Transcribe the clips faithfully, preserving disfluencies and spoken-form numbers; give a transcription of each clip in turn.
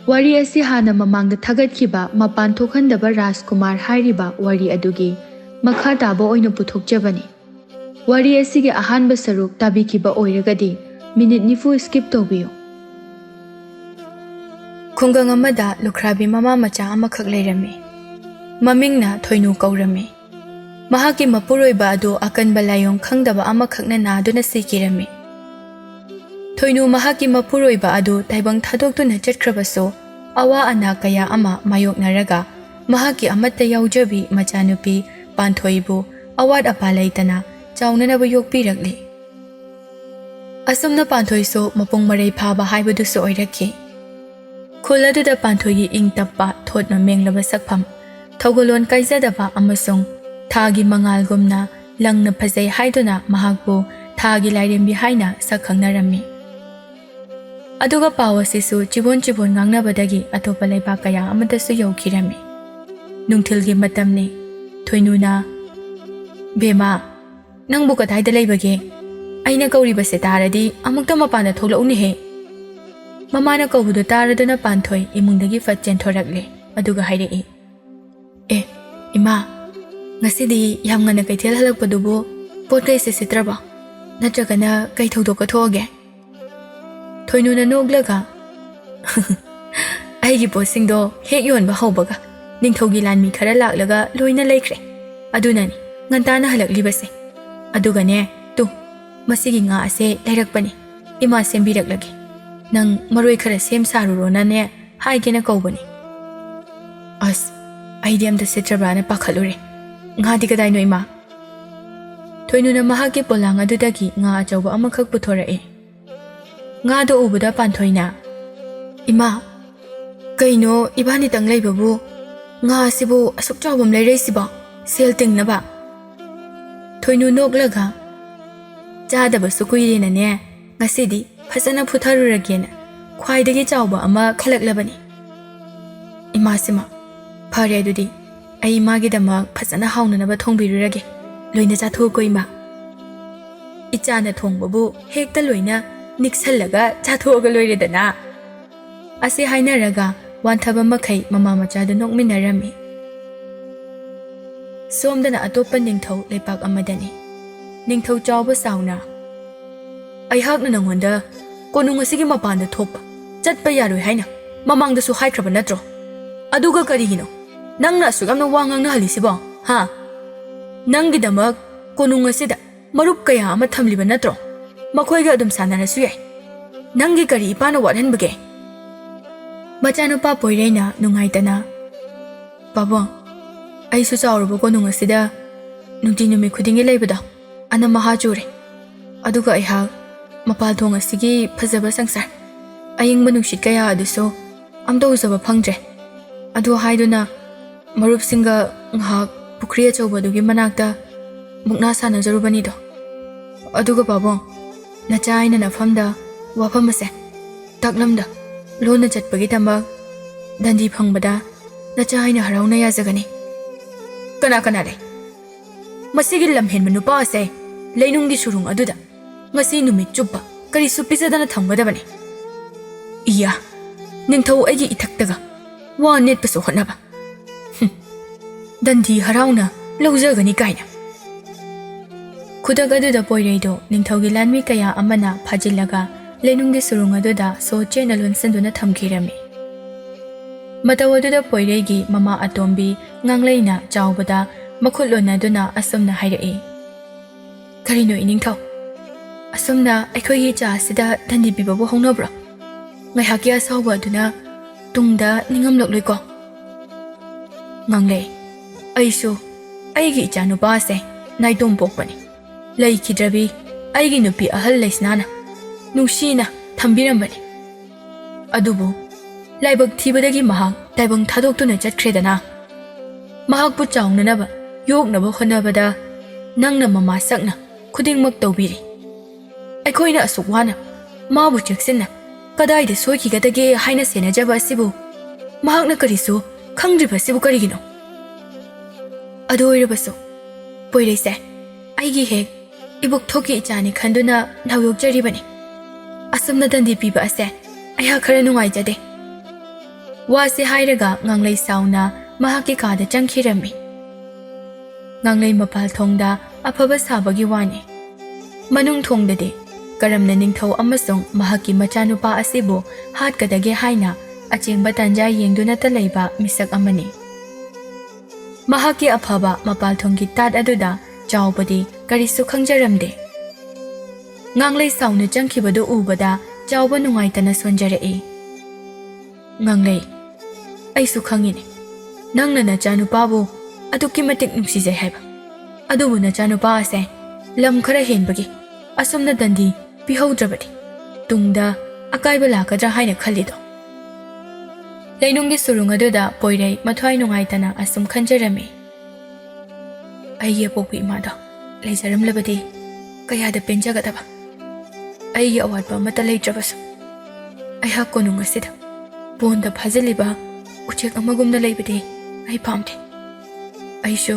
ꯋꯥꯔꯤ ꯑꯁꯤ ꯍꯥꯟꯅ ꯃꯃꯥꯡꯗ ꯊꯥꯒꯠꯈꯤꯕ ꯃꯄꯥꯟ ꯊꯣꯛꯍꯟꯗꯕ ꯔꯥꯖꯀꯨꯃꯥꯔ ꯍꯥꯏꯔꯤꯕ ꯋꯥꯔꯤ ꯑꯗꯨꯒꯤ ꯃꯈꯥ ꯇꯥꯕ ꯑꯣꯏꯅ ꯄꯨꯊꯣꯛꯆꯕꯅꯤ꯫ ꯋꯥꯔꯤ ꯑꯁꯤꯒꯤ ꯑꯍꯥꯟꯕ ꯁꯔꯨꯛ ꯇꯥꯕꯤꯈꯤꯕ ꯑꯣꯏꯔꯒꯗꯤ ꯃꯤꯅꯤꯠ ꯅꯤꯐꯨ skip ꯇꯧꯕꯤꯌꯨ꯫ ꯈꯨꯡꯒꯪ ꯑꯃꯗ ꯂꯨꯈ꯭ꯔꯥꯕꯤ ꯃꯃꯥ ꯃꯆꯥ ꯑꯃꯈꯛ ꯂꯩꯔꯝꯃꯤ꯫ ꯃꯃꯤꯡꯅ ꯊꯣꯏꯅꯨ ꯀꯧꯔꯝꯃꯤ꯫ ꯃꯍꯥꯛꯀꯤ ꯃꯄꯨꯔꯣꯏꯕ ꯑꯗꯨ ꯑꯀꯟꯕ ꯂꯥꯏꯑꯣꯡ ꯈꯪꯗꯕ ꯑꯃꯈꯛꯅ ꯅꯥꯗꯨꯅ ꯁꯤꯈꯤꯔꯝꯃꯤ꯫ ꯊꯣꯏꯅꯨ ꯃꯍꯥꯛꯀꯤ ꯃꯄꯨꯔꯣꯏꯕ ꯑꯗꯨ ꯇꯥꯏꯕꯪ ꯊꯥꯗꯣꯛꯇꯨꯅ ꯆꯠꯈ꯭ꯔꯕꯁꯨ, ꯑꯋꯥ ꯑꯅꯥ ꯀꯌꯥ ꯑꯃ ꯃꯥꯌꯣꯛꯅꯔꯒ ꯃꯍꯥꯛꯀꯤ ꯑꯃꯠꯇ ꯌꯥꯎꯖꯕꯤ ꯃꯆꯥꯅꯨꯄꯤ ꯄꯥꯟꯊꯣꯏꯕꯨ ꯑꯋꯥꯠ ꯑꯄꯥ ꯂꯩꯇꯅ ꯆꯥꯎꯅꯅꯕ ꯌꯣꯛꯄꯤꯔꯛꯂꯤ꯫ ꯑꯁꯨꯝꯅ ꯄꯥꯟꯊꯣꯏꯁꯨ ꯃꯄꯨꯡ ꯃꯔꯩ ꯐꯥꯕ ꯍꯥꯏꯕꯗꯨꯁꯨ ꯑꯣꯏꯔꯛꯈꯤ꯫ ꯈꯨꯜ ꯑꯗꯨꯗ ꯄꯥꯟꯊꯣꯏꯒꯤ ꯏꯪ ꯇꯞꯄ, ꯊꯣꯠꯅ ꯃꯦꯡꯂꯕ ꯁꯛꯐꯝ, ꯊꯧꯒꯜꯂꯣꯟ ꯀꯥꯏꯖꯗꯕ ꯑꯃꯁꯨꯡ ꯊꯥꯒꯤ ꯃꯉꯥꯜꯒꯨꯝꯅ ꯂꯪꯅ ꯐꯖꯩ ꯍꯥꯏꯗꯨꯅ ꯃꯍꯥꯛꯄꯨ ꯊꯥꯒꯤ ꯂꯥꯏꯔꯦꯝꯕꯤ ꯍꯥꯏꯅ ꯁꯛ ꯈꯪꯅꯔꯝꯃꯤ꯫ ꯑꯗꯨꯒ ꯄꯥꯎ ꯑꯁꯤꯁꯨ ꯆꯤꯕꯣꯟ ꯆꯤꯕꯣꯟ ꯉꯥꯡꯅꯕꯗꯒꯤ ꯑꯇꯣꯞꯄ ꯂꯩꯕꯥꯛ ꯀꯌꯥ ꯑꯃꯗꯁꯨ ꯌꯧꯈꯤꯔꯝꯃꯤ꯫ ꯅꯨꯡꯊꯤꯜꯒꯤ ꯃꯇꯝꯅꯤ꯫ ꯊꯣꯏꯅꯨꯅ, "ꯕꯦꯃꯥ, ꯅꯪꯕꯨ ꯀꯗꯥꯏꯗ ꯂꯩꯕꯒꯦ? ꯑꯩꯅ ꯀꯧꯔꯤꯕꯁꯦ ꯇꯥꯔꯗꯤ ꯑꯃꯨꯛꯇ ꯃꯄꯥꯟꯗ ꯊꯣꯛꯂꯛꯎꯅꯦꯍꯦ!" ꯃꯃꯥꯅ ꯀꯧꯕꯗꯨ ꯇꯥꯔꯗꯨꯅ ꯄꯥꯟꯊꯣꯏ ꯏꯃꯨꯡꯗꯒꯤ ꯐꯠ ꯆꯦꯟꯊꯣꯔꯛꯂꯦ꯫ ꯑꯗꯨꯒ ꯍꯥꯏꯔꯛꯏ, "ꯑꯦ, ꯏꯃꯥ, ꯉꯁꯤꯗꯤ ꯌꯥꯝ ꯉꯟꯅ ꯀꯩꯊꯦꯜ ꯍꯜꯂꯛꯄꯗꯨꯕꯨ ꯄꯣꯠ ꯀꯩꯁꯦ ꯁꯤꯠꯇ꯭ꯔꯕꯣ? ꯅꯠꯇ꯭ꯔꯒꯅ ꯀꯩ ꯊꯧꯗꯣꯛꯀ ꯊꯣꯛꯑꯒꯦ?" ꯊꯣꯏꯅꯨꯅ ꯅꯣꯛꯂꯒ, "ꯑꯩꯒꯤ ꯄꯣꯠꯁꯤꯡꯗꯣ ꯍꯦꯛ ꯌꯣꯟꯕ ꯍꯧꯕꯒ ꯅꯤꯡꯊꯧꯒꯤ ꯂꯥꯟꯃꯤ ꯈꯔ ꯂꯥꯛꯂꯒ ꯂꯣꯏꯅ ꯂꯩꯈ꯭ꯔꯦ꯫ ꯑꯗꯨꯅꯅꯤ ꯉꯟꯇꯥꯅ ꯍꯜꯂꯛꯂꯤꯕꯁꯦ꯫ ꯑꯗꯨꯒꯅꯦ, ꯇꯨ, ꯃꯁꯤꯒꯤ ꯉꯥ ꯑꯁꯦ ꯂꯩꯔꯛꯄꯅꯤ꯫ ꯏꯃꯥ ꯁꯦꯝꯕꯤꯔꯛꯂꯒꯦ꯫ ꯅꯪ ꯃꯔꯣꯏ ꯈꯔ ꯁꯦꯝ ꯁꯥꯔꯨꯔꯣꯅꯅꯦ ꯍꯥꯏꯒꯦꯅ ꯀꯧꯕꯅꯤ꯫ ꯑꯁ, ꯑꯩꯗꯤ ꯑꯝꯇ ꯁꯤꯠꯇ꯭ꯔꯕ꯭ꯔꯥꯅ ꯄꯥꯈꯠꯂꯨꯔꯦ꯫ ꯉꯥꯗꯤ ꯀꯗꯥꯏꯅꯣ, ꯏꯃꯥ?" ꯊꯣꯏꯅꯨꯅ ꯃꯍꯥꯛꯀꯤ ꯄꯣꯂꯥꯡ ꯑꯗꯨꯗꯒꯤ ꯉꯥ ꯑꯆꯧꯕ ꯑꯃꯈꯛ ꯄꯨꯊꯣꯔꯛꯑꯦ꯫ ꯉꯥꯗꯣ ꯎꯕꯗ ꯄꯥꯟꯊꯣꯏꯅ, "ꯏꯃꯥ, ꯀꯩꯅꯣ ꯏꯕꯥꯅꯤꯇꯪ ꯂꯩꯕꯕꯨ ꯉꯥ ꯑꯁꯤꯕꯨ ꯑꯁꯨꯛ ꯆꯥꯎꯕ ꯑꯃ ꯂꯩꯔꯛꯏꯁꯤꯕꯣ? ꯁꯦꯜ ꯇꯤꯡꯅꯕ?" ꯊꯣꯏꯅꯨ ꯅꯣꯛꯂꯒ, "ꯆꯥꯗꯕꯁꯨ ꯀꯨꯏꯔꯦꯅꯅꯦ, ꯉꯁꯤꯗꯤ ꯐꯖꯅ ꯐꯨꯊꯔꯨꯔꯒꯦꯅ ꯈ꯭ꯋꯥꯏꯗꯒꯤ ꯆꯥꯎꯕ ꯑꯃ ꯈꯜꯂꯛꯂꯕꯅꯤ꯫ ꯏꯃꯥꯁꯤꯃ, ꯐꯔꯦ ꯑꯗꯨꯗꯤ, ꯑꯩ ꯏꯃꯥꯒꯤꯗꯃꯛ ꯐꯖꯅ ꯍꯥꯎꯅꯅꯕ ꯊꯣꯡꯕꯤꯔꯨꯔꯒꯦ꯫ ꯂꯣꯏꯅ ꯆꯥꯊꯣꯛꯎꯀꯣ, ꯏꯃꯥ꯫ ꯏꯆꯥꯅ ꯊꯣꯡꯕꯕꯨ ꯍꯦꯛꯇ ꯂꯣꯏꯅ ꯅꯤꯛꯁꯜꯂꯒ ꯆꯥꯊꯣꯛꯑꯒ ꯂꯣꯏꯔꯦꯗꯅ꯫" ꯑꯁꯤ ꯍꯥꯏꯅꯔꯒ ꯋꯥꯟꯊꯕ ꯃꯈꯩ ꯃꯃꯥ ꯃꯆꯥꯗꯨ ꯅꯣꯛꯃꯤꯟꯅꯔꯝꯃꯤ꯫ ꯁꯣꯝꯗꯅ ꯑꯇꯣꯞꯄ ꯅꯤꯡꯊꯧ ꯂꯩꯄꯥꯛ ꯑꯃꯗꯅꯤ꯫ ꯅꯤꯡꯊꯧ ꯆꯥꯎꯕ ꯆꯥꯎꯅ, "ꯑꯩꯍꯥꯛꯅ ꯅꯪꯉꯣꯟꯗ ꯀꯣꯅꯨꯡ ꯑꯁꯤꯒꯤ ꯃꯄꯥꯟꯗ ꯊꯣꯛꯄ, ꯆꯠꯄ ꯌꯥꯔꯣꯏ ꯍꯥꯏꯅ ꯃꯃꯥꯡꯗꯁꯨ ꯍꯥꯏꯈ꯭ꯔꯕ ꯅꯠꯇ꯭ꯔꯣ? ꯑꯗꯨꯒ ꯀꯔꯤꯒꯤꯅꯣ ꯅꯪꯅ ꯑꯁꯨꯛ ꯌꯥꯝꯅ ꯋꯥ ꯉꯥꯡꯅꯍꯜꯂꯤꯁꯤꯕꯣ? ꯍꯥ? ꯅꯪꯒꯤꯗꯃꯛ ꯀꯣꯅꯨꯡ ꯑꯁꯤꯗ ꯃꯔꯨꯞ ꯀꯌꯥ ꯑꯃ ꯊꯝꯂꯤꯕ ꯅꯠꯇ꯭ꯔꯣ? ꯃꯈꯣꯏꯒ ꯑꯗꯨꯝ ꯁꯥꯟꯅꯔꯁꯨ ꯌꯥꯏ꯫ ꯅꯪꯒꯤ ꯀꯔꯤ ꯏꯄꯥꯅ ꯋꯥꯠꯍꯟꯕꯒꯦ?" ꯃꯆꯥꯅꯨꯄꯥ ꯄꯣꯏꯔꯩꯅ ꯅꯨꯡꯉꯥꯏꯇꯅ, "ꯄꯥꯕꯨꯡ, ꯑꯩꯁꯨ ꯆꯥꯎꯔꯕ ꯀꯣꯅꯨꯡ ꯑꯁꯤꯗ ꯅꯨꯡꯇꯤ ꯅꯨꯃꯤꯠ ꯈꯨꯗꯤꯡꯒꯤ ꯂꯩꯕꯗꯣ ꯑꯅꯝ ꯑꯍꯥ ꯆꯨꯔꯦ꯫ ꯑꯗꯨꯒ ꯑꯩꯍꯥꯛ ꯃꯄꯥꯜ ꯊꯣꯡ ꯑꯁꯤꯒꯤ ꯐꯖꯕ ꯁꯪꯁꯥꯔ, ꯑꯏꯪꯕ ꯅꯨꯡꯁꯤꯠ ꯀꯌꯥ ꯑꯗꯨꯁꯨ ꯑꯝꯇ ꯎꯖꯕ ꯐꯪꯗ꯭ꯔꯦ꯫ ꯑꯗꯨ ꯍꯥꯏꯗꯨꯅ ꯃꯔꯨꯞꯁꯤꯡꯒ ꯉꯥꯏꯍꯥꯛ ꯄꯨꯈ꯭ꯔꯤ ꯑꯆꯧꯕꯗꯨꯒꯤ ꯃꯅꯥꯛꯇ ꯃꯨꯛꯅꯥ ꯁꯥꯟꯅꯖꯔꯨꯕꯅꯤꯗꯣ꯫ ꯑꯗꯨꯒ ꯄꯥꯕꯨꯡ, ꯅꯆꯥ ꯑꯩꯅ ꯅꯐꯝꯗ ꯋꯥꯐꯝ ꯑꯁꯦ ꯇꯥꯛꯂꯝꯗ ꯂꯣꯟꯅ ꯆꯠꯄꯒꯤꯗꯃꯛ ꯗꯟꯗꯤ ꯐꯪꯕꯗ ꯅꯆꯥ ꯑꯩꯅ ꯍꯔꯥꯎꯅ ꯌꯥꯖꯒꯅꯤ꯫" "ꯀꯅꯥ ꯀꯅꯥ ꯂꯩ? ꯃꯁꯤꯒꯤ ꯂꯝꯍꯦꯟꯕ ꯅꯨꯄꯥ ꯑꯁꯦ ꯂꯩꯅꯨꯡꯒꯤ ꯁꯨꯔꯨꯡ ꯑꯗꯨꯗ ꯉꯁꯤ ꯅꯨꯃꯤꯠ ꯆꯨꯞꯄ ꯀꯔꯤꯁꯨ ꯄꯤꯖꯗꯅ ꯊꯝꯒꯗꯕꯅꯤ꯫ ꯏꯌꯥ, ꯅꯤꯡꯊꯧ ꯑꯩꯒꯤ ꯏꯊꯛꯇꯒ ꯋꯥ ꯅꯦꯠꯄꯁꯨ ꯍꯣꯠꯅꯕ꯫ ꯍꯨꯝ, ꯗꯟꯗꯤ ꯍꯔꯥꯎꯅ ꯂꯧꯖꯒꯅꯤ ꯀꯥꯏꯅ꯫" ꯈꯨꯗꯛ ꯑꯗꯨꯗ ꯄꯣꯏꯔꯩꯗꯣ ꯅꯤꯡꯊꯧꯒꯤ ꯂꯥꯟꯃꯤ ꯀꯌꯥ ꯑꯃꯅ ꯐꯥꯖꯤꯜꯂꯒ ꯂꯩꯅꯨꯡꯒꯤ ꯁꯨꯔꯨꯡ ꯑꯗꯨꯗ ꯁꯣ ꯆꯦꯠꯅ ꯂꯣꯟꯁꯤꯟꯗꯨꯅ ꯊꯝꯈꯤꯔꯝꯃꯤ꯫ ꯃꯇꯧ ꯑꯗꯨꯗ ꯄꯣꯏꯔꯩꯒꯤ ꯃꯃꯥ ꯑꯇꯣꯝꯕꯤ ꯉꯥꯡꯂꯩꯅ ꯆꯥꯎꯕꯗ ꯃꯈꯨꯠ ꯂꯣꯟꯅꯗꯨꯅ ꯑꯁꯨꯝꯅ ꯍꯥꯏꯔꯛꯏ, "ꯀꯔꯤꯅꯣ ꯏꯅꯤꯡꯊꯧ? ꯑꯁꯨꯝꯅ ꯑꯩꯈꯣꯏꯒꯤ ꯏꯆꯥ ꯑꯁꯤꯗ ꯗꯟꯗꯤ ꯄꯤꯕꯕꯨ ꯍꯧꯅꯕ꯭ꯔꯣ? ꯉꯥꯏꯍꯥꯛꯀꯤ ꯑꯁꯥꯎꯕ ꯑꯗꯨꯅ ꯇꯨꯡꯗ ꯅꯤꯡꯉꯝꯂꯛꯂꯣꯏꯀꯣ?" "ꯉꯥꯡꯂꯩ, ꯑꯩꯁꯨ ꯑꯩꯒꯤ ꯏꯆꯥꯅꯨꯄꯥ ꯑꯁꯦ ꯅꯥꯏꯇꯣꯝ ꯄꯣꯛꯄꯅꯤ꯫ ꯂꯩꯈꯤꯗ꯭ꯔꯕꯤ ꯑꯩꯒꯤ ꯅꯨꯄꯤ ꯑꯍꯜ ꯂꯩꯁꯅꯥꯅ ꯅꯨꯡꯁꯤꯅ ꯊꯝꯕꯤꯔꯝꯕꯅꯤ꯫ ꯑꯗꯨꯕꯨ ꯂꯥꯏꯕꯛ ꯊꯤꯕꯗꯒꯤ ꯃꯍꯥꯛ ꯇꯥꯏꯕꯪ ꯊꯥꯗꯣꯛꯇꯨꯅ ꯆꯠꯈ꯭ꯔꯦꯗꯅ꯫ ꯃꯍꯥꯛꯄꯨ ꯆꯥꯎꯅꯅꯕ, ꯌꯣꯛꯅꯕ ꯍꯣꯠꯅꯕꯗ ꯅꯪꯅ ꯃꯃꯥ ꯁꯛꯅ ꯈꯨꯗꯤꯡꯃꯛ ꯇꯧꯕꯤꯔꯤ꯫ ꯑꯩꯈꯣꯏꯅ ꯑꯁꯨꯛ ꯋꯥꯅ ꯃꯥꯕꯨ ꯆꯦꯛꯁꯤꯟꯅ ꯀꯗꯥꯏꯗ ꯁꯣꯏꯈꯤꯒꯗꯒꯦ ꯍꯥꯏꯅ ꯁꯦꯟꯅꯖꯕ ꯑꯁꯤꯕꯨ ꯃꯍꯥꯛꯅ ꯀꯔꯤꯁꯨ ꯈꯪꯗ꯭ꯔꯤꯕ ꯑꯁꯤꯕꯨ ꯀꯔꯤꯒꯤꯅꯣ? ꯑꯗꯨ ꯑꯣꯏꯔꯕꯁꯨ, ꯄꯣꯏꯔꯩꯁꯦ ꯑꯩꯒꯤ ꯍꯦꯛ ꯏꯕꯣꯛꯊꯣꯛꯀꯤ ꯏꯆꯥꯅꯤ ꯈꯟꯗꯨꯅ ꯅꯥꯎꯌꯣꯛꯆꯔꯤꯕꯅꯤ꯫ ꯑꯁꯨꯝꯅ ꯗꯟꯗꯤ ꯄꯤꯕ ꯑꯁꯦ ꯑꯩꯍꯥꯛ ꯈꯔ ꯅꯨꯡꯉꯥꯏꯖꯗꯦ꯫ ꯋꯥꯁꯤ ꯍꯥꯏꯔꯒ ꯉꯥꯡꯂꯩ ꯁꯥꯎꯅ ꯃꯍꯥꯛꯀꯤ ꯀꯥꯗ ꯆꯪꯈꯤꯔꯝꯃꯤ꯫ ꯉꯥꯡꯂꯩ ꯃꯄꯥꯜ ꯊꯣꯡꯗ ꯑꯐꯕ ꯁꯥꯕꯒꯤ ꯋꯥꯅꯤ꯫ ꯃꯅꯨꯡ ꯊꯣꯡꯗꯗꯤ ꯀꯔꯝꯅ ꯅꯤꯡꯊꯧ ꯑꯃꯁꯨꯡ ꯃꯍꯥꯛꯀꯤ ꯃꯆꯥꯅꯨꯄꯥ ꯑꯁꯤꯕꯨ ꯍꯥꯠꯀꯗꯒꯦ ꯍꯥꯏꯅ ꯑꯆꯦꯡꯕ ꯇꯥꯟꯖꯥ ꯌꯦꯡꯗꯨꯅꯇ ꯂꯩꯕ ꯃꯤꯁꯛ ꯑꯃꯅꯤ꯫ ꯃꯍꯥꯛꯀꯤ ꯑꯐꯕ ꯃꯄꯥꯜ ꯊꯣꯡꯒꯤ ꯇꯥꯠ ꯑꯗꯨꯗ ꯆꯥꯎꯕꯗꯤ ꯀꯔꯤꯁꯨ ꯈꯪꯖꯔꯝꯗꯦ꯫ ꯉꯥꯡꯂꯩ ꯁꯥꯎꯅ ꯆꯪꯈꯤꯕꯗꯨ ꯎꯕꯗ ꯆꯥꯎꯕ ꯅꯨꯡꯉꯥꯏꯇꯅ ꯁꯣꯟꯖꯔꯛꯏ꯫ "ꯉꯥꯡꯂꯩ, ꯑꯩꯁꯨ ꯈꯪꯉꯤꯅꯦ, ꯅꯪꯅ ꯅꯆꯥꯅꯨꯄꯥꯕꯨ ꯑꯗꯨꯛꯀꯤ ꯃꯇꯤꯛ ꯅꯨꯡꯁꯤꯖꯩ ꯍꯥꯏꯕ꯫ ꯑꯗꯨꯕꯨ ꯅꯆꯥꯅꯨꯄꯥ ꯑꯁꯦ ꯂꯝ ꯈꯔ ꯍꯦꯟꯕꯒꯤ ꯑꯁꯨꯝꯅ ꯗꯟꯗꯤ ꯄꯤꯍꯧꯗ꯭ꯔꯕꯗꯤ ꯇꯨꯡꯗ ꯑꯀꯥꯏꯕ ꯂꯥꯛꯀꯗ꯭ꯔꯥ ꯍꯥꯏꯅ ꯈꯜꯂꯤꯗꯣ?" ꯂꯩꯅꯨꯡꯒꯤ ꯁꯨꯔꯨꯡ ꯑꯗꯨꯗ ꯄꯣꯏꯔꯩ ꯃꯊ꯭ꯋꯥꯏ ꯅꯨꯡꯉꯥꯏꯇꯅ ꯑꯁꯨꯝ ꯈꯟꯖꯔꯝꯃꯤ꯫ "ꯑꯩꯒꯤ ꯑꯄꯣꯛꯄ ꯏꯃꯥꯗꯣ ꯂꯩꯖꯔꯝꯂꯕꯗꯤ ꯀꯌꯥꯗ ꯄꯦꯟꯖꯒꯗꯕ꯫ ꯑꯩꯒꯤ ꯑꯋꯥꯠꯄ ꯑꯃꯠꯇ ꯂꯩꯇ꯭ꯔꯕꯁꯨ, ꯑꯩꯍꯥꯛ ꯀꯣꯅꯨꯡ ꯑꯁꯤꯗ ꯕꯣꯟꯗ ꯐꯥꯖꯤꯜꯂꯤꯕ ꯎꯆꯦꯛ ꯑꯃꯒꯨꯝꯅ ꯂꯩꯕꯗꯤ ꯑꯩ ꯄꯥꯝꯗꯦ꯫ ꯑꯩꯁꯨ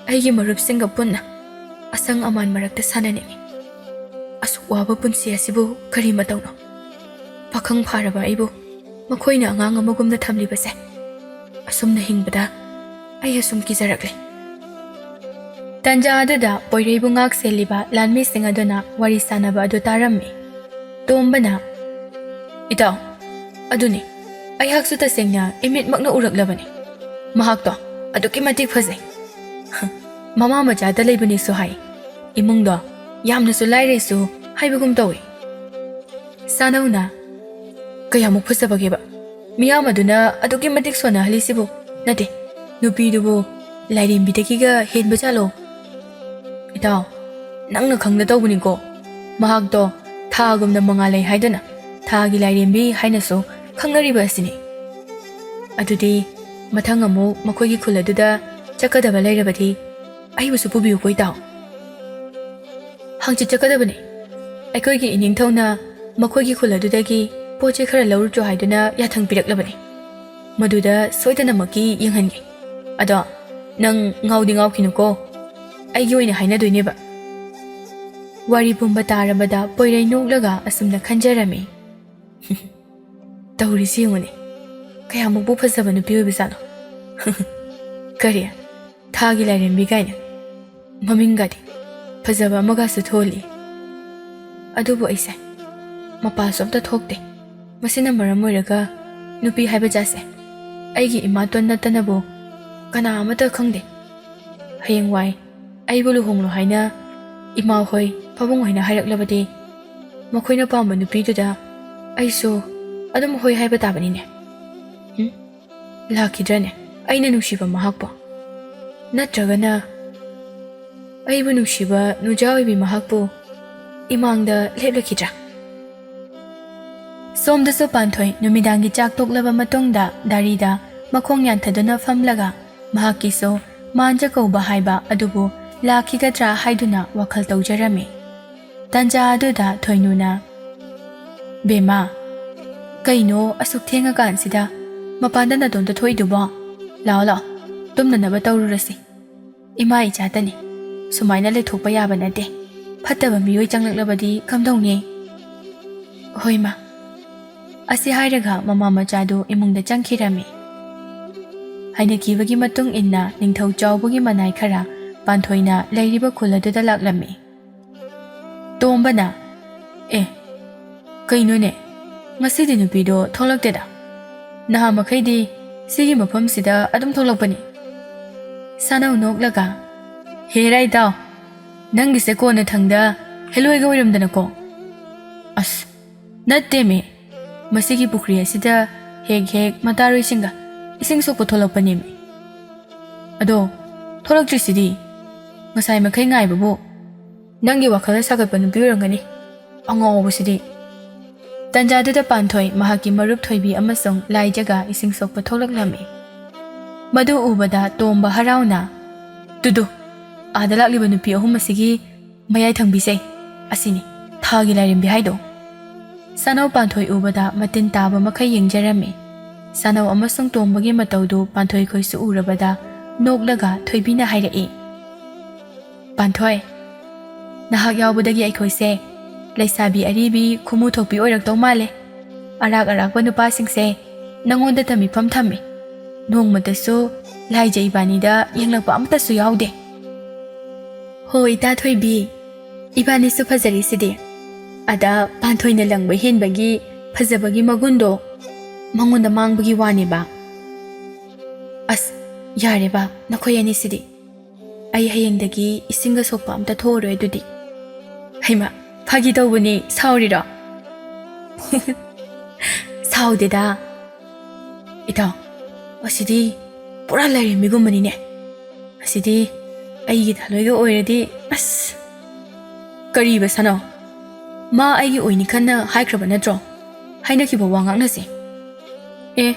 ꯑꯩꯒꯤ ꯃꯔꯨꯞꯁꯤꯡꯒ ꯄꯨꯟꯅ ꯑꯁꯪ ꯑꯃꯥꯟ ꯃꯔꯛꯇ ꯁꯥꯟꯅꯅꯤꯡꯏ꯫ ꯑꯁꯨꯛ ꯋꯥꯕ ꯄꯨꯟꯁꯤ ꯑꯁꯤꯕꯨ ꯀꯔꯤ ꯃꯇꯧꯅꯣ? ꯄꯥꯈꯪ ꯐꯥꯔꯕ ꯑꯩꯕꯨ ꯃꯈꯣꯏꯅ ꯑꯉꯥꯡ ꯑꯃꯒꯨꯝꯅ ꯊꯝꯂꯤꯕꯁꯦ, ꯑꯁꯨꯝꯅ ꯍꯤꯡꯕꯗ ꯑꯩ ꯑꯁꯨꯝ ꯀꯤꯖꯔꯛꯂꯦ꯫" ꯇꯟꯖꯥ ꯑꯗꯨꯗ ꯄꯣꯏꯔꯩꯕꯨ ꯉꯥꯛ ꯁꯦꯜꯂꯤꯕ ꯂꯥꯟꯃꯤꯁꯤꯡ ꯑꯗꯨꯅ ꯋꯥꯔꯤ ꯁꯥꯟꯅꯕ ꯑꯗꯨ ꯇꯥꯔꯝꯃꯤ꯫ ꯇꯣꯝꯕꯅ, "ꯏꯇꯥꯎ, ꯑꯗꯨꯅꯤ, ꯑꯩꯍꯥꯛꯁꯨ ꯇꯁꯦꯡꯅ ꯏꯃꯤꯠꯃꯛꯅ ꯎꯔꯛꯂꯕꯅꯤ꯫ ꯃꯍꯥꯛꯇꯣ ꯑꯗꯨꯛꯀꯤ ꯃꯇꯤꯛ ꯐꯖꯩ꯫ ꯃꯃꯥ ꯃꯆꯥꯗ ꯂꯩꯕꯅꯤꯁꯨ ꯍꯥꯏ꯫ ꯏꯃꯨꯡꯗꯣ ꯌꯥꯝꯅꯁꯨ ꯂꯥꯏꯔꯩꯁꯨ ꯍꯥꯏꯕꯒꯨꯝ ꯇꯧꯏ꯫" ꯁꯥꯅꯧꯅ, "ꯀꯌꯥꯃꯨꯛ ꯐꯖꯕꯒꯦꯕ? ꯃꯤꯌꯥꯝ ꯑꯗꯨꯅ ꯑꯗꯨꯛꯀꯤ ꯃꯇꯤꯛ ꯁꯣꯟꯅꯍꯜꯂꯤꯁꯤꯕꯨ? ꯅꯠꯇꯦ, ꯅꯨꯄꯤꯗꯨꯕꯨ ꯂꯥꯏꯔꯦꯝꯕꯤꯗꯒꯤꯒ ꯍꯦꯟꯕ ꯖꯥꯠꯂꯣ?" "ꯏꯇꯥꯎ, ꯅꯪꯅ ꯈꯪꯗ ꯇꯧꯕꯅꯤꯀꯣ꯫ ꯃꯍꯥꯛꯇꯣ ꯊꯥꯒꯨꯝꯅ ꯃꯉꯥꯜ ꯂꯩ ꯍꯥꯏꯗꯨꯅ ꯊꯥꯒꯤ ꯂꯥꯏꯔꯦꯝꯕꯤ ꯍꯥꯏꯅꯁꯨ ꯈꯪꯅꯔꯤꯕ ꯑꯁꯤꯅꯤ꯫ ꯑꯗꯨꯗꯤ ꯃꯊꯪ ꯑꯃꯨꯛ ꯃꯈꯣꯏꯒꯤ ꯈꯨꯜ ꯑꯗꯨꯗ ꯆꯠꯀꯗꯕ ꯂꯩꯔꯕꯗꯤ ꯑꯩꯕꯨꯁꯨ ꯄꯨꯕꯤꯌꯨꯀꯣ ꯏꯇꯥꯎ꯫" "ꯍꯪꯆꯤꯠ ꯆꯠꯀꯗꯕꯅꯤ꯫ ꯑꯩꯈꯣꯏꯒꯤ ꯏꯅꯤꯡꯊꯧꯅ ꯃꯈꯣꯏꯒꯤ ꯈꯨꯜ ꯑꯗꯨꯗꯒꯤ ꯄꯣꯠ ꯆꯩ ꯈꯔ ꯂꯧꯔꯨꯆꯣ ꯍꯥꯏꯗꯨꯅ ꯌꯥꯊꯪ ꯄꯤꯔꯛꯂꯕꯅꯤ꯫ ꯃꯗꯨꯗ ꯁꯣꯏꯗꯅꯃꯛꯀꯤ ꯌꯦꯡꯍꯟꯒꯦ꯫ ꯑꯗꯣ ꯅꯪ ꯉꯥꯎꯗꯤ ꯉꯥꯎꯈꯤꯅꯨꯀꯣ꯫ ꯑꯩꯒꯤ ꯑꯣꯏꯅ ꯍꯥꯏꯅꯗꯣꯏꯅꯦꯕ꯫" ꯋꯥꯔꯤ ꯄꯨꯝꯕ ꯇꯥꯔꯕꯗ ꯄꯣꯏꯔꯩ ꯅꯣꯛꯂꯒ ꯑꯁꯨꯝꯅ ꯈꯟꯖꯔꯝꯃꯤ꯫ "ꯇꯧꯔꯤꯁꯤ ꯌꯦꯡꯉꯨꯅꯦ, ꯀꯌꯥꯃꯨꯛꯄꯨ ꯐꯖꯕ ꯅꯨꯄꯤ ꯑꯣꯏꯕꯖꯥꯠꯅꯣ? ꯀꯔꯤ? ꯊꯥꯒꯤ ꯂꯥꯏꯔꯦꯝꯕꯤ ꯀꯥꯏꯅ? ꯃꯃꯤꯡꯒꯗꯤ ꯐꯖꯕ ꯑꯃꯒꯁꯨ ꯊꯣꯜꯂꯤ꯫ ꯑꯗꯨꯕꯨ ꯑꯩꯁꯦ ꯃꯄꯥꯟꯁꯨ ꯑꯝꯇ ꯊꯣꯛꯇꯦ꯫ ꯃꯁꯤꯅ ꯃꯔꯝ ꯑꯣꯏꯔꯒ ꯅꯨꯄꯤ ꯍꯥꯏꯕ ꯖꯥꯠꯁꯦ ꯑꯩꯒꯤ ꯏꯃꯥꯇꯣꯟ ꯅꯠꯇꯅꯕꯨ ꯀꯅꯥ ꯑꯃꯠꯇ ꯈꯪꯗꯦ꯫ ꯍꯌꯦꯡꯋꯥꯏ ꯑꯩꯕꯨ ꯂꯨꯍꯣꯡꯂꯣ ꯍꯥꯏꯅ ꯏꯃꯥ ꯍꯣꯏ, ꯄꯥꯕꯨꯡ ꯍꯣꯏꯅ ꯍꯥꯏꯔꯛꯂꯕꯗꯤ, ꯃꯈꯣꯏꯅ ꯄꯥꯝꯕ ꯅꯨꯄꯤꯗꯨꯗ ꯑꯩꯁꯨ ꯑꯗꯨꯝ ꯍꯣꯏ ꯍꯥꯏꯕ ꯇꯥꯕꯅꯤꯅꯦ꯫ ꯎꯝ? ꯂꯥꯛꯈꯤꯗ꯭ꯔꯅꯦ ꯑꯩꯅ ꯅꯨꯡꯁꯤꯕ ꯃꯍꯥꯛꯄꯨ? ꯅꯠꯇ꯭ꯔꯒꯅ ꯑꯩꯕꯨ ꯅꯨꯡꯁꯤꯕ ꯅꯨꯡꯖꯥ ꯑꯣꯏꯕꯤ ꯃꯍꯥꯛꯄꯨ ꯏꯃꯥꯡꯗ ꯂꯦꯞꯂꯛꯈꯤꯗ꯭ꯔꯥ? ꯁꯣꯝꯗꯁꯨ ꯄꯥꯟꯊꯣꯏ ꯅꯨꯃꯤꯗꯥꯡꯒꯤ ꯆꯥꯛ ꯇꯣꯛꯂꯕ ꯃꯇꯨꯡꯗ ꯗꯥꯔꯤꯗ ꯃꯈꯣꯡ ꯌꯥꯟꯊꯗꯨꯅ ꯐꯝꯂꯒ ꯃꯍꯥꯛꯀꯤꯁꯨ ꯃꯥꯟꯖ ꯀꯧꯕ ꯍꯥꯏꯕ ꯑꯗꯨꯕꯨ ꯂꯥꯛꯈꯤꯒꯗ꯭ꯔꯥ ꯍꯥꯏꯗꯨꯅ ꯋꯥꯈꯜ ꯇꯧꯖꯔꯝꯃꯤ꯫ ꯇꯥꯟꯖꯥ ꯑꯗꯨꯗ ꯊꯣꯏꯅꯨꯅ, "ꯕꯦꯝꯃ, ꯀꯩꯅꯣ ꯑꯁꯨꯛ ꯊꯦꯡꯉꯀꯥꯟꯁꯤꯗ ꯃꯄꯥꯟꯗ ꯅꯇꯣꯝꯇ ꯊꯣꯛꯏꯗꯨꯕꯣ? ꯂꯥꯛꯑꯣ, ꯂꯥꯛꯑꯣ, ꯇꯨꯝꯅꯅꯕ ꯇꯧꯔꯨꯔꯁꯤ꯫ ꯏꯃꯥ ꯏꯆꯥꯇꯅꯤ, ꯁꯨꯃꯥꯏꯅ ꯂꯩꯊꯣꯛꯄ ꯌꯥꯕ ꯅꯠꯇꯦ꯫ ꯐꯠꯇꯕ ꯃꯤꯑꯣꯏ ꯆꯪꯂꯛꯂꯕꯗꯤ ꯀꯝꯗꯧꯅꯤ?" "ꯍꯣꯏ ꯃꯥ꯫" ꯑꯁꯤ ꯍꯥꯏꯔꯒ ꯃꯃꯥ ꯃꯆꯥꯗꯨ ꯏꯃꯨꯡꯗ ꯆꯪꯈꯤꯔꯝꯃꯤ꯫ ꯍꯥꯏꯅꯈꯤꯕꯒꯤ ꯃꯇꯨꯡ ꯏꯟꯅ ꯅꯤꯡꯊꯧ ꯆꯥꯎꯕꯒꯤ ꯃꯅꯥꯏ ꯈꯔ ꯄꯥꯟꯊꯣꯏꯅ ꯂꯩꯔꯤꯕ ꯈꯨꯜ ꯑꯗꯨꯗ ꯂꯥꯛꯂꯝꯃꯤ꯫ ꯇꯣꯝꯕꯅ, "ꯑꯦ, ꯀꯩꯅꯣꯅꯦ, ꯉꯁꯤꯗꯤ ꯅꯨꯄꯤꯗꯣ ꯊꯣꯛꯂꯛꯇꯦꯗ꯫ ꯅꯍꯥ ꯃꯈꯩꯗꯤ ꯁꯤꯒꯤ ꯃꯐꯝꯁꯤꯗ ꯑꯗꯨꯝ ꯊꯣꯛꯂꯛꯄꯅꯤ꯫" ꯁꯥꯅꯧ ꯅꯣꯛꯂꯒ, "ꯍꯦꯔꯥ ꯏꯇꯥꯎ, ꯅꯪꯒꯤꯁꯦ ꯀꯣꯟꯅ ꯊꯪꯗ ꯍꯦꯂꯣꯏꯒ ꯑꯣꯏꯔꯝꯗꯅꯀꯣ꯫ ꯑꯁ, ꯅꯠꯇꯦꯃꯤ, ꯃꯁꯤꯒꯤ ꯄꯨꯈ꯭ꯔꯤ ꯑꯁꯤꯗ ꯍꯦꯛ ꯍꯦꯛ ꯃꯇꯥꯔꯣꯏꯁꯤꯡꯒ ꯏꯁꯤꯡ ꯁꯣꯛꯄ ꯊꯣꯛꯂꯛꯄꯅꯦꯃꯤ꯫ ꯑꯗꯣ ꯊꯣꯛꯂꯛꯇ꯭ꯔꯤꯁꯤꯗꯤ? ꯉꯁꯥꯏ ꯃꯈꯩ ꯉꯥꯏꯕꯕꯨ ꯅꯪꯒꯤ ꯋꯥꯈꯜꯗ ꯁꯥꯒꯠꯄ ꯅꯨꯄꯤ ꯑꯣꯏꯔꯝꯒꯅꯤ, ꯑꯉꯥꯎꯕꯁꯤꯗꯤ꯫" ꯇꯟꯖꯥꯗꯨꯗ ꯄꯥꯟꯊꯣꯏ ꯃꯍꯥꯛꯀꯤ ꯃꯔꯨꯞ ꯊꯣꯏꯕꯤ ꯑꯃꯁꯨꯡ ꯂꯥꯏꯖꯒ ꯏꯁꯤꯡ ꯁꯣꯛꯄ ꯊꯣꯛꯂꯛꯂꯝꯃꯤ꯫ ꯃꯗꯨ ꯎꯕꯗ ꯇꯣꯝꯕ ꯍꯔꯥꯎꯅ, "ꯇꯨꯗꯨ, ꯑꯥꯗ ꯂꯥꯛꯂꯤꯕ ꯅꯨꯄꯤ ꯑꯍꯨꯝ ꯑꯁꯤꯒꯤ ꯃꯌꯥꯏ ꯊꯪꯕꯤꯁꯦ, ꯑꯁꯤꯅꯤ ꯊꯥꯒꯤ ꯂꯥꯏꯔꯦꯝꯕꯤ ꯍꯥꯏꯗꯣ꯫" ꯁꯥꯅꯧ ꯄꯥꯟꯊꯣꯏ ꯎꯕꯗ ꯃꯇꯤꯟ ꯇꯥꯕ ꯃꯈꯩ ꯌꯦꯡꯖꯔꯝꯃꯤ꯫ ꯁꯥꯅꯧ ꯑꯃꯁꯨꯡ ꯇꯣꯝꯕꯒꯤ ꯃꯇꯧꯗꯨ ꯄꯥꯟꯊꯣꯏ ꯈꯣꯏꯁꯨ ꯎꯔꯕꯗ ꯅꯣꯛꯂꯒ ꯊꯣꯏꯕꯤꯅ ꯍꯥꯏꯔꯛꯏ, "ꯄꯥꯟꯊꯣꯏ, ꯅꯍꯥꯛ ꯌꯥꯎꯕꯗꯒꯤ ꯑꯩꯈꯣꯏꯁꯦ ꯂꯩꯁꯥꯕꯤ ꯑꯔꯤꯕꯤ ꯈꯨꯃꯨ ꯊꯣꯛꯄꯤ ꯑꯣꯏꯔꯛꯇꯧ ꯃꯥꯜꯂꯦ꯫ ꯑꯔꯥꯛ ꯑꯔꯥꯛꯄ ꯅꯨꯄꯥꯁꯤꯡꯁꯦ ꯅꯪꯉꯣꯟꯗ ꯇꯝꯕꯤꯐꯝ ꯊꯝꯃꯤ꯫ ꯅꯣꯡꯃꯇꯁꯨ ꯂꯥꯏꯖ ꯏꯕꯥꯅꯤꯗ ꯌꯦꯡꯂꯛꯄ ꯑꯃꯠꯇꯁꯨ ꯌꯥꯎꯗꯦ꯫ ꯍꯣ, ꯏꯇꯥ ꯊꯣꯏꯕꯤ, ꯏꯕꯥꯅꯤꯁꯨ ꯐꯖꯔꯤꯁꯤꯗꯤ꯫ ꯑꯗ ꯄꯥꯟꯊꯣꯏꯅ ꯂꯪꯕ ꯍꯦꯟꯕꯒꯤ ꯐꯖꯕꯒꯤ ꯃꯒꯨꯟꯗꯣ ꯃꯉꯣꯟꯗ ꯃꯥꯡꯕꯒꯤ ꯋꯥꯅꯦꯕ꯫ ꯑꯁ, ꯌꯥꯔꯦꯕ, ꯅꯈꯣꯏ ꯑꯅꯤꯁꯤꯗꯤ꯫ ꯑꯩ ꯍꯌꯦꯡꯗꯒꯤ ꯏꯁꯤꯡꯒ ꯁꯣꯛꯄ ꯑꯝꯇ ꯊꯣꯛꯑꯔꯣꯏ ꯑꯗꯨꯗꯤ꯫ ꯍꯩꯃꯥ, ꯐꯥꯒꯤ ꯇꯧꯕꯅꯦ, ꯁꯥꯎꯔꯤꯔꯣ? ꯁꯥꯎꯗꯦꯗ꯫ ꯏꯇꯥꯎ, ꯑꯁꯤꯗꯤ ꯄꯨꯔꯥ ꯂꯥꯏꯔꯦꯝꯕꯤꯒꯨꯝꯕꯅꯤꯅꯦ꯫ ꯑꯁꯤꯗꯤ ꯑꯩꯒꯤ ꯊꯥꯂꯣꯏꯒ ꯑꯣꯏꯔꯗꯤ, ꯑꯁ꯫ ꯀꯔꯤꯕ ꯁꯅꯥ? ꯃꯥ ꯑꯩꯒꯤ ꯑꯣꯏꯅꯤ ꯈꯟꯅ ꯍꯥꯏꯈ꯭ꯔꯕ ꯅꯠꯇ꯭ꯔꯣ? ꯍꯥꯏꯅꯈꯤꯕ ꯋꯥ ꯉꯥꯛꯅꯁꯦ꯫ ꯑꯦ,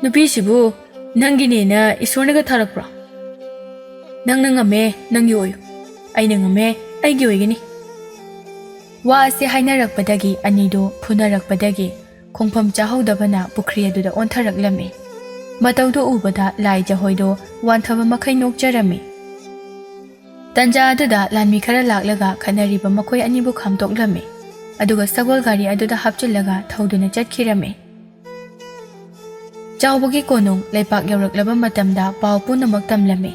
ꯅꯨꯄꯤꯁꯤꯕꯨ ꯅꯪꯒꯤꯅꯦꯅ ꯏꯁꯣꯔꯅꯒ ꯊꯥꯔꯛꯄ꯭ꯔꯣ? ꯅꯪꯅ ꯉꯝꯃꯦ, ꯅꯪꯒꯤ ꯑꯣꯏꯌꯨ꯫ ꯑꯩꯅ ꯉꯝꯃꯦ, ꯑꯩꯒꯤ ꯑꯣꯏꯒꯅꯤ꯫ ꯋꯥ ꯑꯁꯤ ꯍꯥꯏꯅꯔꯛꯄꯗꯒꯤ ꯑꯅꯤꯗꯨ ꯐꯨꯅꯔꯛꯄꯗꯒꯤ ꯈꯣꯡꯐꯝ ꯆꯥꯍꯧꯗꯕꯅ ꯄꯨꯈ꯭ꯔꯤ ꯑꯗꯨꯗ ꯑꯣꯟꯊꯔꯛꯂꯝꯃꯤ꯫ ꯃꯇꯧꯗꯨ ꯎꯕꯗ ꯂꯥꯏꯖ ꯍꯣꯏꯗꯣ ꯋꯥꯟꯊꯕ ꯃꯈꯩ ꯅꯣꯛꯆꯔꯝꯃꯤ꯫ ꯇꯟꯖꯥ ꯑꯗꯨꯗ ꯂꯥꯟꯃꯤ ꯈꯔ ꯂꯥꯛꯂꯒ ꯈꯠꯅꯔꯤꯕ ꯃꯈꯣꯏ ꯑꯅꯤꯕꯨ ꯈꯥꯝꯗꯣꯛꯂꯝꯃꯤ꯫ ꯑꯗꯨꯒ ꯁꯒꯣꯜ ꯒꯥꯔꯤ ꯑꯗꯨꯗ ꯍꯥꯞꯆꯤꯜꯂꯒ ꯊꯧꯗꯨꯅ ꯆꯠꯈꯤꯔꯝꯃꯤ꯫ ꯆꯥꯎꯕꯒꯤ ꯀꯣꯅꯨꯡ ꯂꯩꯄꯥꯛ ꯌꯧꯔꯛꯂꯕ ꯃꯇꯝꯗ ꯄꯥꯎ ꯄꯨꯝꯅꯃꯛ ꯇꯝꯂꯝꯃꯤ꯫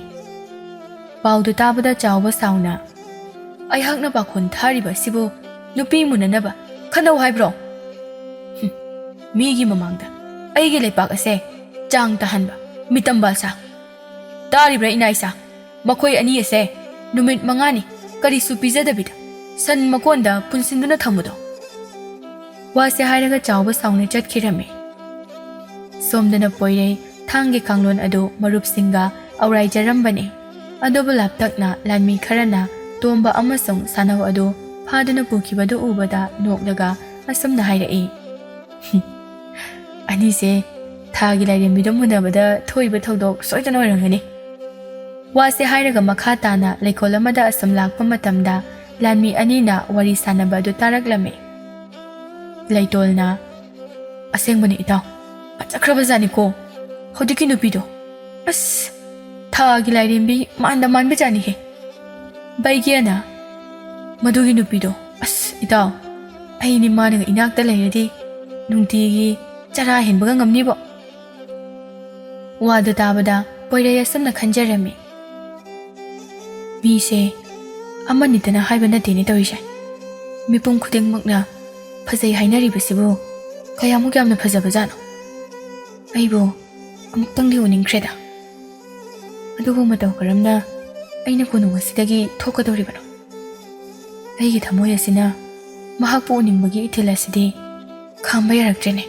ꯄꯥꯎꯗꯨ ꯇꯥꯕꯗ ꯆꯥꯎꯕ ꯁꯥꯎꯅ, "ꯑꯩꯍꯥꯛꯅ ꯄꯥꯈꯣꯟ ꯊꯥꯔꯤꯕ ꯑꯁꯤꯕꯨ ꯅꯨꯄꯤ ꯃꯨꯟꯅꯅꯕ ꯈꯟꯅꯧ ꯍꯥꯏꯕ꯭ꯔꯣ? ꯍꯨꯝ, ꯃꯤꯒꯤ ꯃꯃꯥꯡꯗ ꯑꯩꯒꯤ ꯂꯩꯄꯥꯛ ꯑꯁꯦ ꯆꯥꯡ ꯇꯥꯍꯟꯕ ꯃꯤꯇꯝꯕꯥꯜ ꯁꯥ꯫ ꯇꯥꯔꯤꯕ꯭ꯔꯥ ꯏꯅꯥ ꯏꯆꯥ? ꯃꯈꯣꯏ ꯑꯅꯤ ꯑꯁꯦ ꯅꯨꯃꯤꯠ ꯃꯉꯥꯅꯤ ꯀꯔꯤꯁꯨ ꯄꯤꯖꯗꯕꯤꯗ ꯁꯟ ꯃꯀꯣꯟꯗ ꯄꯨꯟꯁꯤꯟꯗꯨꯅ ꯊꯝꯃꯨꯗꯣ꯫" ꯋꯥꯁꯦ ꯍꯥꯏꯔꯒ ꯆꯥꯎꯕ ꯁꯥꯎꯅ ꯆꯠꯈꯤꯔꯝꯃꯤ꯫ ꯁꯣꯝꯗꯅ ꯄꯣꯏꯔꯩ ꯊꯥꯡꯒꯤ ꯀꯥꯡꯂꯣꯟ ꯑꯗꯨ ꯃꯔꯨꯞꯁꯤꯡꯒ ꯑꯧꯔꯥꯏꯖꯔꯝꯕꯅꯤ꯫ ꯑꯗꯨꯕꯨ ꯂꯥꯞꯇꯛꯅ ꯂꯥꯟꯃꯤ ꯈꯔꯅ ꯇꯣꯝꯕ ꯑꯃꯁꯨꯡ ꯁꯥꯅꯧ ꯑꯗꯨ ꯐꯥꯗꯨꯅ ꯄꯨꯈꯤꯕꯗꯨ ꯎꯕꯗ ꯅꯣꯛꯂꯒ ꯑꯁꯨꯝꯅ ꯍꯥꯏꯔꯛꯏ, "ꯍꯨꯝ, ꯑꯅꯤꯁꯦ ꯊꯥꯒꯤ ꯂꯥꯏꯔꯦꯝꯕꯤꯗ ꯃꯨꯟꯅꯕꯗ ꯊꯣꯛꯏꯕ ꯊꯧꯗꯣꯛ ꯁꯣꯏꯗꯅ ꯑꯣꯏꯔꯝꯒꯅꯤ꯫" ꯋꯥꯁꯦ ꯍꯥꯏꯔꯒ ꯃꯈꯥ ꯇꯥꯅ ꯂꯩꯀꯣꯜ ꯑꯃꯗ ꯑꯁꯨꯝ ꯂꯥꯛꯄ ꯃꯇꯝꯗ ꯂꯥꯟꯃꯤ ꯑꯅꯤꯅ ꯋꯥꯔꯤ ꯁꯥꯟꯅꯕ ꯑꯗꯨ ꯇꯥꯔꯛꯂꯝꯃꯤ꯫ ꯂꯩꯇꯣꯜꯅ, "ꯑꯁꯦꯡꯕꯅꯤ ꯏꯇꯥꯎ, ꯐꯖꯈ꯭ꯔꯕꯖꯥꯠꯅꯤꯀꯣ ꯍꯧꯖꯤꯛꯀꯤ ꯅꯨꯄꯤꯗꯣ꯫ ꯑꯁ, ꯊꯥꯒꯤ ꯂꯥꯏꯔꯦꯝꯕꯤ ꯃꯥꯟꯗ ꯃꯥꯟꯕꯖꯥꯠꯅꯤꯍꯦ꯫" ꯕꯩꯒ꯭ꯌꯅ, "ꯃꯗꯨꯒꯤ ꯅꯨꯄꯤꯗꯣ, ꯑꯁ ꯏꯇꯥꯎ, ꯑꯩꯅꯤ ꯃꯥꯅꯒ ꯏꯅꯥꯛꯇ ꯂꯩꯔꯗꯤ ꯅꯨꯡꯇꯤꯒꯤ ꯇꯔꯥ ꯍꯦꯟꯕꯒ ꯉꯝꯅꯤꯕꯣ꯫ ꯋꯥꯗꯨ ꯇꯥꯕꯗ ꯄꯣꯏꯔꯩ ꯑꯁꯨꯝꯅ ꯈꯟꯖꯔꯝꯃꯤ, "ꯃꯤꯁꯦ ꯑꯃꯅꯤꯇꯅ ꯍꯥꯏꯕ ꯅꯠꯇꯦꯅꯦ ꯇꯧꯔꯤꯁꯦ꯫ ꯃꯤꯄꯨꯝ ꯈꯨꯗꯤꯡꯃꯛꯅ ꯐꯖꯩ ꯍꯥꯏꯅꯔꯤꯕꯁꯤꯕꯨ ꯀꯌꯥꯃꯨꯛ ꯌꯥꯝꯅ ꯐꯖꯕꯖꯥꯠꯅꯣ? ꯑꯩꯕꯨ ꯑꯃꯨꯛꯇꯪꯗꯤ ꯎꯅꯤꯡꯈ꯭ꯔꯦꯗ꯫ ꯑꯗꯨꯕꯨ ꯃꯇꯧ ꯀꯔꯝꯅ ꯑꯩꯅ ꯀꯣꯅꯨꯡ ꯑꯁꯤꯗꯒꯤ ꯊꯣꯛꯀꯗꯧꯔꯤꯕꯅꯣ? ꯑꯩꯒꯤ ꯊꯃꯣꯏ ꯑꯁꯤꯅ ꯃꯍꯥꯛꯄꯨ ꯎꯅꯤꯡꯕꯒꯤ ꯏꯊꯤꯜ ꯑꯁꯤꯗꯤ ꯈꯥꯝꯕ ꯌꯥꯔꯛꯇ꯭ꯔꯦꯅꯦ"꯫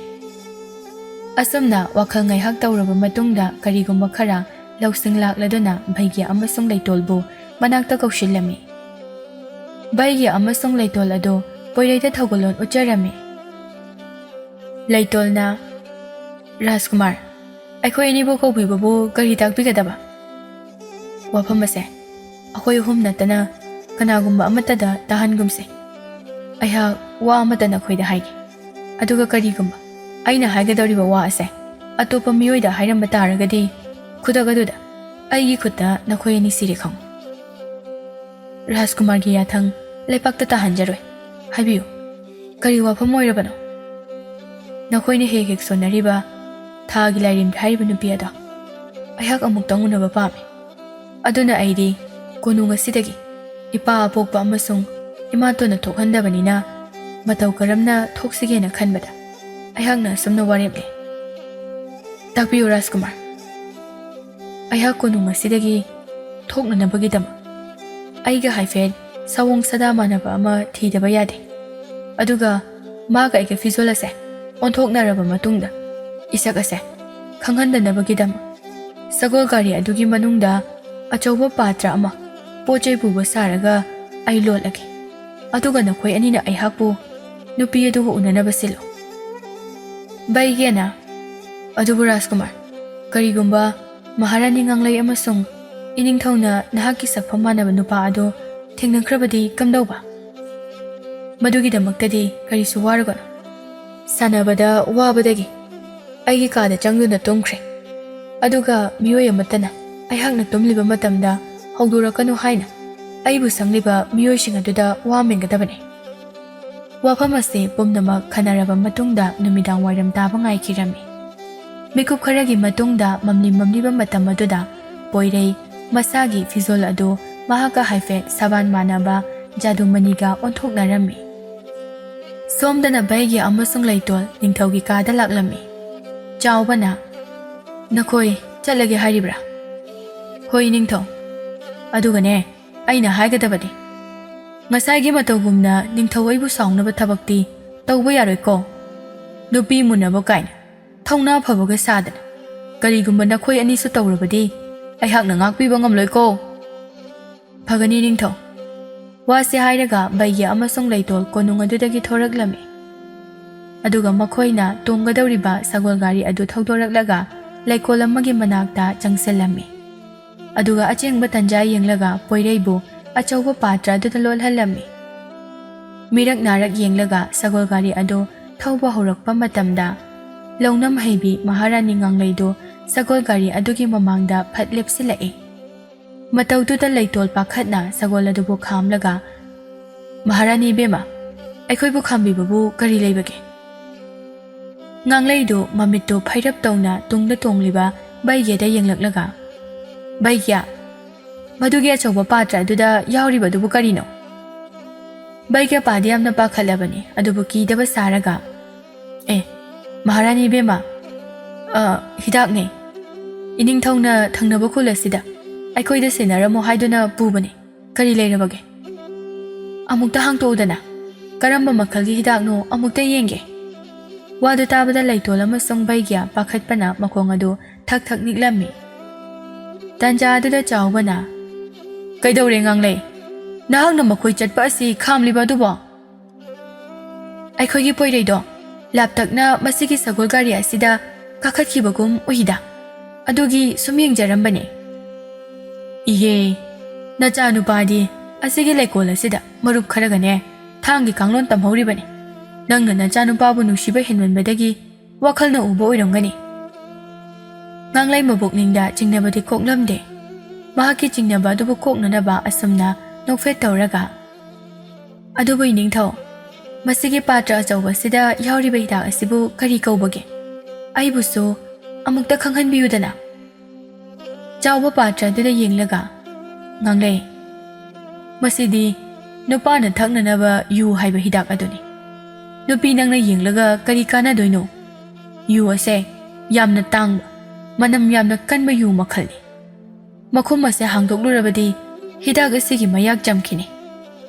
ꯑꯁꯨꯝꯅ ꯋꯥꯈꯜ ꯉꯥꯏꯍꯥꯛ ꯇꯧꯔꯕ ꯃꯇꯨꯡꯗ ꯀꯔꯤꯒꯨꯝꯕ ꯈꯔ ꯂꯧꯁꯤꯡ ꯂꯥꯛꯂꯗꯨꯅ ꯚꯩꯒ꯭ꯌ ꯑꯃꯁꯨꯡ ꯂꯩꯇꯣꯜꯕꯨ ꯃꯅꯥꯛꯇ ꯀꯧꯁꯤꯜꯂꯝꯃꯤ꯫ ꯚꯩꯒ꯭ꯌ ꯑꯃꯁꯨꯡ ꯂꯩꯇꯣꯜ ꯑꯗꯨ ꯄꯣꯏꯔꯩꯗ ꯊꯧꯒꯜꯂꯣꯟ ꯎꯠꯆꯔꯝꯃꯤ꯫ ꯂꯩꯇꯣꯜꯅ, "ꯔꯥꯖꯀꯨꯃꯥꯔ, ꯑꯩꯈꯣꯏ ꯑꯅꯤꯕꯨ ꯀꯧꯕꯤꯕꯕꯨ ꯀꯔꯤ ꯇꯥꯛꯄꯤꯒꯗꯕ? ꯋꯥꯐꯝ ꯑꯁꯦ ꯑꯩꯈꯣꯏ ꯑꯍꯨꯝ ꯅꯠꯇꯅ ꯀꯅꯥꯒꯨꯝꯕ ꯑꯃꯠꯇꯗ ꯇꯥꯍꯟꯒꯨꯝꯁꯦ꯫ ꯑꯩꯍꯥꯛ ꯋꯥ ꯑꯃꯠꯇ ꯅꯈꯣꯏꯗ ꯍꯥꯏꯒꯦ꯫ ꯑꯗꯨꯒ ꯀꯔꯤꯒꯨꯝꯕ ꯑꯩꯅ ꯍꯥꯏꯒꯗꯧꯔꯤꯕ ꯋꯥ ꯑꯁꯦ ꯑꯇꯣꯞꯄ ꯃꯤꯑꯣꯏꯗ ꯍꯥꯏꯔꯝꯕ ꯇꯥꯔꯒꯗꯤ, ꯈꯨꯗꯛ ꯑꯗꯨꯗ ꯑꯩꯒꯤ ꯈꯨꯠꯇ ꯅꯈꯣꯏ ꯑꯅꯤ ꯁꯤꯔꯦ ꯈꯪꯉꯨ"꯫ ꯔꯥꯖꯀꯨꯃꯥꯔꯒꯤ ꯌꯥꯊꯪ ꯂꯩꯄꯥꯛꯇ ꯇꯥꯍꯟꯖꯔꯣꯏ꯫ ꯍꯥꯏꯕꯤꯌꯨ, ꯀꯔꯤ ꯋꯥꯐꯝ ꯑꯣꯏꯔꯕꯅꯣ? ꯅꯈꯣꯏꯅ ꯍꯦꯛ ꯍꯦꯛ ꯁꯣꯟꯅꯔꯤꯕ ꯊꯥꯒꯤ ꯂꯥꯏꯔꯦꯝꯕꯤ ꯍꯥꯏꯔꯤꯕ ꯅꯨꯄꯤ ꯑꯗꯣ ꯑꯩꯍꯥꯛ ꯑꯃꯨꯛꯇꯪ ꯎꯅꯕ ꯄꯥꯝꯃꯤ꯫ ꯑꯗꯨꯅ ꯑꯩꯗꯤ ꯀꯣꯅꯨꯡ ꯑꯁꯤꯗꯒꯤ ꯏꯄꯥ ꯑꯄꯣꯛꯄ ꯑꯃꯁꯨꯡ ꯏꯃꯥꯇꯣꯟꯅ ꯊꯣꯛꯍꯟꯗꯕꯅꯤꯅ ꯃꯇꯧ ꯀꯔꯝꯅ ꯊꯣꯛꯁꯤꯒꯦꯅ ꯈꯟꯕꯗ ꯑꯩꯍꯥꯛꯅ ꯑꯁꯨꯝꯅ ꯋꯥꯔꯦꯞꯂꯦ꯫ ꯇꯥꯛꯄꯤꯌꯨ ꯔꯥꯖꯀꯨꯃꯥꯔ, ꯑꯩꯍꯥꯛ ꯀꯣꯅꯨꯡ ꯑꯁꯤꯗꯒꯤ ꯊꯣꯛꯅꯅꯕꯒꯤꯗꯃꯛ ꯑꯩꯒ ꯍꯥꯏꯐꯦꯠ ꯁꯑꯣꯡ ꯁꯥꯗꯥ ꯃꯥꯟꯅꯕ ꯑꯃ ꯊꯤꯗꯕ ꯌꯥꯗꯦ꯫ ꯑꯗꯨꯒ ꯃꯥꯒ ꯑꯩꯒ ꯐꯤꯖꯣꯜ ꯑꯁꯦ ꯑꯣꯟꯊꯣꯛꯅꯔꯕ ꯃꯇꯨꯡꯗ ꯏꯁꯛ ꯑꯁꯦ ꯈꯪꯍꯟꯗꯅꯕꯒꯤꯗꯃꯛ ꯁꯒꯣꯜ ꯒꯥꯔꯤ ꯑꯗꯨꯒꯤ ꯃꯅꯨꯡꯗ ꯑꯆꯧꯕ ꯄꯥꯇ꯭ꯔ ꯑꯃ ꯄꯣꯠ ꯆꯩ ꯄꯨꯕ ꯁꯥꯔꯒ ꯑꯩ ꯂꯣꯠꯂꯒꯦ꯫ ꯑꯗꯨꯒ ꯅꯈꯣꯏ ꯑꯅꯤꯅ ꯑꯩꯍꯥꯛꯄꯨ ꯅꯨꯄꯤ ꯑꯗꯨꯒ ꯎꯅꯅꯕ ꯁꯤꯜꯂꯨ꯫ ꯚꯩꯒ꯭ꯌꯅ, ꯑꯗꯨꯕꯨ ꯔꯥꯖꯀꯨꯃꯥꯔ, ꯀꯔꯤꯒꯨꯝꯕ ꯃꯍꯥꯔꯥꯅꯤ ꯉꯥꯡꯂꯩ ꯑꯃꯁꯨꯡ ꯏꯅꯤꯡꯊꯧꯅ ꯅꯍꯥꯛꯀꯤ ꯁꯛꯐꯝ ꯃꯥꯟꯅꯕ ꯅꯨꯄꯥ ꯑꯗꯨ ꯊꯦꯡꯅꯈ꯭ꯔꯕꯗꯤ ꯀꯝꯗꯧꯕ? ꯃꯗꯨꯒꯤꯗꯃꯛꯇꯗꯤ ꯀꯔꯤꯁꯨ ꯋꯥꯔꯨꯒꯅꯨ꯫ ꯁꯥꯟꯅꯕꯗ ꯋꯥꯕꯗꯒꯤ ꯑꯩꯒꯤ ꯀꯥꯗ ꯆꯪꯗꯨꯅ ꯇꯨꯝꯈ꯭ꯔꯦ꯫ ꯑꯗꯨꯒ ꯃꯤꯑꯣꯏ ꯑꯃꯠꯇꯅ ꯑꯩꯍꯥꯛꯅ ꯇꯨꯝꯂꯤꯕ ꯃꯇꯝꯗ ꯍꯧꯗꯣꯔꯛꯀꯅꯨ ꯍꯥꯏꯅ ꯑꯩꯕꯨ ꯁꯪꯂꯤꯕ ꯃꯤꯑꯣꯏꯁꯤꯡ ꯑꯗꯨꯗ ꯋꯥ ꯃꯦꯟꯒꯗꯕꯅꯤ꯫ ꯋꯥꯐꯝ ꯑꯁꯤ ꯄꯨꯝꯅꯃꯛ ꯈꯟꯅꯔꯕ ꯃꯇꯨꯡꯗ ꯅꯨꯃꯤꯗꯥꯡ ꯋꯥꯏꯔꯝ ꯇꯥꯕ ꯉꯥꯏꯈꯤꯔꯝꯃꯤ꯫ ꯃꯤꯀꯨꯞ ꯈꯔꯒꯤ ꯃꯇꯨꯡꯗ ꯃꯝꯂꯤ ꯃꯝꯂꯤꯕ ꯃꯇꯝ ꯑꯗꯨꯗ ꯄꯣꯏꯔꯩ ꯃꯁꯥꯒꯤ ꯐꯤꯖꯣꯜ ꯑꯗꯨ ꯃꯍꯥꯛꯀ ꯍꯥꯏꯐꯦꯠ ꯁꯕꯥꯟ ꯃꯥꯟꯅꯕ ꯖꯥꯗꯨꯃꯅꯤꯒ ꯑꯣꯟꯊꯣꯛꯅꯔꯝꯃꯤ꯫ ꯁꯣꯝꯗꯅ ꯕꯩꯒꯤ ꯑꯃꯁꯨꯡ ꯂꯩꯇꯣꯜ ꯅꯤꯡꯊꯧꯒꯤ ꯀꯥꯗ ꯂꯥꯛꯂꯝꯃꯤ꯫ ꯆꯥꯎꯕꯅ, "ꯅꯈꯣꯏ ꯆꯠꯂꯒꯦ ꯍꯥꯏꯔꯤꯕ꯭ꯔꯥ?" "ꯍꯣꯏ ꯅꯤꯡꯊꯧ꯫ ꯑꯗꯨꯒꯅꯦ, ꯑꯩꯅ ꯍꯥꯏꯒꯗꯕꯗꯤ, ꯉꯁꯥꯏꯒꯤ ꯃꯇꯧꯒꯨꯝꯅ ꯅꯤꯡꯊꯧ ꯑꯩꯕꯨ ꯁꯥꯎꯅꯕ ꯊꯕꯛꯇꯤ ꯇꯧꯕ ꯌꯥꯔꯣꯏꯀꯣ꯫ ꯅꯨꯄꯤ ꯃꯨꯟꯅꯕ ꯀꯥꯏꯅ ꯊꯧꯅꯥ ꯐꯕꯒ ꯁꯥꯗꯅ ꯀꯔꯤꯒꯨꯝꯕ ꯅꯈꯣꯏ ꯑꯅꯤꯁꯨ ꯇꯧꯔꯕꯗꯤ ꯑꯩꯍꯥꯛꯅ ꯉꯥꯛꯄꯤꯕ ꯉꯝꯂꯣꯏꯀꯣ꯫" "ꯐꯒꯅꯤ ꯅꯤꯡꯊꯧ꯫" ꯋꯥꯁꯤ ꯍꯥꯏꯔꯒ ꯕꯩꯒꯤ ꯑꯃꯁꯨꯡ ꯂꯩꯇꯣꯜ ꯀꯣꯅꯨꯡ ꯑꯗꯨꯗꯒꯤ ꯊꯣꯔꯛꯂꯝꯃꯤ꯫ ꯑꯗꯨꯒ ꯃꯈꯣꯏꯅ ꯇꯣꯡꯒꯗꯧꯔꯤꯕ ꯁꯒꯣꯜ ꯒꯥꯔꯤ ꯑꯗꯨ ꯊꯧꯗꯣꯔꯛꯂꯒ ꯂꯩꯀꯣꯜ ꯑꯃꯒꯤ ꯃꯅꯥꯛꯇ ꯆꯪꯁꯤꯜꯂꯝꯃꯤ꯫ ꯑꯗꯨꯒ ꯑꯆꯦꯡꯕ ꯇꯟꯖꯥ ꯌꯦꯡꯂꯒ ꯄꯣꯏꯔꯩꯕꯨ ꯑꯆꯧꯕ ꯄꯥꯇ꯭ꯔ ꯑꯗꯨꯗ ꯂꯣꯜꯍꯜꯂꯝꯃꯤ꯫ ꯃꯤꯔꯛ ꯅꯥꯔꯛ ꯌꯦꯡꯂꯒ ꯁꯒꯣꯜ ꯒꯥꯔꯤ ꯑꯗꯨ ꯊꯧꯕ ꯍꯧꯔꯛꯄ ꯃꯇꯝꯗ ꯂꯧꯅꯝ ꯍꯩꯕꯤ ꯃꯍꯥꯔꯥꯅꯤ ꯉꯥꯡꯂꯩꯗꯨ ꯁꯒꯣꯜ ꯒꯥꯔꯤ ꯑꯗꯨꯒꯤ ꯃꯃꯥꯡꯗ ꯐꯠ ꯂꯦꯞꯁꯤꯜꯂꯛꯏ꯫ ꯃꯇꯧꯗꯨꯗ ꯂꯩꯇꯣꯜ ꯄꯥꯈꯠꯅ ꯁꯒꯣꯜ ꯑꯗꯨꯕꯨ ꯈꯥꯝꯂꯒ, "ꯃꯍꯥꯔꯥꯅꯤ ꯏꯕꯦꯝꯃ, ꯑꯩꯈꯣꯏꯕꯨ ꯈꯥꯝꯕꯤꯕꯕꯨ ꯀꯔꯤ ꯂꯩꯕꯒꯦ?" ꯉꯥꯡꯂꯩꯗꯨ ꯃꯃꯤꯠꯇꯨ ꯐꯩꯔꯞ ꯇꯧꯅ ꯇꯨꯡꯗ ꯇꯣꯡꯂꯤꯕ ꯕꯩꯒ꯭ꯌꯗ ꯌꯦꯡꯂꯛꯂꯒ, "ꯕꯩꯒ꯭ꯌ, ꯃꯗꯨꯒꯤ ꯑꯆꯧꯕ ꯄꯥꯇ꯭ꯔ ꯑꯗꯨꯗ ꯌꯥꯎꯔꯤꯕꯗꯨꯕꯨ ꯀꯔꯤꯅꯣ?" ꯕꯩꯒ꯭ꯌꯄꯥꯗꯤ ꯌꯥꯝꯅ ꯄꯥꯈꯠꯂꯕꯅꯤ, ꯑꯗꯨꯕꯨ ꯀꯤꯗꯕ ꯁꯥꯔꯒ, "ꯑꯦ, ꯃꯍꯥꯔꯥꯅꯤ ꯏꯕꯦꯝꯃ, ꯑ, ꯍꯤꯗꯥꯛꯅꯦ꯫ ꯏꯅꯤꯡꯊꯧꯅ ꯊꯪꯅꯕ ꯈꯨꯜ ꯑꯁꯤꯗ ꯑꯩꯈꯣꯏꯗ ꯁꯦꯟꯅꯔꯝꯃꯣ ꯍꯥꯏꯗꯨꯅ ꯄꯨꯕꯅꯦ꯫ ꯀꯔꯤ ꯂꯩꯔꯕꯒꯦ? ꯑꯃꯨꯛꯇ ꯍꯥꯡꯇꯣꯛꯎꯗꯅ꯫ ꯀꯔꯝꯕ ꯃꯈꯜꯒꯤ ꯍꯤꯗꯥꯛꯅꯣ ꯑꯃꯨꯛꯇ ꯌꯦꯡꯒꯦ꯫" ꯋꯥꯗꯨ ꯇꯥꯕꯗ ꯂꯩꯇꯣꯜ ꯑꯃꯁꯨꯡ ꯕꯩꯒ꯭ꯌ ꯄꯥꯈꯠꯄꯅ ꯃꯈꯣꯡ ꯑꯗꯨ ꯊꯛ ꯊꯛ ꯅꯤꯛꯂꯝꯃꯤ꯫ ꯇꯥꯟꯖꯥ ꯑꯗꯨꯗ ꯆꯥꯎꯕꯅ, "ꯀꯩꯗꯧꯔꯦ ꯉꯥꯡꯂꯩ? ꯅꯍꯥꯛꯅ ꯃꯈꯣꯏ ꯆꯠꯄ ꯑꯁꯤ ꯈꯥꯝꯂꯤꯕ ꯑꯗꯨꯕꯣ?" "ꯑꯩꯈꯣꯏꯒꯤ ꯄꯣꯏꯔꯩꯗꯣ ꯂꯥꯞꯇꯛꯅ ꯃꯁꯤꯒꯤ ꯁꯒꯣꯜ ꯒꯥꯔꯤ ꯑꯁꯤꯗ ꯀꯥꯈꯠꯈꯤꯕꯒꯨꯝ ꯎꯏꯗ, ꯑꯗꯨꯒꯤ ꯁꯨꯝ ꯌꯦꯡꯖꯔꯝꯕꯅꯦ꯫" "ꯏꯍꯦ, ꯅꯆꯥꯅꯨꯄꯥꯗꯤ ꯑꯁꯤꯒꯤ ꯂꯩꯀꯣꯜ ꯑꯁꯤꯗ ꯃꯔꯨꯞ ꯈꯔꯒꯅꯦ ꯊꯥꯡꯒꯤ ꯀꯥꯡꯂꯣꯟ ꯇꯝꯍꯧꯔꯤꯕꯅꯤ꯫ ꯅꯪꯅ ꯅꯆꯥꯅꯨꯄꯥꯕꯨ ꯅꯨꯡꯁꯤꯕ ꯍꯦꯟꯃꯟꯕꯗꯒꯤ ꯋꯥꯈꯜꯅ ꯎꯕ ꯑꯣꯏꯔꯝꯒꯅꯤ꯫" ꯉꯥꯡꯂꯩ ꯃꯕꯨꯛꯅꯤꯡꯗ ꯆꯤꯡꯅꯕꯗꯤ ꯀꯣꯛꯂꯝꯗꯦ꯫ ꯃꯍꯥꯛꯀꯤ ꯆꯤꯡꯅꯕ ꯑꯗꯨꯕꯨ ꯀꯣꯛꯅꯅꯕ ꯑꯁꯨꯝꯅ ꯅꯣꯛꯐꯦꯠ ꯇꯧꯔꯒ, "ꯑꯗꯨꯕꯨ ꯏꯅꯤꯡꯊꯧ, "ꯃꯁꯤꯒꯤ ꯄꯥꯇ꯭ꯔ ꯑꯆꯧꯕꯁꯤꯗ ꯌꯥꯎꯔꯤꯕ ꯍꯤꯗꯥꯛ ꯑꯁꯤꯕꯨ ꯀꯔꯤ ꯀꯧꯕꯒꯦ? ꯑꯩꯕꯨꯁꯨ ꯑꯃꯨꯛꯇ ꯈꯪꯍꯟꯕꯤꯌꯨꯗꯅ꯫" ꯆꯥꯎꯕ ꯄꯥꯇ꯭ꯔ ꯑꯗꯨꯗ ꯌꯦꯡꯂꯒ, "ꯉꯥꯡꯂꯩ, ꯃꯁꯤꯗꯤ ꯅꯨꯄꯥꯅ ꯊꯛꯅꯅꯕ ꯌꯨ ꯍꯥꯏꯕ ꯍꯤꯗꯥꯛ ꯑꯗꯨꯅꯤ꯫ ꯅꯨꯄꯤ ꯅꯪꯅ ꯌꯦꯡꯂꯒ ꯀꯔꯤ ꯀꯥꯟꯅꯗꯣꯏꯅꯣ? ꯌꯨ ꯑꯁꯦ ꯌꯥꯝꯅ ꯇꯥꯡꯕ, ꯃꯅꯝ ꯌꯥꯝꯅ ꯀꯟꯕ ꯌꯨ ꯃꯈꯜꯅꯤ꯫ ꯃꯈꯨꯝ ꯑꯁꯦ ꯍꯥꯡꯗꯣꯛꯂꯨꯔꯕꯗꯤ ꯍꯤꯗꯥꯛ ꯑꯁꯤꯒꯤ ꯃꯌꯥꯛ ꯆꯝꯈꯤꯅꯤ꯫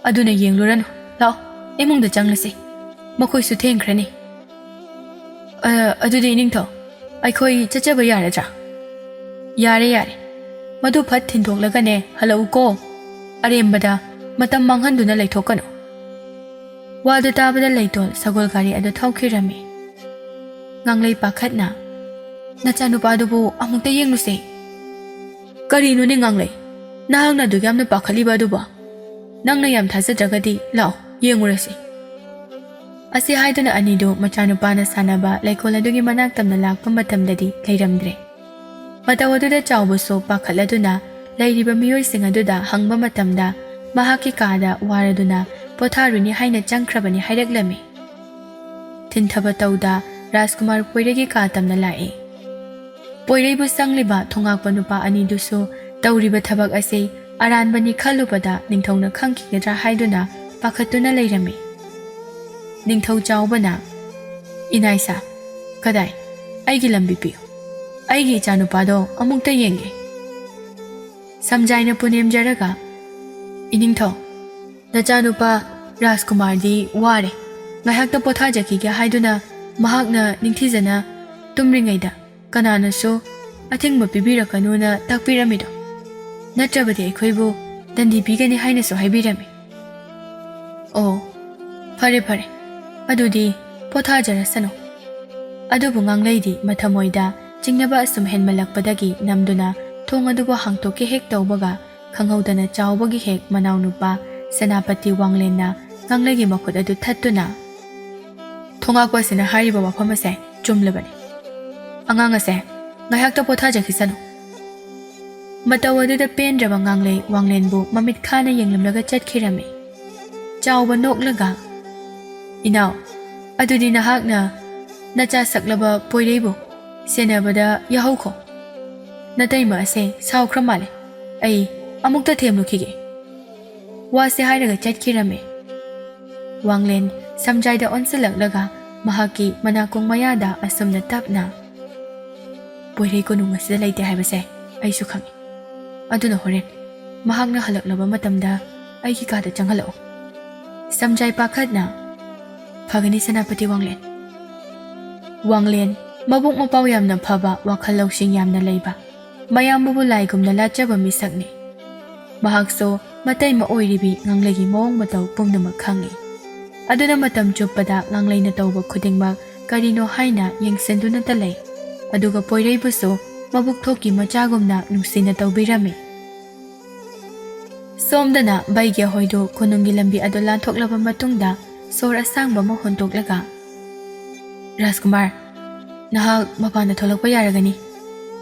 ꯑꯗꯨꯅ ꯌꯦꯡꯂꯨꯔꯅꯨ꯫ ꯂꯥꯛꯑꯣ, ꯏꯃꯨꯡꯗ ꯆꯪꯂꯁꯤ꯫ ꯃꯈꯣꯏꯁꯨ ꯊꯦꯡꯈ꯭ꯔꯅꯤ꯫" "ꯑ, ꯑꯗꯨꯗꯤ ꯏꯅꯤꯡꯊꯧ, ꯑꯩꯈꯣꯏ ꯆꯠꯆꯕ ꯌꯥꯔꯗ꯭ꯔꯥ?" "ꯌꯥꯔꯦ, ꯌꯥꯔꯦ꯫ ꯃꯗꯨ ꯐꯠ ꯊꯤꯟꯗꯣꯛꯂꯒꯅꯦ ꯍꯜꯂꯛꯎꯀꯣ꯫ ꯑꯔꯦꯝꯕꯗ ꯃꯇꯝ ꯃꯥꯡꯍꯟꯗꯨꯅ ꯂꯩꯊꯣꯛꯀꯅꯨ꯫" ꯋꯥꯗꯨ ꯇꯥꯕꯗ ꯂꯩꯇꯣꯜ ꯁꯒꯣꯜ ꯒꯥꯔꯤ ꯑꯗꯨ ꯊꯧꯈꯤꯔꯝꯃꯤ꯫ ꯉꯥꯡꯂꯩ ꯄꯥꯈꯠꯅ, "ꯅꯆꯥꯅꯨꯄꯥꯗꯨꯕꯨ ꯑꯃꯨꯛꯇ ꯌꯦꯡꯂꯨꯁꯦ꯫" "ꯀꯔꯤꯅꯣꯅꯦ ꯉꯥꯡꯂꯩ, ꯅꯍꯥꯛꯅ ꯑꯗꯨꯛ ꯌꯥꯝꯅ ꯄꯥꯈꯠꯂꯤꯕ ꯑꯗꯨꯕꯣ? ꯅꯪꯅ ꯌꯥꯝ ꯊꯥꯖꯗ꯭ꯔꯒꯗꯤ ꯂꯥꯛꯑꯣ, ꯌꯦꯡꯉꯨꯔꯁꯤ꯫" ꯑꯁꯤ ꯍꯥꯏꯗꯨꯅ ꯑꯅꯤꯗꯨ ꯃꯆꯥꯅꯨꯄꯥꯅ ꯁꯥꯟꯅꯕ ꯂꯩꯀꯣꯜ ꯑꯗꯨꯒꯤ ꯃꯅꯥꯛ ꯇꯝꯅ ꯂꯥꯛꯄ ꯃꯇꯝꯗꯗꯤ ꯂꯩꯔꯝꯗ꯭ꯔꯦ꯫ ꯃꯇꯧ ꯑꯗꯨꯗ ꯆꯥꯎꯕꯁꯨ ꯄꯥꯈꯠꯂꯗꯨꯅ ꯂꯩꯔꯤꯕ ꯃꯤꯑꯣꯏꯁꯤꯡ ꯑꯗꯨꯗ ꯍꯪꯕ ꯃꯇꯝꯗ, ꯃꯍꯥꯛꯀꯤ ꯀꯥꯗ ꯋꯥꯔꯗꯨꯅ ꯄꯣꯊꯥꯔꯨꯅꯤ ꯍꯥꯏꯅ ꯆꯪꯈ꯭ꯔꯕꯅꯤ ꯍꯥꯏꯔꯛꯂꯝꯃꯤ꯫ ꯊꯤꯟꯊꯕ ꯇꯧꯗ ꯔꯥꯖꯀꯨꯃꯥꯔ ꯄꯣꯏꯔꯩꯒꯤ ꯀꯥ ꯇꯝꯅ ꯂꯥꯛꯏ꯫ ꯄꯣꯏꯔꯩꯕꯨ ꯆꯪꯂꯤꯕ ꯊꯣꯉꯥꯛꯄ ꯅꯨꯄꯥ ꯑꯅꯤꯗꯨꯁꯨ ꯇꯧꯔꯤꯕ ꯊꯕꯛ ꯑꯁꯤ ꯑꯔꯥꯟꯕꯅꯤ ꯈꯜꯂꯨꯕꯗ ꯅꯤꯡꯊꯧꯅ ꯈꯪꯈꯤꯒꯗ꯭ꯔꯥ ꯍꯥꯏꯗꯨꯅ ꯄꯥꯈꯠꯇꯨꯅ ꯂꯩꯔꯝꯃꯤ꯫ ꯅꯤꯡꯊꯧ ꯆꯥꯎꯕꯅ, "ꯏꯅꯥꯏꯁꯥ, ꯀꯗꯥꯏ? ꯑꯩꯒꯤ ꯂꯝꯕꯤ ꯄꯤꯌꯨ꯫ ꯑꯩꯒꯤ ꯏꯆꯥꯅꯨꯄꯥꯗꯣ ꯑꯃꯨꯛꯇ ꯌꯦꯡꯒꯦ꯫" ꯁꯝꯖꯥꯏꯅ ꯄꯨꯅꯦꯝꯖꯔꯒ, "ꯏꯅꯤꯡꯊꯧ, ꯅꯆꯥꯅꯨꯄꯥ ꯔꯥꯖꯀꯨꯃꯥꯔꯗꯤ ꯋꯥꯔꯦ꯫ ꯉꯥꯏꯍꯥꯛꯇ ꯄꯣꯊꯥꯖꯈꯤꯒꯦ ꯍꯥꯏꯗꯨꯅ ꯃꯍꯥꯛꯅ ꯅꯤꯡꯊꯤꯖꯅ ꯇꯨꯝꯔꯤꯉꯩꯗ ꯀꯅꯥꯅꯁꯨ ꯑꯊꯤꯡꯕ ꯄꯤꯕꯤꯔꯛꯀꯅꯨꯅ ꯇꯥꯛꯄꯤꯔꯝꯃꯤꯗꯣ? ꯅꯠꯇ꯭ꯔꯕꯗꯤ ꯑꯩꯈꯣꯏꯕꯨ ꯗꯟꯗꯤ ꯄꯤꯒꯅꯤ ꯍꯥꯏꯅꯁꯨ ꯍꯥꯏꯕꯤꯔꯝꯃꯤ꯫" "ꯑꯣ, ꯐꯔꯦ, ꯐꯔꯦ꯫ ꯑꯗꯨꯗꯤ ꯄꯣꯊꯥꯖꯔꯁꯅꯨ꯫" ꯑꯗꯨꯕꯨ ꯉꯥꯡꯂꯩꯗꯤ ꯃꯊꯃꯣꯏꯗ ꯆꯤꯡꯅꯕ ꯑꯁꯨꯝ ꯍꯦꯟꯃꯜꯂꯛꯄꯗꯒꯤ ꯅꯝꯗꯨꯅ ꯊꯣꯡ ꯑꯗꯨꯕꯨ ꯍꯥꯡꯇꯣꯛꯀꯦ ꯍꯦꯛ ꯇꯧꯕꯒ, ꯈꯪꯍꯧꯗꯅ ꯆꯥꯎꯕꯒꯤ ꯍꯦꯛ ꯃꯅꯥꯎꯅꯨꯄꯥ ꯁꯦꯅꯥꯄꯇꯤ ꯋꯥꯡꯂꯦꯟꯅ ꯉꯥꯡꯂꯩꯒꯤ ꯃꯈꯨꯠ ꯑꯗꯨ ꯊꯠꯇꯨꯅ, "ꯊꯣꯉꯥꯛꯄ ꯑꯁꯤꯅ ꯍꯥꯏꯔꯤꯕ ꯋꯥꯐꯝ ꯑꯁꯦ ꯆꯨꯝꯂꯕꯅꯤ꯫ ꯑꯉꯥꯡ ꯑꯁꯦ ꯉꯥꯏꯍꯥꯛꯇ ꯄꯣꯊꯥꯖꯈꯤꯁꯅꯨ꯫" ꯃꯇꯧ ꯑꯗꯨꯗ ꯄꯦꯟꯗ꯭ꯔꯕ ꯉꯥꯡꯂꯩ ꯋꯥꯡꯂꯦꯟꯕꯨ ꯃꯃꯤꯠ ꯈꯥꯅ ꯌꯦꯡꯂꯝꯂꯒ ꯆꯠꯈꯤꯔꯝꯃꯤ꯫ ꯆꯥꯎꯕ ꯅꯣꯛꯂꯒ, "ꯏꯅꯥꯎ, ꯑꯗꯨꯗꯤ ꯅꯍꯥꯛꯅ ꯅꯆꯥ ꯁꯛꯂꯕ ꯄꯣꯏꯔꯩꯕꯨ ꯁꯦꯟꯅꯕꯗ ꯌꯥꯍꯧꯈꯣ꯫ ꯅꯇꯩꯃ ꯑꯁꯦ ꯁꯥꯎꯈ꯭ꯔ ꯃꯥꯜꯂꯦ꯫ ꯑꯩ ꯑꯃꯨꯛꯇ ꯊꯦꯝꯂꯨꯈꯤꯒꯦ꯫" ꯋꯥꯁꯦ ꯍꯥꯏꯔꯒ ꯆꯠꯈꯤꯔꯝꯃꯦ꯫ ꯋꯥꯡꯂꯦꯟ ꯁꯝꯖꯥꯏꯗ ꯑꯣꯟꯁꯤꯜꯂꯛꯂꯒ ꯃꯍꯥꯛꯀꯤ ꯃꯅꯥꯀꯣꯡ ꯃꯌꯥꯗ ꯑꯁꯨꯝꯅ ꯇꯞꯅ, "ꯄꯣꯏꯔꯩ ꯀꯣꯅꯨꯡ ꯑꯁꯤꯗ ꯂꯩꯇꯦ ꯍꯥꯏꯕꯁꯦ ꯑꯩꯁꯨ ꯈꯪꯏ꯫ ꯑꯗꯨꯅ ꯍꯣꯔꯦꯟ ꯃꯍꯥꯛꯅ ꯍꯜꯂꯛꯂꯕ ꯃꯇꯝꯗ ꯑꯩꯒꯤ ꯀꯥꯗ ꯆꯪꯍꯜꯂꯛꯎ꯫" ꯁꯝꯖꯥꯏ ꯄꯥꯈꯠꯅ, "ꯐꯒꯅꯤ ꯁꯦꯅꯥꯄꯇꯤ ꯋꯥꯡꯂꯦꯟ꯫" ꯋꯥꯡꯂꯦꯟ ꯃꯕꯨꯛ ꯃꯄꯥꯎ ꯌꯥꯝꯅ ꯐꯕ, ꯋꯥꯈꯜ ꯂꯧꯁꯤꯡ ꯌꯥꯝꯅ ꯂꯩꯕ, ꯃꯌꯥꯝꯕꯨ ꯂꯥꯏꯒꯨꯝꯅ ꯂꯥꯠꯆꯕ ꯃꯤꯁꯛꯅꯤ꯫ ꯃꯍꯥꯛꯁꯨ ꯃꯇꯩꯃ ꯑꯣꯏꯔꯤꯕꯤ ꯉꯥꯡꯂꯩꯒꯤ ꯃꯑꯣꯡ ꯃꯇꯧ ꯄꯨꯝꯅꯃꯛ ꯈꯪꯏ꯫ ꯑꯗꯨꯅ ꯃꯇꯝ ꯆꯨꯞꯄꯗ ꯉꯥꯡꯂꯩꯅ ꯇꯧꯕ ꯈꯨꯗꯤꯡꯃꯛ ꯀꯔꯤꯅꯣ ꯍꯥꯏꯅ ꯌꯦꯡꯁꯤꯟꯗꯨꯅꯇ ꯂꯩ꯫ ꯑꯗꯨꯒ ꯄꯣꯏꯔꯩꯕꯨꯁꯨ ꯃꯕꯨꯛ ꯊꯣꯛꯀꯤ ꯃꯆꯥꯒꯨꯝꯅ ꯅꯨꯡꯁꯤꯅ ꯇꯧꯕꯤꯔꯝꯃꯤ꯫ ꯁꯣꯝꯗꯅ ꯕꯩꯒ꯭ꯌ ꯍꯣꯏꯗꯨ ꯈꯨꯅꯨꯡꯒꯤ ꯂꯝꯕꯤ ꯑꯗꯨ ꯂꯥꯟꯊꯣꯛꯂꯕ ꯃꯇꯨꯡꯗ ꯁꯣꯔ ꯑꯁꯥꯡꯕ ꯑꯃ ꯍꯣꯟꯇꯣꯛꯂꯒ, "ꯔꯥꯖꯀꯨꯃꯥꯔ, ꯅꯍꯥꯛ ꯃꯄꯥꯟꯗ ꯊꯣꯛꯂꯛꯄ ꯌꯥꯔꯒꯅꯤ꯫"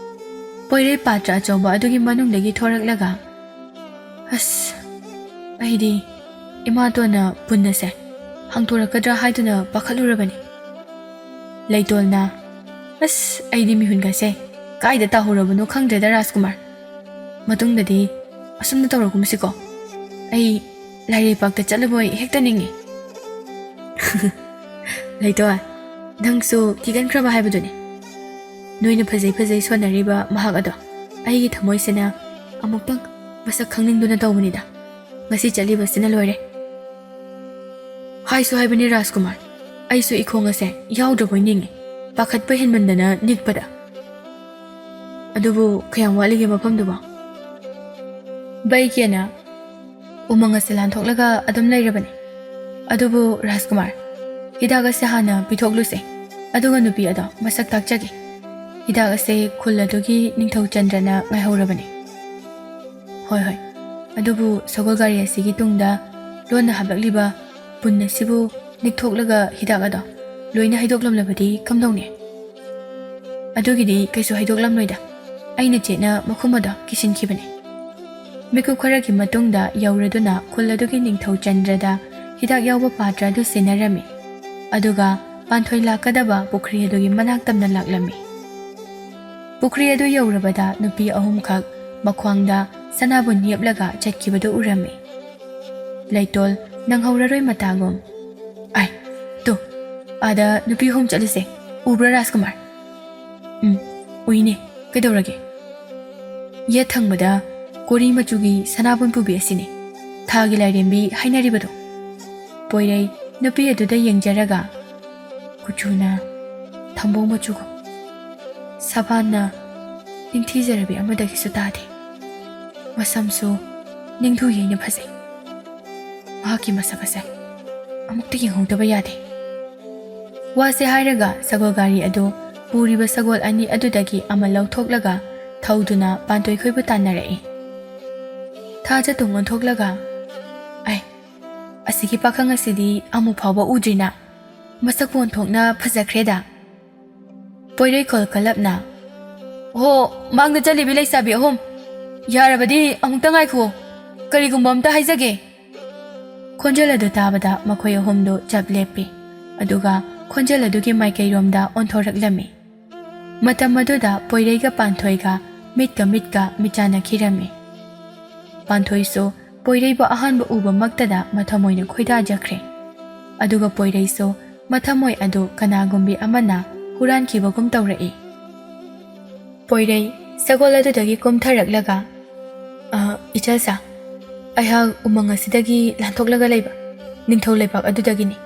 ꯄꯣꯏꯔꯩ ꯄꯥꯇ꯭ꯔ ꯑꯆꯧꯕ ꯑꯗꯨꯒꯤ ꯃꯅꯨꯡꯗꯒꯤ ꯊꯣꯔꯛꯂꯒ, "ꯑꯁ, ꯑꯩꯗꯤ ꯏꯃꯥꯇꯣꯟꯅ ꯄꯨꯟꯅꯁꯦ ꯍꯥꯡꯗꯣꯔꯛꯀꯗ꯭ꯔꯥ ꯍꯥꯏꯗꯨꯅ ꯄꯥꯈꯠꯂꯨꯔꯕꯅꯤ꯫" ꯂꯩꯇꯣꯜꯅ, "ꯑꯁ, ꯑꯩꯗꯤ ꯃꯤꯍꯨꯟꯒꯁꯦ ꯀꯥꯏꯗ ꯇꯥꯍꯧꯔꯕꯅꯣ ꯈꯪꯗ꯭ꯔꯦꯗ ꯔꯥꯖꯀꯨꯃꯥꯔ꯫ ꯃꯇꯨꯡꯗꯗꯤ ꯑꯁꯨꯝꯅ ꯇꯧꯔꯒꯨꯝꯁꯤꯀꯣ꯫ ꯑꯩ ꯂꯥꯏꯔꯩꯄꯥꯛꯇ ꯆꯠꯂꯕꯣꯏ ꯍꯦꯛꯇ ꯅꯤꯡꯉꯤ꯫" "ꯂꯩꯇꯣꯜ, ꯅꯪꯁꯨ ꯀꯤꯒꯟꯈ꯭ꯔꯕ ꯍꯥꯏꯕꯗꯨꯅꯤ꯫ ꯅꯣꯏꯅ ꯐꯖꯩ ꯐꯖꯩ ꯁꯣꯟꯅꯔꯤꯕ ꯃꯍꯥꯛ ꯑꯗꯣ ꯑꯩꯒꯤ ꯊꯃꯣꯏꯁꯤꯅ ꯑꯃꯨꯛꯇꯪ ꯃꯁꯛ ꯈꯪꯅꯤꯡꯗꯨꯅ ꯇꯧꯕꯅꯤꯗ꯫ ꯉꯁꯤ ꯆꯠꯂꯤꯕꯁꯤꯅ ꯂꯣꯏꯔꯦ꯫" "ꯍꯥꯏꯁꯨ ꯍꯥꯏꯕꯅꯤ ꯔꯥꯖꯀꯨꯃꯥꯔ, ꯑꯩꯁꯨ ꯏꯈꯣꯡ ꯑꯁꯦ ꯌꯥꯎꯗ꯭ꯔꯕꯣꯏ ꯅꯤꯡꯉꯤ, ꯄꯥꯈꯠꯄ ꯍꯦꯟꯃꯟꯗꯅ ꯅꯤꯛꯄꯗ꯫ ꯑꯗꯨꯕꯨ ꯀꯌꯥꯝ ꯋꯥꯠꯂꯤꯒꯦ ꯃꯐꯝꯗꯨꯕꯣ?" ꯕꯩꯒ꯭ꯌꯅ, "ꯎꯃꯪ ꯑꯁꯤ ꯂꯥꯟꯊꯣꯛꯂꯒ ꯑꯗꯨꯝ ꯂꯩꯔꯕꯅꯤ꯫ ꯑꯗꯨꯕꯨ ꯔꯥꯖꯀꯨꯃꯥꯔ, ꯍꯤꯗꯥꯛ ꯑꯁꯤ ꯍꯥꯟꯅ ꯄꯤꯊꯣꯛꯂꯨꯁꯦ, ꯑꯗꯨꯒ ꯅꯨꯄꯤ ꯑꯗꯣ ꯃꯁꯛ ꯇꯥꯛꯆꯒꯦ꯫ ꯍꯤꯗꯥꯛ ꯑꯁꯤ ꯈꯨꯜ ꯑꯗꯨꯒꯤ ꯅꯤꯡꯊꯧ ꯆꯟꯗ꯭ꯔꯅ ꯉꯥꯏꯍꯧꯔꯕꯅꯤ꯫" "ꯍꯣꯏ, ꯍꯣꯏ꯫ ꯑꯗꯨꯕꯨ ꯁꯒꯣꯜ ꯒꯥꯔꯤ ꯑꯁꯤꯒꯤ ꯇꯨꯡꯗ ꯂꯣꯟꯅ ꯍꯥꯞꯂꯛꯂꯤꯕ ꯄꯨꯟ ꯑꯁꯤꯕꯨ ꯅꯤꯛꯊꯣꯛꯂꯒ ꯍꯤꯗꯥꯛ ꯑꯗꯣ ꯂꯣꯏꯅ ꯍꯩꯗꯣꯛꯂꯝꯂꯕꯗꯤ ꯀꯝꯗꯧꯅꯤ?" "ꯑꯗꯨꯒꯤꯗꯤ ꯀꯩꯁꯨ ꯍꯩꯗꯣꯛꯂꯝꯂꯣꯏꯗ꯫ ꯑꯩꯅ ꯆꯦꯠꯅ ꯃꯈꯨꯝ ꯑꯗꯣ ꯀꯤꯁꯤꯟꯈꯤꯕꯅꯤ꯫" ꯃꯤꯀꯨꯞ ꯈꯔꯒꯤ ꯃꯇꯨꯡꯗ ꯌꯧꯔꯗꯨꯅ ꯈꯨꯜ ꯑꯗꯨꯒꯤ ꯅꯤꯡꯊꯧ ꯆꯟꯗ꯭ꯔꯗ ꯍꯤꯗꯥꯛ ꯌꯥꯎꯕ ꯄꯥꯇ꯭ꯔ ꯑꯗꯨ ꯁꯤꯟꯅꯔꯝꯃꯤ꯫ ꯑꯗꯨꯒ ꯄꯥꯟꯊꯣꯏ ꯂꯥꯛꯀꯗꯕ ꯄꯨꯈ꯭ꯔꯤ ꯑꯗꯨꯒꯤ ꯃꯅꯥꯛ ꯇꯝꯅ ꯂꯥꯛꯂꯝꯃꯤ꯫ ꯄꯨꯈ꯭ꯔꯤ ꯑꯗꯨ ꯌꯧꯔꯕꯗ ꯅꯨꯄꯤ ꯑꯍꯨꯝꯈꯛ ꯃꯈ꯭ꯋꯥꯡꯗ ꯁꯅꯥꯕꯨꯟ ꯌꯦꯞꯂꯒ ꯆꯠꯈꯤꯕꯗꯨ ꯎꯔꯝꯃꯤ꯫ ꯂꯩꯇꯣꯜ ꯅꯪꯍꯧꯔꯔꯣꯏ ꯃꯇꯥꯒꯨꯝ꯫ "ꯑꯥꯏ, ꯇꯨ, ꯑꯥꯗ ꯅꯨꯄꯤ ꯑꯍꯨꯝ ꯆꯠꯂꯤꯁꯦ ꯎꯕ꯭ꯔꯥ, ꯔꯥꯖꯀꯨꯃꯥꯔ?" "ꯎꯝ, ꯎꯏꯅꯦ꯫ ꯀꯩꯗꯧꯔꯒꯦ?" "ꯌꯦꯠ ꯊꯪꯕꯗ ꯀꯣꯔꯤ ꯃꯆꯨꯒꯤ ꯁꯅꯥꯕꯨꯟ ꯄꯨꯕꯤ ꯑꯁꯤꯅꯤ, ꯊꯥꯒꯤ ꯂꯥꯏꯔꯦꯝꯕꯤ ꯍꯥꯏꯅꯔꯤꯕꯗꯣ꯫" ꯄꯣꯏꯔꯩ ꯅꯨꯄꯤ ꯑꯗꯨꯗ ꯌꯦꯡꯖꯔꯒ, "ꯀꯨꯆꯨꯅ ꯊꯝꯕꯧ ꯃꯆꯨꯒꯨꯝ, ꯁꯕꯥꯟꯅ ꯅꯤꯡꯊꯤꯖꯔꯕꯤ ꯑꯃꯗꯒꯤꯁꯨ ꯇꯥꯗꯦ꯫ ꯃꯁꯝꯁꯨ ꯅꯤꯡꯊꯨ ꯌꯩꯅ ꯐꯖꯩ꯫ ꯃꯍꯥꯛꯀꯤ ꯃꯁꯛ ꯑꯁꯦ ꯑꯃꯨꯛꯇ ꯌꯦꯡꯍꯧꯗꯕ ꯌꯥꯗꯦ꯫" ꯋꯥꯁꯦ ꯍꯥꯏꯔꯒ ꯁꯒꯣꯜ ꯒꯥꯔꯤ ꯑꯗꯨ ꯄꯨꯔꯤꯕ ꯁꯒꯣꯜ ꯑꯅꯤ ꯑꯗꯨꯗꯒꯤ ꯑꯃ ꯂꯧꯊꯣꯛꯂꯒ ꯊꯧꯗꯨꯅ ꯄꯥꯟꯊꯣꯏ ꯈꯣꯏꯕꯨ ꯇꯥꯟꯅꯔꯛꯏ꯫ ꯊꯥꯖ ꯇꯨꯡ ꯑꯣꯟꯊꯣꯛꯂꯒ, "ꯑꯥꯏ, ꯑꯁꯤꯒꯤ ꯄꯥꯈꯪ ꯑꯁꯤꯗꯤ ꯑꯃꯨꯛ ꯐꯥꯎꯕ ꯎꯗ꯭ꯔꯤꯅ, ꯃꯁꯛꯄꯨ ꯑꯣꯟꯊꯣꯛꯅ ꯐꯖꯈ꯭ꯔꯦꯗ꯫" ꯄꯣꯏꯔꯩꯈꯣꯜ ꯀꯂꯞꯅ, "ꯑꯣ, ꯃꯥꯡꯗ ꯆꯠꯂꯤꯕꯤ ꯂꯩꯁꯥꯕꯤ ꯑꯍꯨꯝ, ꯌꯥꯔꯕꯗꯤ ꯑꯃꯨꯛꯇ ꯉꯥꯏꯈꯣ, ꯀꯔꯤꯒꯨꯝꯕ ꯑꯝꯇ ꯍꯥꯏꯖꯒꯦ꯫" ꯈꯣꯟꯖꯦꯜ ꯑꯗꯨ ꯇꯥꯕꯗ ꯃꯈꯣꯏ ꯑꯍꯨꯝꯗꯨ ꯆꯞ ꯂꯦꯞꯄꯤ, ꯑꯗꯨꯒ ꯈꯣꯟꯖꯦꯜ ꯑꯗꯨꯒꯤ ꯃꯥꯏꯀꯩꯔꯣꯝꯗ ꯑꯣꯟꯊꯣꯔꯛꯂꯝꯃꯤ꯫ ꯃꯇꯝ ꯑꯗꯨꯗ ꯄꯣꯏꯔꯩꯒ ꯄꯥꯟꯊꯣꯏꯒ ꯃꯤꯠꯀ ꯃꯤꯠꯀ ꯃꯤꯠꯆꯥꯟꯅꯈꯤꯔꯝꯃꯤ꯫ ꯄꯥꯟꯊꯣꯏꯁꯨ ꯄꯣꯏꯔꯩꯕꯨ ꯑꯍꯥꯟꯕ ꯎꯕꯃꯛꯇꯗ ꯃꯊꯃꯣꯏꯅ ꯈꯣꯏꯗꯥꯖꯈ꯭ꯔꯦ꯫ ꯑꯗꯨꯒ ꯄꯣꯏꯔꯩꯁꯨ ꯃꯊꯃꯣꯏ ꯑꯗꯨ ꯀꯅꯥꯒꯨꯝꯕꯤ ꯑꯃꯅ ꯍꯨꯔꯥꯟꯈꯤꯕꯒꯨꯝ ꯇꯧꯔꯛꯏ꯫ ꯄꯣꯏꯔꯩ ꯁꯒꯣꯜ ꯑꯗꯨꯗꯒꯤ ꯀꯨꯝꯊꯔꯛꯂꯒ, "ꯑ, ꯏꯆꯜꯁꯥ, ꯑꯩꯍꯥꯛ ꯎꯃꯪ ꯑꯁꯤꯗꯒꯤ ꯂꯥꯟꯊꯣꯛꯂꯒ ꯂꯩꯕ ꯅꯤꯡꯊꯧ ꯂꯩꯕꯥꯛ ꯑꯗꯨꯗꯒꯤꯅꯤ꯫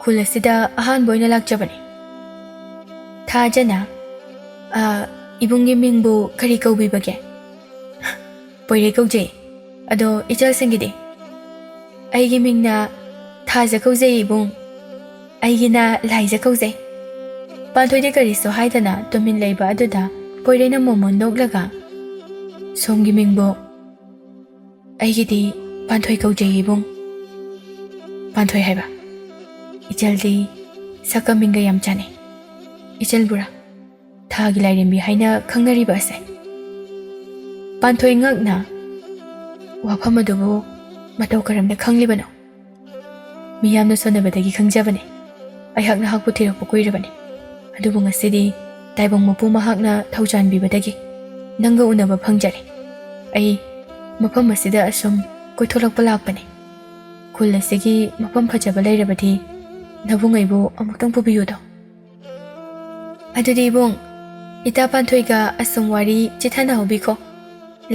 ꯈꯨꯜ ꯑꯁꯤꯗ ꯑꯍꯥꯟꯕ ꯑꯣꯏꯅ ꯂꯥꯛꯆꯕꯅꯤ꯫ ꯊꯥꯖꯅ, ꯑ, ꯏꯕꯨꯡꯒꯤ ꯃꯤꯡꯕꯨ ꯀꯔꯤ ꯀꯧꯕꯤꯕꯒꯦ?" "ꯄꯣꯏꯔꯩ ꯀꯧꯖꯩ꯫ ꯑꯗꯣ ꯏꯆꯜꯁꯤꯡꯒꯤꯗꯤ?" "ꯑꯩꯒꯤ ꯃꯤꯡꯅ ꯊꯥꯖ ꯀꯧꯖꯩ, ꯏꯕꯨꯡ꯫ ꯑꯩꯒꯤꯅ ꯂꯥꯏꯖ ꯀꯧꯖꯩ꯫" ꯄꯥꯟꯊꯣꯏꯗꯤ ꯀꯔꯤꯁꯨ ꯍꯥꯏꯗꯅ ꯇꯨꯃꯤꯟ ꯂꯩꯕ ꯑꯗꯨꯗ ꯄꯣꯏꯔꯩꯅ ꯃꯣꯃꯣꯟ ꯅꯣꯛꯂꯒ, "ꯁꯣꯝꯒꯤ ꯃꯤꯡꯕꯨ?" "ꯑꯩꯒꯤꯗꯤ ꯄꯥꯟꯊꯣꯏ ꯀꯧꯖꯩ, ꯏꯕꯨꯡ꯫" "ꯄꯥꯟꯊꯣꯏ ꯍꯥꯏꯕ? ꯏꯆꯜꯗꯤ ꯁꯛꯀ ꯃꯤꯡꯒ ꯌꯥꯝ ꯆꯥꯟꯅꯩ꯫ ꯏꯆꯜꯕꯨꯔꯥ ꯊꯥꯒꯤ ꯂꯥꯏꯔꯦꯝꯕꯤ ꯍꯥꯏꯅ ꯈꯪꯅꯔꯤꯕ ꯑꯁꯦ?" ꯄꯥꯟꯊꯣꯏ ꯉꯛꯅ, "ꯋꯥꯐꯝ ꯑꯗꯨꯕꯨ ꯃꯇꯧ ꯀꯔꯝꯅ ꯈꯪꯂꯤꯕꯅꯣ?" ꯃꯤꯌꯥꯝꯅ ꯁꯣꯟꯅꯕꯗꯒꯤ ꯈꯪꯖꯕꯅꯤ꯫ ꯑꯩꯍꯥꯛ ꯅꯍꯥꯛꯄꯨ ꯊꯤꯔꯛꯄ ꯀꯨꯏꯔꯕꯅꯤ꯫ ꯑꯗꯨꯕꯨ ꯉꯁꯤꯗꯤ ꯇꯥꯏꯕꯪ ꯃꯄꯨ ꯃꯍꯥꯛꯅ ꯊꯧꯖꯥꯟꯕꯤꯕꯗꯒꯤ ꯅꯪꯒ ꯎꯅꯕ ꯐꯪꯖꯔꯦ꯫ ꯑꯩ ꯃꯐꯝ ꯑꯁꯤꯗ ꯑꯁꯨꯝ ꯀꯣꯏꯊꯣꯛꯂꯛꯄ ꯂꯥꯛꯄꯅꯤ꯫ ꯈꯨꯜ ꯑꯁꯤꯒꯤ ꯃꯐꯝ ꯐꯖꯕ ꯂꯩꯔꯕꯗꯤ ꯅꯕꯨꯡ ꯑꯩꯕꯨ ꯑꯃꯨꯛꯇꯪ ꯄꯨꯕꯤꯌꯨꯗꯣ꯫ ꯑꯗꯨꯗꯤ ꯏꯕꯨꯡ, ꯏꯇꯥ ꯄꯥꯟꯊꯣꯏꯒ ꯑꯁꯨꯝ ꯋꯥꯔꯤ ꯆꯤꯊꯅꯍꯧꯕꯤꯈꯣ꯫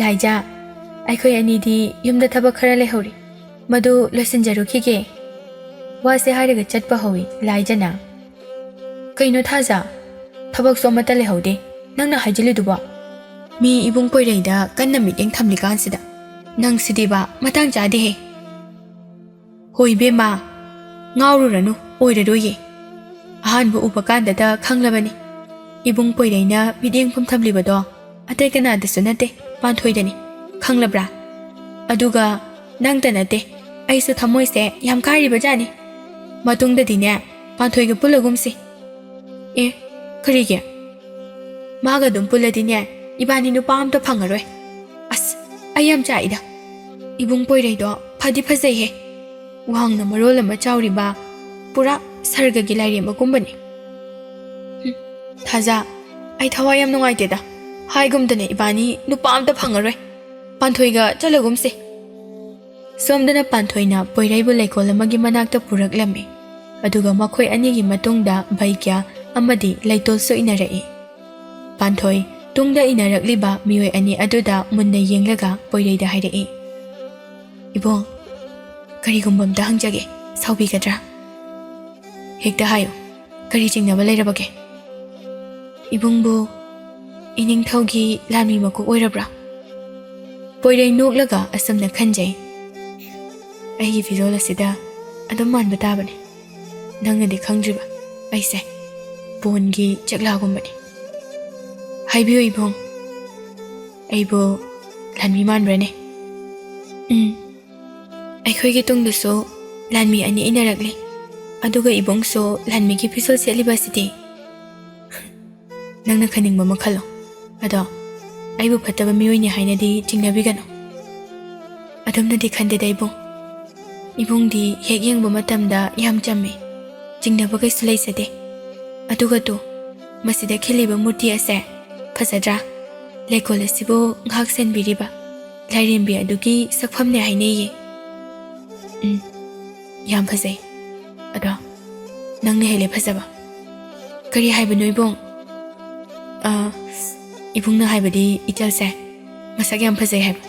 ꯂꯥꯏꯖꯥ, ꯑꯩꯈꯣꯏ ꯑꯅꯤꯗꯤ ꯌꯨꯝꯗ ꯊꯕꯛ ꯈꯔ ꯂꯩꯍꯧꯔꯤ, ꯃꯗꯨ ꯂꯣꯏꯁꯤꯟꯖꯔꯨꯈꯤꯒꯦ꯫ ꯋꯥꯁꯦ ꯍꯥꯏꯔꯒ ꯆꯠꯄ ꯍꯧꯏ ꯂꯥꯏꯖꯅ꯫ ꯀꯩꯅꯣ ꯊꯥꯖ? ꯊꯕꯛꯁꯨ ꯑꯃꯠꯇ ꯂꯩꯍꯧꯗꯦ, ꯅꯪꯅ ꯍꯥꯏꯖꯤꯜꯂꯤꯗꯨꯕꯣ? ꯃꯤ ꯏꯕꯨꯡ ꯄꯣꯏꯔꯩꯗ ꯀꯟꯅ ꯃꯤꯠꯌꯦꯡ ꯊꯝꯂꯤꯀꯥꯟꯁꯤꯗ꯫ ꯅꯪꯁꯤꯗꯤꯕ, ꯃꯇꯥꯡ ꯆꯥꯗꯦꯍꯦ꯫ ꯍꯣꯏ ꯏꯕꯦꯝꯃ, ꯉꯥꯎꯔꯨꯔꯅꯨ, ꯑꯣꯏꯔꯔꯣꯏꯌꯦ꯫ ꯑꯍꯥꯟꯕ ꯎꯕ ꯀꯥꯟꯗꯗ ꯈꯪꯂꯕꯅꯤ꯫ ꯏꯕꯨꯡ ꯄꯣꯏꯔꯩꯅ ꯃꯤꯠꯌꯦꯡꯐꯝ ꯊꯝꯂꯤꯕꯗꯣ ꯑꯇꯩ ꯀꯅꯥꯗꯁꯨ ꯅꯠꯇꯦ, ꯄꯥꯟꯊꯣꯏꯗꯅꯤ꯫ ꯈꯪꯂꯕ꯭ꯔꯥ? ꯑꯗꯨꯒ ꯅꯪꯇ ꯅꯠꯇꯦ, ꯑꯩꯁꯨ ꯊꯃꯣꯏꯁꯦ ꯌꯥꯝ ꯀꯥꯏꯔꯤꯕꯖꯥꯠꯅꯤ꯫ ꯃꯇꯨꯡꯗꯗꯤꯅꯦ, ꯄꯥꯟꯊꯣꯏꯒ ꯄꯨꯜꯂꯒꯨꯝꯁꯤ꯫ ꯑꯦ, ꯀꯔꯤꯒꯤ? ꯃꯥꯒ ꯑꯗꯨꯝ ꯄꯨꯜꯂꯗꯤꯅꯦ, ꯏꯕꯥꯅꯤ ꯅꯨꯄꯥ ꯑꯝꯇ ꯐꯪꯉꯔꯣꯏ꯫ ꯑꯁ, ꯑꯩ ꯌꯥꯝ ꯆꯥꯛꯏꯗ꯫ ꯏꯕꯨꯡ ꯄꯣꯏꯔꯩꯗꯣ ꯐꯗꯤ ꯐꯖꯩꯍꯦ꯫ ꯋꯥꯡꯅ ꯃꯔꯣꯜ ꯑꯃ ꯆꯥꯎꯔꯤꯕ, ꯄꯨꯔꯥ ꯁꯔꯒꯒꯤ ꯂꯥꯏꯔꯦꯝꯕꯒꯨꯝꯕꯅꯤ꯫ ꯍꯨꯝ, ꯊꯥꯖ, ꯑꯩ ꯊꯋꯥꯏ ꯌꯥꯝ ꯅꯨꯡꯉꯥꯏꯇꯦꯗ꯫ ꯍꯥꯏꯒꯨꯝꯗꯅ ꯏꯕꯥꯅꯤ ꯅꯨꯄꯥ ꯑꯝꯇ ꯐꯪꯉꯔꯣꯏ꯫ ꯄꯥꯟꯊꯣꯏꯒ ꯆꯠꯂꯒꯨꯝꯁꯦ꯫ ꯁꯣꯝꯗꯅ ꯄꯥꯟꯊꯣꯏꯅ ꯄꯣꯏꯔꯩꯕꯨ ꯂꯩꯀꯣꯜ ꯑꯃꯒꯤ ꯃꯅꯥꯛꯇ ꯄꯨꯔꯛꯂꯝꯃꯤ꯫ ꯑꯗꯨꯒ ꯃꯈꯣꯏ ꯑꯅꯤꯒꯤ ꯃꯇꯨꯡꯗ ꯚꯩꯒ꯭ꯌꯥ ꯑꯃꯗꯤ ꯂꯩꯇꯣꯜꯁꯨ ꯏꯟꯅꯔꯛꯏ꯫ ꯄꯥꯟꯊꯣꯏ ꯇꯨꯡꯗ ꯏꯟꯅꯔꯛꯂꯤꯕ ꯃꯤꯑꯣꯏ ꯑꯅꯤ ꯑꯗꯨꯗ ꯃꯨꯟꯅ ꯌꯦꯡꯂꯒ ꯄꯣꯏꯔꯩꯗ ꯍꯥꯏꯔꯛꯏ, "ꯏꯕꯣꯡ, ꯀꯔꯤꯒꯨꯝꯕ ꯑꯝꯇ ꯍꯪꯖꯒꯦ, ꯁꯥꯎꯕꯤꯒꯗ꯭ꯔꯥ?" "ꯍꯦꯛꯇ ꯍꯥꯏꯌꯨ, ꯀꯔꯤ ꯆꯤꯡꯅꯕ ꯂꯩꯔꯕꯒꯦ?" "ꯏꯕꯨꯡꯕꯨ ꯏꯅꯤꯡꯊꯧꯒꯤ ꯂꯥꯟꯃꯤ ꯃꯀꯣꯛ ꯑꯣꯏꯔꯕ꯭ꯔꯥ?" ꯄꯣꯏꯔꯩ ꯅꯣꯛꯂꯒ ꯑꯁꯨꯝꯅ ꯈꯟꯖꯩ, "ꯑꯩꯒꯤ ꯐꯤꯖꯣꯜ ꯑꯁꯤꯗ ꯑꯗꯨꯝ ꯃꯥꯟꯕ ꯇꯥꯕꯅꯤ꯫ ꯅꯪꯅꯗꯤ ꯈꯪꯗ꯭ꯔꯤꯕ, ꯑꯩꯁꯦ ꯄꯣꯟꯒꯤ ꯆꯦꯛꯂꯥꯒꯨꯝꯕꯅꯤ꯫ ꯍꯥꯏꯕꯤꯌꯨ ꯏꯕꯨꯡ, ꯑꯩꯕꯨ ꯂꯥꯟꯃꯤ ꯃꯥꯟꯕ꯭ꯔꯅꯦ?" "ꯎꯝ, ꯑꯩꯈꯣꯏꯒꯤ ꯇꯨꯡꯗꯁꯨ ꯂꯥꯟꯃꯤ ꯑꯅꯤ ꯏꯟꯅꯔꯛꯂꯤ, ꯑꯗꯨꯒ ꯏꯕꯨꯡꯁꯨ ꯂꯥꯟꯃꯤꯒꯤ ꯐꯤꯖꯣꯜ ꯁꯦꯠꯂꯤꯕ ꯑꯁꯤꯗꯤ?" "ꯅꯪꯅ ꯈꯟꯅꯤꯡꯕ ꯑꯃ ꯈꯜꯂꯣ꯫ ꯑꯗꯣ ꯑꯩꯕꯨ ꯐꯠꯇꯕ ꯃꯤꯑꯣꯏꯅꯤ ꯍꯥꯏꯅꯗꯤ ꯆꯤꯡꯅꯕꯤꯒꯅꯨ꯫ ꯑꯗꯨꯝꯅꯗꯤ ꯈꯟꯗꯦꯗ ꯏꯕꯨꯡ꯫ ꯏꯕꯨꯡꯗꯤ ꯍꯦꯛ ꯌꯦꯡꯕ ꯃꯇꯝꯗ ꯌꯥꯝ ꯆꯝꯃꯤ, ꯆꯤꯡꯅꯕ ꯀꯩꯁꯨ ꯂꯩꯖꯗꯦ꯫ ꯑꯗꯨꯒ ꯇꯨ, ꯃꯁꯤꯗ ꯈꯤꯜꯂꯤꯕ ꯃꯨꯔꯇꯤ ꯑꯁꯦ ꯐꯖꯗ꯭ꯔꯥ? ꯂꯩꯀꯣꯜ ꯑꯁꯤꯕꯨ ꯉꯥꯛ ꯁꯦꯟꯕꯤꯔꯤꯕ ꯂꯥꯏꯔꯦꯝꯕꯤ ꯑꯗꯨꯒꯤ ꯁꯛꯐꯝꯅꯦ ꯍꯥꯏꯅꯩꯌꯦ꯫ ꯎꯝ, ꯌꯥꯝ ꯐꯖꯩ꯫ ꯑꯗꯣ ꯅꯪꯅ ꯍꯦꯜꯂꯦ ꯐꯖꯕ꯫ ꯀꯔꯤ ꯍꯥꯏꯕꯅꯣ ꯏꯕꯨꯡ? ꯑ, ꯏꯕꯨꯡꯅ ꯍꯥꯏꯕꯗꯤ ꯏꯆꯜꯁꯦ ꯃꯁꯛ ꯌꯥꯝ ꯐꯖꯩ ꯍꯥꯏꯕ꯫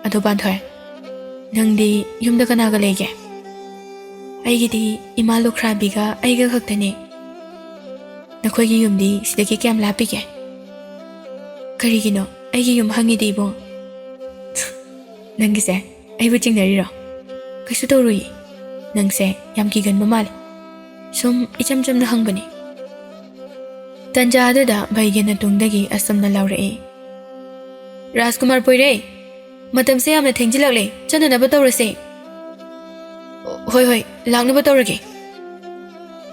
ꯑꯗꯣ ꯄꯥꯟꯊꯣꯏ, ꯅꯪꯗꯤ ꯌꯨꯝꯗ ꯀꯅꯥꯒ ꯂꯩꯒꯦ? ꯑꯩꯒꯤꯗꯤ ꯏꯃꯥ ꯂꯨꯈ꯭ꯔꯥꯕꯤꯒ ꯑꯩꯒ ꯈꯛꯇꯅꯦ꯫ ꯅꯈꯣꯏꯒꯤ ꯌꯨꯝꯗꯤ ꯁꯤꯗꯒꯤ ꯀꯌꯥꯝ ꯂꯥꯞꯄꯤꯒꯦ? ꯀꯔꯤꯒꯤꯅꯣ ꯑꯩꯒꯤ ꯌꯨꯝ ꯍꯪꯉꯤꯗꯤ ꯏꯕꯨꯡ? ꯅꯪꯒꯤꯁꯦ ꯑꯩꯕꯨ ꯆꯤꯡꯅꯔꯤꯔꯣ? ꯀꯩꯁꯨ ꯇꯧꯔꯣꯏꯌꯦ꯫ ꯅꯪꯁꯦ ꯌꯥꯝ ꯀꯤꯒꯟꯕ ꯃꯥꯜꯂꯦ꯫ ꯁꯨꯝ ꯏꯆꯝ ꯆꯝꯅ ꯍꯪꯕꯅꯦ꯫ ꯇꯟꯖꯥ ꯑꯗꯨꯗ ꯚꯩꯒꯤ ꯅꯥꯇꯣꯡꯗꯒꯤ ꯑꯁꯨꯝꯅ ꯂꯥꯎꯔꯛꯏ, "ꯔꯥꯖꯀꯨꯃꯥꯔ ꯄꯣꯏꯔꯩ, ꯃꯇꯝꯁꯦ ꯌꯥꯝꯅ ꯊꯦꯡꯖꯤꯜꯂꯛꯂꯦ, ꯆꯠꯅꯅꯕ ꯇꯧꯔꯁꯦ꯫" "ꯍꯣꯏ, ꯍꯣꯏ, ꯂꯥꯛꯅꯕ ꯇꯧꯔꯒꯦ꯫"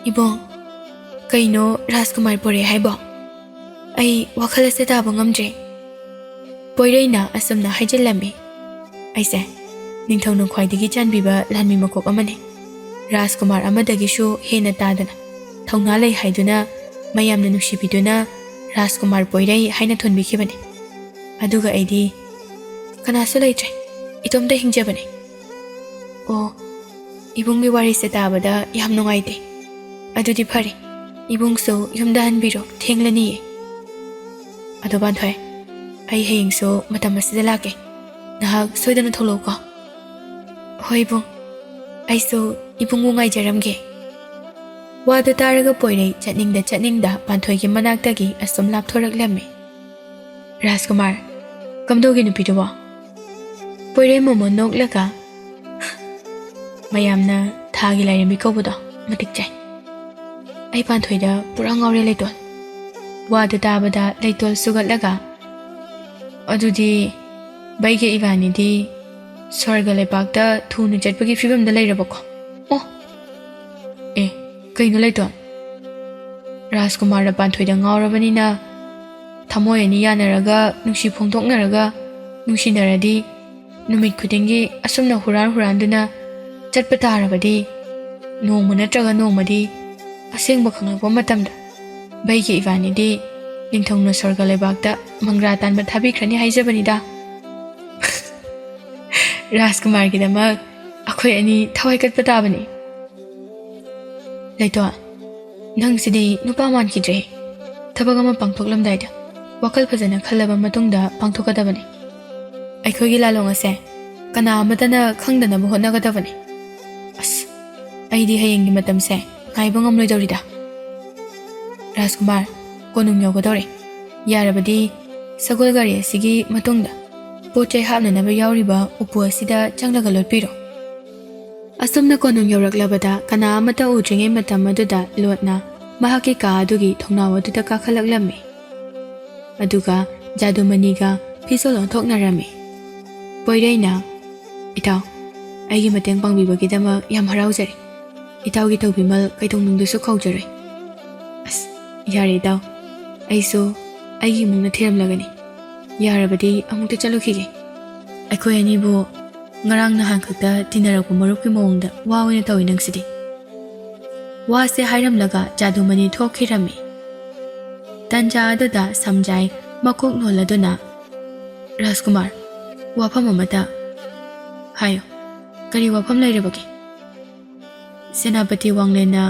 "ꯏꯕꯨꯡ, ꯀꯩꯅꯣ ꯔꯥꯖꯀꯨꯃꯥꯔ ꯄꯣꯏꯔꯩ ꯍꯥꯏꯕꯣ? ꯑꯩ ꯋꯥꯈꯜ ꯑꯁꯦ ꯇꯥꯕ ꯉꯝꯗ꯭ꯔꯦ꯫" ꯄꯣꯏꯔꯩꯅ ꯑꯁꯨꯝꯅ ꯍꯥꯏꯖꯤꯜꯂꯝꯃꯤ꯫ ꯑꯩꯁꯦ ꯅꯤꯡꯊꯧꯅ ꯈ꯭ꯋꯥꯏꯗꯒꯤ ꯆꯥꯟꯕꯤꯕ ꯂꯥꯟꯃꯤ ꯃꯀꯣꯛ ꯑꯃꯅꯤ꯫ ꯔꯥꯖꯀꯨꯃꯥꯔ ꯑꯃꯗꯒꯤꯁꯨ ꯍꯦꯟꯅ ꯇꯥꯗꯅ, ꯊꯧꯅꯥ ꯂꯩ ꯍꯥꯏꯗꯨꯅ, ꯃꯌꯥꯝꯅ ꯅꯨꯡꯁꯤꯕꯤꯗꯨꯅ ꯔꯥꯖꯀꯨꯃꯥꯔ ꯄꯣꯏꯔꯩ ꯍꯥꯏꯅ ꯊꯣꯟꯕꯤꯈꯤꯕꯅꯤ꯫ ꯑꯗꯨꯒ ꯑꯩꯗꯤ ꯀꯅꯥꯁꯨ ꯂꯩꯇ꯭ꯔꯦ, ꯏꯇꯣꯝꯇ ꯍꯤꯡꯖꯕꯅꯤ꯫ ꯑꯣ, ꯏꯕꯨꯡꯒꯤ ꯋꯥꯔꯤꯁꯦ ꯇꯥꯕꯗ ꯌꯥꯝ ꯅꯨꯡꯉꯥꯏꯇꯦ꯫ ꯑꯗꯨꯗꯤ ꯐꯔꯦ, ꯏꯕꯨꯡꯁꯨ ꯌꯨꯝꯗ ꯍꯟꯕꯤꯔꯣ, ꯊꯦꯡꯂꯅꯤꯌꯦ꯫ ꯑꯗꯣ ꯄꯥꯟꯊꯣꯏ, ꯑꯩ ꯍꯌꯦꯡꯁꯨ ꯃꯇꯝ ꯑꯁꯤꯗ ꯂꯥꯛꯀꯦ, ꯅꯍꯥꯛ ꯁꯣꯏꯗꯅ ꯊꯣꯛꯂꯛꯎꯀꯣ꯫ ꯍꯣꯏ ꯏꯕꯨꯡ, ꯑꯩꯁꯨ ꯏꯕꯨꯡꯕꯨ ꯉꯥꯏꯖꯔꯝꯒꯦ꯫ ꯋꯥꯗꯨ ꯇꯥꯔꯒ ꯄꯣꯏꯔꯩ ꯆꯠꯅꯤꯡꯗ ꯆꯠꯅꯤꯡꯗ ꯄꯥꯟꯊꯣꯏꯒꯤ ꯃꯅꯥꯛꯇꯒꯤ ꯑꯁꯨꯝ ꯂꯥꯞꯊꯣꯔꯛꯂꯝꯃꯤ꯫ "ꯔꯥꯖꯀꯨꯃꯥꯔ, ꯀꯝꯗꯧꯒꯦ ꯅꯨꯄꯤꯗꯨꯕꯣ?" ꯄꯣꯏꯔꯩ ꯃꯣꯃꯣꯟ ꯅꯣꯛꯂꯒ, "ꯃꯌꯥꯝꯅ ꯊꯥꯒꯤ ꯂꯥꯏꯔꯦꯝꯕꯤ ꯀꯧꯕꯗꯣ ꯃꯇꯤꯛ ꯆꯥꯏ꯫ ꯑꯩ ꯄꯥꯟꯊꯣꯏꯗ ꯄꯨꯔꯥ ꯉꯥꯎꯔꯦ ꯂꯩꯇꯣꯟ꯫" ꯋꯥꯗꯨ ꯇꯥꯕꯗ ꯂꯩꯇꯣꯜ ꯁꯨꯒꯠꯂꯒ, "ꯑꯗꯨꯗꯤ ꯚꯩꯒ ꯏꯕꯥꯅꯤꯗꯤ ꯁ꯭ꯋꯔꯒ ꯂꯩꯄꯥꯛꯇ ꯊꯨꯅ ꯆꯠꯄꯒꯤ ꯐꯤꯕꯝꯗ ꯂꯩꯔꯕꯀꯣ?" "ꯑꯣ, ꯑꯦ, ꯀꯩꯅꯣ ꯂꯩꯇꯣꯟ? ꯔꯥꯖꯀꯨꯃꯥꯔꯅ ꯄꯥꯟꯊꯣꯏꯗ ꯉꯥꯎꯔꯕꯅꯤꯅ ꯊꯃꯣꯏ ꯑꯅꯤ ꯌꯥꯅꯔꯒ ꯅꯨꯡꯁꯤ ꯐꯣꯡꯗꯣꯛꯅꯔꯒ ꯅꯨꯡꯁꯤꯅꯔꯗꯤ ꯅꯨꯃꯤꯠ ꯈꯨꯗꯤꯡꯒꯤ ꯑꯁꯨꯝꯅ ꯍꯨꯔꯥꯟ ꯍꯨꯔꯥꯟꯗꯨꯅ ꯆꯠꯄ ꯇꯥꯔꯕꯗꯤ ꯅꯣꯡꯃ ꯅꯠꯇ꯭ꯔꯒ ꯅꯣꯡꯃꯗꯤ ꯑꯁꯦꯡꯕ ꯈꯪꯂꯛꯄ ꯃꯇꯝꯗ ꯕꯩꯒꯤ ꯏꯕꯥꯅꯤꯗꯤ ꯅꯤꯡꯊꯧꯅ ꯁ꯭ꯋꯔꯒ ꯂꯩꯕꯥꯛꯇ ꯃꯪꯒ꯭ꯔꯥ ꯇꯥꯟꯕ ꯊꯥꯕꯤꯈ꯭ꯔꯅꯤ ꯍꯥꯏꯖꯕꯅꯤꯗ꯫ ꯔꯥꯖꯀꯨꯃꯥꯔꯒꯤꯗꯃꯛ ꯑꯩꯈꯣꯏ ꯑꯅꯤ ꯊꯋꯥꯏ ꯀꯠꯄ ꯇꯥꯕꯅꯤ꯫ ꯂꯩꯇꯣꯟ, ꯅꯪꯁꯤꯗꯤ ꯅꯨꯄꯥ ꯃꯥꯟꯈꯤꯗ꯭ꯔꯦ꯫ ꯊꯕꯛ ꯑꯃ ꯄꯥꯡꯊꯣꯛꯂꯝꯗꯥꯏꯗ ꯋꯥꯈꯜ ꯐꯖꯅ ꯈꯜꯂꯕ ꯃꯇꯨꯡꯗ ꯄꯥꯡꯊꯣꯛꯀꯗꯕꯅꯤ꯫ ꯑꯩꯈꯣꯏꯒꯤ ꯂꯥꯂꯣꯡ ꯑꯁꯦ ꯀꯅꯥ ꯑꯃꯠꯇꯅ ꯈꯪꯗꯅꯕ ꯍꯣꯠꯅꯒꯗꯕꯅꯤ꯫ ꯑꯁ, ꯑꯩꯗꯤ ꯍꯌꯦꯡꯒꯤ ꯃꯇꯝꯁꯦ ꯉꯥꯏꯕ ꯉꯝꯂꯣꯏꯗꯧꯔꯤꯗ꯫ ꯔꯥꯖꯀꯨꯃꯥꯔ, ꯀꯣꯅꯨꯡ ꯌꯧꯒꯗꯧꯔꯦ꯫ ꯌꯥꯔꯕꯗꯤ ꯁꯒꯣꯜ ꯒꯥꯔꯤ ꯑꯁꯤꯒꯤ ꯃꯇꯨꯡꯗ ꯄꯣꯠ ꯆꯩ ꯍꯥꯞꯅꯅꯕ ꯌꯥꯎꯔꯤꯕ ꯎꯄꯨ ꯑꯁꯤꯗ ꯆꯪꯂꯒ ꯂꯣꯠꯄꯤꯔꯣ꯫ ꯑꯁꯨꯝꯅ ꯀꯣꯅꯨꯡ ꯌꯧꯔꯛꯂꯕꯗ ꯀꯅꯥ ꯑꯃꯠꯇ ꯎꯗ꯭ꯔꯤꯉꯩ ꯃꯇꯝ ꯑꯗꯨꯗ ꯂꯣꯠꯅ ꯃꯍꯥꯛꯀꯤ ꯀꯥ ꯑꯗꯨꯒꯤ ꯊꯣꯡꯅꯥꯎ ꯑꯗꯨꯗ ꯀꯥꯈꯠꯂꯛꯂꯝꯃꯤ꯫ ꯑꯗꯨꯒ ꯖꯥꯗꯨꯃꯅꯤꯒ ꯐꯤꯖꯣꯜ ꯑꯣꯟꯊꯣꯛꯅꯔꯝꯃꯤ꯫ ꯄꯣꯏꯔꯩꯅ, "ꯏꯇꯥꯎ, ꯑꯩꯒꯤ ꯃꯇꯦꯡ ꯄꯥꯡꯕꯤꯕꯒꯤꯗꯃꯛ ꯌꯥꯝ ꯍꯔꯥꯎꯖꯔꯤ꯫ ꯏꯇꯥꯎꯒꯤ ꯇꯧꯕꯤꯃꯜ ꯀꯩꯗꯧꯅꯨꯡꯗꯁꯨ ꯀꯥꯎꯖꯔꯣꯏ꯫" "ꯑꯁ, ꯌꯥꯔꯦ ꯏꯇꯥꯎ, ꯑꯩꯁꯨ ꯑꯩꯒꯤ ꯏꯃꯨꯡꯅ ꯊꯤꯔꯝꯂꯒꯅꯤ꯫ ꯌꯥꯔꯕꯗꯤ ꯑꯃꯨꯛꯇ ꯆꯠꯂꯨꯈꯤꯒꯦ꯫ ꯑꯩꯈꯣꯏ ꯑꯅꯤꯕꯨ ꯉꯔꯥꯡ ꯅꯍꯥꯟ ꯈꯛꯇ ꯇꯤꯟꯅꯔꯛꯄ ꯃꯔꯨꯞꯀꯤ ꯃꯑꯣꯡꯗ ꯋꯥ ꯑꯣꯏꯅ ꯇꯧꯏ ꯅꯪꯁꯤꯗꯤ꯫" ꯋꯥꯁꯦ ꯍꯥꯏꯔꯝꯂꯒ ꯖꯥꯗꯨꯃꯅꯤ ꯊꯣꯛꯈꯤꯔꯝꯃꯤ꯫ ꯇꯟꯖꯥ ꯑꯗꯨꯗ ꯁꯝꯖꯥꯏ ꯃꯀꯣꯛ ꯅꯣꯜꯂꯗꯨꯅ, "ꯔꯥꯖꯀꯨꯃꯥꯔ, ꯋꯥꯐꯝ ꯑꯃꯇ ꯍꯥꯏꯌꯨ꯫ ꯀꯔꯤ ꯋꯥꯐꯝ ꯂꯩꯔꯕꯒꯦ?" ꯁꯦꯅꯥꯄꯇꯤ ꯋꯥꯡꯂꯦꯟꯅ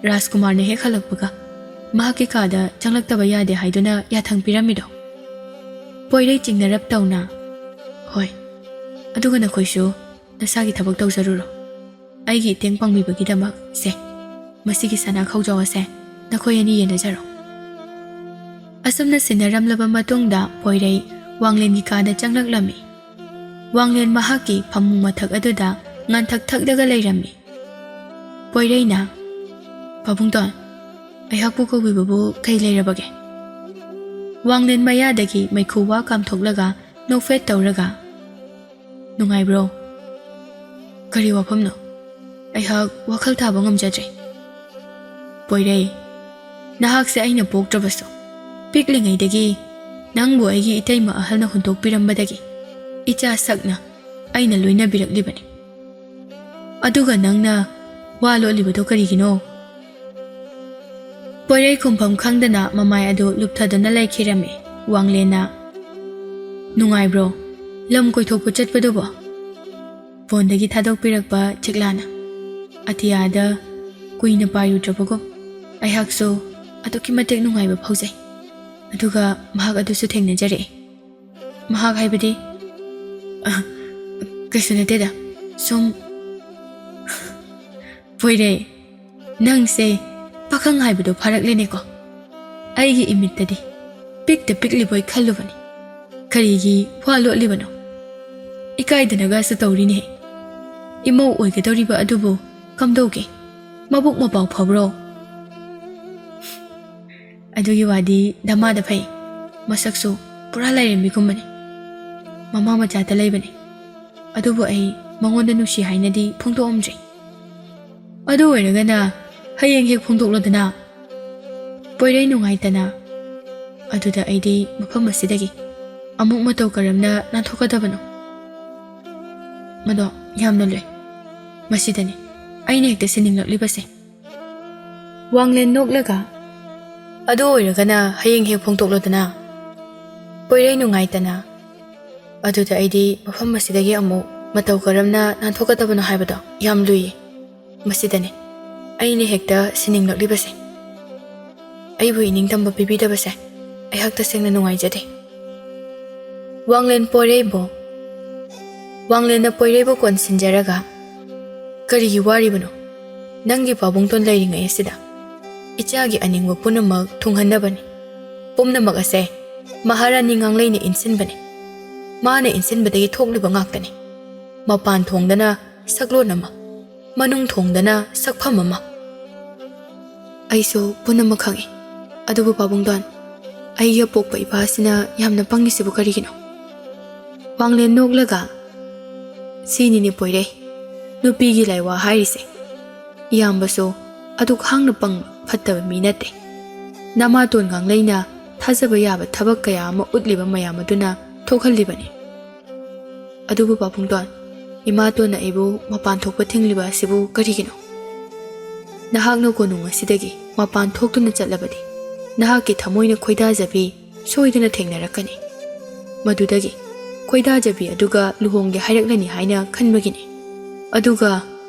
ꯔꯥꯖꯀꯨꯃꯥꯔꯅ ꯍꯦꯛ ꯍꯜꯂꯛꯄꯒ ꯃꯍꯥꯛꯀꯤ ꯀꯥꯗ ꯆꯪꯂꯛꯇꯕ ꯌꯥꯗꯦ ꯍꯥꯏꯗꯨꯅ ꯌꯥꯊꯪ ꯄꯤꯔꯝꯃꯤꯗꯣ꯫ ꯄꯣꯏꯔꯩ ꯆꯤꯡꯅꯔꯞ ꯇꯧꯅ, "ꯍꯣꯏ, ꯑꯗꯨꯒ ꯅꯈꯣꯏꯁꯨ ꯅꯁꯥꯒꯤ ꯊꯕꯛ ꯇꯧꯖꯔꯨꯔꯣ꯫ ꯑꯩꯒꯤ ꯏꯇꯦꯡ ꯄꯥꯡꯕꯤꯕꯒꯤꯗꯃꯛ ꯁꯦ, ꯃꯁꯤꯒꯤ ꯁꯅꯥ ꯈꯧꯖꯥꯎ ꯑꯁꯦ ꯅꯈꯣꯏ ꯑꯅꯤ ꯌꯦꯟꯅꯖꯔꯣ꯫" ꯑꯁꯨꯝꯅ ꯁꯤꯟꯅꯔꯝꯂꯕ ꯃꯇꯨꯡꯗ ꯄꯣꯏꯔꯩ ꯋꯥꯡꯂꯦꯟꯒꯤ ꯀꯥꯗ ꯆꯪꯂꯛꯂꯝꯃꯤ꯫ ꯋꯥꯡꯂꯦꯟ ꯃꯍꯥꯛꯀꯤ ꯐꯃꯨꯡ ꯃꯊꯛ ꯑꯗꯨꯗ ꯉꯥꯟꯊꯛ ꯊꯛꯂꯒ ꯂꯩꯔꯝꯃꯤ꯫ ꯄꯣꯏꯔꯩꯅ, "ꯄꯥꯕꯨꯡꯇꯣꯟ, ꯑꯩꯍꯥꯛꯄꯨ ꯀꯧꯕꯤꯕꯕꯨ ꯀꯩ ꯂꯩꯔꯕꯒꯦ?" ꯋꯥꯡꯂꯦꯟ ꯃꯌꯥꯗꯒꯤ ꯃꯩꯈꯨ ꯋꯥ ꯀꯥꯝꯊꯣꯛꯂꯒ ꯅꯣꯛꯐꯦꯠ ꯇꯧꯔꯒ, "ꯅꯨꯡꯉꯥꯏꯕ꯭ꯔꯣ?" "ꯀꯔꯤ ꯋꯥꯐꯝꯅꯣ? ꯑꯩꯍꯥꯛ ꯋꯥꯈꯜ ꯊꯥꯕ ꯉꯝꯖꯗ꯭ꯔꯦ꯫" "ꯄꯣꯏꯔꯩ, ꯅꯍꯥꯛꯁꯦ ꯑꯩꯅ ꯄꯣꯛꯇ꯭ꯔꯕꯁꯨ, ꯄꯤꯛꯂꯤꯉꯩꯗꯒꯤ ꯅꯪꯕꯨ ꯑꯩꯒꯤ ꯏꯇꯩꯃ ꯑꯍꯜꯅ ꯍꯨꯟꯗꯣꯛꯄꯤꯔꯝꯕꯗꯒꯤ ꯏꯆꯥ ꯁꯛꯅ ꯑꯩꯅ ꯂꯣꯏꯅꯕꯤꯔꯛꯂꯤꯕꯅꯤ꯫ ꯑꯗꯨꯒ ꯅꯪꯅ ꯋꯥ ꯂꯣꯠꯂꯤꯕꯗꯣ ꯀꯔꯤꯒꯤꯅꯣ?" ꯄꯣꯏꯔꯩ ꯈꯨꯝꯐꯝ ꯈꯪꯗꯅ ꯃꯃꯥꯏ ꯑꯗꯨ ꯂꯨꯞꯊꯗꯨꯅ ꯂꯩꯈꯤꯔꯝꯃꯤ꯫ ꯋꯥꯡꯂꯦꯟꯅ, "ꯅꯨꯡꯉꯥꯏꯕ꯭ꯔꯣ ꯂꯝ ꯀꯣꯏꯊꯣꯛꯄ ꯆꯠꯄꯗꯨꯕꯣ?" ꯐꯣꯟꯗꯒꯤ ꯊꯥꯗꯣꯛꯄꯤꯔꯛꯄ ꯆꯤꯛꯂꯥꯅ꯫ ꯑꯇꯤꯌꯥꯗ ꯀꯨꯏꯅ ꯄꯥꯏꯔꯨꯗ꯭ꯔꯕꯒꯨꯝ ꯑꯩꯍꯥꯛꯁꯨ ꯑꯗꯨꯛꯀꯤ ꯃꯇꯤꯛ ꯅꯨꯡꯉꯥꯏꯕ ꯐꯥꯎꯖꯩ꯫ ꯑꯗꯨꯒ ꯃꯍꯥꯛ ꯑꯗꯨꯁꯨ ꯊꯦꯡꯅꯖꯔꯛꯏ꯫ ꯃꯍꯥꯛ ꯍꯥꯏꯕꯗꯤ, ꯑ, ꯀꯩꯁꯨ ꯅꯠꯇꯦꯗ, ꯁꯨꯝ꯫ ꯄꯣꯏꯔꯩ, ꯅꯪꯁꯦ ꯄꯥꯈꯪ ꯍꯥꯏꯕꯗꯣ ꯐꯥꯔꯛꯂꯦꯅꯦꯀꯣ꯫ ꯑꯩꯒꯤ ꯏꯃꯤꯠꯇꯗꯤ ꯄꯤꯛꯇ ꯄꯤꯛꯂꯤꯕꯣꯏ ꯈꯜꯂꯨꯕꯅꯤ꯫ ꯀꯔꯤꯒꯤ ꯋꯥ ꯂꯣꯠꯂꯤꯕꯅꯣ? ꯏꯀꯥꯏꯗꯅꯒꯁꯨ ꯇꯧꯔꯤꯅꯦ꯫ ꯏꯃꯧ ꯑꯣꯏꯒꯗꯧꯔꯤꯕ ꯑꯗꯨꯕꯨ ꯀꯝꯗꯧꯒꯦ? ꯃꯕꯨꯛ ꯃꯄꯥꯎ ꯐꯕ꯭ꯔꯣ? ꯑꯗꯨꯒꯤ ꯋꯥꯗꯤ ꯗꯃꯥꯗ ꯐꯩ꯫ ꯃꯁꯛꯁꯨ ꯄꯨꯔꯥ ꯂꯥꯏꯔꯦꯝꯕꯤꯒꯨꯝꯕꯅꯤ꯫ ꯃꯃꯥ ꯃꯆꯥꯇ ꯂꯩꯕꯅꯤ꯫ ꯑꯗꯨꯕꯨ ꯑꯩ ꯃꯉꯣꯟꯗ ꯅꯨꯡꯁꯤ ꯍꯥꯏꯅꯗꯤ ꯐꯣꯡꯗꯣꯛꯑꯝꯗ꯭ꯔꯤ꯫ ꯑꯗꯨ ꯑꯣꯏꯔꯒꯅ ꯍꯌꯦꯡ ꯍꯦꯛ ꯐꯣꯡꯗꯣꯛꯂꯣꯗꯅ꯫ ꯄꯣꯏꯔꯩ ꯅꯨꯡꯉꯥꯏꯇꯅ, "ꯑꯗꯨꯗ ꯑꯩꯗꯤ ꯃꯐꯝ ꯑꯁꯤꯗꯒꯤ ꯑꯃꯨꯛ ꯃꯇꯧ ꯀꯔꯝꯅ ꯅꯥꯟꯊꯣꯛꯀꯗꯕꯅꯣ?" ꯃꯗꯣ ꯌꯥꯝꯅ ꯂꯨꯏ꯫ ꯃꯁꯤꯗꯅꯤ ꯑꯩꯅ ꯍꯦꯛꯇ ꯁꯤꯟꯅꯤꯡꯂꯛꯂꯤꯕꯁꯦ꯫ ꯋꯥꯡꯂꯦꯟ ꯅꯣꯛꯂꯒ, "ꯑꯗꯨ ꯑꯣꯏꯔꯒꯅ ꯍꯌꯦꯡ ꯍꯦꯛ ꯐꯣꯡꯗꯣꯛꯂꯣꯗꯅ꯫" ꯄꯣꯏꯔꯩ ꯅꯨꯡꯉꯥꯏꯇꯅ, "ꯑꯗꯨꯗ ꯑꯩꯗꯤ ꯃꯐꯝ ꯑꯁꯤꯗꯒꯤ ꯑꯃꯨꯛ ꯃꯇꯧ ꯀꯔꯝꯅ ꯅꯥꯟꯊꯣꯛꯀꯗꯕꯅꯣ ꯍꯥꯏꯕꯗꯣ ꯌꯥꯝ ꯂꯨꯏꯌꯦ꯫ ꯃꯁꯤꯗꯅꯦ ꯑꯩꯅ ꯍꯦꯛꯇ ꯁꯤꯟꯅꯤꯡꯂꯛꯂꯤꯕꯁꯦ꯫ ꯑꯩꯕꯨ ꯏꯅꯤꯡꯇꯝꯕ ꯄꯤꯕꯤꯗꯕꯁꯦ ꯑꯩꯍꯥꯛ ꯇꯁꯦꯡꯅ ꯅꯨꯡꯉꯥꯏꯖꯗꯦ꯫" ꯋꯥꯡꯂꯦꯟ ꯄꯣꯏꯔꯩꯕꯨ, ꯋꯥꯡꯂꯦꯟꯅ ꯄꯣꯏꯔꯩꯕꯨ ꯀꯣꯟꯁꯤꯟꯖꯔꯒ, "ꯀꯔꯤꯒꯤ ꯋꯥꯔꯤꯕꯅꯣ? ꯅꯪꯒꯤ ꯄꯥꯕꯨꯡꯇꯣꯟ ꯂꯩꯔꯤꯉꯩ ꯑꯁꯤꯗ ꯏꯆꯥꯒꯤ ꯑꯅꯤꯡꯕ ꯄꯨꯝꯅꯃꯛ ꯊꯨꯡꯍꯟꯅꯕꯅꯤ꯫ ꯄꯨꯝꯅꯃꯛ ꯑꯁꯦ ꯃꯍꯥꯔꯥꯅꯤ ꯉꯥꯡꯂꯩꯅ ꯏꯟꯁꯤꯟꯕꯅꯤ꯫ ꯃꯥꯅ ꯏꯟꯁꯤꯟꯕꯗꯒꯤ ꯊꯣꯛꯂꯤꯕ ꯉꯥꯛꯇꯅꯤ꯫ ꯃꯄꯥꯟ ꯊꯣꯡꯗꯅ ꯁꯛꯂꯣꯟ ꯑꯃ, ꯃꯅꯨꯡ ꯊꯣꯡꯗꯅ ꯁꯛꯐꯝ ꯑꯃ꯫" "ꯑꯩꯁꯨ ꯄꯨꯝꯅꯃꯛ ꯈꯪꯏ꯫ ꯑꯗꯨꯕꯨ ꯄꯥꯕꯨꯡꯗꯣꯟ, ꯑꯩꯒꯤ ꯑꯄꯣꯛꯄ ꯏꯄꯥ ꯑꯁꯤꯅ ꯌꯥꯝꯅ ꯄꯪꯉꯤꯁꯤꯕꯨ ꯀꯔꯤꯒꯤꯅꯣ?" ꯋꯥꯡꯂꯦꯟ ꯅꯣꯛꯂꯒ, "ꯁꯤꯅꯤꯅꯦ ꯄꯣꯏꯔꯩ, ꯅꯨꯄꯤꯒꯤ ꯂꯥꯏꯋꯥ ꯍꯥꯏꯔꯤꯁꯦ꯫ ꯏꯌꯥꯝꯕꯁꯨ ꯑꯗꯨꯛ ꯍꯥꯡꯅ ꯄꯪꯕ ꯐꯠꯇꯕ ꯃꯤ ꯅꯠꯇꯦ꯫ ꯅꯃꯥꯇꯣꯟ ꯉꯥꯡꯂꯩꯅ ꯊꯥꯖꯕ ꯌꯥꯕ ꯊꯕꯛ ꯀꯌꯥ ꯑꯃ ꯎꯠꯂꯤꯕ ꯃꯌꯥꯝ ꯑꯗꯨꯅ ꯊꯣꯛꯍꯜꯂꯤꯕꯅꯤ꯫ ꯑꯗꯨꯕꯨ ꯄꯥꯕꯨꯡꯗꯣꯟ, "ꯏꯃꯥꯇꯣꯟꯅ ꯑꯩꯕꯨ ꯃꯄꯥꯟ ꯊꯣꯛꯄ ꯊꯤꯡꯂꯤꯕ ꯑꯁꯤꯕꯨ ꯀꯔꯤꯒꯤꯅꯣ? ꯅꯍꯥꯛꯅ ꯀꯣꯅꯨꯡ ꯑꯁꯤꯗꯒꯤ ꯃꯄꯥꯟ ꯊꯣꯛꯇꯨꯅ ꯆꯠꯂꯕꯗꯤ ꯅꯍꯥꯛꯀꯤ ꯊꯃꯣꯏꯅ ꯈꯣꯏꯗꯥꯖꯕꯤ ꯁꯣꯏꯗꯅ ꯊꯦꯡꯅꯔꯛꯀꯅꯤ꯫ ꯃꯗꯨꯗꯒꯤ ꯈꯣꯏꯗꯥꯖꯕꯤ ꯑꯗꯨꯒ ꯂꯨꯍꯣꯡꯒꯦ ꯍꯥꯏꯔꯛꯂꯅꯤ ꯍꯥꯏꯅ ꯈꯟꯕꯒꯤꯅꯤ꯫ ꯑꯗꯨꯒ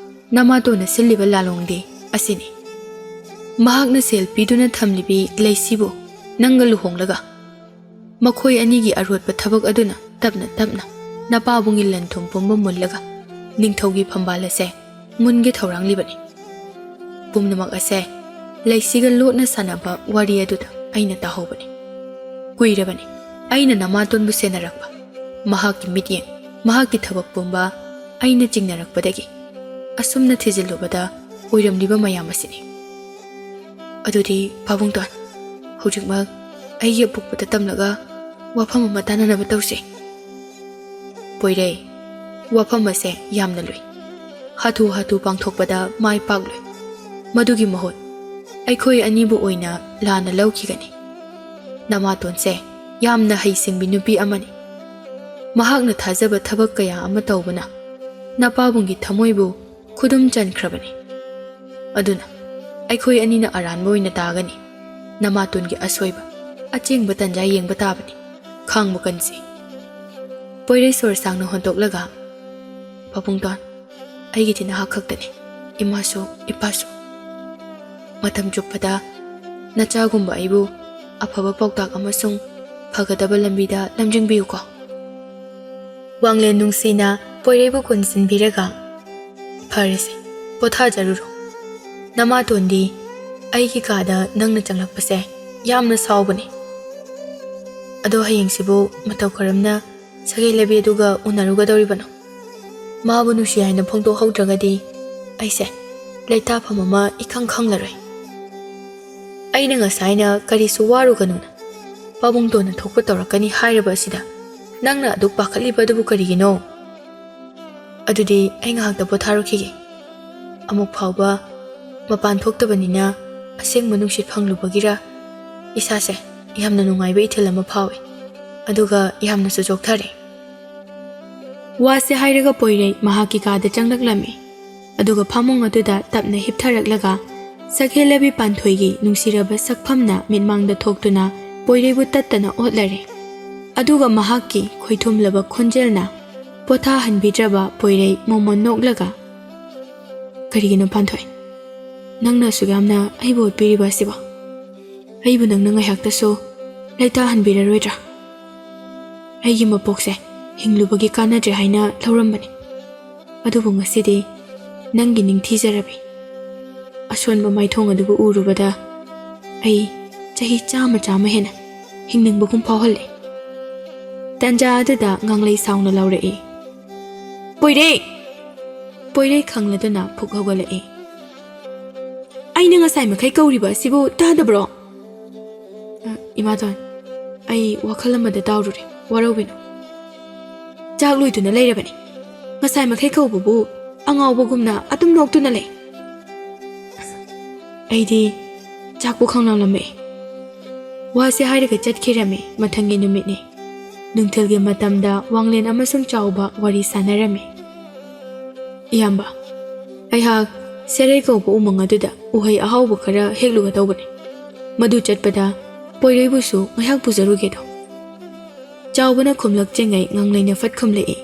ꯅꯃꯥꯇꯣꯟꯅ ꯁꯤꯜꯂꯤꯕ ꯂꯥꯂꯣꯡꯗꯤ ꯑꯁꯤꯅꯤ꯫ ꯃꯍꯥꯛꯅ ꯁꯦꯜ ꯄꯤꯗꯨꯅ ꯊꯝꯂꯤꯕꯤ ꯂꯩꯁꯤꯕꯨ ꯅꯪꯒ ꯂꯨꯍꯣꯡꯂꯒ ꯃꯈꯣꯏ ꯑꯅꯤꯒꯤ ꯑꯔꯣꯠꯄ ꯊꯕꯛ ꯑꯗꯨꯅ ꯇꯞꯅ ꯇꯞꯅ ꯅꯄꯥꯕꯨꯡꯒꯤ ꯂꯟ ꯊꯨꯝ ꯄꯨꯝꯕ ꯃꯨꯜꯂꯒ ꯅꯤꯡꯊꯧꯒꯤ ꯐꯝꯕꯥꯜ ꯑꯁꯦ ꯃꯨꯟꯒꯦ ꯊꯧꯔꯥꯡꯂꯤꯕꯅꯤ꯫ ꯄꯨꯝꯅꯃꯛ ꯑꯁꯦ ꯂꯩꯁꯤꯒ ꯂꯣꯠꯅ ꯁꯥꯟꯅꯕ ꯋꯥꯔꯤ ꯑꯗꯨꯗ ꯑꯩꯅ ꯇꯥꯍꯧꯕꯅꯤ꯫ ꯀꯨꯏꯔꯕꯅꯤ ꯑꯩꯅ ꯅꯃꯥꯇꯣꯟꯕꯨ ꯁꯦꯟꯅꯔꯛꯄ꯫ ꯃꯍꯥꯛꯀꯤ ꯃꯤꯠꯌꯦꯡ, ꯃꯍꯥꯛꯀꯤ ꯊꯕꯛ ꯄꯨꯝꯕ ꯑꯩꯅ ꯆꯤꯡꯅꯔꯛꯄꯗꯒꯤ ꯑꯁꯨꯝꯅ ꯊꯤꯖꯤꯜꯂꯨꯕꯗ ꯑꯣꯏꯔꯝꯂꯤꯕ ꯃꯌꯥꯝ ꯑꯁꯤꯅꯤ꯫ ꯑꯗꯨꯗꯤ ꯄꯥꯕꯨꯡꯇꯣꯟ, ꯍꯧꯖꯤꯛꯃꯛ ꯑꯩꯒꯤ ꯑꯄꯣꯛꯄꯗ ꯇꯝꯂꯒ ꯋꯥꯐꯝ ꯑꯃ ꯇꯥꯅꯅꯕ ꯇꯧꯁꯤ꯫ ꯄꯣꯏꯔꯩ, ꯋꯥꯐꯝ ꯑꯁꯦ ꯌꯥꯝꯅ ꯂꯨꯏ꯫ ꯍꯥꯊꯨ ꯍꯥꯊꯨ ꯄꯥꯡꯊꯣꯛꯄꯗ ꯃꯥꯏ ꯄꯥꯛꯂꯣꯏ꯫ ꯃꯗꯨꯒꯤ ꯃꯍꯨꯠ ꯑꯩꯈꯣꯏ ꯑꯅꯤꯕꯨ ꯑꯣꯏꯅ ꯂꯥꯟꯅ ꯂꯧꯈꯤꯒꯅꯤ꯫ ꯅꯃꯥꯇꯣꯟꯁꯦ ꯌꯥꯝꯅ ꯍꯩꯁꯤꯡꯕꯤ ꯅꯨꯄꯤ ꯑꯃꯅꯤ꯫ ꯃꯍꯥꯛꯅ ꯊꯥꯖꯕ ꯊꯕꯛ ꯀꯌꯥ ꯑꯃ ꯇꯧꯕꯅ ꯅꯄꯥꯕꯨꯡꯒꯤ ꯊꯃꯣꯏꯕꯨ ꯈꯨꯗꯨꯝ ꯆꯟꯈ꯭ꯔꯕꯅꯤ꯫ ꯑꯗꯨꯅ ꯑꯩꯈꯣꯏ ꯑꯅꯤꯅ ꯑꯔꯥꯟꯕ ꯑꯣꯏꯅ ꯇꯥꯒꯅꯤ꯫ ꯅꯃꯥꯇꯣꯟꯒꯤ ꯑꯁꯣꯏꯕ, ꯑꯆꯦꯡꯕ ꯇꯟꯖꯥ ꯌꯦꯡꯕ ꯇꯥꯕꯅꯤ꯫ ꯈꯥꯡꯕ ꯀꯟꯁꯤ꯫ ꯄꯣꯏꯔꯩ ꯁꯣꯔ ꯁꯥꯡꯅ ꯍꯣꯟꯗꯣꯛꯂꯒ, "ꯄꯥꯕꯨꯡꯇꯣꯟ, ꯑꯩꯒꯤꯗꯤ ꯅꯍꯥꯛ ꯈꯛꯇꯅꯤ, ꯏꯃꯥꯁꯨ ꯏꯄꯥꯁꯨ꯫ ꯃꯇꯝ ꯆꯨꯞꯄꯗ ꯅꯆꯥꯒꯨꯝꯕ ꯑꯩꯕꯨ ꯑꯐꯕ ꯄꯥꯎꯇꯥꯛ ꯑꯃꯁꯨꯡ ꯐꯒꯗꯕ ꯂꯝꯕꯤꯗ ꯂꯝꯖꯤꯡꯕꯤꯌꯨꯀꯣ"꯫ ꯋꯥꯡꯂꯦꯟ ꯅꯨꯡꯁꯤꯅ ꯄꯣꯏꯔꯩꯕꯨ ꯀꯣꯟꯁꯤꯟꯕꯤꯔꯒ, "ꯐꯔꯦꯁꯦ, ꯄꯣꯊꯥꯖꯔꯨꯔꯣ꯫ ꯅꯃꯥꯇꯣꯟꯗꯤ ꯑꯩꯒꯤ ꯀꯥꯗ ꯅꯪꯅ ꯆꯪꯂꯛꯄꯁꯦ ꯌꯥꯝꯅ ꯁꯥꯎꯕꯅꯦ꯫ ꯑꯗꯣ ꯍꯌꯦꯡꯁꯤꯕꯨ ꯃꯇꯧ ꯀꯔꯝꯅ ꯁꯥꯒꯩ ꯂꯩꯕꯤ ꯑꯗꯨꯒ ꯎꯅꯔꯨꯒꯗꯧꯔꯤꯕꯅꯣ? ꯃꯥꯕꯨ ꯅꯨꯡꯁꯤ ꯍꯥꯏꯅ ꯐꯣꯡꯗꯣꯛꯍꯧꯗ꯭ꯔꯒꯗꯤ ꯑꯩꯁꯦ ꯂꯩꯇꯥꯐꯝ ꯑꯃ ꯏꯈꯪ ꯈꯪꯂꯔꯣꯏ꯫ ꯑꯩꯅ ꯉꯁꯥꯏꯅ ꯀꯔꯤꯁꯨ ꯋꯥꯔꯨꯒꯅꯨꯅ ꯄꯥꯕꯨꯡꯇꯣꯟꯅ ꯊꯣꯛꯄ ꯇꯧꯔꯛꯀꯅꯤ ꯍꯥꯏꯔꯕ ꯑꯁꯤꯗ ꯅꯪꯅ ꯑꯗꯨꯛ ꯄꯥꯈꯠꯂꯤꯕ ꯑꯗꯨꯕꯨ ꯀꯔꯤꯒꯤꯅꯣ? ꯑꯗꯨꯗꯤ ꯑꯩ ꯉꯥꯏꯍꯥꯛꯇ ꯄꯣꯊꯥꯔꯨꯈꯤꯒꯦ꯫ ꯑꯃꯨꯛ ꯐꯥꯎꯕ ꯃꯄꯥꯟ ꯊꯣꯛꯇꯕꯅꯤꯅ ꯑꯁꯦꯡꯕ ꯅꯨꯡꯁꯤꯠ ꯐꯪꯂꯨꯕꯒꯤꯔ ꯏꯁꯥꯁꯦ ꯌꯥꯝꯅ ꯅꯨꯡꯉꯥꯏꯕ ꯏꯊꯤꯜ ꯑꯃ ꯐꯥꯎꯏ꯫ ꯑꯗꯨꯒ ꯌꯥꯝꯅꯁꯨ ꯆꯣꯛꯊꯔꯦ"꯫ ꯋꯥꯁꯦ ꯍꯥꯏꯔꯒ ꯄꯣꯏꯔꯩ ꯃꯍꯥꯛꯀꯤ ꯀꯥꯗ ꯆꯪꯂꯛꯂꯝꯃꯤ꯫ ꯑꯗꯨꯒ ꯐꯃꯨꯡ ꯑꯗꯨꯗ ꯇꯞꯅ ꯍꯤꯞꯊꯔꯛꯂꯒ ꯁꯛꯍꯦꯜꯂꯕꯤ ꯄꯥꯟꯊꯣꯏꯒꯤ ꯅꯨꯡꯁꯤꯔꯕ ꯁꯛꯐꯝꯅ ꯃꯤꯠꯃꯥꯡꯗ ꯊꯣꯛꯇꯨꯅ ꯄꯣꯏꯔꯩꯕꯨ ꯇꯠꯇꯅ ꯑꯣꯠꯂꯔꯦ꯫ ꯑꯗꯨꯒ ꯃꯍꯥꯛꯀꯤ ꯈꯣꯏꯊꯨꯝꯂꯕ ꯈꯣꯟꯖꯦꯜꯅ ꯄꯣꯊꯥꯍꯟꯕꯤꯗ꯭ꯔꯕ ꯄꯣꯏꯔꯩ ꯃꯣꯃꯣꯟ ꯅꯣꯛꯂꯒ, "ꯀꯔꯤꯒꯤꯅꯣ ꯄꯥꯟꯊꯣꯏ? ꯅꯪꯅ ꯑꯁꯨꯛ ꯌꯥꯝꯅ ꯑꯩꯕꯨ ꯑꯣꯠꯄꯤꯔꯤꯕ ꯑꯁꯤꯕꯣ? ꯑꯩꯕꯨ ꯅꯪꯅ ꯉꯥꯏꯍꯥꯛꯇꯁꯨ ꯂꯩꯇꯥꯍꯟꯕꯤꯔꯔꯣꯏꯗ꯭ꯔꯥ? ꯑꯩꯒꯤ ꯃꯄꯣꯛꯁꯦ ꯍꯤꯡꯂꯨꯕꯒꯤ ꯀꯥꯟꯅꯗ꯭ꯔꯦ ꯍꯥꯏꯅ ꯂꯧꯔꯝꯕꯅꯤ꯫ ꯑꯗꯨꯕꯨ ꯉꯁꯤꯗꯤ ꯅꯪꯒꯤ ꯅꯤꯡꯊꯤꯖꯔꯕꯤ ꯑꯁꯣꯟꯕ ꯃꯥꯏꯊꯣꯡ ꯑꯗꯨꯕꯨ ꯎꯔꯨꯕꯗ ꯑꯩ ꯆꯍꯤ ꯆꯥꯝꯃ ꯆꯥꯝꯃ ꯍꯦꯟꯅ ꯍꯤꯡꯅꯤꯡꯕꯒꯨꯝ ꯐꯥꯎꯍꯜꯂꯦ꯫" ꯇꯟꯖꯥ ꯑꯗꯨꯗ ꯉꯥꯡꯂꯩ ꯁꯥꯎꯅ ꯂꯥꯎꯔꯛꯏ, "ꯄꯣꯏꯔꯩ!" ꯄꯣꯏꯔꯩ ꯈꯪꯂꯗꯨꯅ ꯐꯨꯛ ꯍꯧꯒꯠꯂꯛꯏ꯫ "ꯑꯩꯅ ꯉꯁꯥꯏ ꯃꯈꯩ ꯀꯧꯔꯤꯕ ꯑꯁꯤꯕꯨ ꯇꯥꯗꯕ꯭ꯔꯣ?" "ꯑ, ꯏꯃꯥꯇꯣꯟ, ꯑꯩ ꯋꯥꯈꯜ ꯑꯃꯗ ꯇꯥꯎꯔꯨꯔꯦ, ꯋꯥꯔꯧꯕꯤꯅꯨ꯫ ꯆꯥꯛ ꯂꯣꯏꯗꯨꯅ ꯂꯩꯔꯕꯅꯤ꯫ ꯉꯁꯥꯏ ꯃꯈꯩ ꯀꯧꯕꯕꯨ ꯑꯉꯥꯎꯕꯒꯨꯝꯅ ꯑꯗꯨꯝ ꯅꯣꯛꯇꯨꯅ ꯂꯩ꯫ ꯑꯩꯗꯤ ꯆꯥꯛꯄꯨ ꯈꯪꯂꯝꯂꯝꯃꯦ꯫" ꯋꯥꯁꯦ ꯍꯥꯏꯔꯒ ꯆꯠꯈꯤꯔꯝꯃꯤ꯫ ꯃꯊꯪꯒꯤ ꯅꯨꯃꯤꯠꯅꯤ꯫ ꯅꯨꯡꯊꯤꯜꯒꯤ ꯃꯇꯝꯗ ꯋꯥꯡꯂꯦꯟ ꯑꯃꯁꯨꯡ ꯆꯥꯎꯕ ꯋꯥꯔꯤ ꯁꯥꯟꯅꯔꯝꯃꯤ꯫ "ꯏꯌꯥꯝꯕ, ꯑꯩꯍꯥꯛ ꯁꯦꯔꯩ ꯀꯧꯕ ꯎꯃꯪ ꯑꯗꯨꯗ ꯎꯍꯩ ꯑꯍꯥꯎꯕ ꯈꯔ ꯍꯦꯛꯂꯨꯒꯗꯧꯕꯅꯤ꯫ ꯃꯗꯨ ꯆꯠꯄꯗ ꯄꯣꯏꯔꯩꯕꯨꯁꯨ ꯉꯥꯏꯍꯥꯛ ꯄꯨꯖꯔꯨꯒꯦꯗꯣ꯫" ꯆꯥꯎꯕꯅ ꯈꯨꯝꯂꯛꯇ꯭ꯔꯤꯉꯩ ꯉꯥꯡꯂꯩꯅ ꯐꯠ ꯈꯨꯝꯂꯛꯏ,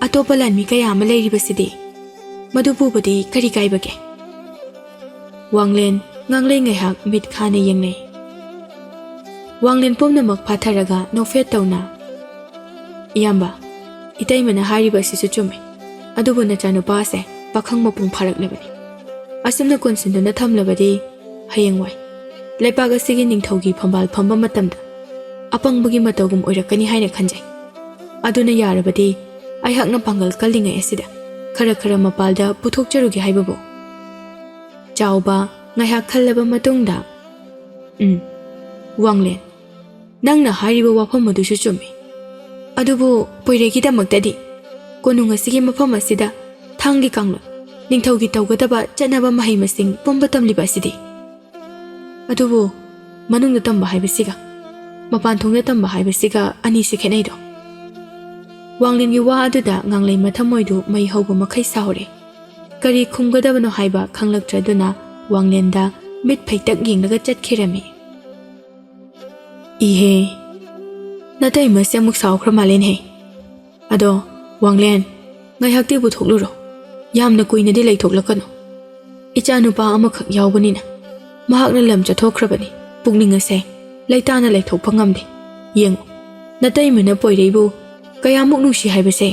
"ꯑꯇꯣꯞꯄ ꯂꯥꯟꯃꯤ ꯀꯌꯥ ꯑꯃ ꯂꯩꯔꯤꯕꯁꯤꯗꯤ, ꯃꯗꯨ ꯄꯨꯕꯗꯤ ꯀꯔꯤ ꯀꯥꯏꯕꯒꯦ?" ꯋꯥꯡꯂꯦꯟ ꯉꯥꯡꯂꯩ ꯉꯥꯏꯍꯥꯛ ꯃꯤꯠ ꯈꯥꯅ ꯌꯦꯡꯅꯩ꯫ ꯋꯥꯡꯂꯦꯟ ꯄꯨꯝꯅꯃꯛ ꯐꯥꯊꯔꯒ ꯅꯣꯛꯐꯦꯠ ꯇꯧꯅ, "ꯏꯌꯥꯝꯕ, ꯏꯇꯩꯃꯅ ꯍꯥꯏꯔꯤꯕ ꯑꯁꯤꯁꯨ ꯆꯨꯝꯃꯤ꯫ ꯑꯗꯨꯕꯨ ꯅꯆꯥꯅꯨꯄꯥ ꯑꯁꯦ ꯄꯥꯈꯪ ꯃꯄꯨꯡ ꯐꯥꯔꯛꯂꯕꯅꯤ꯫ ꯑꯁꯨꯝꯅ ꯀꯣꯟꯁꯤꯟꯗꯨꯅ ꯊꯝꯂꯕꯗꯤ ꯍꯌꯦꯡꯋꯥꯏ ꯂꯩꯄꯥꯛ ꯑꯁꯤꯒꯤ ꯅꯤꯡꯊꯧꯒꯤ ꯐꯝꯕꯥꯜ ꯐꯝꯕ ꯃꯇꯝꯗ ꯑꯄꯪꯕꯒꯤ ꯃꯇꯧꯒꯨꯝ ꯑꯣꯏꯔꯛꯀꯅꯤ ꯍꯥꯏꯅ ꯈꯟꯖꯩ꯫ ꯑꯗꯨꯅ ꯌꯥꯔꯕꯗꯤ ꯑꯩꯍꯥꯛꯅ ꯄꯥꯡꯒꯜ ꯀꯜꯂꯤꯉꯩ ꯑꯁꯤꯗ ꯈꯔ ꯈꯔ ꯃꯄꯥꯜꯗ ꯄꯨꯊꯣꯛꯆꯔꯨꯒꯦ ꯍꯥꯏꯕꯕꯨ꯫" ꯆꯥꯎꯕ ꯉꯥꯏꯍꯥꯛ ꯈꯜꯂꯕ ꯃꯇꯨꯡꯗ, "ꯎꯝ, ꯋꯥꯡꯂꯦꯟ, ꯅꯪꯅ ꯍꯥꯏꯔꯤꯕ ꯋꯥꯐꯝ ꯑꯗꯨꯁꯨ ꯆꯨꯝꯃꯤ꯫ ꯑꯗꯨꯕꯨ ꯄꯣꯏꯔꯩꯒꯤꯗꯃꯛꯇꯗꯤ ꯀꯣꯅꯨꯡ ꯑꯁꯤꯒꯤ ꯃꯐꯝ ꯑꯁꯤꯗ ꯊꯥꯡꯒꯤ ꯀꯥꯡꯂꯣꯟ, ꯅꯤꯡꯊꯧꯒꯤ ꯇꯧꯒꯗꯕ ꯆꯠꯅꯕ ꯃꯍꯩ ꯃꯁꯤꯡ ꯄꯨꯝꯕ ꯇꯝꯂꯤꯕ ꯑꯁꯤꯗꯤ꯫ ꯑꯗꯨꯕꯨ ꯃꯅꯨꯡꯗ ꯇꯝꯕ ꯍꯥꯏꯕꯁꯤꯒ ꯃꯄꯥꯟ ꯊꯣꯡꯗ ꯇꯝꯕ ꯍꯥꯏꯕꯁꯤꯒ ꯑꯅꯤꯁꯤ ꯈꯦꯠꯅꯩꯗꯣ?" ꯋꯥꯡꯂꯦꯟꯒꯤ ꯋꯥ ꯑꯗꯨꯗ ꯉꯥꯡꯂꯩ ꯃꯊꯃꯣꯏꯗꯨ ꯃꯩ ꯍꯧꯕ ꯃꯈꯩ ꯁꯥꯎꯔꯦ꯫ ꯀꯔꯤ ꯈꯨꯝꯒꯗꯕꯅꯣ ꯍꯥꯏꯕ ꯈꯪꯂꯛꯇ꯭ꯔꯗꯨꯅ ꯋꯥꯡꯂꯦꯟꯗ ꯃꯤꯠ ꯐꯩꯇꯛ ꯌꯦꯡꯂꯒ ꯆꯠꯈꯤꯔꯝꯃꯤ꯫ "ꯏꯍꯦ, ꯅꯇꯩꯃꯁꯦ ꯑꯃꯨꯛ ꯁꯥꯎꯈ꯭ꯔ ꯃꯥꯜꯂꯦꯅꯦꯍꯦ꯫ ꯑꯗꯣ, ꯋꯥꯡꯂꯦꯟ, ꯉꯥꯏꯍꯥꯛꯇꯤ ꯄꯨꯊꯣꯛꯂꯨꯔꯣ꯫ ꯌꯥꯝꯅ ꯀꯨꯏꯅꯗꯤ ꯂꯩꯊꯣꯛꯂꯛꯀꯅꯨ꯫ ꯏꯆꯥꯅꯨꯄꯥ ꯑꯃꯈꯛ ꯌꯥꯎꯕꯅꯤꯅ ꯃꯍꯥꯛꯅ ꯂꯝ ꯆꯠꯊꯣꯛꯈ꯭ꯔꯕꯅꯤ꯫ ꯄꯨꯛꯅꯤꯡ ꯑꯁꯦ ꯂꯩꯇꯥꯅ ꯂꯩꯊꯣꯛꯄ ꯉꯝꯗꯦ꯫ ꯌꯦꯡꯉꯨ, ꯅꯇꯩꯃꯅ ꯄꯣꯏꯔꯩꯕꯨ ꯀꯌꯥꯃꯨꯛ ꯅꯨꯡꯁꯤ ꯍꯥꯏꯕꯁꯦ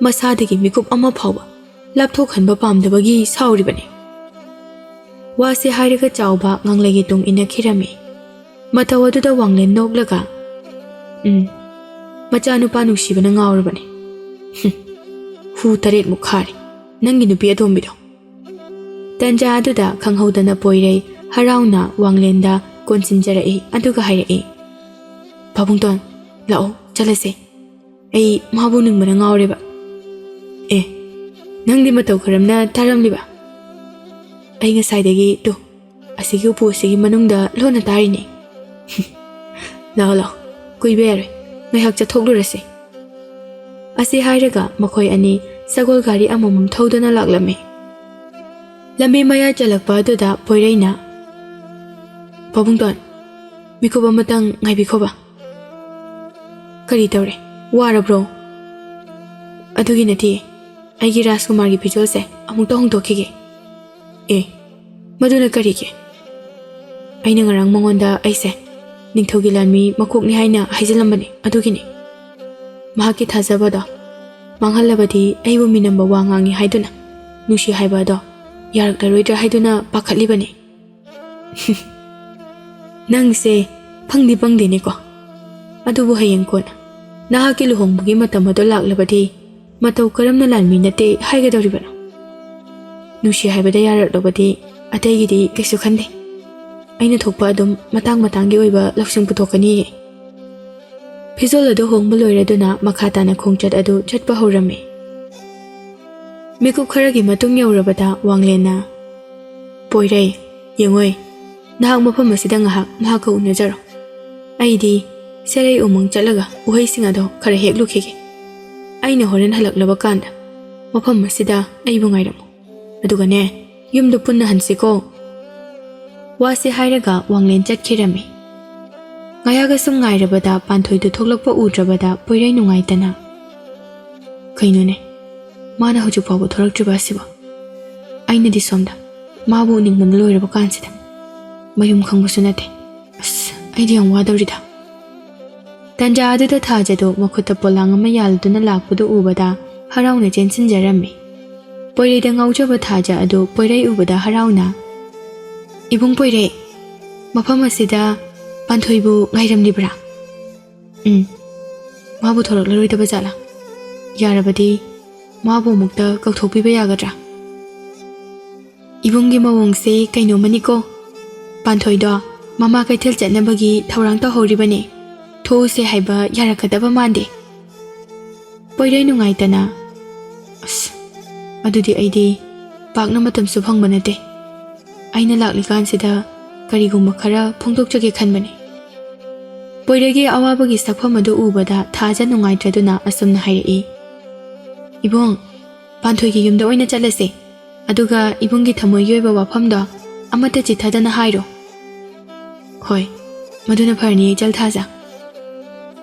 ꯃꯁꯥꯗꯒꯤ ꯃꯤꯀꯨꯞ ꯑꯃ ꯐꯥꯎꯕ ꯂꯥꯞꯊꯣꯛꯍꯟꯕ ꯄꯥꯝꯗꯕꯒꯤ ꯁꯥꯎꯔꯤꯕꯅꯤ꯫" ꯋꯥꯁꯦ ꯍꯥꯏꯔꯒ ꯆꯥꯎꯕ ꯉꯥꯡꯂꯩꯒꯤ ꯇꯨꯡ ꯏꯟꯅꯈꯤꯔꯝꯃꯤ꯫ ꯃꯇꯧ ꯑꯗꯨꯗ ꯋꯥꯡꯂꯦꯟ ꯅꯣꯛꯂꯒ, "ꯎꯝ, ꯃꯆꯥꯅꯨꯄꯥ ꯅꯨꯡꯁꯤꯕꯅ ꯉꯥꯎꯔꯕꯅꯤ꯫ ꯍꯨꯝ, ꯍꯨ ꯇꯔꯦꯠꯃꯨꯛ ꯈꯥꯔꯦ ꯅꯪꯒꯤ ꯅꯨꯄꯤ ꯑꯇꯣꯝꯕꯤꯗꯣ꯫" ꯇꯟꯖꯥ ꯑꯗꯨꯗ ꯈꯪꯍꯧꯗꯅ ꯄꯣꯏꯔꯩ ꯍꯔꯥꯎꯅ ꯋꯥꯡꯂꯦꯟꯗ ꯀꯣꯟꯁꯤꯟꯖꯔꯛꯏ, ꯑꯗꯨꯒ ꯍꯥꯏꯔꯛꯏ, "ꯄꯥꯕꯨꯡꯇꯣꯟ, ꯂꯥꯛꯑꯣ, ꯆꯠꯂꯁꯦ꯫ ꯑꯩ ꯃꯥꯕꯨ ꯅꯤꯡꯕꯅ ꯉꯥꯎꯔꯦꯕ꯫" "ꯑꯦ, ꯅꯪꯗꯤ ꯃꯇꯧ ꯀꯔꯝꯅ ꯇꯥꯔꯝꯂꯤꯕ?" "ꯑꯩ ꯉꯁꯥꯏꯗꯒꯤ, ꯇꯨ, ꯑꯁꯤꯒꯤ ꯎꯄꯨ ꯑꯁꯤꯒꯤ ꯃꯅꯨꯡꯗ ꯂꯣꯟꯅ ꯇꯥꯔꯤꯅꯦ꯫" "ꯂꯥꯛꯑꯣ, ꯂꯥꯛꯑꯣ, ꯀꯨꯏꯕ ꯌꯥꯔꯣꯏ, ꯉꯥꯏꯍꯥꯛ ꯆꯠꯊꯣꯛꯂꯨꯔꯁꯤ꯫" ꯑꯁꯤ ꯍꯥꯏꯔꯒ ꯃꯈꯣꯏ ꯑꯅꯤ ꯁꯒꯣꯜ ꯒꯥꯔꯤ ꯑꯃꯃꯝ ꯊꯧꯗꯨꯅ ꯂꯥꯛꯂꯝꯃꯤ꯫ ꯂꯝꯕꯤ ꯃꯌꯥꯏ ꯆꯜꯂꯛꯄ ꯑꯗꯨꯗ ꯄꯣꯏꯔꯩꯅ, "ꯄꯥꯕꯨꯡꯇꯣꯟ, ꯃꯤꯀꯨꯞ ꯑꯃꯇꯪ ꯉꯥꯏꯕꯤꯈꯣꯕ꯫" "ꯀꯔꯤ ꯇꯧꯔꯦ? ꯋꯥꯔꯕ꯭ꯔꯣ?" "ꯑꯗꯨꯒꯤ ꯅꯠꯇꯦ, ꯑꯩꯒꯤ ꯔꯥꯖꯀꯨꯃꯥꯔꯒꯤ ꯐꯤꯖꯣꯜꯁꯦ ꯑꯃꯨꯛꯇ ꯍꯣꯡꯗꯣꯛꯈꯤꯒꯦ꯫" "ꯑꯦ, ꯃꯗꯨꯅ ꯀꯔꯤꯒꯤ?" "ꯑꯩꯅ ꯉꯔꯥꯡ ꯃꯉꯣꯟꯗ ꯑꯩꯁꯦ ꯅꯤꯡꯊꯧꯒꯤ ꯂꯥꯟꯃꯤ ꯃꯀꯣꯛꯅꯤ ꯍꯥꯏꯅ ꯍꯥꯏꯖꯤꯜꯂꯝꯕꯅꯤ, ꯑꯗꯨꯒꯤꯅꯤ꯫ ꯃꯍꯥꯛꯀꯤ ꯊꯥꯖꯕꯗꯣ ꯃꯥꯡꯍꯜꯂꯕꯗꯤ ꯑꯩꯕꯨ ꯃꯤꯅꯝꯕ ꯋꯥ ꯉꯥꯡꯉꯤ ꯍꯥꯏꯗꯨꯅ ꯅꯨꯡꯁꯤ ꯍꯥꯏꯕ ꯑꯗꯣ ꯌꯥꯔꯛꯂꯔꯣꯏꯗ꯭ꯔꯥ ꯍꯥꯏꯗꯨꯅ ꯄꯥꯈꯠꯂꯤꯕꯅꯤ꯫" "ꯅꯪꯁꯦ ꯄꯪꯗꯤ ꯄꯪꯗꯦꯅꯦꯀꯣ꯫ ꯑꯗꯨꯕꯨ ꯍꯌꯦꯡ ꯀꯣꯟꯅ ꯅꯍꯥꯛꯀꯤ ꯂꯨꯍꯣꯡꯕꯒꯤ ꯃꯇꯝ ꯑꯗꯨ ꯂꯥꯛꯂꯕꯗꯤ ꯃꯇꯧ ꯀꯔꯝꯅ ꯂꯥꯟꯃꯤ ꯅꯠꯇꯦ ꯍꯥꯏꯒꯗꯧꯔꯤꯕꯅꯣ? ꯅꯨꯡꯁꯤ ꯍꯥꯏꯕꯗ ꯌꯥꯔꯛꯂꯕꯗꯤ ꯑꯇꯩꯒꯤꯗꯤ ꯀꯩꯁꯨ ꯈꯟꯗꯦ꯫ ꯑꯩꯅ ꯊꯣꯛꯄ ꯑꯗꯨꯝ ꯃꯇꯥꯡ ꯃꯇꯥꯡꯒꯤ ꯑꯣꯏꯕ ꯂꯧꯁꯤꯡ ꯄꯨꯊꯣꯛꯀꯅꯤꯌꯦ꯫" ꯐꯤꯖꯣꯜ ꯑꯗꯨ ꯍꯣꯡꯕ ꯂꯣꯏꯔꯗꯨꯅ ꯃꯈꯥ ꯇꯥꯅ ꯈꯣꯡꯆꯠ ꯑꯗꯨ ꯆꯠꯄ ꯍꯧꯔꯝꯃꯤ꯫ ꯃꯤꯀꯨꯞ ꯈꯔꯒꯤ ꯃꯇꯨꯡ ꯌꯧꯔꯕꯗ ꯋꯥꯡꯂꯦꯟꯅ, "ꯄꯣꯏꯔꯩ, ꯌꯦꯡꯉꯣꯏ, ꯅꯍꯥꯛ ꯃꯐꯝ ꯑꯁꯤꯗ ꯉꯥꯏꯍꯥꯛ ꯃꯍꯥꯛꯀ ꯎꯅꯖꯔꯣ꯫ ꯑꯩꯗꯤ ꯁꯦꯔꯩ ꯎꯃꯪ ꯆꯠꯂꯒ ꯎꯍꯩꯁꯤꯡ ꯑꯗꯣ ꯈꯔ ꯍꯦꯛꯂꯨꯈꯤꯒꯦ꯫" ꯑꯩꯅ ꯍꯣꯔꯦꯟ ꯍꯜꯂꯛꯂꯕ ꯀꯥꯟꯗ ꯃꯐꯝ ꯑꯁꯤꯗ ꯑꯩꯕꯨ ꯉꯥꯏꯔꯝꯃꯨ꯫ ꯑꯗꯨꯒꯅꯦ, ꯌꯨꯝꯗ ꯄꯨꯟꯅ ꯍꯟꯁꯤꯀꯣ꯫" ꯋꯥꯁꯦ ꯍꯥꯏꯔꯒ ꯋꯥꯡꯂꯦꯟ ꯆꯠꯈꯤꯔꯝꯃꯤ꯫ ꯉꯥꯏꯍꯥꯛ ꯑꯁꯨꯝ ꯉꯥꯏꯔꯕꯗ ꯄꯥꯟꯊꯣꯏꯗꯨ ꯊꯣꯛꯂꯛꯄ ꯎꯗ꯭ꯔꯕꯗ ꯄꯣꯏꯔꯩ ꯅꯨꯡꯉꯥꯏꯇꯅ, "ꯀꯩꯅꯣꯅꯦ, ꯃꯥꯅ ꯍꯧꯖꯤꯛ ꯐꯥꯎꯕ ꯊꯣꯔꯛꯇ꯭ꯔꯤꯕ ꯑꯁꯤꯕꯣ? ꯑꯩꯅꯗꯤ ꯁꯣꯝꯗ ꯃꯥꯕꯨ ꯎꯅꯤꯡꯕꯅ ꯂꯣꯏꯔꯕ ꯀꯥꯟꯁꯤꯗ, ꯃꯌꯨꯝ ꯈꯪꯕꯁꯨ ꯅꯠꯇꯦ꯫ ꯑꯁ, ꯑꯩꯗꯤ ꯌꯥꯝ ꯋꯥꯗꯧꯔꯤꯗ꯫" ꯇꯟꯖꯥ ꯑꯗꯨꯗ ꯊꯥꯖꯗꯣ ꯃꯈꯨꯠꯇ ꯄꯣꯂꯥꯡ ꯑꯃ ꯌꯥꯜꯗꯨꯅ ꯂꯥꯛꯄꯗꯨ ꯎꯕꯗ ꯍꯔꯥꯎꯅ ꯆꯦꯟꯁꯤꯟꯖꯔꯝꯃꯤ꯫ ꯄꯣꯏꯔꯩꯗ ꯉꯥꯎꯖꯕ ꯊꯥꯖ ꯑꯗꯨ ꯄꯣꯏꯔꯩ ꯎꯕꯗ ꯍꯔꯥꯎꯅ, "ꯏꯕꯨꯡ ꯄꯣꯏꯔꯩ, ꯃꯐꯝ ꯑꯁꯤꯗ ꯄꯥꯟꯊꯣꯏꯕꯨ ꯉꯥꯏꯔꯝꯂꯤꯕ꯭ꯔꯥ? ꯎꯝ, ꯃꯥꯕꯨ ꯊꯣꯔꯛꯂꯔꯣꯏꯗꯕ ꯖꯥꯠꯂꯥ? ꯌꯥꯔꯕꯗꯤ ꯃꯥꯕꯨ ꯑꯃꯨꯛꯇ ꯀꯧꯊꯣꯛꯄꯤꯕ ꯌꯥꯒꯗ꯭ꯔꯥ?" "ꯏꯕꯨꯡꯒꯤ ꯃꯑꯣꯡꯁꯦ ꯀꯩꯅꯣꯃꯅꯤꯀꯣ꯫ ꯄꯥꯟꯊꯣꯏꯗꯣ ꯃꯃꯥ ꯀꯩꯊꯦꯜ ꯆꯠꯅꯕꯒꯤ ꯊꯧꯔꯥꯡ ꯇꯧꯍꯧꯔꯤꯕꯅꯦ꯫ ꯊꯣꯛꯎꯁꯦ ꯍꯥꯏꯕ ꯌꯥꯔꯛꯀꯗꯕ ꯃꯥꯟꯗꯦ꯫" ꯄꯣꯏꯔꯩ ꯅꯨꯡꯉꯥꯏꯇꯅ, "ꯑꯁ, ꯑꯗꯨꯗꯤ ꯑꯩꯗꯤ ꯄꯥꯛꯅ ꯃꯇꯝꯁꯨ ꯐꯪꯕ ꯅꯠꯇꯦ꯫ ꯑꯩꯅ ꯂꯥꯛꯂꯤꯀꯥꯟꯁꯤꯗ ꯀꯔꯤꯒꯨꯝꯕ ꯈꯔ ꯐꯣꯡꯗꯣꯛꯆꯒꯦ ꯈꯟꯕꯅꯤ꯫" ꯄꯣꯏꯔꯩꯒꯤ ꯑꯋꯥꯕꯒꯤ ꯁꯛꯐꯝ ꯑꯗꯨ ꯎꯕꯗ ꯊꯥꯖ ꯅꯨꯡꯉꯥꯏꯇ꯭ꯔꯗꯨꯅ ꯑꯁꯨꯝꯅ ꯍꯥꯏꯔꯛꯏ, "ꯏꯕꯨꯡ, ꯄꯥꯟꯊꯣꯏꯒꯤ ꯌꯨꯝꯗ ꯑꯣꯏꯅ ꯆꯠꯂꯁꯦ꯫ ꯑꯗꯨꯒ ꯏꯕꯨꯡꯒꯤ ꯊꯃꯣꯏꯒꯤ ꯑꯣꯏꯕ ꯋꯥꯐꯝꯗꯣ ꯑꯃꯠꯇ ꯆꯤꯊꯗꯅ ꯍꯥꯏꯔꯣ꯫" "ꯍꯣꯏ, ꯃꯗꯨꯅ ꯐꯔꯅꯤ, ꯏꯆꯜ ꯊꯥꯖ꯫"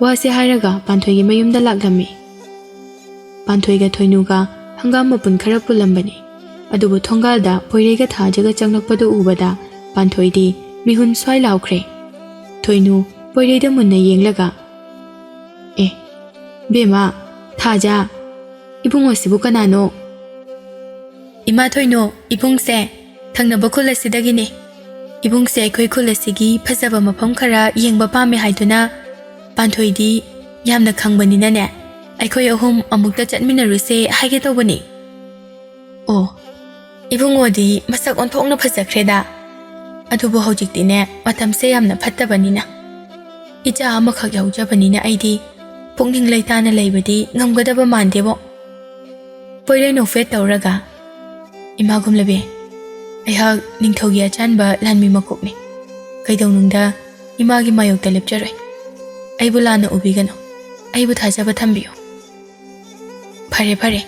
ꯋꯥꯁꯦ ꯍꯥꯏꯔꯒ ꯄꯥꯟꯊꯣꯏꯒꯤ ꯃꯌꯨꯝꯗ ꯂꯥꯛꯂꯝꯃꯤ꯫ ꯄꯥꯟꯊꯣꯏꯒ ꯊꯣꯏꯅꯨꯒ ꯍꯪꯒꯥꯝ ꯃꯄꯨꯟ ꯈꯔ ꯄꯨꯜꯂꯝꯕꯅꯤ꯫ ꯑꯗꯨꯕꯨ ꯊꯣꯡꯒꯥꯜꯗ ꯄꯣꯏꯔꯩꯒ ꯊꯥꯖꯒ ꯆꯪꯂꯛꯄꯗꯨ ꯎꯕꯗ ꯄꯥꯟꯊꯣꯏꯗꯤ ꯃꯤꯍꯨꯟ ꯁ꯭ꯋꯥꯏ ꯂꯥꯎꯈ꯭ꯔꯦ꯫ ꯊꯣꯏꯅꯨ ꯄꯣꯏꯔꯩꯗ ꯃꯨꯟꯅ ꯌꯦꯡꯂꯒ, "ꯑꯦ, ꯕꯦꯝꯃ, ꯊꯥꯖ, ꯏꯕꯨꯡꯉꯣꯁꯤꯕꯨ ꯀꯅꯥꯅꯣ?" "ꯏꯃꯥ ꯊꯣꯏꯅꯨ, ꯏꯕꯨꯡꯁꯦ ꯊꯪꯅꯕ ꯈꯨꯜ ꯑꯁꯤꯗꯒꯤꯅꯦ꯫ ꯏꯕꯨꯡꯁꯦ ꯑꯩꯈꯣꯏ ꯈꯨꯜ ꯑꯁꯤꯒꯤ ꯐꯖꯕ ꯃꯐꯝ ꯈꯔ ꯌꯦꯡꯕ ꯄꯥꯝꯃꯦ ꯍꯥꯏꯗꯨꯅ ꯄꯥꯟꯊꯣꯏꯗꯤ ꯌꯥꯝꯅ ꯈꯪꯕꯅꯤꯅꯅꯦ, ꯑꯩꯈꯣꯏ ꯑꯍꯨꯝ ꯑꯃꯨꯛꯇ ꯆꯠꯃꯤꯟꯅꯔꯨꯁꯦ ꯍꯥꯏꯒꯦ ꯇꯧꯕꯅꯤ꯫" "ꯑꯣ, ꯏꯕꯨꯡꯉꯣꯗꯤ ꯃꯁꯛ ꯑꯣꯟꯊꯣꯛꯅ ꯐꯖꯈ꯭ꯔꯦꯗ꯫ ꯑꯗꯨꯕꯨ ꯍꯧꯖꯤꯛꯇꯤꯅꯦ, ꯃꯇꯝꯁꯦ ꯌꯥꯝꯅ ꯐꯠꯇꯕꯅꯤꯅ, ꯏꯆꯥ ꯑꯃꯈꯛ ꯌꯥꯎꯖꯕꯅꯤꯅ ꯑꯩꯗꯤ ꯄꯨꯛꯅꯤꯡ ꯂꯩꯇꯥꯅ ꯂꯩꯕꯗꯤ ꯉꯝꯒꯗꯕ ꯃꯥꯟꯗꯦꯕꯣ꯫" ꯄꯣꯏꯔꯩ ꯅꯣꯛꯐꯦꯠ ꯇꯧꯔꯒ, "ꯏꯃꯥ ꯒꯨꯝꯂꯕꯤ, ꯑꯩꯍꯥꯛ ꯅꯤꯡꯊꯧꯒꯤ ꯑꯆꯥꯟꯕ ꯂꯥꯟꯃꯤ ꯃꯀꯣꯛꯅꯤ꯫ ꯀꯩꯗꯧꯅꯨꯡꯗ ꯏꯃꯥꯒꯤ ꯃꯥꯌꯣꯛꯇ ꯂꯦꯞꯆꯔꯣꯏ꯫ ꯑꯩꯕꯨ ꯂꯥꯟꯅ ꯎꯕꯤꯒꯅꯨ꯫ ꯑꯩꯕꯨ ꯊꯥꯖꯕ ꯊꯝꯕꯤꯌꯨ꯫" "ꯐꯔꯦ, ꯐꯔꯦ꯫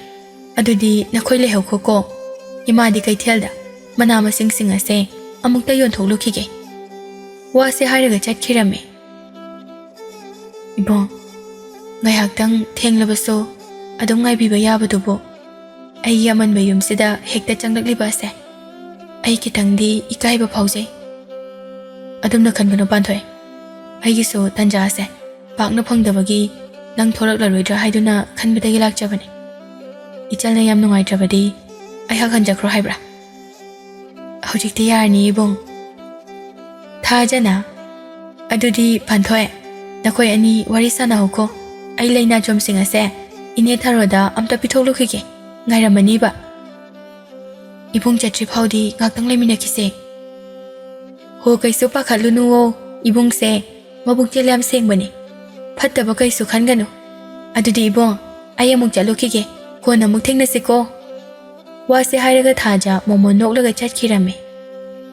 ꯑꯗꯨꯗꯤ ꯅꯈꯣꯏ ꯂꯩꯍꯧꯈꯣꯀꯣ꯫ ꯏꯃꯥꯗꯤ ꯀꯩꯊꯦꯜꯗ ꯃꯅꯥ ꯃꯁꯤꯡꯁꯤꯡ ꯑꯁꯦ ꯑꯃꯨꯛꯇ ꯌꯣꯟꯊꯣꯛꯂꯨꯈꯤꯒꯦ꯫" ꯋꯥꯁꯦ ꯍꯥꯏꯔꯒ ꯆꯠꯈꯤꯔꯝꯃꯤ꯫ "ꯏꯕꯨꯡ, ꯉꯥꯏꯍꯥꯛꯇꯪ ꯊꯦꯡꯂꯕꯁꯨ ꯑꯗꯨꯝ ꯉꯥꯏꯕꯤꯕ ꯌꯥꯕꯗꯨꯕꯨ, ꯑꯩꯒꯤ ꯑꯃꯟꯕ ꯌꯨꯝꯁꯤꯗ ꯍꯦꯛꯇ ꯆꯪꯂꯛꯂꯤꯕ ꯑꯁꯦ ꯑꯩ ꯈꯤꯇꯪꯗꯤ ꯏꯀꯥꯏꯕ ꯐꯥꯎꯖꯩ꯫" "ꯑꯗꯨꯝꯅ ꯈꯟꯒꯅꯨ, ꯄꯥꯟꯊꯣꯏ꯫ ꯑꯩꯒꯤꯁꯨ ꯇꯟꯖꯥꯁꯦ ꯄꯥꯛꯅ ꯐꯪꯗꯕꯒꯤ ꯅꯪ ꯊꯣꯔꯛꯂꯔꯣꯏꯗ꯭ꯔꯥ ꯍꯥꯏꯗꯨꯅ ꯈꯟꯕꯗꯒꯤ ꯂꯥꯛꯆꯕꯅꯤ꯫ ꯏꯆꯜꯅ ꯌꯥꯝ ꯅꯨꯡꯉꯥꯏꯇ꯭ꯔꯕꯗꯤ ꯑꯩꯍꯥꯛ ꯍꯟꯖꯈ꯭ꯔꯣ ꯍꯥꯏꯕ꯭ꯔꯥ?" "ꯍꯧꯖꯤꯛꯇꯤ ꯌꯥꯔꯅꯤ, ꯏꯕꯨꯡ꯫" "ꯊꯥꯖꯅ, ꯑꯗꯨꯗꯤ ꯄꯥꯟꯊꯣꯏ, ꯅꯈꯣꯏ ꯑꯅꯤ ꯋꯥꯔꯤ ꯁꯥꯟꯅꯍꯧꯈꯣ꯫ ꯑꯩ ꯂꯩꯅꯥꯆꯣꯝꯁꯤꯡ ꯑꯁꯦ ꯏꯅꯦ ꯊꯔꯣꯗ ꯑꯝꯇ ꯄꯤꯊꯣꯛꯂꯨꯈꯤꯒꯦ, ꯉꯥꯏꯔꯝꯃꯅꯤꯕ꯫" "ꯏꯕꯨꯡ ꯆꯠꯇ꯭ꯔꯤ ꯐꯥꯎꯗꯤ ꯉꯥꯛꯇꯪ ꯂꯩꯃꯤꯟꯅꯈꯤꯁꯦ꯫" "ꯍꯣ, ꯀꯩꯁꯨ ꯄꯥꯈꯠꯂꯨꯅꯨꯋꯣ, ꯏꯕꯨꯡꯁꯦ ꯃꯕꯨꯛꯆꯦꯜ ꯌꯥꯝ ꯁꯦꯡꯕꯅꯤ꯫ ꯐꯠꯇꯕ ꯀꯩꯁꯨ ꯈꯟꯒꯅꯨ꯫ ꯑꯗꯨꯗꯤ ꯏꯕꯨꯡ, ꯑꯩ ꯑꯃꯨꯛ ꯆꯠꯂꯨꯈꯤꯒꯦ, ꯀꯣꯟꯅ ꯑꯃꯨꯛ ꯊꯦꯡꯅꯁꯤꯀꯣ꯫" ꯋꯥꯁꯦ ꯍꯥꯏꯔꯒ ꯊꯥꯖ ꯃꯣꯃꯣꯟ ꯅꯣꯛꯂꯒ ꯆꯠꯈꯤꯔꯝꯃꯤ꯫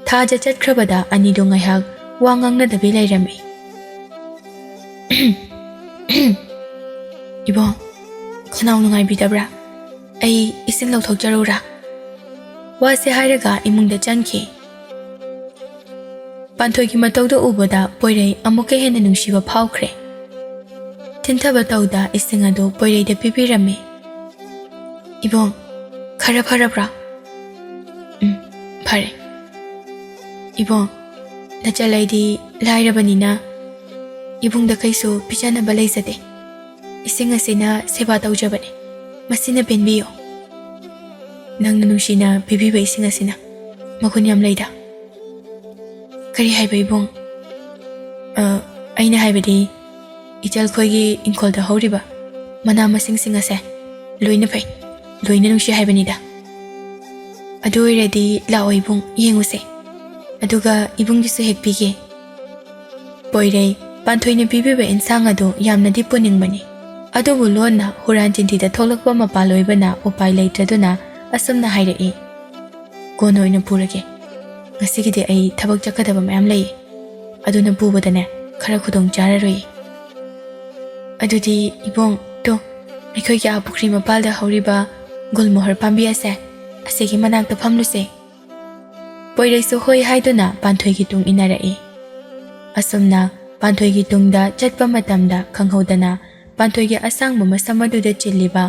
ꯊꯥꯖ ꯆꯠꯈ꯭ꯔꯕꯗ ꯑꯅꯤꯗꯨ ꯉꯥꯏꯍꯥꯛ ꯋꯥ ꯉꯥꯡꯅꯗꯕꯤ ꯂꯩꯔꯝꯃꯤ꯫ "ꯏꯕꯣ, ꯈꯅꯥꯎ ꯅꯨꯡꯉꯥꯏꯕꯤꯗꯕ꯭ꯔꯥ? ꯑꯩ ꯏꯁꯤꯡ ꯂꯧꯊꯣꯛꯆꯔꯨꯔꯥ?" ꯋꯥꯁꯦ ꯍꯥꯏꯔꯒ ꯏꯃꯨꯡꯗ ꯆꯪꯈꯤ꯫ ꯄꯥꯟꯊꯣꯏꯒꯤ ꯃꯇꯧꯗꯨ ꯎꯕꯗ ꯄꯣꯏꯔꯩ ꯑꯃꯨꯛꯀ ꯍꯦꯟꯅ ꯅꯨꯡꯁꯤꯕ ꯐꯥꯎꯈ꯭ꯔꯦ꯫ ꯊꯤꯟꯊꯕ ꯇꯧꯗ ꯏꯁꯤꯡ ꯑꯗꯨ ꯄꯣꯏꯔꯩꯗ ꯄꯤꯕꯤꯔꯝꯃꯤ꯫ "ꯏꯕꯣ, ꯈꯔ ꯐꯔꯕ꯭ꯔꯥ?" "ꯎꯝ, ꯐꯔꯦ꯫" "ꯏꯕꯣ, ꯅꯆꯜ ꯑꯩꯗꯤ ꯂꯥꯏꯔꯕꯅꯤꯅ ꯏꯕꯨꯡꯗ ꯀꯩꯁꯨ ꯄꯤꯖꯅꯕ ꯂꯩꯖꯗꯦ꯫ ꯏꯁꯤꯡ ꯑꯁꯤꯅ ꯁꯦꯕꯥ ꯇꯧꯖꯕꯅꯤ꯫ ꯃꯁꯤꯅ ꯄꯦꯟꯕꯤꯌꯨ꯫" "ꯅꯪꯅ ꯅꯨꯡꯁꯤꯅ ꯄꯤꯕꯤꯕ ꯏꯁꯤꯡ ꯑꯁꯤꯅ ꯃꯒꯨꯟ ꯌꯥꯝ ꯂꯩꯗ꯫" "ꯀꯔꯤ ꯍꯥꯏꯕ, ꯏꯕꯨꯡ?" "ꯑ, ꯑꯩꯅ ꯍꯥꯏꯕꯗꯤ, ꯏꯆꯜꯈꯣꯏꯒꯤ ꯏꯪꯈꯣꯜꯗ ꯍꯧꯔꯤꯕ ꯃꯅꯥ ꯃꯁꯤꯡꯁꯤꯡ ꯑꯁꯦ ꯂꯣꯏꯅ ꯐꯩ, ꯂꯣꯏꯅ ꯅꯨꯡꯁꯤ ꯍꯥꯏꯕꯅꯤꯗ꯫" "ꯑꯗꯨ ꯑꯣꯏꯔꯗꯤ ꯂꯥꯛꯑꯣ ꯏꯕꯨꯡ, ꯌꯦꯡꯉꯨꯁꯦ꯫ ꯑꯗꯨꯒ ꯏꯕꯨꯡꯒꯤꯁꯨ ꯍꯦꯛ ꯄꯤꯒꯦ꯫" ꯄꯣꯏꯔꯩ, ꯄꯥꯟꯊꯣꯏꯅ ꯄꯤꯕꯤꯕ ꯏꯟꯁꯥꯡ ꯑꯗꯨ ꯌꯥꯝꯅꯗꯤ ꯄꯨꯅꯤꯡꯕꯅꯤ, ꯑꯗꯨꯕꯨ ꯂꯣꯟꯅ ꯍꯨꯔꯥꯟ ꯆꯤꯟꯊꯤꯗ ꯊꯣꯛꯂꯛꯄ ꯃꯄꯥꯜ ꯑꯣꯏꯕꯅ ꯎꯄꯥꯏ ꯂꯩꯇ꯭ꯔꯗꯨꯅ ꯑꯁꯨꯝꯅ ꯍꯥꯏꯔꯛꯏ, "ꯀꯣꯟꯅ ꯑꯣꯏꯅ ꯄꯨꯔꯒꯦ꯫ ꯉꯁꯤꯒꯤꯗꯤ ꯑꯩ ꯊꯕꯛ ꯆꯠꯀꯗꯕ ꯃꯌꯥꯝ ꯂꯩ꯫ ꯑꯗꯨꯅ ꯄꯨꯕꯗꯅꯦ, ꯈꯔ ꯈꯨꯗꯣꯡ ꯆꯥꯔꯔꯣꯏ꯫" "ꯑꯗꯨꯗꯤ ꯏꯕꯨꯡ, ꯇꯣ, ꯑꯩꯈꯣꯏꯒꯤ ꯑꯥ ꯄꯨꯈ꯭ꯔꯤ ꯃꯄꯥꯜꯗ ꯍꯧꯔꯤꯕ ꯒꯨꯜꯃꯣꯍꯔ ꯄꯥꯝꯕꯤ ꯑꯁꯦ, ꯑꯁꯤꯒꯤ ꯃꯅꯥꯛꯇ ꯐꯝꯂꯨꯁꯦ꯫ ꯄꯣꯏꯔꯩꯁꯨ ꯍꯣꯏ ꯍꯥꯏꯗꯨꯅ ꯄꯥꯟꯊꯣꯏꯒꯤ ꯇꯨꯡ ꯏꯟꯅꯔꯛꯏ꯫ ꯑꯁꯨꯝꯅ ꯄꯥꯟꯊꯣꯏꯒꯤ ꯇꯨꯡꯗ ꯆꯠꯄ ꯃꯇꯝꯗ ꯈꯪꯍꯧꯗꯅ ꯄꯥꯟꯊꯣꯏꯒꯤ ꯑꯁꯥꯡꯕ ꯃꯁꯝ ꯑꯗꯨꯗ ꯆꯤꯜꯂꯤꯕ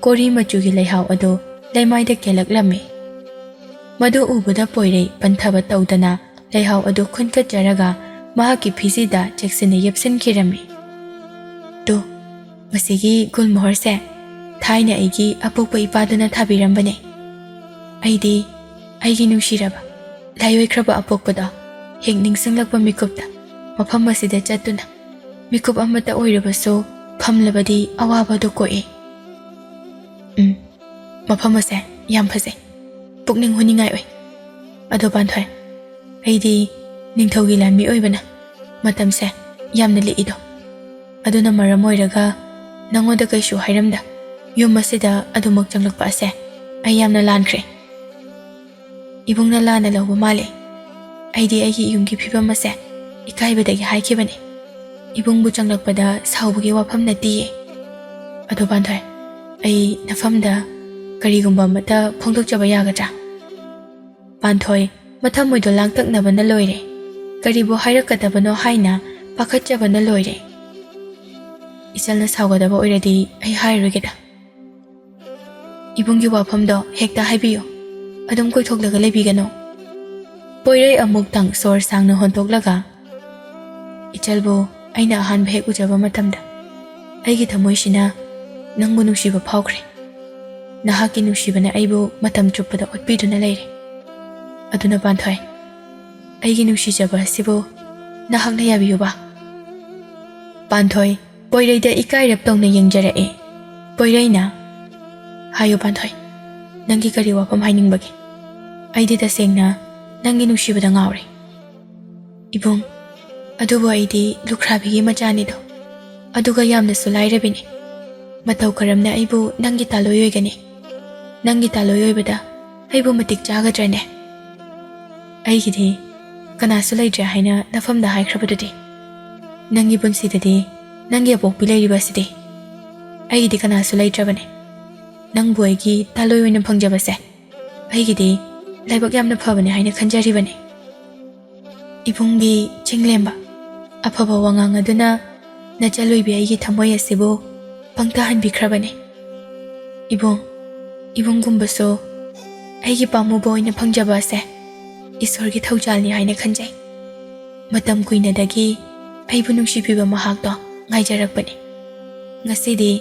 ꯀꯣꯔꯤ ꯃꯆꯨꯒꯤ ꯂꯩꯍꯥꯎ ꯑꯗꯨ ꯂꯩꯃꯥꯏꯗ ꯀꯦꯜꯂꯛꯂꯝꯃꯤ꯫ ꯃꯗꯨ ꯎꯕꯗ ꯄꯣꯏꯔꯩ ꯄꯟꯊꯕ ꯇꯧꯗꯅ ꯂꯩꯍꯥꯎ ꯑꯗꯨ ꯈꯨꯟꯀꯠꯆꯔꯒ ꯃꯍꯥꯛꯀꯤ ꯐꯤꯖꯤꯗ ꯆꯦꯛꯁꯤꯟꯅ ꯌꯦꯞꯁꯤꯟꯈꯤꯔꯝꯃꯤ꯫ "ꯇꯨ, ꯃꯁꯤꯒꯤ ꯒꯨꯜꯃꯣꯍꯔꯁꯦ ꯊꯥꯏꯅ ꯑꯩꯒꯤ ꯑꯄꯣꯛꯄ ꯏꯄꯥꯗꯨꯅ ꯊꯥꯕꯤꯔꯝꯕꯅꯦ꯫ ꯑꯩꯗꯤ ꯑꯩꯒꯤ ꯅꯨꯡꯁꯤꯔꯕ, ꯂꯥꯏꯑꯣꯏꯈ꯭ꯔꯕ ꯑꯄꯣꯛꯄꯗꯣ ꯍꯦꯛ ꯅꯤꯡꯁꯤꯡꯂꯛꯄ ꯃꯤꯀꯨꯞꯇ ꯃꯐꯝ ꯑꯁꯤꯗ ꯆꯠꯇꯨꯅ ꯃꯤꯀꯨꯞ ꯑꯃꯠꯇ ꯑꯣꯏꯔꯕꯁꯨ ꯐꯝꯂꯕꯗꯤ ꯑꯋꯥꯕꯗꯨ ꯀꯣꯛꯏ꯫ ꯎꯝ, ꯃꯐꯝ ꯑꯁꯦ ꯌꯥꯝ ꯐꯖꯩ, ꯄꯨꯛꯅꯤꯡ ꯍꯨꯅꯤꯡꯉꯥꯏ ꯑꯣꯏ꯫ ꯑꯗꯣ ꯄꯥꯟꯊꯣꯏ, ꯑꯩꯗꯤ ꯅꯤꯡꯊꯧꯒꯤ ꯂꯥꯟꯃꯤ ꯑꯣꯏꯕꯅ ꯃꯇꯝꯁꯦ ꯌꯥꯝꯅ ꯂꯤꯛꯏꯗꯣ, ꯑꯗꯨꯅ ꯃꯔꯝ ꯑꯣꯏꯔꯒ ꯅꯉꯣꯟꯗ ꯀꯩꯁꯨ ꯍꯥꯏꯔꯝꯗ ꯌꯨꯝ ꯑꯁꯤꯗ ꯑꯗꯨꯃꯛ ꯆꯪꯂꯛꯄ ꯑꯁꯦ ꯑꯩ ꯌꯥꯝꯅ ꯂꯥꯟꯈ꯭ꯔꯦ꯫ ꯏꯕꯨꯡꯅ ꯂꯥꯟꯅ ꯂꯧꯕ ꯃꯥꯜꯂꯦ꯫ ꯑꯩꯗꯤ ꯑꯩꯒꯤ ꯌꯨꯝꯒꯤ ꯐꯤꯕꯝ ꯑꯁꯦ ꯏꯀꯥꯏꯕꯗꯒꯤ ꯍꯥꯏꯈꯤꯕꯅꯦ꯫ ꯏꯕꯨꯡꯕꯨ ꯆꯪꯂꯛꯄꯗ ꯁꯥꯎꯕꯒꯤ ꯋꯥꯐꯝ ꯅꯠꯇꯤꯌꯦ꯫ ꯑꯗꯣ ꯄꯥꯟꯊꯣꯏ, ꯑꯩ ꯅꯐꯝꯗ ꯀꯔꯤꯒꯨꯝꯕ ꯑꯃꯠꯇ ꯐꯣꯡꯗꯣꯛꯆꯕ ꯌꯥꯒꯗ꯭ꯔꯥ?" ꯄꯥꯟꯊꯣꯏ ꯃꯊꯃꯣꯏꯗꯣ ꯂꯥꯡꯇꯛꯅꯕꯅ ꯂꯣꯏꯔꯦ꯫ ꯀꯔꯤꯕꯨ ꯍꯥꯏꯔꯛꯀꯗꯕꯅꯣ ꯍꯥꯏꯅ ꯄꯥꯈꯠꯆꯕꯅ ꯂꯣꯏꯔꯦ꯫ "ꯏꯆꯜꯅ ꯁꯥꯎꯒꯗꯕ ꯑꯣꯏꯔꯗꯤ ꯑꯩ ꯍꯥꯏꯔꯣꯏꯒꯦꯗ꯫ ꯏꯕꯨꯡꯒꯤ ꯋꯥꯐꯝꯗꯣ ꯍꯦꯛꯇ ꯍꯥꯏꯕꯤꯌꯨ, ꯑꯗꯨꯝ ꯀꯣꯏꯊꯣꯛꯂꯒ ꯂꯩꯕꯤꯒꯅꯨ꯫" ꯄꯣꯏꯔꯩ ꯑꯃꯨꯛꯇꯪ ꯁꯣꯔ ꯁꯥꯡꯅ ꯍꯣꯟꯇꯣꯛꯂꯒ, "ꯏꯆꯜꯕꯨ ꯑꯩꯅ ꯑꯍꯥꯟꯕ ꯍꯦꯛ ꯎꯖꯕ ꯃꯇꯝꯗ ꯑꯩꯒꯤ ꯊꯃꯣꯏꯁꯤꯅ ꯅꯪꯕꯨ ꯅꯨꯡꯁꯤꯕ ꯐꯥꯎꯈ꯭ꯔꯦ꯫ ꯅꯍꯥꯛꯀꯤ ꯅꯨꯡꯁꯤꯕꯅ ꯑꯩꯕꯨ ꯃꯇꯝ ꯆꯨꯞꯄꯗ ꯑꯣꯠꯄꯤꯗꯨꯅ ꯂꯩꯔꯦ꯫ ꯑꯗꯨꯅ ꯄꯥꯟꯊꯣꯏ, ꯑꯩꯒꯤ ꯅꯨꯡꯁꯤꯖꯕ ꯑꯁꯤꯕꯨ ꯅꯍꯥꯛꯅ ꯌꯥꯕꯤꯌꯨꯕ꯫" ꯄꯥꯟꯊꯣꯏ ꯄꯣꯏꯔꯩꯗ ꯏꯀꯥꯏꯔꯞ ꯇꯧꯅ ꯌꯦꯡꯖꯔꯛꯏ꯫ ꯄꯣꯏꯔꯩꯅ, "ꯍꯥꯏꯌꯨ ꯄꯥꯟꯊꯣꯏ, ꯅꯪꯒꯤ ꯀꯔꯤ ꯋꯥꯐꯝ ꯍꯥꯏꯅꯤꯡꯕꯒꯦ? ꯑꯩꯗꯤ ꯇꯁꯦꯡꯅ ꯅꯪꯒꯤ ꯅꯨꯡꯁꯤꯕꯗ ꯉꯥꯎꯔꯦ꯫" "ꯏꯕꯨꯡ, ꯑꯗꯨꯕꯨ ꯑꯩꯗꯤ ꯂꯨꯈ꯭ꯔꯥꯕꯤꯒꯤ ꯃꯆꯥꯅꯤꯗꯣ, ꯑꯗꯨꯒ ꯌꯥꯝꯅꯁꯨ ꯂꯥꯏꯔꯕꯤꯅꯤ꯫ ꯃꯇꯧ ꯀꯔꯝꯅ ꯑꯩꯕꯨ ꯅꯪꯒꯤ ꯇꯥꯂꯣꯏ ꯑꯣꯏꯒꯅꯤ? ꯅꯪꯒꯤ ꯇꯥꯂꯣꯏ ꯑꯣꯏꯕꯗ ꯑꯩꯕꯨ ꯃꯇꯤꯛ ꯆꯥꯒꯗ꯭ꯔꯅꯦ? ꯑꯩꯒꯤꯗꯤ ꯀꯅꯥꯁꯨ ꯂꯩꯇ꯭ꯔꯦ ꯍꯥꯏꯅ ꯅꯐꯝꯗ ꯍꯥꯏꯈ꯭ꯔꯕꯗꯨꯗꯤ꯫ ꯅꯪꯒꯤ ꯄꯨꯟꯁꯤꯗꯗꯤ ꯅꯪꯒꯤ ꯑꯄꯣꯛꯄꯤ ꯂꯩꯔꯤꯕ ꯑꯁꯤꯗꯤ꯫" ꯑꯩꯒꯤꯗꯤ ꯀꯅꯥꯁꯨ ꯂꯩꯇ꯭ꯔꯕꯅꯦ꯫ ꯅꯪꯕꯨ ꯑꯩꯒꯤ ꯇꯥꯂꯣꯏ ꯑꯣꯏꯅ ꯐꯪꯖꯕꯁꯦ ꯑꯩꯒꯤꯗꯤ ꯂꯥꯏꯕꯛ ꯌꯥꯝꯅ ꯐꯕꯅꯦ ꯍꯥꯏꯅ ꯈꯟꯖꯔꯤꯕꯅꯦ꯫ ꯏꯕꯨꯡꯒꯤ ꯆꯤꯡꯂꯦꯝꯕ ꯑꯐꯕ ꯋꯥꯉꯥꯡ ꯑꯗꯨꯅ ꯅꯆꯜꯂꯣꯏꯕꯤ ꯑꯩꯒꯤ ꯊꯃꯣꯏ ꯑꯁꯤꯕꯨ ꯄꯪꯊꯍꯟꯕꯤꯈ꯭ꯔꯕꯅꯦ꯫ ꯏꯕꯨꯡ, ꯏꯕꯨꯡꯒꯨꯝꯕꯁꯨ ꯑꯩꯒꯤ ꯄꯥꯝꯃꯨꯕ ꯑꯣꯏꯅ ꯐꯪꯖꯕ ꯑꯁꯦ ꯏꯁꯣꯔꯒꯤ ꯊꯧꯖꯥꯜꯅꯤ ꯍꯥꯏꯅ ꯈꯟꯖꯩ꯫ ꯃꯇꯝ ꯀꯨꯏꯅꯗꯒꯤ ꯑꯩꯕꯨ ꯅꯨꯡꯁꯤꯕꯤꯕ ꯃꯍꯥꯛꯇꯣ ꯉꯥꯏꯖꯔꯛꯄꯅꯤ꯫ ꯉꯁꯤꯗꯤ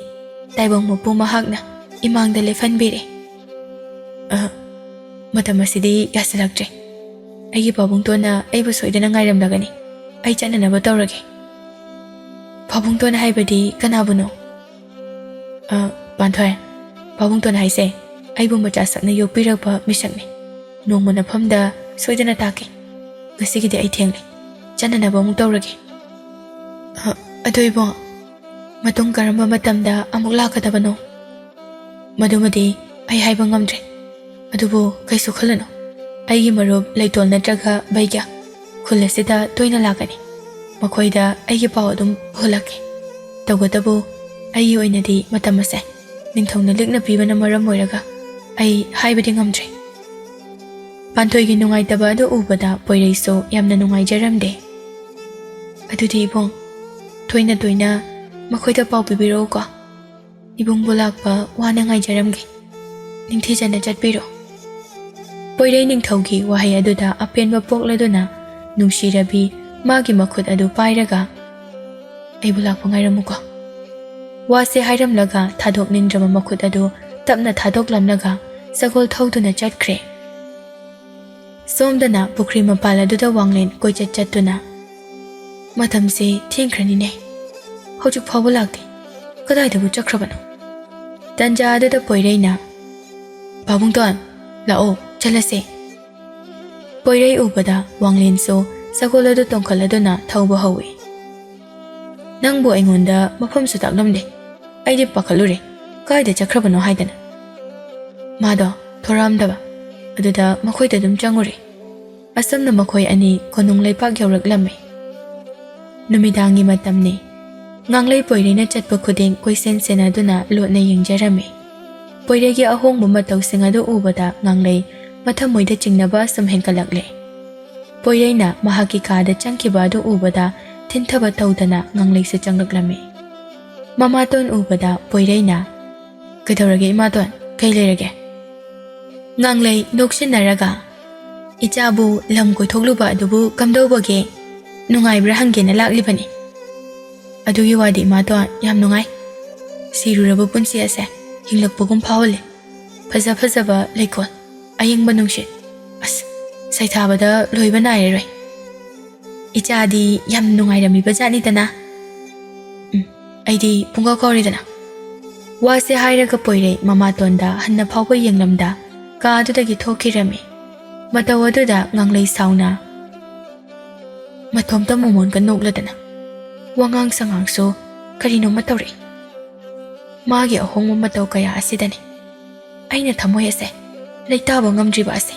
ꯇꯥꯏꯕꯪ ꯃꯄꯨ ꯃꯍꯥꯛꯅ ꯏꯃꯥꯡꯗ ꯂꯦꯞꯍꯟꯕꯤꯔꯦ꯫ ꯑ, ꯃꯇꯝ ꯑꯁꯤꯗꯤ ꯌꯥꯁꯤꯜꯂꯛꯇ꯭ꯔꯦ꯫ ꯑꯩꯒꯤ ꯄꯥꯕꯨꯡꯇꯣꯟꯅ ꯑꯩꯕꯨ ꯁꯣꯏꯗꯅ ꯉꯥꯏꯔꯝꯂꯒꯅꯤ꯫ ꯑꯩ ꯆꯠꯅꯅꯕ ꯇꯧꯔꯒꯦ꯫ ꯄꯥꯕꯨꯡꯇꯣꯟ ꯍꯥꯏꯕꯗꯤ ꯀꯅꯥꯕꯨꯅꯣ? ꯑ, ꯄꯥꯟꯊꯣꯏ, ꯄꯥꯕꯨꯡꯇꯣꯟ ꯍꯥꯏꯁꯦ ꯑꯩꯕꯨ ꯃꯆꯥ ꯁꯛꯅ ꯌꯣꯛꯄꯤꯔꯛꯄ ꯃꯤꯁꯛꯅꯤ꯫ ꯅꯣꯡꯃ ꯅꯐꯝꯗ ꯁꯣꯏꯗꯅ ꯇꯥꯛꯀꯦ꯫ ꯉꯁꯤꯒꯤꯗꯤ ꯑꯩ ꯊꯦꯡꯂꯦ꯫ ꯆꯠꯅꯅꯕ ꯑꯃꯨꯛ ꯇꯧꯔꯒꯦ꯫ ꯑ, ꯑꯗꯣ ꯏꯕꯨꯡ, ꯃꯇꯨꯡ ꯀꯔꯝꯕ ꯃꯇꯝꯗ ꯑꯃꯨꯛ ꯂꯥꯛꯀꯗꯕꯅꯣ? ꯃꯗꯨꯃꯗꯤ ꯑꯩ ꯍꯥꯏꯕ ꯉꯝꯗ꯭ꯔꯦ꯫ ꯑꯗꯨꯕꯨ ꯀꯩꯁꯨ ꯈꯜꯂꯨꯅꯨ꯫ ꯑꯩꯒꯤ ꯃꯔꯨꯞ ꯂꯩꯇꯣꯜ ꯅꯠꯇ꯭ꯔꯒ ꯕꯩꯒ꯭ꯌꯥ ꯈꯨꯜ ꯑꯁꯤꯗ ꯇꯣꯏꯅ ꯂꯥꯛꯀꯅꯤ꯫ ꯃꯈꯣꯏꯗ ꯑꯩꯒꯤ ꯄꯥꯎ ꯑꯗꯨꯝ ꯄꯨꯍꯜꯂꯛꯀꯦ꯫ ꯇꯧꯕꯇꯕꯨ ꯑꯩꯒꯤ ꯑꯣꯏꯅꯗꯤ ꯃꯇꯝ ꯑꯁꯦ ꯅꯤꯡꯊꯧꯅ ꯂꯤꯛꯅ ꯄꯤꯕꯅ ꯃꯔꯝ ꯑꯣꯏꯔꯒ ꯑꯩ ꯍꯥꯏꯕꯗꯤ ꯉꯝꯗ꯭ꯔꯦ꯫ ꯄꯥꯟꯊꯣꯏꯒꯤ ꯅꯨꯡꯉꯥꯏꯇꯕ ꯑꯗꯨ ꯎꯕꯗ ꯄꯣꯏꯔꯩꯁꯨ ꯌꯥꯝꯅ ꯅꯨꯡꯉꯥꯏꯖꯔꯝꯗꯦ꯫ ꯑꯗꯨꯗꯤ ꯏꯕꯨꯡ, ꯇꯣꯏꯅ ꯇꯣꯏꯅ ꯃꯈꯣꯏꯗ ꯄꯥꯎ ꯄꯤꯕꯤꯔꯛꯎꯀꯣ꯫ ꯏꯕꯨꯡꯕꯨ ꯂꯥꯛꯄ ꯋꯥꯅ ꯉꯥꯏꯖꯔꯝꯒꯦ꯫ ꯅꯤꯡꯊꯤꯖꯅ ꯆꯠꯄꯤꯔꯣ꯫ ꯄꯣꯏꯔꯩ ꯅꯤꯡꯊꯧꯒꯤ ꯋꯥꯍꯩ ꯑꯗꯨꯗ ꯑꯄꯦꯟꯕ ꯄꯣꯛꯂꯗꯨꯅ ꯅꯨꯡꯁꯤꯔꯕꯤ ꯃꯥꯒꯤ ꯃꯈꯨꯠ ꯑꯗꯨ ꯄꯥꯏꯔꯒ, "ꯑꯩꯕꯨ ꯂꯥꯛꯄ ꯉꯥꯏꯔꯝꯃꯨꯀꯣ꯫" ꯋꯥꯁꯦ ꯍꯥꯏꯔꯝꯂꯒ ꯊꯥꯗꯣꯛꯅꯤꯡꯗ꯭ꯔꯕ ꯃꯈꯨꯠ ꯑꯗꯨ ꯇꯞꯅ ꯊꯥꯗꯣꯛꯂꯝꯂꯒ ꯁꯒꯣꯜ ꯊꯧꯗꯨꯅ ꯆꯠꯈ꯭ꯔꯦ꯫ ꯁꯣꯝꯗꯅ ꯄꯨꯈ꯭ꯔꯤ ꯃꯄꯥꯜ ꯑꯗꯨꯗ ꯋꯥꯡꯂꯦꯟ ꯀꯣꯏꯆꯠ ꯆꯠꯇꯨꯅ, "ꯃꯇꯝꯁꯦ ꯊꯦꯡꯈ꯭ꯔꯅꯤꯅꯦ, ꯍꯧꯖꯤꯛ ꯐꯥꯎꯕ ꯂꯥꯛꯇꯦ, ꯀꯗꯥꯏꯗꯕꯨ ꯆꯠꯈ꯭ꯔꯕꯅꯣ?" ꯇꯟꯖꯥ ꯑꯗꯨꯗ ꯄꯣꯏꯔꯩꯅ, "ꯄꯥꯕꯨꯡꯇꯣꯟ, ꯂꯥꯛꯑꯣ, ꯆꯠꯂꯁꯦ꯫" ꯄꯣꯏꯔꯩ ꯎꯕꯗ ꯋꯥꯡꯂꯦꯟꯁꯨ ꯁꯒꯣꯜ ꯑꯗꯨ ꯇꯣꯡꯈꯠꯂꯗꯨꯅ ꯊꯧꯕ ꯍꯧꯏ꯫ "ꯅꯪꯕꯨ ꯑꯩꯉꯣꯟꯗ ꯃꯐꯝꯁꯨ ꯇꯥꯛꯂꯝꯗꯦ꯫ ꯑꯩꯗꯤ ꯄꯥꯈꯠꯂꯨꯔꯦ, ꯀꯥꯏꯗ ꯆꯠꯈ꯭ꯔꯕꯅꯣ ꯍꯥꯏꯗꯅ꯫" ꯃꯥꯗꯣ ꯊꯣꯔꯛꯑꯝꯗꯕ ꯑꯗꯨꯗ ꯃꯈꯣꯏꯗ ꯑꯗꯨꯝ ꯆꯪꯉꯨꯔꯦ꯫ ꯑꯁꯨꯝꯅ ꯃꯈꯣꯏ ꯑꯅꯤ ꯀꯣꯅꯨꯡ ꯂꯩꯄꯥꯛ ꯌꯧꯔꯛꯂꯝꯃꯤ꯫ ꯅꯨꯃꯤꯗꯥꯡꯒꯤ ꯃꯇꯝꯅꯤ꯫ ꯉꯥꯡꯂꯩ ꯄꯣꯏꯔꯩꯅ ꯆꯠꯄ ꯈꯨꯗꯤꯡ ꯀꯣꯏꯁꯦꯟ ꯁꯦꯟꯅꯗꯨꯅ ꯂꯣꯠꯅ ꯌꯦꯡꯖꯔꯝꯃꯤ꯫ ꯄꯣꯏꯔꯩꯒꯤ ꯑꯍꯣꯡꯕ ꯃꯇꯧꯁꯤꯡ ꯑꯗꯨ ꯎꯕꯗ ꯉꯥꯡꯂꯩ ꯃꯊꯃꯣꯏꯗ ꯆꯤꯡꯅꯕ ꯑꯁꯨꯝ ꯍꯦꯟꯒꯠꯂꯛꯂꯦ꯫ ꯄꯣꯏꯔꯩꯅ ꯃꯍꯥꯛꯀꯤ ꯀꯥꯗ ꯆꯪꯈꯤꯕ ꯑꯗꯨ ꯎꯕꯗ ꯊꯤꯟꯊꯕ ꯇꯧꯗꯅ ꯉꯥꯡꯂꯩꯁꯨ ꯆꯪꯂꯛꯂꯝꯃꯤ꯫ ꯃꯃꯥꯇꯣꯟ ꯎꯕꯗ ꯄꯣꯏꯔꯩꯅ, "ꯀꯩꯗꯧꯔꯒꯦ ꯏꯃꯥꯇꯣꯟ? ꯀꯩ ꯂꯩꯔꯒꯦ?" ꯉꯥꯡꯂꯩ ꯅꯣꯛꯁꯤꯟꯅꯔꯒ, "ꯏꯆꯥꯕꯨ ꯂꯝ ꯀꯣꯏꯊꯣꯛꯂꯨꯕ ꯑꯗꯨꯕꯨ ꯀꯝꯗꯧꯕꯒꯦ? ꯅꯨꯡꯉꯥꯏꯕ꯭ꯔꯥ ꯍꯪꯒꯦꯅ ꯂꯥꯛꯂꯤꯕꯅꯤ꯫ ꯑꯗꯨꯒꯤ ꯋꯥꯗꯤ ꯏꯃꯥꯇꯣꯟ, ꯌꯥꯝ ꯅꯨꯡꯉꯥꯏ꯫ ꯁꯤꯔꯨꯔꯕ ꯄꯨꯟꯁꯤ ꯑꯁꯦ ꯍꯤꯡꯂꯛꯄꯒꯨꯝ ꯐꯥꯎꯍꯜꯂꯦ꯫ ꯐꯖ ꯐꯖꯕ ꯂꯩꯀꯣꯜ, ꯑꯌꯤꯡꯕ ꯅꯨꯡꯁꯤꯠ, ꯑꯁ, ꯁꯩꯊꯥꯕꯗ ꯂꯣꯏꯕ ꯅꯥꯏꯔꯔꯣꯏ꯫ ꯏꯆꯥꯗꯤ ꯌꯥꯝ ꯅꯨꯡꯉꯥꯏꯔꯝꯃꯤꯕ ꯖꯥꯠꯅꯤꯗꯅ꯫ ꯎꯝ, ꯑꯩꯗꯤ ꯄꯨꯡꯀꯥꯎ ꯀꯥꯎꯔꯦꯗꯅ꯫" ꯋꯥꯁꯦ ꯍꯥꯏꯔꯒ ꯄꯣꯏꯔꯩ ꯃꯃꯥꯇꯣꯟꯗ ꯍꯟꯅ ꯐꯥꯎꯕ ꯌꯦꯡꯂꯝꯗ ꯀꯥ ꯑꯗꯨꯗꯒꯤ ꯊꯣꯛꯈꯤꯔꯝꯃꯤ꯫ ꯃꯇꯧ ꯑꯗꯨꯗ ꯉꯥꯡꯂꯩ ꯁꯥꯎꯅ ꯃꯇꯣꯝꯇ ꯃꯣꯃꯣꯟꯒ ꯅꯣꯛꯂꯗꯅ, ꯋꯥꯉꯥꯡ ꯁꯉꯥꯡꯁꯨ ꯀꯔꯤꯅꯣꯃ ꯇꯧꯔꯛꯏ꯫ ꯃꯥꯒꯤ ꯑꯍꯣꯡꯕ ꯃꯇꯧ ꯀꯌꯥ ꯑꯁꯤꯗꯅꯤ ꯑꯩꯅ ꯊꯃꯣꯏ ꯑꯁꯦ ꯂꯩꯇꯥꯕ ꯉꯝꯗ꯭ꯔꯤꯕ ꯑꯁꯦ꯫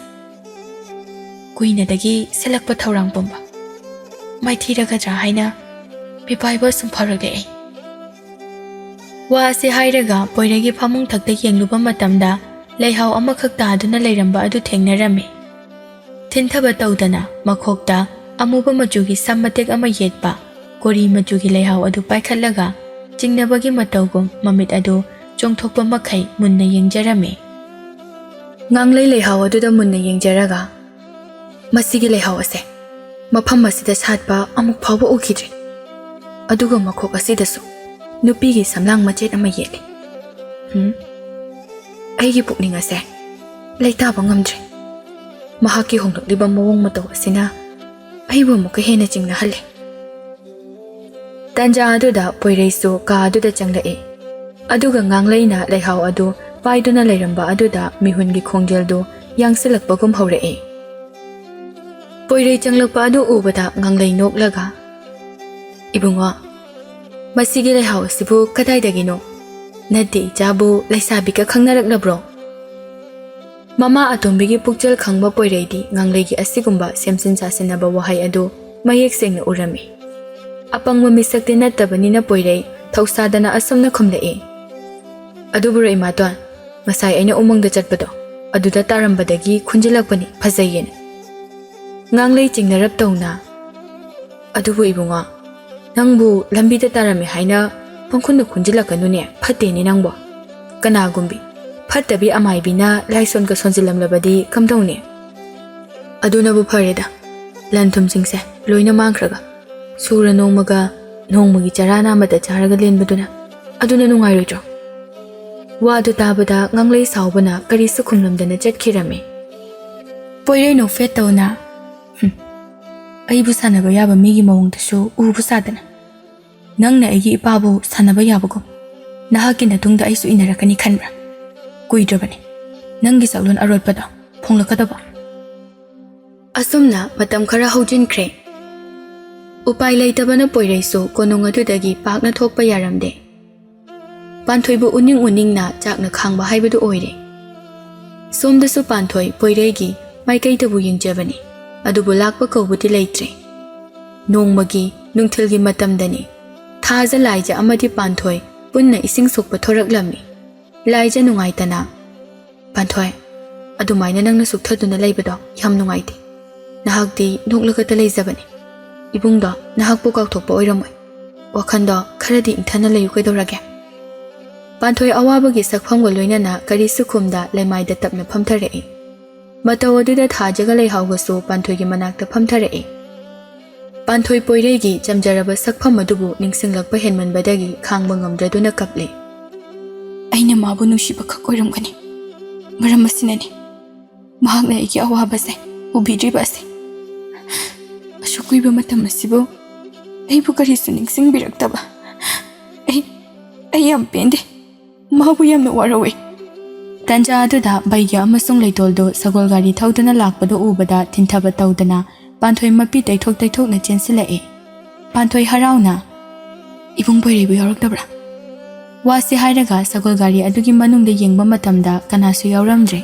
ꯀꯨꯏꯅꯗꯒꯤ ꯁꯤꯜꯂꯛꯄ ꯊꯧꯔꯥꯡ ꯄꯨꯝꯕ ꯃꯥꯏꯊꯤꯔꯒꯗ꯭ꯔꯥ ꯍꯥꯏꯅ ꯃꯤꯄꯥꯏꯕ ꯁꯨꯝ ꯐꯥꯎꯔꯛꯂꯦ ꯑꯩ꯫ ꯋꯥ ꯑꯁꯤ ꯍꯥꯏꯔꯒ ꯄꯣꯏꯔꯩꯒꯤ ꯐꯃꯨꯡ ꯊꯛꯇ ꯌꯦꯡꯂꯨꯕ ꯃꯇꯝꯗ ꯂꯩꯍꯥꯎ ꯑꯃꯈꯛ ꯇꯥꯗꯨꯅ ꯂꯩꯔꯝꯕ ꯑꯗꯨ ꯊꯦꯡꯅꯔꯝꯃꯤ꯫ ꯊꯤꯟꯊꯕ ꯇꯧꯗꯅ ꯃꯈꯣꯛꯇ ꯑꯃꯨꯕ ꯃꯆꯨꯒꯤ ꯁꯝ ꯃꯇꯦꯛ ꯑꯃ ꯌꯦꯠꯄ ꯀꯣꯔꯤ ꯃꯆꯨꯒꯤ ꯂꯩꯍꯥꯎ ꯑꯗꯨ ꯄꯥꯏꯈꯠꯂꯒ ꯆꯤꯡꯅꯕꯒꯤ ꯃꯇꯧꯒꯨꯝ ꯃꯃꯤꯠ ꯑꯗꯨ ꯆꯣꯡꯊꯣꯛꯄ ꯃꯈꯩ ꯃꯨꯟꯅ ꯌꯦꯡꯖꯔꯝꯃꯤ꯫ ꯉꯥꯡꯂꯩ ꯂꯩꯍꯥꯎ ꯑꯗꯨꯗ ꯃꯨꯟꯅ ꯌꯦꯡꯖꯔꯒ, "ꯃꯁꯤꯒꯤ ꯂꯩꯍꯥꯎ ꯑꯁꯦ ꯃꯐꯝ ꯑꯁꯤꯗ ꯁꯥꯠꯄ ꯑꯃꯨꯛ ꯐꯥꯎꯕ ꯎꯈꯤꯗ꯭ꯔꯤ꯫ ꯑꯗꯨꯒ ꯃꯈꯣꯛ ꯑꯁꯤꯗꯁꯨ ꯅꯨꯄꯤꯒꯤ ꯁꯝꯂꯥꯡ ꯃꯆꯦꯠ ꯑꯃ ꯌꯦꯠꯂꯤ꯫ ꯍꯨꯝ, ꯑꯩꯒꯤ ꯄꯨꯛꯅꯤꯡ ꯑꯁꯦ ꯂꯩꯇꯥꯕ ꯉꯝꯗ꯭ꯔꯦ꯫ ꯃꯍꯥꯛꯀꯤ ꯍꯣꯡꯂꯛꯂꯤꯕ ꯃꯑꯣꯡ ꯃꯇꯧ ꯑꯁꯤꯅ ꯑꯩꯕꯨ ꯑꯃꯨꯛꯀ ꯍꯦꯟꯅ ꯆꯤꯡꯅꯍꯜꯂꯦ꯫" ꯇꯟꯖꯥ ꯑꯗꯨꯗ ꯄꯣꯏꯔꯩꯁꯨ ꯀꯥ ꯑꯗꯨꯗ ꯆꯪꯂꯛꯏ꯫ ꯑꯗꯨꯒ ꯉꯥꯡꯂꯩꯅ ꯂꯩꯍꯥꯎ ꯑꯗꯨ ꯄꯥꯏꯗꯨꯅ ꯂꯩꯔꯝꯕ ꯑꯗꯨꯗ ꯃꯤꯍꯨꯟꯒꯤ ꯈꯣꯡꯖꯦꯜꯗꯨ ꯌꯥꯡꯁꯤꯜꯂꯛꯄꯒꯨꯝ ꯍꯧꯔꯛꯏ꯫ ꯄꯣꯏꯔꯩ ꯆꯪꯂꯛꯄ ꯑꯗꯨ ꯎꯕꯗ ꯉꯥꯡꯂꯩ ꯅꯣꯛꯂꯒ, "ꯏꯕꯨꯡꯉꯣ, ꯃꯁꯤꯒꯤ ꯂꯩꯍꯥꯎ ꯑꯁꯤꯕꯨ ꯀꯗꯥꯏꯗꯒꯤꯅꯣ? ꯅꯠꯇꯦ, ꯏꯆꯥꯕꯨ ꯂꯩꯁꯥꯕꯤꯒ ꯈꯪꯅꯔꯛꯂꯕ꯭ꯔꯣ?" ꯃꯃꯥ ꯑꯇꯣꯝꯕꯤꯒꯤ ꯄꯨꯛꯆꯦꯜ ꯈꯪꯕ ꯄꯣꯏꯔꯩꯗꯤ ꯉꯥꯡꯂꯩꯒꯤ ꯑꯁꯤꯒꯨꯝꯕ ꯁꯦꯝꯖꯤꯟ ꯁꯥꯁꯤꯟꯅꯕ ꯋꯥꯍꯩ ꯑꯗꯨ ꯃꯌꯦꯛ ꯁꯦꯡꯅ ꯎꯔꯝꯃꯤ꯫ ꯑꯄꯪꯕ ꯃꯤꯁꯛꯇꯤ ꯅꯠꯇꯕꯅꯤꯅ ꯄꯣꯏꯔꯩ ꯊꯧꯁꯥꯗꯅ ꯑꯁꯨꯝꯅ ꯈꯨꯝꯂꯛꯏ꯫ "ꯑꯗꯨꯕꯨꯔꯣ ꯏꯃꯥꯇꯣꯟ, ꯉꯁꯥꯏ ꯑꯩꯅ ꯎꯃꯪꯗ ꯆꯠꯄꯗꯣ, ꯑꯗꯨꯗ ꯇꯥꯔꯝꯕꯗꯒꯤ ꯈꯨꯟꯖꯤꯜꯂꯛꯄꯅꯤ, ꯐꯖꯩꯌꯦꯅ꯫" ꯉꯥꯡꯂꯩ ꯆꯤꯡꯅꯔꯞ ꯇꯧꯅ, "ꯑꯗꯨꯕꯨ ꯏꯕꯨꯡꯉꯣ, ꯅꯪꯕꯨ ꯂꯝꯕꯤꯗ ꯇꯥꯔꯝꯃꯦ ꯍꯥꯏꯅ ꯄꯪꯈꯨꯟꯗ ꯈꯨꯟꯖꯤꯜꯂꯛꯀꯅꯨꯅꯦ, ꯐꯠꯇꯦꯅꯦ ꯅꯪꯕꯣ꯫ ꯀꯅꯥꯒꯨꯝꯕꯤ ꯐꯠꯇꯕꯤ ꯑꯃꯥꯏꯕꯤꯅ ꯂꯥꯏꯁꯣꯟꯒ ꯁꯣꯟꯖꯤꯜꯂꯝꯂꯕꯗꯤ ꯀꯝꯗꯧꯅꯤ? ꯑꯗꯨꯅꯕꯨ ꯐꯔꯦꯗ, ꯂꯟ ꯊꯨꯝꯁꯤꯡꯁꯦ ꯂꯣꯏꯅ ꯃꯥꯡꯈ꯭ꯔꯒ ꯁꯨꯔ ꯅꯣꯝꯃꯒ ꯅꯣꯡꯃꯒꯤ ꯆꯔꯥ ꯅꯥꯝꯃꯗ ꯆꯥꯔꯒ ꯂꯦꯟꯕꯗꯨꯅ ꯑꯗꯨꯅ ꯅꯨꯡꯉꯥꯏꯔꯣꯏꯗ꯭ꯔꯣ?" ꯋꯥꯗꯨ ꯇꯥꯕꯗ ꯉꯥꯡꯂꯩ ꯁꯥꯎꯕꯅ ꯀꯔꯤꯁꯨ ꯈꯨꯝꯂꯝꯗꯅ ꯆꯠꯈꯤꯔꯝꯃꯤ꯫ ꯄꯣꯏꯔꯩ ꯅꯣꯛꯐꯦꯠ ꯇꯧꯅ, "ꯍꯨꯝ, ꯑꯩꯕꯨ ꯁꯥꯟꯅꯕ ꯌꯥꯕ ꯃꯤꯒꯤ ꯃꯑꯣꯡꯗꯁꯨ ꯎꯕ ꯁꯥꯗꯅ꯫ ꯅꯪꯅ ꯑꯩꯒꯤ ꯏꯄꯥꯕꯨ ꯁꯥꯟꯅꯕ ꯌꯥꯕꯒꯨꯝ, ꯅꯍꯥꯛꯀꯤ ꯅꯇꯨꯡꯗ ꯑꯩꯁꯨ ꯏꯟꯅꯔꯛꯀꯅꯤ ꯈꯟꯕ꯭ꯔꯥ? ꯀꯨꯏꯗ꯭ꯔꯕꯅꯤ ꯅꯪꯒꯤ ꯁꯛꯂꯣꯟ ꯑꯔꯣꯠꯄꯗꯣ ꯐꯣꯡꯂꯛꯀꯗꯕ꯫" ꯑꯁꯨꯝꯅ ꯃꯇꯝ ꯈꯔ ꯍꯧꯖꯤꯟꯈ꯭ꯔꯦ꯫ ꯎꯄꯥꯏ ꯂꯩꯇꯕꯅ ꯄꯣꯏꯔꯩꯁꯨ ꯀꯣꯅꯨꯡ ꯑꯗꯨꯗꯒꯤ ꯄꯥꯛꯅ ꯊꯣꯛꯄ ꯌꯥꯔꯝꯗꯦ꯫ ꯄꯥꯟꯊꯣꯏꯕꯨ ꯎꯅꯤꯡ ꯎꯅꯤꯡꯅ ꯆꯥꯛꯅ ꯈꯥꯡꯕ ꯍꯥꯏꯕꯗꯨ ꯑꯣꯏꯔꯦ꯫ ꯁꯣꯝꯗꯁꯨ ꯄꯥꯟꯊꯣꯏ ꯄꯣꯏꯔꯩꯒꯤ ꯃꯥꯏꯀꯩꯗꯕꯨ ꯌꯦꯡꯖꯕꯅꯤ, ꯑꯗꯨꯕꯨ ꯂꯥꯛꯄ ꯀꯧꯕꯗꯤ ꯂꯩꯇ꯭ꯔꯦ꯫ ꯅꯣꯡꯃꯒꯤ ꯅꯨꯡꯊꯤꯜꯒꯤ ꯃꯇꯝꯗꯅꯤ꯫ ꯊꯥꯖ ꯂꯥꯏꯖ ꯑꯃꯗꯤ ꯄꯥꯟꯊꯣꯏ ꯄꯨꯟꯅ ꯏꯁꯤꯡ ꯁꯣꯛꯄ ꯊꯣꯔꯛꯂꯝꯃꯤ꯫ ꯂꯥꯏꯖ ꯅꯨꯡꯉꯥꯏꯇꯅ, "ꯄꯥꯟꯊꯣꯏ, ꯑꯗꯨꯃꯥꯏꯅ ꯅꯪꯅ ꯁꯨꯛꯊꯗꯨꯅ ꯂꯩꯕꯗꯣ ꯌꯥꯝ ꯅꯨꯡꯉꯥꯏꯇꯦ꯫ ꯅꯍꯥꯛꯇꯤ ꯅꯣꯛꯂꯒꯇ ꯂꯩꯖꯕꯅꯤ꯫ ꯏꯕꯨꯡꯗꯣ ꯅꯍꯥꯛꯄꯨ ꯀꯥꯎꯊꯣꯛꯄ ꯑꯣꯏꯔꯝꯃꯣꯏ꯫ ꯋꯥꯈꯜꯗꯣ ꯈꯔꯗꯤ ꯏꯪꯊꯅ ꯂꯩꯌꯨ ꯀꯩꯗꯧꯔꯒꯦ?" ꯄꯥꯟꯊꯣꯏ ꯑꯋꯥꯕꯒꯤ ꯁꯛꯐꯝꯒ ꯂꯣꯏꯅꯅ ꯀꯔꯤꯁꯨ ꯈꯨꯝꯗ ꯂꯩꯃꯥꯏꯗ ꯇꯞꯅ ꯐꯝꯊꯔꯛꯏ꯫ ꯃꯇꯧ ꯑꯗꯨꯗ ꯊꯥꯖꯒ ꯂꯩꯍꯥꯎꯒꯁꯨ ꯄꯥꯟꯊꯣꯏꯒꯤ ꯃꯅꯥꯛꯇ ꯐꯝꯊꯔꯛꯏ꯫ ꯄꯥꯟꯊꯣꯏ ꯄꯣꯏꯔꯩꯒꯤ ꯆꯝꯖꯔꯕ ꯁꯛꯐꯝ ꯑꯗꯨꯕꯨ ꯅꯤꯡꯁꯤꯡꯂꯛꯄ ꯍꯦꯟꯃꯟꯕꯗꯒꯤ ꯈꯥꯡꯕ ꯉꯝꯗ꯭ꯔꯗꯨꯅ ꯀꯞꯂꯤ꯫ "ꯑꯩꯅ ꯃꯥꯕꯨ ꯅꯨꯡꯁꯤꯕ ꯈꯛ ꯑꯣꯏꯔꯝꯒꯅꯤ꯫ ꯃꯔꯝ ꯑꯁꯤꯅꯅꯤ ꯃꯍꯥꯛꯅ ꯑꯩꯒꯤ ꯑꯋꯥꯕꯁꯦ ꯎꯕꯤꯗ꯭ꯔꯤꯕ ꯑꯁꯦ꯫ ꯑꯁꯨꯛ ꯀꯨꯏꯕ ꯃꯇꯝ ꯑꯁꯤꯕꯨ ꯑꯩꯕꯨ ꯀꯔꯤꯁꯨ ꯅꯤꯡꯁꯤꯡꯕꯤꯔꯛꯇꯕ꯫ ꯑꯩ, ꯑꯩ ꯌꯥꯝ ꯄꯦꯟꯗꯦ꯫ ꯃꯍꯥꯛꯄꯨ ꯌꯥꯝꯅ ꯋꯥꯔꯧꯏ꯫" ꯇꯟꯖꯥ ꯑꯗꯨꯗ ꯕꯩꯒ꯭ꯌꯥ ꯑꯃꯁꯨꯡ ꯂꯩꯇꯣꯜꯗꯨ ꯁꯒꯣꯜ ꯒꯥꯔꯤ ꯊꯧꯗꯨꯅ ꯂꯥꯛꯄꯗꯨ ꯎꯕꯗ ꯊꯤꯟꯊꯕ ꯇꯧꯗꯅ ꯄꯥꯟꯊꯣꯏ ꯃꯄꯤ ꯇꯩꯊꯣꯛ ꯇꯩꯊꯣꯛꯅ ꯆꯦꯟꯁꯤꯜꯂꯛꯏ꯫ ꯄꯥꯟꯊꯣꯏ ꯍꯔꯥꯎꯅ, "ꯏꯕꯨꯡ ꯄꯣꯏꯔꯩꯕꯨ ꯌꯥꯎꯔꯛꯇꯕ꯭ꯔꯥ?" ꯋꯥꯁꯤ ꯍꯥꯏꯔꯒ ꯁꯒꯣꯜ ꯒꯥꯔꯤ ꯑꯗꯨꯒꯤ ꯃꯅꯨꯡꯗ ꯌꯦꯡꯕ ꯃꯇꯝꯗ ꯀꯅꯥꯁꯨ ꯌꯥꯎꯔꯝꯗ꯭ꯔꯦ꯫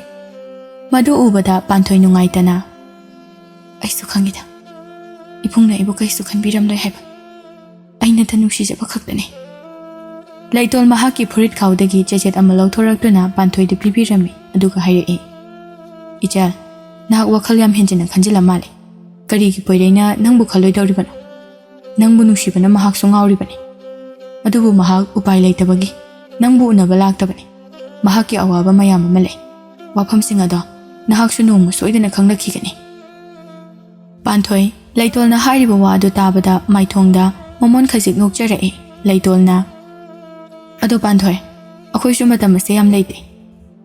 ꯃꯗꯨ ꯎꯕꯗ ꯄꯥꯟꯊꯣꯏ ꯅꯨꯡꯉꯥꯏꯇꯅ, "ꯑꯩꯁꯨ ꯈꯪꯉꯤꯗ, ꯏꯕꯨꯡꯅ ꯑꯩꯕꯨ ꯀꯩꯁꯨ ꯈꯟꯕꯤꯔꯝꯂꯣꯏ ꯍꯥꯏꯕ꯫ ꯑꯩ ꯅꯊꯟ ꯅꯨꯡꯁꯤꯖꯕ ꯈꯛꯇꯅꯤ꯫ ꯂꯩꯇꯣꯜ ꯃꯍꯥꯛꯀꯤ ꯐꯨꯔꯤꯠ ꯈꯥꯎꯗꯒꯤ ꯆꯦꯆꯦꯠ ꯑꯃ ꯂꯧꯊꯣꯔꯛꯇꯨꯅ ꯄꯥꯟꯊꯣꯏꯗ ꯄꯤꯕꯤꯔꯝꯃꯤ, ꯑꯗꯨꯒ ꯍꯥꯏꯔꯛꯏ, "ꯏꯆꯜ, ꯅꯍꯥꯛ ꯋꯥꯈꯜ ꯌꯥꯝ ꯍꯦꯟꯖꯤꯟꯅ ꯈꯟꯖꯤꯜꯂ ꯃꯥꯜꯂꯦ꯫ ꯀꯔꯤꯒꯤ ꯄꯣꯏꯔꯩꯅ ꯅꯪꯕꯨ ꯈꯜꯂꯣꯏꯗꯧꯔꯤꯕꯅꯣ? ꯅꯪꯕꯨ ꯅꯨꯡꯁꯤꯕꯅ ꯃꯍꯥꯛꯁꯨ ꯉꯥꯎꯔꯤꯕꯅꯤ꯫ ꯑꯗꯨꯕꯨ ꯃꯍꯥꯛ ꯎꯄꯥꯏ ꯂꯩꯇꯕꯒꯤ ꯅꯪꯕꯨ ꯎꯅꯕ ꯂꯥꯛꯇꯕꯅꯤ꯫ ꯃꯍꯥꯛꯀꯤ ꯑꯋꯥꯕ ꯃꯌꯥꯝ ꯑꯃ ꯂꯩ꯫ ꯋꯥꯐꯝꯁꯤꯡ ꯑꯗꯣ ꯅꯍꯥꯛꯁꯨ ꯅꯣꯡꯃ ꯁꯣꯏꯗꯅ ꯈꯪꯂꯛꯈꯤꯒꯅꯤ꯫" ꯄꯥꯟꯊꯣꯏ, ꯂꯩꯇꯣꯜꯅ ꯍꯥꯏꯔꯤꯕ ꯋꯥ ꯑꯗꯨ ꯇꯥꯕꯗ ꯃꯥꯏꯊꯣꯡꯗ ꯃꯃꯣꯟ ꯈꯖꯤꯛ ꯅꯣꯛꯆꯔꯛꯏ꯫ ꯂꯩꯇꯣꯜꯅ, "ꯑꯗꯣ ꯄꯥꯟꯊꯣꯏ, ꯑꯩꯈꯣꯏꯁꯨ ꯃꯇꯝ ꯑꯁꯦ ꯌꯥꯝ ꯂꯩꯇꯦ꯫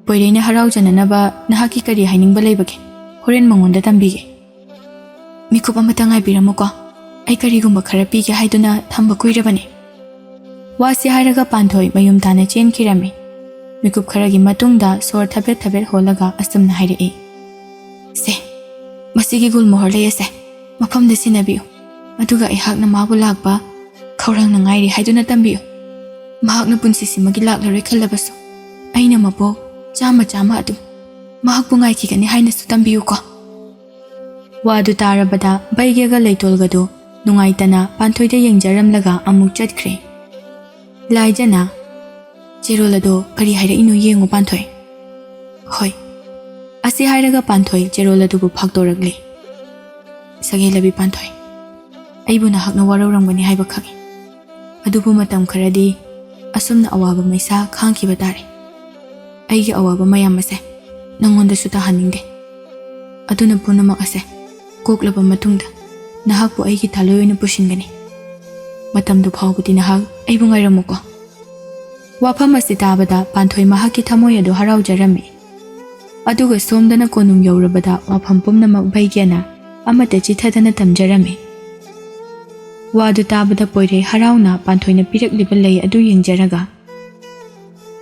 ꯄꯣꯏꯔꯩꯅ ꯍꯔꯥꯎꯖꯅꯅꯕ ꯅꯍꯥꯛꯀꯤ ꯀꯔꯤ ꯍꯥꯏꯅꯤꯡꯕ ꯂꯩꯕꯒꯦ? ꯍꯣꯔꯦꯟ ꯃꯉꯣꯟꯗ ꯇꯝꯕꯤꯒꯦ꯫ ꯃꯤꯀꯨꯞ ꯑꯃꯇ ꯉꯥꯏꯕꯤꯔꯝꯃꯨꯀꯣ꯫ ꯑꯩ ꯀꯔꯤꯒꯨꯝꯕ ꯈꯔ ꯄꯤꯒꯦ ꯍꯥꯏꯗꯨꯅ ꯊꯝꯕ ꯀꯨꯏꯔꯕꯅꯤ꯫" ꯋꯥꯁꯤ ꯍꯥꯏꯔꯒ ꯄꯥꯟꯊꯣꯏ ꯃꯌꯨꯝ ꯇꯥꯅ ꯆꯦꯟꯈꯤꯔꯝꯃꯤ꯫ ꯃꯤꯀꯨꯞ ꯈꯔꯒꯤ ꯃꯇꯨꯡꯗ ꯁꯣꯔ ꯊꯕꯦꯠ ꯊꯕꯦꯠ ꯍꯣꯜꯂꯒ ꯑꯁꯨꯝꯅ ꯍꯥꯏꯔꯛꯏ, "ꯁꯦ, ꯃꯁꯤꯒꯤ ꯒꯨꯜꯃꯣꯍꯔ ꯂꯩ ꯑꯁꯦ ꯃꯐꯝꯗ ꯁꯤꯟꯅꯕꯤꯌꯨ꯫ ꯑꯗꯨꯒ ꯑꯩꯍꯥꯛꯅ ꯃꯥꯕꯨ ꯂꯥꯛꯄ ꯈꯧꯔꯥꯡꯅ ꯉꯥꯏꯔꯤ ꯍꯥꯏꯗꯨꯅ ꯇꯝꯕꯤꯌꯨ꯫ ꯃꯍꯥꯛꯅ ꯄꯨꯟꯁꯤꯁꯤꯃꯒꯤ ꯂꯥꯛꯂꯔꯣꯏ ꯈꯜꯂꯕꯁꯨ, ꯑꯩꯅ ꯃꯄꯣꯛ ꯆꯥꯝꯃ ꯆꯥꯝꯃ ꯑꯗꯨꯝ ꯃꯍꯥꯛꯄꯨ ꯉꯥꯏꯈꯤꯒꯅꯤ ꯍꯥꯏꯅꯁꯨ ꯇꯝꯕꯤꯌꯨꯀꯣ꯫" ꯋꯥꯗꯨ ꯇꯥꯔꯕꯗ ꯕꯩꯒꯦꯒ ꯂꯩꯇꯣꯜꯒꯗꯨ ꯅꯨꯡꯉꯥꯏꯇꯅ ꯄꯥꯟꯊꯣꯏꯗ ꯌꯦꯡꯖꯔꯝꯂꯒ ꯑꯃꯨꯛ ꯆꯠꯈ꯭ꯔꯦ꯫ ꯂꯥꯏꯖꯅ, "ꯆꯦꯔꯣꯜ ꯑꯗꯣ ꯀꯔꯤ ꯍꯥꯏꯔꯛꯏꯅꯣ ꯌꯦꯡꯉꯨ, ꯄꯥꯟꯊꯣꯏ꯫" "ꯍꯣꯏ꯫" ꯑꯁꯤ ꯍꯥꯏꯔꯒ ꯄꯥꯟꯊꯣꯏ ꯆꯦꯔꯣꯜ ꯑꯗꯨꯕꯨ ꯐꯥꯛꯇꯣꯔꯛꯂꯤ꯫ "ꯁꯒꯦꯂꯕꯤ ꯄꯥꯟꯊꯣꯏ, ꯑꯩꯕꯨ ꯅꯍꯥꯛꯅ ꯋꯥꯔꯧꯔꯝꯒꯅꯤ ꯍꯥꯏꯕ ꯈꯪꯏ꯫ ꯑꯗꯨꯕꯨ ꯃꯇꯝ ꯈꯔꯗꯤ ꯑꯁꯨꯝꯅ ꯑꯋꯥꯕ ꯃꯩꯁꯥ ꯈꯥꯡꯈꯤꯕ ꯇꯥꯔꯦ꯫ ꯑꯩꯒꯤ ꯑꯋꯥꯕ ꯃꯌꯥꯝ ꯑꯁꯦ ꯅꯪꯉꯣꯟꯗꯁꯨ ꯇꯥꯍꯟꯅꯤꯡꯗꯦ꯫ ꯑꯗꯨꯅ ꯄꯨꯝꯅꯃꯛ ꯑꯁꯦ ꯀꯣꯛꯂꯕ ꯃꯇꯨꯡꯗ ꯅꯍꯥꯛꯄꯨ ꯑꯩꯒꯤ ꯊꯥꯂꯣꯏ ꯑꯣꯏꯅ ꯄꯨꯁꯤꯟꯒꯅꯤ꯫ ꯃꯇꯝꯗꯨ ꯐꯥꯎꯕꯗꯤ ꯅꯍꯥꯛ ꯑꯩꯕꯨ ꯉꯥꯏꯔꯝꯃꯨꯀꯣ꯫" ꯋꯥꯐꯝ ꯑꯁꯤ ꯇꯥꯕꯗ ꯄꯥꯟꯊꯣꯏ ꯃꯍꯥꯛꯀꯤ ꯊꯃꯣꯏ ꯑꯗꯨ ꯍꯔꯥꯎꯖꯔꯝꯃꯤ꯫ ꯑꯗꯨꯒ ꯁꯣꯝꯗꯅ ꯀꯣꯅꯨꯡ ꯌꯧꯔꯕꯗ ꯋꯥꯐꯝ ꯄꯨꯝꯅꯃꯛ ꯕꯩꯒ꯭ꯌꯥꯅ ꯑꯃꯠꯇ ꯆꯤꯊꯗꯅ ꯇꯝꯖꯔꯝꯃꯤ꯫ ꯋꯥꯗꯨ ꯇꯥꯕꯗ ꯄꯣꯏꯔꯩ ꯍꯔꯥꯎꯅ ꯄꯥꯟꯊꯣꯏꯅ ꯄꯤꯔꯛꯂꯤꯕ ꯂꯩ ꯑꯗꯨ ꯌꯦꯡꯖꯔꯒ,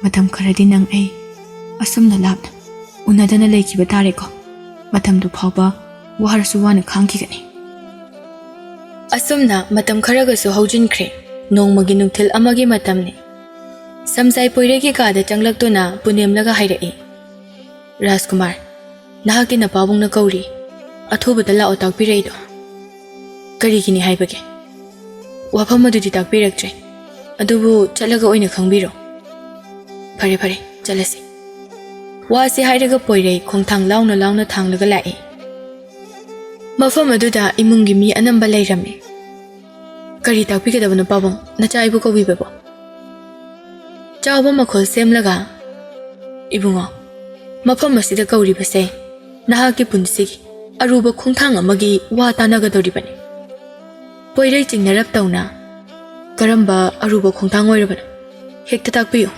"ꯃꯇꯝ ꯈꯔꯗꯤ ꯅꯪ ꯑꯩ ꯑꯁꯨꯝꯅ ꯂꯥꯞꯅ ꯎꯅꯗꯅ ꯂꯩꯈꯤꯕ ꯇꯥꯔꯦꯀꯣ꯫ ꯃꯇꯝꯗꯨ ꯐꯥꯎꯕ ꯋꯥꯔꯁꯨ ꯋꯥꯅ ꯈꯥꯡꯈꯤꯒꯅꯤ꯫" ꯑꯁꯨꯝꯅ ꯃꯇꯝ ꯈꯔꯒꯁꯨ ꯍꯧꯖꯤꯟꯈ꯭ꯔꯦ꯫ ꯅꯣꯡꯃꯒꯤ ꯅꯨꯡꯊꯤꯜ ꯑꯃꯒꯤ ꯃꯇꯝꯅꯤ꯫ ꯁꯝꯖꯥꯏ ꯄꯣꯏꯔꯩꯒꯤ ꯀꯥꯗ ꯆꯪꯂꯛꯇꯨꯅ ꯄꯨꯅꯦꯝꯂꯒ ꯍꯥꯏꯔꯛꯏ, "ꯔꯥꯖꯀꯨꯃꯥꯔ, ꯅꯍꯥꯛꯀꯤ ꯅꯄꯥꯕꯨꯡꯅ ꯀꯧꯔꯤ꯫ ꯑꯊꯨꯕꯗ ꯂꯥꯛꯑꯣ ꯇꯥꯛꯄꯤꯔꯛꯏꯗꯣ꯫ ꯀꯔꯤꯒꯤꯅꯤ ꯍꯥꯏꯕꯒꯦ?" ꯋꯥꯐꯝ ꯑꯗꯨꯗꯤ ꯇꯥꯛꯄꯤꯔꯛꯇ꯭ꯔꯦ꯫ ꯑꯗꯨꯕꯨ ꯆꯠꯂꯒ ꯑꯣꯏꯅ ꯈꯪꯕꯤꯔꯣ꯫ ꯐꯔꯦ, ꯐꯔꯦ, ꯆꯠꯂꯁꯤ꯫ ꯋꯥꯁꯤ ꯍꯥꯏꯔꯒ ꯄꯣꯏꯔꯩ ꯈꯣꯡꯊꯥꯡ ꯂꯥꯎꯅ ꯂꯥꯎꯅ ꯊꯥꯡꯂꯒ ꯂꯥꯛꯏ꯫ ꯃꯐꯝ ꯑꯗꯨꯗ ꯏꯃꯨꯡꯒꯤ ꯃꯤ ꯑꯅꯝꯕ ꯂꯩꯔꯝꯃꯤ꯫ "ꯀꯔꯤ ꯇꯥꯛꯄꯤꯒꯗꯕꯅꯣ ꯄꯥꯕꯨꯡ, ꯅꯆꯥ ꯑꯩꯕꯨ ꯀꯧꯕꯤꯕꯕꯣ?" ꯆꯥꯎꯕ ꯃꯈꯣꯜ ꯁꯦꯝꯂꯒ, "ꯏꯕꯨꯡꯉꯣ, ꯃꯐꯝ ꯑꯁꯤꯗ ꯀꯧꯔꯤꯕꯁꯦ ꯅꯍꯥꯛꯀꯤ ꯄꯨꯟꯁꯤꯒꯤ ꯑꯔꯨꯕ ꯈꯣꯡꯊꯥꯡ ꯑꯃꯒꯤ ꯋꯥ ꯇꯥꯟꯅꯒꯗꯧꯔꯤꯕꯅꯤ꯫ ꯄꯣꯏꯔꯩ ꯆꯤꯡꯅꯔꯞ ꯇꯧꯅ, ꯀꯔꯝꯕ ꯑꯔꯨꯕ ꯈꯣꯡꯊꯥꯡ ꯑꯣꯏꯔꯕꯅꯣ? ꯍꯦꯛꯇ ꯇꯥꯛꯄꯤꯌꯨ꯫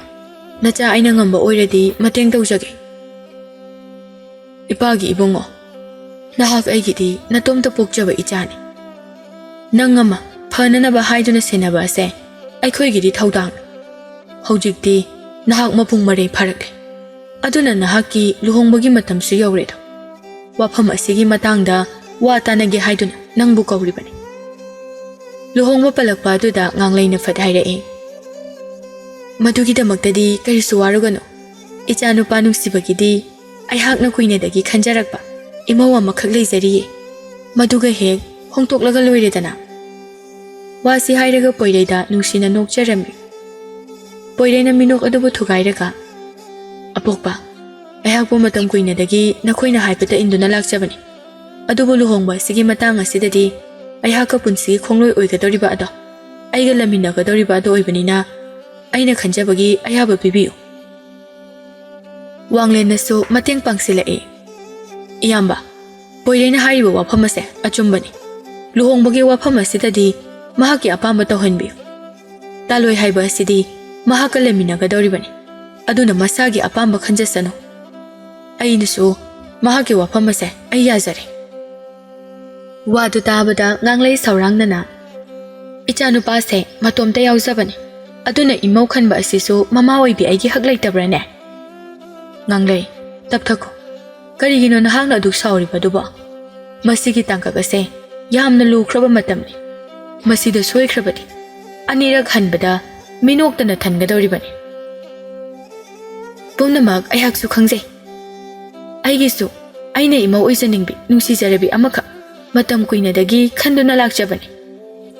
ꯅꯆꯥ ꯑꯩꯅ ꯉꯝꯕ ꯑꯣꯏꯔꯗꯤ ꯃꯇꯦꯡ ꯇꯧꯖꯒꯦ꯫" "ꯏꯄꯥꯒꯤ ꯏꯕꯨꯡꯉꯣ, ꯅꯍꯥꯛ ꯑꯩꯒꯤꯗꯤ ꯅꯇꯣꯝꯇ ꯄꯣꯛꯆꯕ ꯏꯆꯥꯅꯤ꯫ ꯅꯪ ꯑꯃ ꯐꯅꯅꯕ ꯍꯥꯏꯗꯨꯅ ꯁꯦꯟꯅꯕ ꯑꯁꯦ ꯑꯩꯈꯣꯏꯒꯤꯗꯤ ꯊꯧꯗꯥꯡꯅꯤ꯫ ꯍꯧꯖꯤꯛꯇꯤ ꯅꯍꯥꯛ ꯃꯄꯨꯡ ꯃꯔꯩ ꯐꯥꯔꯛꯂꯦ꯫ ꯑꯗꯨꯅ ꯅꯍꯥꯛꯀꯤ ꯂꯨꯍꯣꯡꯕꯒꯤ ꯃꯇꯝꯁꯨ ꯌꯧꯔꯦꯗꯣ꯫ ꯋꯥꯐꯝ ꯑꯁꯤꯒꯤ ꯃꯇꯥꯡꯗ ꯋꯥ ꯇꯥꯅꯒꯦ ꯍꯥꯏꯗꯨꯅ ꯅꯪꯕꯨ ꯀꯧꯔꯤꯕꯅꯤ꯫" ꯂꯨꯍꯣꯡꯕ ꯄꯜꯂꯛꯄ ꯑꯗꯨꯗ ꯉꯥꯡꯂꯩꯅ ꯐꯠ ꯍꯥꯏꯔꯛꯏ, "ꯃꯗꯨꯒꯤꯗꯃꯛꯇꯗꯤ ꯀꯔꯤꯁꯨ ꯋꯥꯔꯨꯒꯅꯨ꯫ ꯏꯆꯥꯅꯨꯄꯥ ꯅꯨꯡꯁꯤꯕꯒꯤꯗꯤ ꯑꯩꯍꯥꯛꯅ ꯀꯨꯏꯅꯗꯒꯤ ꯈꯟꯖꯔꯛꯄ ꯏꯃꯧ ꯑꯃꯈꯛ ꯂꯩꯖꯔꯤꯌꯦ꯫ ꯃꯗꯨꯒ ꯍꯦꯛ ꯍꯣꯡꯗꯣꯛꯂꯒ ꯂꯣꯏꯔꯦꯗꯅ꯫" ꯋꯥꯁꯤ ꯍꯥꯏꯔꯒ ꯄꯣꯏꯔꯩꯗ ꯅꯨꯡꯁꯤꯅ ꯅꯣꯛꯆꯔꯝꯃꯤ꯫ ꯄꯣꯏꯔꯩꯅ ꯃꯤꯅꯣꯛ ꯑꯗꯨꯕꯨ ꯊꯨꯒꯥꯏꯔꯒ, "ꯑꯄꯣꯛꯄ, ꯑꯩꯍꯥꯛꯄꯨ ꯃꯇꯝ ꯀꯨꯏꯅꯗꯒꯤ ꯅꯈꯣꯏꯅ ꯍꯥꯏꯕꯇ ꯏꯟꯗꯨꯅ ꯂꯥꯛꯆꯕꯅꯤ꯫ ꯑꯗꯨꯕꯨ ꯂꯨꯍꯣꯡꯕ ꯑꯁꯤꯒꯤ ꯃꯇꯥꯡ ꯑꯁꯤꯗꯗꯤ ꯑꯩꯍꯥꯛꯀ ꯄꯨꯟꯁꯤꯒꯤ ꯈꯣꯡꯂꯣꯏ ꯑꯣꯏꯒꯗꯧꯔꯤꯕ ꯑꯗꯣ, ꯑꯩꯒ ꯂꯩꯃꯤꯟꯅꯒꯗꯧꯔꯤꯕ ꯑꯗꯣ ꯑꯣꯏꯕꯅꯤꯅ ꯑꯩꯅ ꯈꯟꯖꯕꯒꯤ ꯑꯌꯥꯕ ꯄꯤꯕꯤꯌꯨ꯫" ꯋꯥꯡꯂꯦꯟꯅꯁꯨ ꯃꯇꯦꯡ ꯄꯥꯡꯁꯤꯜꯂꯛꯏ꯫ "ꯏꯌꯥꯝꯕ, ꯄꯣꯏꯔꯩꯅ ꯍꯥꯏꯔꯤꯕ ꯋꯥꯐꯝ ꯑꯁꯦ ꯑꯆꯨꯝꯕꯅꯤ꯫ ꯂꯨꯍꯣꯡꯕꯒꯤ ꯋꯥꯐꯝ ꯑꯁꯤꯗꯗꯤ ꯃꯍꯥꯛꯀꯤ ꯑꯄꯥꯝꯕ ꯇꯧꯍꯟꯕꯤꯌꯨ꯫ ꯇꯥꯂꯣꯏ ꯍꯥꯏꯕ ꯑꯁꯤꯗꯤ ꯃꯍꯥꯛꯀ ꯂꯩꯃꯤꯟꯅꯒꯗꯧꯔꯤꯕꯅꯤ꯫ ꯑꯗꯨꯅ ꯃꯁꯥꯒꯤ ꯑꯄꯥꯝꯕ ꯈꯟꯖꯁꯅꯨ꯫ ꯑꯩꯅꯁꯨ ꯃꯍꯥꯛꯀꯤ ꯋꯥꯐꯝ ꯑꯁꯦ ꯑꯩ ꯌꯥꯖꯔꯦ꯫" ꯋꯥꯗꯨ ꯇꯥꯕꯗ ꯉꯥꯡꯂꯩ ꯁꯧꯔꯥꯡꯅꯅ, "ꯏꯆꯥꯅꯨꯄꯥꯁꯦ ꯃꯇꯣꯝꯇ ꯌꯥꯎꯖꯕꯅꯤ꯫ ꯑꯗꯨꯅ ꯏꯃꯧ ꯈꯟꯕ ꯑꯁꯤꯁꯨ ꯃꯃꯥ ꯑꯣꯏꯕꯤ ꯑꯩꯒꯤ ꯍꯛ ꯂꯩꯇꯕ꯭ꯔꯥꯅꯦ?" "ꯉꯥꯡꯂꯩ, ꯇꯞꯊꯈꯣ꯫ ꯀꯔꯤꯒꯤꯅꯣ ꯅꯍꯥꯛꯅ ꯑꯗꯨꯛ ꯁꯥꯎꯔꯤꯕꯗꯨꯕꯣ? ꯃꯁꯤꯒꯤ ꯇꯥꯡꯀꯛ ꯑꯁꯦ ꯌꯥꯝꯅ ꯂꯨꯈ꯭ꯔꯕ ꯃꯇꯝꯅꯤ꯫ ꯃꯁꯤꯗ ꯁꯣꯏꯈ꯭ꯔꯕꯗꯤ ꯑꯅꯤꯔꯛ ꯍꯟꯕꯗ ꯃꯤꯅꯣꯛꯇꯅ ꯊꯟꯒꯗꯧꯔꯤꯕꯅꯤ꯫" "ꯄꯨꯝꯅꯃꯛ ꯑꯩꯍꯥꯛꯁꯨ ꯈꯪꯖꯩ꯫ ꯑꯩꯒꯤꯁꯨ ꯑꯩꯅ ꯏꯃꯧ ꯑꯣꯏꯖꯅꯤꯡꯕꯤ, ꯅꯨꯡꯁꯤꯖꯔꯕꯤ ꯑꯃꯈꯛ ꯃꯇꯝ ꯀꯨꯏꯅꯗꯒꯤ ꯈꯟꯗꯨꯅ ꯂꯥꯛꯆꯕꯅꯤ꯫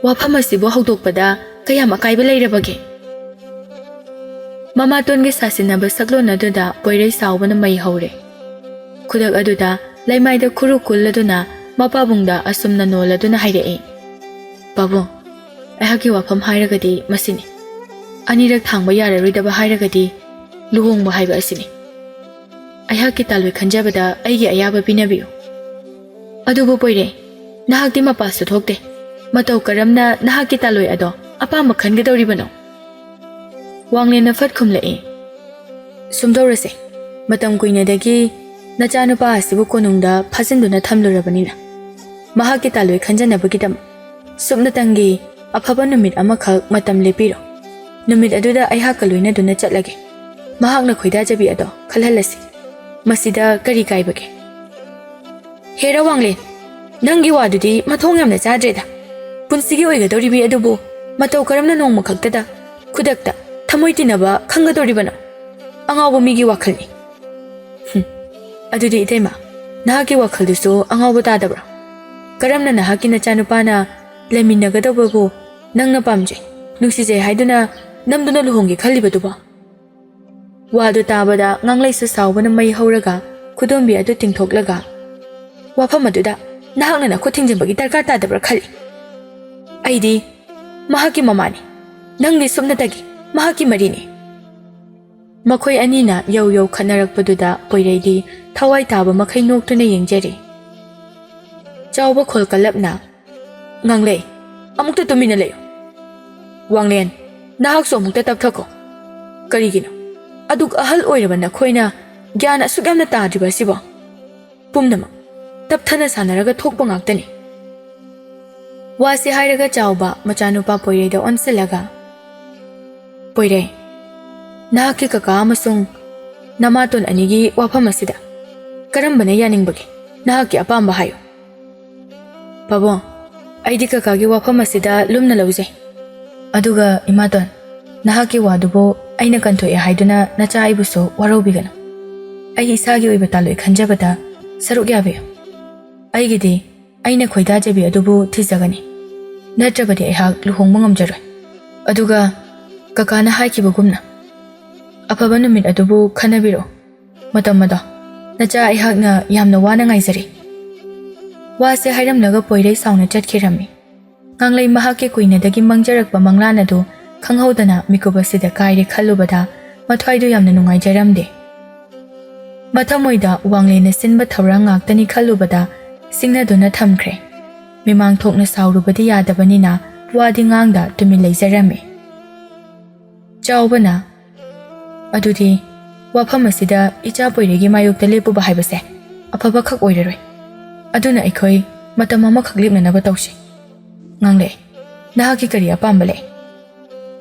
ꯋꯥꯐꯝ ꯑꯁꯤꯕꯨ ꯍꯧꯗꯣꯛꯄꯗ ꯀꯌꯥꯝ ꯑꯀꯥꯏꯕ ꯂꯩꯔꯕꯒꯦ? ꯃꯃꯥꯇꯣꯟꯒꯤ ꯁꯥꯁꯤꯟꯅꯕ ꯁꯛꯂꯣꯟ ꯑꯗꯨꯗ ꯄꯣꯏꯔꯩ ꯁꯥꯎꯕꯅ ꯃꯩ ꯍꯧꯔꯦ꯫ ꯈꯨꯗꯛ ꯑꯗꯨꯗ ꯂꯩꯃꯥꯏꯗ ꯈꯨꯔꯨ ꯀꯨꯜꯂꯗꯨꯅ ꯃꯄꯥꯕꯨꯡꯗ ꯑꯁꯨꯝꯅ ꯅꯣꯜꯂꯗꯨꯅ ꯍꯥꯏꯔꯛꯏ, "ꯄꯥꯕꯨꯡ, ꯑꯩꯍꯥꯛꯀꯤ ꯋꯥꯐꯝ ꯍꯥꯏꯔꯒꯗꯤ ꯃꯁꯤꯅꯤ꯫ ꯑꯅꯤꯔꯛ ꯊꯥꯡꯕ ꯌꯥꯔꯔꯣꯏꯗꯕ ꯍꯥꯏꯔꯒꯗꯤ ꯂꯨꯍꯣꯡꯕ ꯍꯥꯏꯕ ꯑꯁꯤꯅꯤ꯫ ꯑꯩꯍꯥꯛꯀꯤ ꯇꯥꯂꯣꯏ ꯈꯟꯖꯕꯗ ꯑꯩꯒꯤ ꯑꯌꯥꯕ ꯄꯤꯅꯕꯤꯌꯨ꯫" "ꯑꯗꯨꯕꯨ ꯄꯣꯏꯔꯩ, ꯅꯍꯥꯛꯇꯤ ꯃꯄꯥꯁꯨ ꯊꯣꯛꯇꯦ꯫ ꯃꯇꯧ ꯀꯔꯝꯅ ꯅꯍꯥꯛꯀꯤ ꯇꯥꯂꯣꯏ ꯑꯗꯣ ꯑꯄꯥꯝꯕ ꯈꯟꯒꯗꯧꯔꯤꯕꯅꯣ?" ꯋꯥꯡꯂꯦꯟꯅ ꯐꯠ ꯈꯨꯝꯂꯛꯏ, "ꯁꯨꯝꯗꯧꯔꯁꯦ, ꯃꯇꯝ ꯀꯨꯏꯅꯗꯒꯤ ꯅꯆꯥꯅꯨꯄꯥ ꯑꯁꯤꯕꯨ ꯀꯣꯅꯨꯡꯗ ꯐꯥꯖꯤꯟꯗꯨꯅ ꯊꯝꯂꯨꯔꯕꯅꯤꯅ, ꯃꯍꯥꯛꯀꯤ ꯇꯥꯂꯣꯏ ꯈꯟꯖꯅꯕꯒꯤꯗꯃꯛ ꯁꯨꯞꯅꯇꯪꯒꯤ ꯑꯐꯕ ꯅꯨꯃꯤꯠ ꯑꯃꯈꯛ ꯃꯇꯝ ꯂꯦꯞꯄꯤꯔꯣ꯫ ꯅꯨꯃꯤꯠ ꯑꯗꯨꯗ ꯑꯩꯍꯥꯛꯀ ꯂꯣꯏꯅꯗꯨꯅ ꯆꯠꯂꯒꯦ꯫ ꯃꯍꯥꯛꯅ ꯈꯣꯏꯗꯥꯖꯕꯤ ꯑꯗꯣ ꯈꯜꯍꯜꯂꯁꯤ꯫ ꯃꯁꯤꯗ ꯀꯔꯤ ꯀꯥꯏꯕꯒꯦ?" "ꯍꯦꯔꯥ ꯋꯥꯡꯂꯦꯟ, ꯅꯪꯒꯤ ꯋꯥꯗꯨꯗꯤ ꯃꯊꯣꯡ ꯌꯥꯝꯅ ꯆꯥꯗ꯭ꯔꯦꯗ꯫ ꯄꯨꯟꯁꯤꯒꯤ ꯑꯣꯏꯒꯗꯧꯔꯤꯕꯤ ꯑꯗꯨꯕꯨ ꯃꯇꯧ ꯀꯔꯝꯅ ꯅꯣꯡꯃ ꯈꯛꯇꯗ, ꯈꯨꯗꯛꯇ ꯊꯃꯣꯏ ꯇꯤꯟꯅꯕ ꯈꯪꯒꯗꯧꯔꯤꯕꯅꯣ? ꯑꯉꯥꯎꯕ ꯃꯤꯒꯤ ꯋꯥꯈꯜꯅꯤ꯫" "ꯍꯨꯝ, ꯑꯗꯨꯗꯤ ꯏꯇꯩꯃ, ꯅꯍꯥꯛꯀꯤ ꯋꯥꯈꯜꯗꯨꯁꯨ ꯑꯉꯥꯎꯕ ꯇꯥꯗꯕ꯭ꯔꯥ? ꯀꯔꯝꯅ ꯅꯍꯥꯛꯀꯤ ꯅꯆꯥꯅꯨꯄꯥꯅ ꯂꯩꯃꯤꯟꯅꯒꯗꯧꯕꯕꯨ ꯅꯪꯅ ꯄꯥꯝꯖꯩ, ꯅꯨꯡꯁꯤꯖꯩ ꯍꯥꯏꯗꯨꯅ ꯅꯝꯗꯨꯅ ꯂꯨꯍꯣꯡꯒꯦ ꯈꯜꯂꯤꯕꯗꯨꯕꯣ?" ꯋꯥꯗꯨ ꯇꯥꯕꯗ ꯉꯥꯡꯂꯩꯁꯨ ꯁꯥꯎꯕꯅ ꯃꯩ ꯍꯧꯔꯒ ꯈꯨꯗꯣꯝꯕꯤ ꯑꯗꯨ ꯇꯤꯡꯊꯣꯛꯂꯒ, "ꯋꯥꯐꯝ ꯑꯗꯨꯗ ꯅꯍꯥꯛꯅ ꯅꯈꯨꯠ ꯊꯤꯡꯖꯤꯟꯕꯒꯤ ꯗꯔꯀꯥꯔ ꯇꯥꯗꯕ꯭ꯔꯥ ꯈꯜꯂꯤ꯫ ꯑꯩꯗꯤ ꯃꯍꯥꯛꯀꯤ ꯃꯃꯥꯅꯤ, ꯅꯪꯗꯤ ꯁꯨꯞꯅꯇꯒꯤ ꯃꯍꯥꯛꯀꯤ ꯃꯔꯤꯅꯤ꯫" ꯃꯈꯣꯏ ꯑꯅꯤꯅ ꯌꯧ ꯌꯧ ꯈꯠꯅꯔꯛꯄꯗꯨꯗ ꯄꯣꯏꯔꯩꯗꯤ ꯊꯋꯥꯏ ꯇꯥꯕ ꯃꯈꯩ ꯅꯣꯛꯇꯨꯅ ꯌꯦꯡꯖꯔꯤ꯫ ꯆꯥꯎꯕ ꯈꯣꯜ ꯀꯜꯂꯞꯅ, "ꯉꯥꯡꯂꯩ, ꯑꯃꯨꯛꯇ ꯇꯨꯃꯤꯟꯅ ꯂꯩꯌꯨ꯫ ꯋꯥꯡꯂꯦꯟ, ꯅꯍꯥꯛꯁꯨ ꯑꯃꯨꯛꯇ ꯇꯞꯊꯈꯣ꯫ ꯀꯔꯤꯒꯤꯅꯣ ꯑꯗꯨꯛ ꯑꯍꯜ ꯑꯣꯏꯔꯕ ꯅꯈꯣꯏꯅ ꯒ꯭ꯌꯥꯟ ꯑꯁꯨꯛ ꯌꯥꯝꯅ ꯇꯥꯗ꯭ꯔꯤꯕ ꯑꯁꯤꯕꯣ? ꯄꯨꯝꯅꯃꯛ ꯇꯞꯊꯅ ꯁꯥꯟꯅꯔꯒ ꯊꯣꯛꯄ ꯉꯥꯛꯇꯅꯤ꯫" ꯋꯥꯁꯤ ꯍꯥꯏꯔꯒ ꯆꯥꯎꯕ ꯃꯆꯥꯅꯨꯄꯥ ꯄꯣꯏꯔꯩꯗ ꯑꯣꯟꯁꯤꯜꯂꯒ, "ꯄꯣꯏꯔꯩ, ꯅꯍꯥꯛꯀꯤ ꯀꯀꯥ ꯑꯃꯁꯨꯡ ꯅꯃꯥꯇꯣꯟ ꯑꯅꯤꯒꯤ ꯋꯥꯐꯝ ꯑꯁꯤꯗ ꯀꯔꯝꯕꯅ ꯌꯥꯅꯤꯡꯕꯒꯦ? ꯅꯍꯥꯛꯀꯤ ꯑꯄꯥꯝꯕ ꯍꯥꯏꯌꯨ꯫" "ꯄꯥꯕꯨꯡ, ꯑꯩꯗꯤ ꯀꯀꯥꯒꯤ ꯋꯥꯐꯝ ꯑꯁꯤꯗ ꯂꯨꯝꯅ ꯂꯧꯖꯩ꯫ ꯑꯗꯨꯒ ꯏꯃꯥꯇꯣꯟ, ꯅꯍꯥꯛꯀꯤ ꯋꯥꯗꯨꯕꯨ ꯑꯩꯅ ꯀꯟꯊꯣꯛꯑꯦ ꯍꯥꯏꯗꯨꯅ ꯅꯆꯥ ꯑꯩꯕꯨꯁꯨ ꯋꯥꯔꯧꯕꯤꯒꯅꯨ꯫ ꯑꯩ ꯏꯁꯥꯒꯤ ꯑꯣꯏꯕ ꯇꯥꯂꯣꯏ ꯈꯟꯖꯕꯗ ꯁꯔꯨꯛ ꯌꯥꯕꯤꯌꯨ꯫ ꯑꯩꯒꯤꯗꯤ ꯑꯩꯅ ꯈꯣꯏꯗꯥꯖꯕꯤ ꯑꯗꯨꯕꯨ ꯊꯤꯖꯒꯅꯤ꯫ ꯅꯠꯇ꯭ꯔꯕꯗꯤ ꯑꯩꯍꯥꯛ ꯂꯨꯍꯣꯡꯕ ꯉꯝꯖꯔꯣꯏ꯫ ꯑꯗꯨꯒ ꯀꯀꯥꯅ ꯍꯥꯏꯈꯤꯕꯒꯨꯝꯅ ꯑꯐꯕ ꯅꯨꯃꯤꯠ ꯑꯗꯨꯕꯨ ꯈꯟꯅꯕꯤꯔꯛꯎ꯫ ꯃꯇꯝ ꯑꯗꯣ ꯅꯆꯥ ꯑꯩꯍꯥꯛꯅ ꯌꯥꯝꯅ ꯋꯥꯅ ꯉꯥꯏꯖꯔꯤ꯫ ꯋꯥꯁꯦ ꯍꯥꯏꯔꯝꯂꯒ ꯄꯣꯏꯔꯩ ꯁꯥꯎꯅ ꯆꯠꯈꯤꯔꯝꯃꯤ꯫ ꯉꯥꯡꯂꯩ ꯃꯍꯥꯛꯀꯤ ꯀꯨꯏꯅꯗꯒꯤ ꯃꯪꯖꯔꯛꯄ ꯃꯪꯂꯥꯟ ꯑꯗꯨ ꯈꯪꯍꯧꯗꯅ ꯃꯤꯀꯨꯞ ꯑꯁꯤꯗ ꯀꯥꯏꯔꯦ ꯈꯜꯂꯨꯕꯗ ꯃꯊ꯭ꯋꯥꯏꯗꯨ ꯌꯥꯝꯅ ꯅꯨꯡꯉꯥꯏꯖꯔꯝꯗꯦ꯫ ꯃꯊꯃꯣꯏꯗ ꯋꯥꯡꯂꯦꯟꯅ ꯁꯤꯟꯕ ꯊꯧꯔꯥꯡ ꯉꯥꯛꯇꯅꯤ ꯈꯜꯂꯨꯕꯗ ꯁꯤꯡꯅꯗꯨꯅ ꯊꯝꯈ꯭ꯔꯦ꯫ ꯃꯤꯃꯥꯡ ꯊꯣꯛꯅ ꯁꯥꯎꯔꯨꯕꯗꯤ ꯌꯥꯗꯕꯅꯤꯅ ꯋꯥꯗꯤ ꯉꯥꯡꯗ ꯇꯨꯃꯤꯟ ꯂꯩꯖꯔꯝꯃꯤ꯫ ꯆꯥꯎꯕꯅ, "ꯑꯗꯨꯗꯤ ꯋꯥꯐꯝ ꯑꯁꯤꯗ ꯏꯆꯥ ꯄꯣꯏꯔꯩꯒꯤ ꯃꯥꯌꯣꯛꯇ ꯂꯦꯞꯄꯨꯕ ꯍꯥꯏꯕꯁꯦ ꯑꯐꯕꯈꯛ ꯑꯣꯏꯔꯔꯣꯏ꯫ ꯑꯗꯨꯅ ꯑꯩꯈꯣꯏ ꯃꯇꯝ ꯑꯃꯈꯛ ꯂꯦꯞꯅꯅꯕ ꯇꯧꯁꯤ꯫ ꯉꯥꯡꯂꯩ, ꯅꯍꯥꯛꯀꯤ ꯀꯔꯤ ꯑꯄꯥꯝꯕ ꯂꯩ?"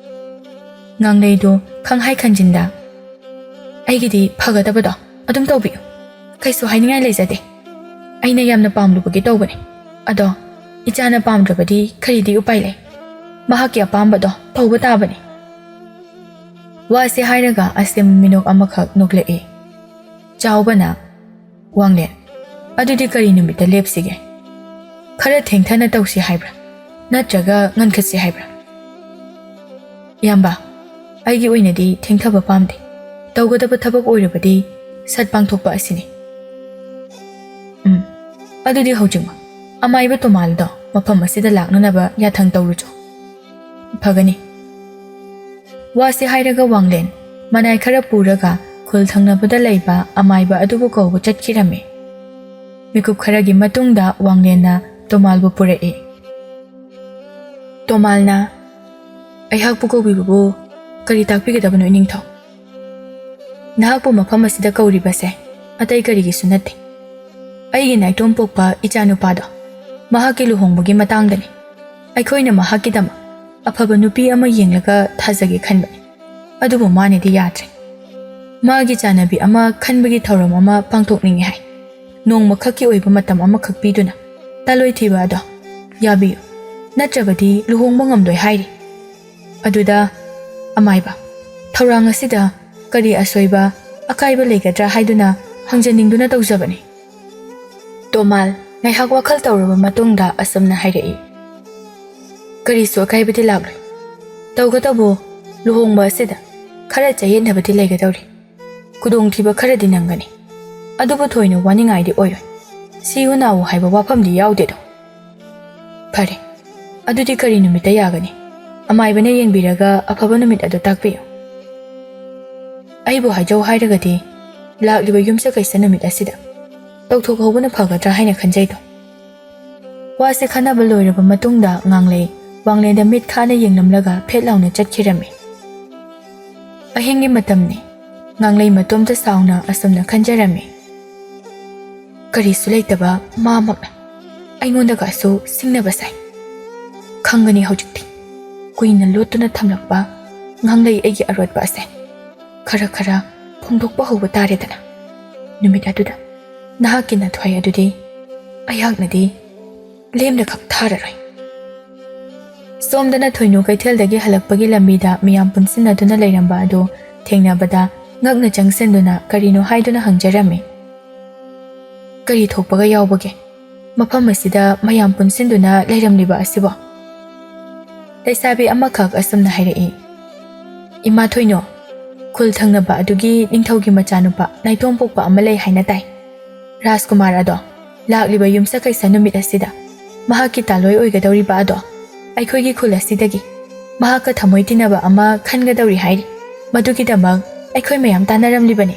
ꯉꯥꯡꯂꯩꯗꯨ ꯈꯪꯍꯥꯏ ꯈꯟꯖꯤꯟꯗ, "ꯑꯩꯒꯤꯗꯤ ꯐꯒꯗꯕꯗꯣ ꯑꯗꯨꯝ ꯇꯧꯕꯤꯌꯨ꯫ ꯀꯩꯁꯨ ꯍꯥꯏꯅꯤꯡꯉꯥꯏ ꯂꯩꯖꯗꯦ꯫ ꯑꯩꯅ ꯌꯥꯝꯅ ꯄꯥꯝꯂꯨꯕꯒꯤ ꯇꯧꯕꯅꯤ꯫ ꯑꯗꯣ ꯏꯆꯥꯅ ꯄꯥꯝꯗ꯭ꯔꯕꯗꯤ ꯀꯔꯤꯗꯤ ꯎꯄꯥꯏ ꯂꯩ? ꯃꯍꯥꯛꯀꯤ ꯑꯄꯥꯝꯕꯗꯣ ꯇꯧꯕ ꯇꯥꯕꯅꯤ꯫" ꯋꯥꯁꯤ ꯍꯥꯏꯔꯒ ꯑꯁꯦꯝ ꯃꯤꯅꯣꯛ ꯑꯃꯈꯛ ꯅꯣꯛꯂꯛꯏ꯫ ꯆꯥꯎꯕꯅ, "ꯋꯥꯡꯂꯦꯟ, ꯑꯗꯨꯗꯤ ꯀꯔꯤ ꯅꯨꯃꯤꯠꯇ ꯂꯦꯞꯁꯤꯒꯦ? ꯈꯔ ꯊꯦꯡꯊꯅ ꯇꯧꯁꯤ ꯍꯥꯏꯕ꯭ꯔꯥ? ꯅꯠꯇ꯭ꯔꯒ ꯉꯟꯈꯠꯁꯤ ꯍꯥꯏꯕ꯭ꯔꯥ?" "ꯏꯌꯥꯝꯕ, ꯑꯩꯒꯤ ꯑꯣꯏꯅꯗꯤ ꯊꯦꯡꯊꯕ ꯄꯥꯝꯗꯦ꯫ ꯇꯧꯒꯗꯕ ꯊꯕꯛ ꯑꯣꯏꯔꯕꯗꯤ ꯁꯠ ꯄꯥꯡꯊꯣꯛꯄ ꯑꯁꯤꯅꯤ꯫" "ꯎꯝ, ꯑꯗꯨꯗꯤ ꯍꯧꯖꯤꯛꯃꯛ ꯑꯃꯥꯏꯕ ꯇꯣꯃꯥꯜꯗꯣ ꯃꯐꯝ ꯑꯁꯤꯗ ꯂꯥꯛꯅꯅꯕ ꯌꯥꯊꯪ ꯇꯧꯔꯨꯆꯣ꯫" "ꯐꯒꯅꯤ꯫" ꯋꯥꯁꯤ ꯍꯥꯏꯔꯒ ꯋꯥꯡꯂꯦꯟ ꯃꯅꯥꯏ ꯈꯔ ꯄꯨꯔꯒ ꯈꯨꯜ ꯊꯪꯅꯕꯗ ꯂꯩꯕ ꯑꯃꯥꯏꯕ ꯑꯗꯨꯕꯨ ꯀꯧꯕ ꯆꯠꯈꯤꯔꯝꯃꯤ꯫ ꯃꯤꯀꯨꯞ ꯈꯔꯒꯤ ꯃꯇꯨꯡꯗ ꯋꯥꯡꯂꯦꯟꯅ ꯇꯣꯃꯥꯜꯕꯨ ꯄꯨꯔꯛꯏ꯫ ꯇꯣꯃꯥꯜꯅ, "ꯑꯩꯍꯥꯛꯄꯨ ꯀꯧꯕꯤꯕꯕꯨ ꯀꯔꯤ ꯇꯥꯛꯄꯤꯒꯗꯕꯅꯣ, ꯏꯅꯤꯡꯊꯧ?" "ꯅꯍꯥꯛꯄꯨ ꯃꯐꯝ ꯑꯁꯤꯗ ꯀꯧꯔꯤꯕꯁꯦ ꯑꯇꯩ ꯀꯔꯤꯒꯤꯁꯨ ꯅꯠꯇꯦ꯫ ꯑꯩꯒꯤ ꯅꯥꯏꯇꯣꯝ ꯄꯣꯛꯄ ꯏꯆꯥꯅꯨꯄꯥꯗꯣ ꯃꯍꯥꯛꯀꯤ ꯂꯨꯍꯣꯡꯕꯒꯤ ꯃꯇꯥꯡꯗꯅꯤ꯫ ꯑꯩꯈꯣꯏꯅ ꯃꯍꯥꯛꯀꯤꯗꯃꯛ ꯑꯐꯕ ꯅꯨꯄꯤ ꯑꯃ ꯌꯦꯡꯂꯒ ꯊꯥꯖꯒꯦ ꯈꯟꯕꯅꯤ꯫ ꯑꯗꯨꯕꯨ ꯃꯥꯅꯗꯤ ꯌꯥꯗ꯭ꯔꯦ꯫ ꯃꯥꯒꯤ ꯆꯥꯟꯅꯕꯤ ꯑꯃ ꯈꯟꯕꯒꯤ ꯊꯧꯔꯝ ꯑꯃ ꯄꯥꯡꯊꯣꯛꯅꯤꯡꯏ ꯍꯥꯏ꯫ ꯅꯣꯡꯃꯈꯛꯀꯤ ꯑꯣꯏꯕ ꯃꯇꯝ ꯑꯃꯈꯛ ꯄꯤꯗꯨꯅ ꯇꯥꯂꯣꯏ ꯊꯤꯕ ꯑꯗꯣ ꯌꯥꯕꯤꯌꯨ, ꯅꯠꯇ꯭ꯔꯕꯗꯤ ꯂꯨꯍꯣꯡꯕ ꯉꯝꯂꯣꯏ ꯍꯥꯏꯔꯤ꯫ ꯑꯗꯨꯗ ꯑꯃꯥꯏꯕ, ꯊꯧꯔꯥꯡ ꯑꯁꯤꯗ ꯀꯔꯤ ꯑꯁꯣꯏꯕ, ꯑꯀꯥꯏꯕ ꯂꯩꯒꯗ꯭ꯔꯥ ꯍꯥꯏꯗꯨꯅ ꯍꯪꯖꯅꯤꯡꯗꯨꯅ ꯇꯧꯖꯕꯅꯤ꯫" ꯇꯣꯃꯥꯜ ꯉꯥꯏꯍꯥꯛ ꯋꯥꯈꯜ ꯇꯧꯔꯕ ꯃꯇꯨꯡꯗ ꯑꯁꯨꯝꯅ ꯍꯥꯏꯔꯛꯏ꯫ ꯀꯔꯤꯁꯨ ꯑꯀꯥꯏꯕꯗꯤ ꯂꯥꯛꯂꯣꯏ꯫ ꯇꯧꯒꯇꯕꯨ ꯂꯨꯍꯣꯡꯕ ꯑꯁꯤꯗ ꯈꯔ ꯆꯌꯦꯠꯅꯕꯗꯤ ꯂꯩꯒꯗꯧꯔꯤ꯫ ꯈꯨꯗꯣꯡꯊꯤꯕ ꯈꯔꯗꯤ ꯅꯪꯒꯅꯤ꯫ ꯑꯗꯨꯕꯨ ꯊꯣꯏꯅ ꯋꯥꯅꯤꯡꯉꯥꯏꯗꯤ ꯑꯣꯏꯔꯣꯏ꯫ ꯁꯤꯎ ꯅꯥꯎ ꯍꯥꯏꯕ ꯋꯥꯐꯝꯗꯤ ꯌꯥꯎꯗꯦꯗꯣ꯫ ꯐꯔꯦ, ꯑꯗꯨꯗꯤ ꯀꯔꯤ ꯅꯨꯃꯤꯠꯇ ꯌꯥꯒꯅꯤ? ꯑꯃꯥꯏꯕꯅ ꯌꯦꯡꯕꯤꯔꯒ ꯑꯐꯕ ꯅꯨꯃꯤꯠ ꯑꯗꯨ ꯇꯥꯛꯄꯤꯌꯨ꯫ ꯑꯩꯕꯨ ꯍꯥꯏꯖꯧ ꯍꯥꯏꯔꯒꯗꯤ ꯂꯥꯛꯂꯤꯕ ꯌꯨꯝꯁꯀꯩꯁ ꯅꯨꯃꯤꯠ ꯑꯁꯤꯗ ꯇꯧꯊꯣꯛꯍꯧꯕꯅ ꯐꯒꯗ꯭ꯔꯥ ꯍꯥꯏꯅ ꯈꯟꯖꯩꯗꯣ꯫ ꯋꯥꯁꯦ ꯈꯟꯅꯕ ꯂꯣꯏꯔꯕ ꯃꯇꯨꯡꯗ ꯉꯥꯡꯂꯩ ꯋꯥꯡꯂꯦꯟꯗ ꯃꯤꯠ ꯈꯥꯅ ꯌꯦꯡꯂꯝꯂꯒ ꯐꯦꯠ ꯂꯥꯎꯅ ꯆꯠꯈꯤꯔꯝꯃꯤ꯫ ꯑꯍꯤꯡꯒꯤ ꯃꯇꯝꯅꯤ꯫ ꯉꯥꯡꯂꯩ ꯃꯇꯣꯝꯇ ꯁꯥꯎꯅ ꯑꯁꯨꯝꯅ ꯈꯟꯖꯔꯝꯃꯤ꯫ ꯀꯔꯤꯁꯨ ꯂꯩꯇꯕ ꯃꯥꯃꯛꯅ ꯑꯩꯉꯣꯟꯗꯒꯁꯨ ꯁꯤꯡꯅꯕ ꯁꯥꯏ꯫ ꯈꯪꯒꯅꯤ ꯍꯧꯖꯤꯛꯇꯤ꯫ ꯀꯨꯏꯅ ꯂꯣꯠꯇꯨꯅ ꯊꯝꯂꯛꯄ ꯉꯥꯡꯂꯩ ꯑꯩꯒꯤ ꯑꯔꯣꯠꯄ ꯑꯁꯦ ꯈꯔ ꯈꯔ ꯐꯣꯡꯗꯣꯛꯄ ꯍꯧꯕ ꯇꯥꯔꯦꯗꯅ꯫ ꯅꯨꯃꯤꯠ ꯑꯗꯨꯗ ꯅꯍꯥꯛꯀꯤ ꯅꯊ꯭ꯋꯥꯏ ꯑꯗꯨꯗꯤ ꯑꯩꯍꯥꯛꯅꯗꯤ ꯂꯦꯝꯅ ꯈꯛ ꯊꯥꯔꯔꯣꯏ꯫ ꯁꯣꯝꯗꯅ ꯊꯣꯏꯅꯨ ꯀꯩꯊꯦꯜꯗꯒꯤ ꯍꯜꯂꯛꯄꯒꯤ ꯂꯝꯕꯤꯗ ꯃꯤꯌꯥꯝ ꯄꯨꯟꯁꯤꯟꯅꯗꯨꯅ ꯂꯩꯔꯝꯕ ꯑꯗꯨ ꯊꯦꯡꯅꯕꯗ ꯉꯛꯅ ꯆꯪꯁꯤꯟꯗꯨꯅ ꯀꯔꯤꯅꯣ ꯍꯥꯏꯗꯨꯅ ꯍꯪꯖꯔꯝꯃꯤ꯫ "ꯀꯔꯤ ꯊꯣꯛꯄꯒ ꯌꯥꯎꯕꯒꯦ ꯃꯐꯝ ꯑꯁꯤꯗ ꯃꯌꯥꯝ ꯄꯨꯟꯁꯤꯟꯗꯨꯅ ꯂꯩꯔꯝꯂꯤꯕ ꯑꯁꯤꯕꯣ?" ꯂꯩꯁꯥꯕꯤ ꯑꯃꯈꯛ ꯑꯁꯨꯝꯅ ꯍꯥꯏꯔꯛꯏ꯫ "ꯏꯃꯥ ꯊꯣꯏꯅꯨ, ꯈꯨꯜ ꯊꯪꯅꯕ ꯑꯗꯨꯒꯤ ꯅꯤꯡꯊꯧꯒꯤ ꯃꯆꯥꯅꯨꯄꯥ ꯅꯥꯏꯇꯣꯝ ꯄꯣꯛꯄ ꯑꯃ ꯂꯩ ꯍꯥꯏꯅ ꯇꯥꯏ꯫ ꯔꯥꯖꯀꯨꯃꯥꯔ ꯑꯗꯣ ꯂꯥꯛꯂꯤꯕ ꯌꯨꯝꯁꯀꯩꯁ ꯅꯨꯃꯤꯠ ꯑꯁꯤꯗ ꯃꯍꯥꯛꯀꯤ ꯇꯥꯂꯣꯏ ꯑꯣꯏꯒꯗꯧꯔꯤꯕ ꯑꯗꯣ ꯑꯩꯈꯣꯏꯒꯤ ꯈꯨꯜ ꯑꯁꯤꯗꯒꯤ ꯃꯍꯥꯛꯀ ꯊꯃꯣꯏ ꯇꯤꯟꯅꯕ ꯑꯃ ꯈꯟꯒꯗꯧꯔꯤ ꯍꯥꯏꯔꯤ꯫ ꯃꯗꯨꯒꯤꯗꯃꯛ ꯑꯩꯈꯣꯏ ꯃꯌꯥꯝ ꯇꯥꯟꯅꯔꯝꯂꯤꯕꯅꯤ꯫"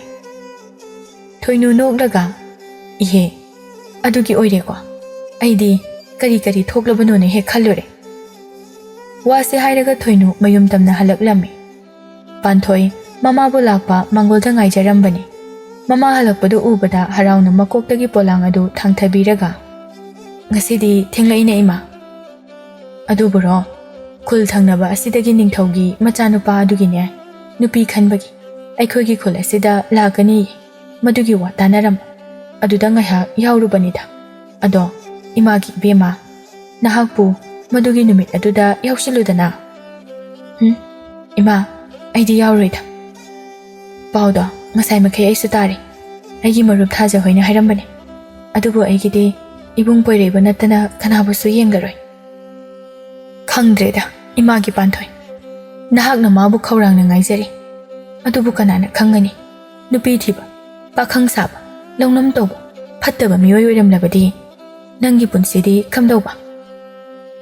ꯊꯣꯏꯅꯨ ꯅꯣꯛꯂꯒ, "ꯏꯍꯦ, ꯑꯗꯨꯒꯤ ꯑꯣꯏꯔꯦꯀꯣ꯫ ꯑꯩꯗꯤ ꯀꯔꯤ ꯀꯔꯤ ꯊꯣꯛꯂꯕꯅꯣꯅ ꯍꯦꯛ ꯈꯜꯂꯨꯔꯦ꯫" ꯋꯥꯁꯦ ꯍꯥꯏꯔꯒ ꯊꯣꯏꯅꯨ ꯃꯌꯨꯝ ꯇꯝꯅ ꯍꯜꯂꯛꯂꯝꯃꯤ꯫ ꯄꯥꯟꯊꯣꯏ ꯃꯃꯥꯕꯨ ꯂꯥꯛꯄ ꯃꯥꯡꯒꯣꯜꯗ ꯉꯥꯏꯖꯔꯝꯕꯅꯤ꯫ ꯃꯃꯥ ꯍꯜꯂꯛꯄꯗꯨ ꯎꯕꯗ ꯍꯔꯥꯎꯅ ꯃꯀꯣꯛꯇꯒꯤ ꯄꯣꯂꯥꯡ ꯑꯗꯨ ꯊꯥꯡꯊꯕꯤꯔꯒ, "ꯉꯁꯤꯗꯤ ꯊꯦꯡꯂꯛꯏꯅꯦ ꯏꯃꯥ꯫ ꯑꯗꯨꯕꯨꯔꯣ, ꯈꯨꯜ ꯊꯪꯅꯕ ꯑꯁꯤꯗꯒꯤ ꯅꯤꯡꯊꯧꯒꯤ ꯃꯆꯥꯅꯨꯄꯥ ꯑꯗꯨꯒꯤꯅꯦ ꯅꯨꯄꯤ ꯈꯟꯕꯒꯤ ꯑꯩꯈꯣꯏꯒꯤ ꯈꯨꯜ ꯑꯁꯤꯗ ꯂꯥꯛꯀꯅꯤ꯫ ꯃꯗꯨꯒꯤ ꯋꯥ ꯇꯥꯅꯔꯝ ꯑꯗꯨꯗ ꯉꯥꯏꯍꯥꯛ ꯌꯥꯎꯔꯨꯕꯅꯤꯗ꯫ ꯑꯗꯣ ꯏꯃꯥꯒꯤ ꯏꯕꯦꯝꯃ, ꯅꯍꯥꯛꯄꯨ ꯃꯗꯨꯒꯤ ꯅꯨꯃꯤꯠ ꯑꯗꯨꯗ ꯌꯥꯎꯁꯤꯜꯂꯨꯗꯅ꯫" "ꯎꯝ, ꯏꯃꯥ, ꯑꯩꯗꯤ ꯌꯥꯎꯔꯣꯏꯗ꯫ ꯄꯥꯎꯗꯣ ꯉꯁꯥꯏ ꯃꯈꯩ ꯑꯩꯁꯨ ꯇꯥꯔꯦ꯫ ꯑꯩꯒꯤ ꯃꯔꯨꯞ ꯊꯥꯖ ꯍꯣꯏꯅ ꯍꯥꯏꯔꯝꯕꯅꯦ꯫ ꯑꯗꯨꯕꯨ ꯑꯩꯒꯤꯗꯤ ꯏꯕꯨꯡ ꯄꯣꯏꯔꯩꯕ ꯅꯠꯇꯅ ꯀꯅꯥꯕꯨꯁꯨ ꯌꯦꯡꯂꯔꯣꯏ꯫" "ꯈꯪꯗ꯭ꯔꯦꯗ, ꯏꯃꯥꯒꯤ ꯄꯥꯟꯊꯣꯏ꯫ ꯅꯍꯥꯛꯅ ꯃꯥꯕꯨ ꯈꯧꯔꯥꯡꯅ ꯉꯥꯏꯖꯔꯤ꯫ ꯑꯗꯨꯕꯨ ꯀꯅꯥꯅ ꯈꯪꯒꯅꯤ? ꯅꯨꯄꯤ ꯊꯤꯕ, ꯄꯥꯈꯪ ꯁꯥꯕ, ꯂꯧꯅꯝ ꯇꯧꯕ, ꯐꯠꯇꯕ ꯃꯤꯑꯣꯏ ꯑꯣꯏꯔꯝꯂꯕꯗꯤ ꯅꯪꯒꯤ ꯄꯨꯟꯁꯤꯗꯤ ꯀꯝꯗꯧꯕ?"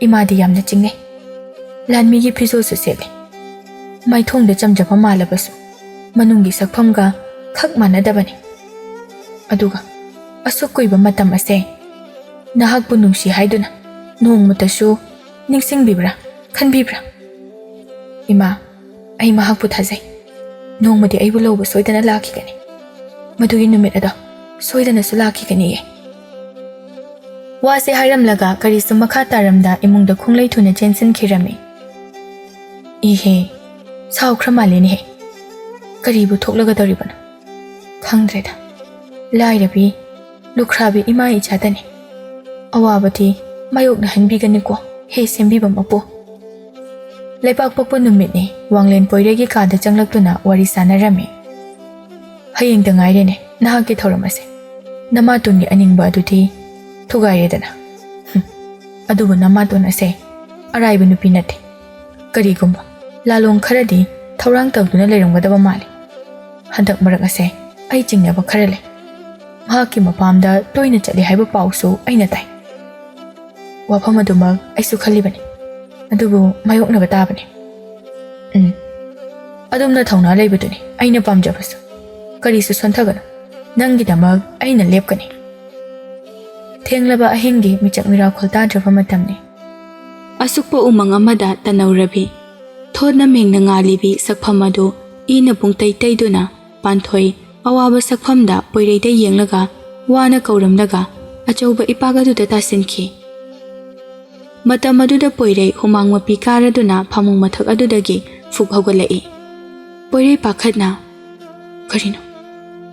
ꯏꯃꯥꯗꯤ ꯌꯥꯝꯅ ꯆꯤꯡꯅꯩ꯫ ꯂꯥꯟꯃꯤꯒꯤ ꯐꯤꯖꯣꯜꯁꯨ ꯁꯦꯠꯂꯤ꯫ ꯃꯥꯏꯊꯣꯡꯗ ꯆꯝꯖꯕ ꯃꯥꯜꯂꯕꯁꯨ ꯃꯅꯨꯡꯒꯤ ꯁꯛꯐꯝꯒ ꯈꯛ ꯃꯥꯟꯅꯗꯕꯅꯤ꯫ ꯑꯗꯨꯒ ꯑꯁꯨꯛ ꯀꯨꯏꯕ ꯃꯇꯝ ꯑꯁꯦ ꯅꯍꯥꯛꯄꯨ ꯅꯨꯡꯁꯤ ꯍꯥꯏꯗꯨꯅ ꯅꯣꯡꯃꯇꯁꯨ ꯅꯤꯡꯁꯤꯡꯕꯤꯕ꯭ꯔꯥ, ꯈꯟꯕꯤꯕ꯭ꯔꯥ? ꯏꯃꯥ, ꯑꯩ ꯃꯍꯥꯛꯄꯨ ꯊꯥꯖꯩ꯫ ꯅꯣꯡꯃꯗꯤ ꯑꯩꯕꯨ ꯂꯧꯕ ꯁꯣꯏꯗꯅ ꯂꯥꯛꯈꯤꯒꯅꯤ꯫ ꯃꯗꯨꯒꯤ ꯅꯨꯃꯤꯠ ꯑꯗꯣ ꯁꯣꯏꯗꯅꯁꯨ ꯂꯥꯛꯈꯤꯒꯅꯤꯌꯦ꯫ ꯋꯥꯁꯦ ꯍꯥꯏꯔꯝꯂꯒ ꯀꯔꯤꯁꯨ ꯃꯈꯥ ꯇꯥꯔꯝꯗ ꯏꯃꯨꯡꯗ ꯈꯣꯡꯂꯩ ꯊꯨꯅ ꯆꯦꯟꯁꯤꯟꯈꯤꯔꯝꯃꯤ꯫ ꯏꯍꯦ, ꯁꯥꯎꯈ꯭ꯔ ꯃꯥꯜꯂꯦꯅꯦꯍꯦ꯫ ꯀꯔꯤꯕꯨ ꯊꯣꯛꯂꯒꯗꯧꯔꯤꯕꯅꯣ? ꯈꯪꯗ꯭ꯔꯦꯗ꯫ ꯂꯥꯏꯔꯕꯤ, ꯂꯨꯈ꯭ꯔꯥꯕꯤ ꯏꯃꯥ ꯏꯆꯥꯗꯅꯤ꯫ ꯑꯋꯥꯕꯗꯤ ꯃꯥꯌꯣꯛꯅꯍꯟꯕꯤꯒꯅꯤꯀꯣ, ꯍꯦ ꯁꯦꯝꯕꯤꯕ ꯃꯄꯨ꯫ ꯂꯩꯕꯥꯛ ꯄꯣꯛꯄ ꯅꯨꯃꯤꯠꯅꯤ, ꯋꯥꯡꯂꯦꯟ ꯄꯣꯏꯔꯩꯒꯤ ꯀꯥꯗ ꯆꯪꯂꯛꯇꯨꯅ ꯋꯥꯔꯤ ꯁꯥꯟꯅꯔꯝꯃꯤ꯫ "ꯍꯌꯦꯡꯗ ꯉꯥꯏꯔꯦꯅꯦ ꯅꯍꯥꯛꯀꯤ ꯊꯧꯔꯝ ꯑꯁꯦ꯫ ꯅꯃꯥꯇꯣꯟꯒꯤ ꯑꯅꯤꯡꯕ ꯑꯗꯨꯗꯤ ꯊꯨꯒꯥꯏꯔꯦꯗꯅ꯫ ꯍꯨꯝ, ꯑꯗꯨꯕꯨ ꯅꯃꯥꯇꯣꯟ ꯑꯁꯦ ꯑꯔꯥꯏꯕ ꯅꯨꯄꯤ ꯅꯠꯇꯦ꯫ ꯀꯔꯤꯒꯨꯝꯕ ꯂꯥꯂꯣꯡ ꯈꯔꯗꯤ ꯊꯧꯔꯥꯡ ꯇꯧꯗꯨꯅ ꯂꯩꯔꯝꯒꯗꯕ ꯃꯥꯜꯂꯤ꯫ ꯍꯟꯗꯛ ꯃꯔꯛ ꯑꯁꯦ ꯑꯩ ꯆꯤꯡꯅꯕ ꯈꯔ ꯂꯩ꯫ ꯃꯍꯥꯛꯀꯤ ꯃꯄꯥꯝꯗ ꯇꯣꯏꯅ ꯆꯠꯂꯤ ꯍꯥꯏꯕ ꯄꯥꯎꯁꯨ ꯑꯩꯅ ꯇꯥꯏ꯫ ꯋꯥꯐꯝ ꯑꯗꯨꯃꯛ ꯑꯩꯁꯨ ꯈꯜꯂꯤꯕꯅꯤ꯫ ꯑꯗꯨꯕꯨ ꯃꯥꯌꯣꯛꯅꯕ ꯇꯥꯕꯅꯤ꯫ ꯎꯝ, ꯑꯗꯨꯝꯅ ꯊꯧꯅꯥ ꯂꯩꯕꯗꯨꯅꯤ ꯑꯩꯅ ꯄꯥꯝꯖꯕꯁꯨ꯫ ꯀꯔꯤꯁꯨ ꯁꯣꯟꯊꯒꯅꯨ꯫ ꯅꯪꯒꯤꯗꯃꯛ ꯑꯩꯅ ꯂꯦꯞꯀꯅꯤ꯫" ꯊꯦꯡꯂꯕ ꯑꯍꯤꯡꯒꯤ ꯃꯤꯆꯛ ꯃꯤꯔꯥꯎꯈꯣꯜ ꯇꯥꯗ꯭ꯔꯕ ꯃꯇꯝꯅꯤ꯫ ꯑꯁꯨꯛꯄ ꯎꯃꯪ ꯑꯃꯗ ꯇꯅꯧꯔꯕꯤ, ꯊꯣꯠꯅ ꯃꯦꯡꯅ ꯉꯥꯜꯂꯤꯕꯤ ꯁꯛꯐꯝ ꯑꯗꯨ ꯏꯅ ꯄꯨꯡꯇꯩ ꯇꯩꯗꯨꯅ ꯄꯥꯟꯊꯣꯏ ꯑꯋꯥꯕ ꯁꯛꯐꯝꯗ ꯄꯣꯏꯔꯩꯗ ꯌꯦꯡꯂꯒ ꯋꯥꯅ ꯀꯧꯔꯝꯂꯒ ꯑꯆꯧꯕ ꯏꯄꯥꯛ ꯑꯗꯨꯗ ꯇꯥꯁꯤꯟꯈꯤ꯫ ꯃꯇꯝ ꯑꯗꯨꯗ ꯄꯣꯏꯔꯩ ꯍꯨꯃꯥꯡ ꯃꯄꯤ ꯀꯥꯔꯗꯨꯅ ꯐꯃꯨꯡ ꯃꯊꯛ ꯑꯗꯨꯗꯒꯤ ꯐꯨꯛ ꯍꯧꯒꯠꯂꯛꯏ꯫ ꯄꯣꯏꯔꯩ ꯄꯥꯈꯠꯅ, "ꯀꯔꯤꯅꯣ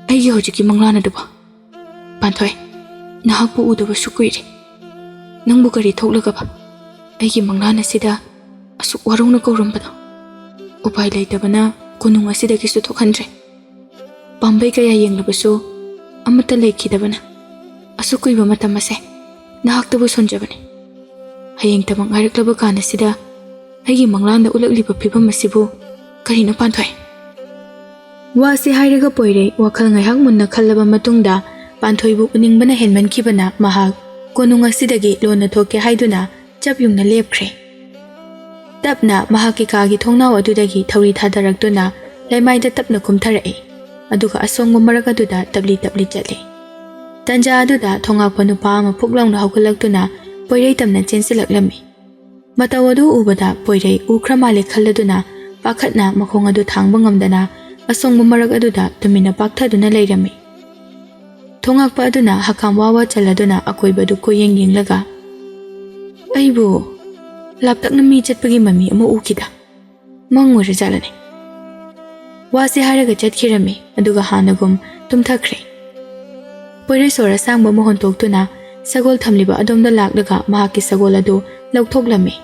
ꯑꯩꯒꯤ ꯍꯧꯖꯤꯛꯀꯤ ꯃꯪꯂꯥꯟ ꯑꯗꯨꯕꯣ? ꯄꯥꯟꯊꯣꯏ, ꯅꯍꯥꯛꯄꯨ ꯎꯗꯕꯁꯨ ꯀꯨꯏꯔꯦ꯫ ꯅꯪꯕꯨ ꯀꯔꯤ ꯊꯣꯛꯂꯒꯕ ꯑꯩꯒꯤ ꯃꯪꯂꯥꯟ ꯑꯁꯤꯗ ꯑꯁꯨꯛ ꯋꯥꯔꯧꯅ ꯀꯧꯔꯝꯕꯅꯣ? ꯎꯄꯥꯏ ꯂꯩꯇꯕꯅ ꯀꯣꯅꯨꯡ ꯑꯁꯤꯗꯒꯤꯁꯨ ꯊꯣꯛꯍꯟꯗ꯭ꯔꯦ꯫ ꯄꯥꯝꯕꯩ ꯀꯌꯥ ꯌꯦꯡꯂꯕꯁꯨ ꯑꯃꯠꯇ ꯂꯩꯈꯤꯗꯕꯅ ꯑꯁꯨꯛ ꯀꯨꯏꯕ ꯃꯇꯝ ꯑꯁꯦ ꯅꯍꯥꯛꯇꯕꯨ ꯁꯣꯟꯖꯕꯅꯤ꯫" ꯍꯌꯦꯡꯇꯃꯛ ꯉꯥꯏꯔꯛꯂꯕ ꯀꯥꯟ ꯑꯁꯤꯗ ꯑꯩꯒꯤ ꯃꯪꯂꯥꯟꯗ ꯎꯠꯂꯛꯂꯤꯕ ꯐꯤꯕꯝ ꯑꯁꯤꯕꯨ ꯀꯔꯤꯅꯣ, ꯄꯥꯟꯊꯣꯏ? ꯋꯥꯁꯤ ꯍꯥꯏꯔꯒ ꯄꯣꯏꯔꯩ ꯋꯥꯈꯜ ꯉꯥꯏꯍꯥꯛ ꯃꯨꯟꯅ ꯈꯜꯂꯕ ꯃꯇꯨꯡꯗ ꯄꯥꯟꯊꯣꯏꯕꯨ ꯎꯅꯤꯡꯕꯅ ꯍꯦꯟꯃꯟꯈꯤꯕꯅ ꯃꯍꯥꯛ ꯀꯣꯅꯨꯡ ꯑꯁꯤꯗꯒꯤ ꯂꯣꯟꯅ ꯊꯣꯛꯀꯦ ꯍꯥꯏꯗꯨꯅ ꯆꯞ ꯌꯨꯡꯅ ꯂꯦꯞꯈ꯭ꯔꯦ꯫ ꯇꯞꯅ ꯃꯍꯥꯛꯀꯤ ꯀꯥꯒꯤ ꯊꯣꯡꯅꯥꯎ ꯑꯗꯨꯗꯒꯤ ꯊꯧꯔꯤ ꯊꯥꯗꯔꯛꯇꯨꯅ ꯂꯩꯃꯥꯏꯗ ꯇꯞꯅ ꯀꯨꯝꯊꯔꯛꯏ꯫ ꯑꯗꯨꯒ ꯑꯁꯣꯡꯕ ꯃꯔꯛ ꯑꯗꯨꯗ ꯇꯞꯂꯤ ꯇꯞꯂꯤ ꯆꯠꯂꯤ꯫ ꯇꯟꯖꯥ ꯑꯗꯨꯗ ꯊꯣꯉꯥꯛꯄ ꯅꯨꯄꯥ ꯑꯃ ꯐꯨꯛ ꯂꯥꯎꯅ ꯍꯧꯒꯠꯂꯛꯇꯨꯅ ꯄꯣꯏꯔꯩ ꯇꯝꯅ ꯆꯦꯟꯁꯤꯜꯂꯛꯂꯝꯃꯤ꯫ ꯃꯇꯧ ꯑꯗꯨ ꯎꯕꯗ ꯄꯣꯏꯔꯩ ꯎꯈ꯭ꯔ ꯃꯥꯜꯂꯦ ꯈꯜꯂꯗꯨꯅ ꯄꯥꯈꯠꯅ ꯃꯈꯣꯡ ꯑꯗꯨ ꯊꯥꯡꯕ ꯉꯝꯗꯅ ꯑꯁꯣꯡꯕ ꯃꯔꯛ ꯑꯗꯨꯗ ꯇꯨꯃꯤꯟꯅ ꯄꯥꯛꯊꯗꯨꯅ ꯂꯩꯔꯝꯃꯤ꯫ ꯊꯣꯉꯥꯛꯄ ꯑꯗꯨꯅ ꯍꯀꯥꯝ ꯋꯥ ꯋꯥ ꯆꯜꯂꯗꯨꯅ ꯑꯀꯣꯏꯕꯗꯨ ꯀꯣꯏꯌꯦꯡ ꯌꯦꯡꯂꯒ, "ꯑꯩꯕꯨ ꯂꯥꯞꯇꯛꯅ ꯃꯤ ꯆꯠꯄꯒꯤ ꯃꯃꯤ ꯑꯃ ꯎꯈꯤꯗ꯫ ꯃꯪ ꯑꯣꯏꯔꯖꯥꯠꯂꯅꯦ?" ꯋꯥꯁꯤ ꯍꯥꯏꯔꯒ ꯆꯠꯈꯤꯔꯝꯃꯤ, ꯑꯗꯨꯒ ꯍꯥꯟꯅꯒꯨꯝ ꯇꯨꯝꯊꯈ꯭ꯔꯦ꯫ ꯄꯣꯏꯔꯩ ꯁꯣꯔ ꯑꯁꯥꯡꯕ ꯑꯃ ꯍꯣꯟꯇꯣꯛꯇꯨꯅ ꯁꯒꯣꯜ ꯊꯝꯂꯤꯕ ꯑꯗꯣꯝꯗ ꯂꯥꯛꯂꯒ ꯃꯍꯥꯛꯀꯤ ꯁꯒꯣꯜ ꯑꯗꯨ ꯂꯧꯊꯣꯛꯂꯝꯃꯤ꯫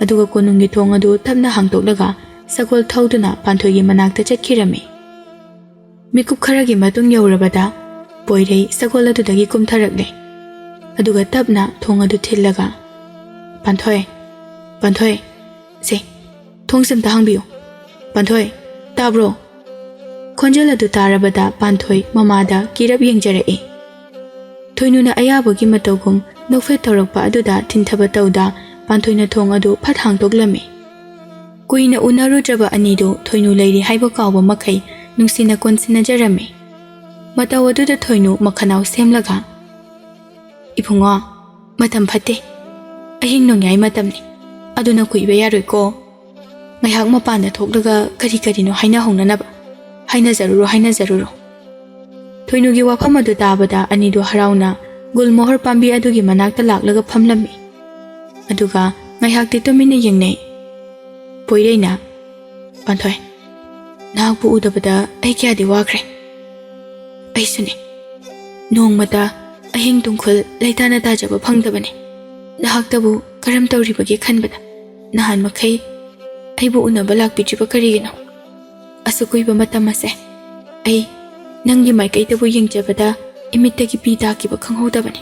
ꯑꯗꯨꯒ ꯀꯣꯅꯨꯡꯒꯤ ꯊꯣꯡ ꯑꯗꯨ ꯇꯞꯅ ꯍꯥꯡꯗꯣꯛꯂꯒ ꯁꯒꯣꯜ ꯊꯧꯗꯨꯅ ꯄꯥꯟꯊꯣꯏꯒꯤ ꯃꯅꯥꯛꯇ ꯆꯠꯈꯤꯔꯝꯃꯤ꯫ ꯃꯤꯀꯨꯞ ꯈꯔꯒꯤ ꯃꯇꯨꯡ ꯌꯧꯔꯕꯗ ꯄꯣꯏꯔꯩ ꯁꯒꯣꯜ ꯑꯗꯨꯗꯒꯤ ꯀꯨꯝꯊꯔꯛꯂꯦ꯫ ꯑꯗꯨꯒ ꯇꯞꯅ ꯊꯣꯡ ꯑꯗꯨ ꯊꯤꯜꯂꯒ, "ꯄꯥꯟꯊꯣꯏ, ꯄꯥꯟꯊꯣꯏ, ꯁꯦ, ꯊꯣꯡꯁꯦ ꯑꯝꯇ ꯍꯥꯡꯕꯤꯌꯨ꯫ ꯄꯥꯟꯊꯣꯏ, ꯇꯥꯕ꯭ꯔꯣ?" ꯈꯣꯟꯖꯦꯜ ꯑꯗꯨ ꯇꯥꯔꯕꯗ ꯄꯥꯟꯊꯣꯏ ꯃꯃꯥꯗ ꯀꯤꯔꯞ ꯌꯦꯡꯖꯔꯛꯏ꯫ ꯊꯣꯏꯅꯨꯅ ꯑꯌꯥꯕꯒꯤ ꯃꯇꯧꯒꯨꯝ ꯅꯣꯛꯐꯦꯠ ꯇꯧꯔꯛꯄ ꯑꯗꯨꯗ ꯊꯤꯟꯊꯕ ꯇꯧꯗ ꯄꯥꯟꯊꯣꯏꯅ ꯊꯣꯡ ꯑꯗꯨ ꯐꯠ ꯍꯥꯡꯗꯣꯛꯂꯝꯃꯤ꯫ ꯀꯨꯏꯅ ꯎꯅꯔꯨꯗ꯭ꯔꯕ ꯑꯅꯤꯗꯨ ꯊꯣꯏꯅꯨ ꯂꯩꯔꯤ ꯍꯥꯏꯕ ꯀꯥꯎꯕ ꯃꯈꯩ ꯅꯨꯡꯁꯤꯅ ꯀꯣꯟꯁꯤꯟꯅꯖꯔꯝꯃꯤ꯫ ꯃꯇꯧ ꯑꯗꯨꯗ ꯊꯣꯏꯅꯨ ꯃꯈꯅꯥꯎ ꯁꯦꯝꯂꯒ, "ꯏꯕꯨꯡꯉꯣ, ꯃꯇꯝ ꯐꯠꯇꯦ꯫ ꯑꯍꯤꯡ ꯅꯣꯡꯌꯥꯏ ꯃꯇꯝꯅꯤ꯫ ꯑꯗꯨꯅ ꯀꯨꯏꯕ ꯌꯥꯔꯣꯏꯀꯣ꯫ ꯉꯥꯏꯍꯥꯛ ꯃꯄꯥꯟꯗ ꯊꯣꯛꯂꯒ ꯀꯔꯤ ꯀꯔꯤꯅꯣ ꯍꯥꯏꯅꯍꯧꯅꯅꯕ꯫ ꯍꯥꯏꯅꯖꯔꯨꯔꯣ, ꯍꯥꯏꯅꯖꯔꯨꯔꯣ꯫" ꯊꯣꯏꯅꯨꯒꯤ ꯋꯥꯐꯝ ꯑꯗꯨ ꯇꯥꯕꯗ ꯑꯅꯤꯗꯨ ꯍꯔꯥꯎꯅ ꯒꯨꯜꯃꯣꯍꯔ ꯄꯥꯝꯕꯤ ꯑꯗꯨꯒꯤ ꯃꯅꯥꯛꯇ ꯂꯥꯛꯂꯒ ꯐꯝꯂꯝꯃꯤ꯫ ꯑꯗꯨꯒ ꯉꯥꯏꯍꯥꯛꯇꯤ ꯇꯨꯃꯤꯟꯅ ꯌꯦꯡꯅꯩ꯫ ꯄꯣꯏꯔꯩꯅ, "ꯄꯥꯟꯊꯣꯏ, ꯅꯍꯥꯛꯄꯨ ꯎꯗꯕꯗ ꯑꯩ ꯀꯌꯥꯗꯤ ꯋꯥꯈ꯭ꯔꯦ꯫ ꯑꯩꯁꯨꯅꯦ꯫ ꯅꯣꯡꯃꯇ ꯑꯍꯤꯡ ꯇꯨꯡꯈꯨꯜ ꯂꯩꯇꯥꯅ ꯇꯥꯖꯕ ꯐꯪꯗꯕꯅꯦ꯫ ꯅꯍꯥꯛꯇꯕꯨ ꯀꯔꯝ ꯇꯧꯔꯤꯕꯒꯦ ꯈꯟꯕꯗ꯫ ꯅꯍꯥꯟ ꯃꯈꯩ ꯑꯩꯕꯨ ꯎꯅꯕ ꯂꯥꯛꯄꯤꯗ꯭ꯔꯤꯕ ꯀꯔꯤꯒꯤꯅꯣ? ꯑꯁꯨꯛ ꯀꯨꯏꯕ ꯃꯇꯝ ꯑꯁꯦ ꯑꯩ ꯅꯪꯒꯤ ꯃꯥꯏꯀꯩꯗꯕꯨ ꯌꯦꯡꯖꯕꯗ ꯏꯃꯤꯠꯇꯒꯤ ꯄꯤ ꯇꯥꯈꯤꯕ ꯈꯪꯍꯧꯗꯕꯅꯤ꯫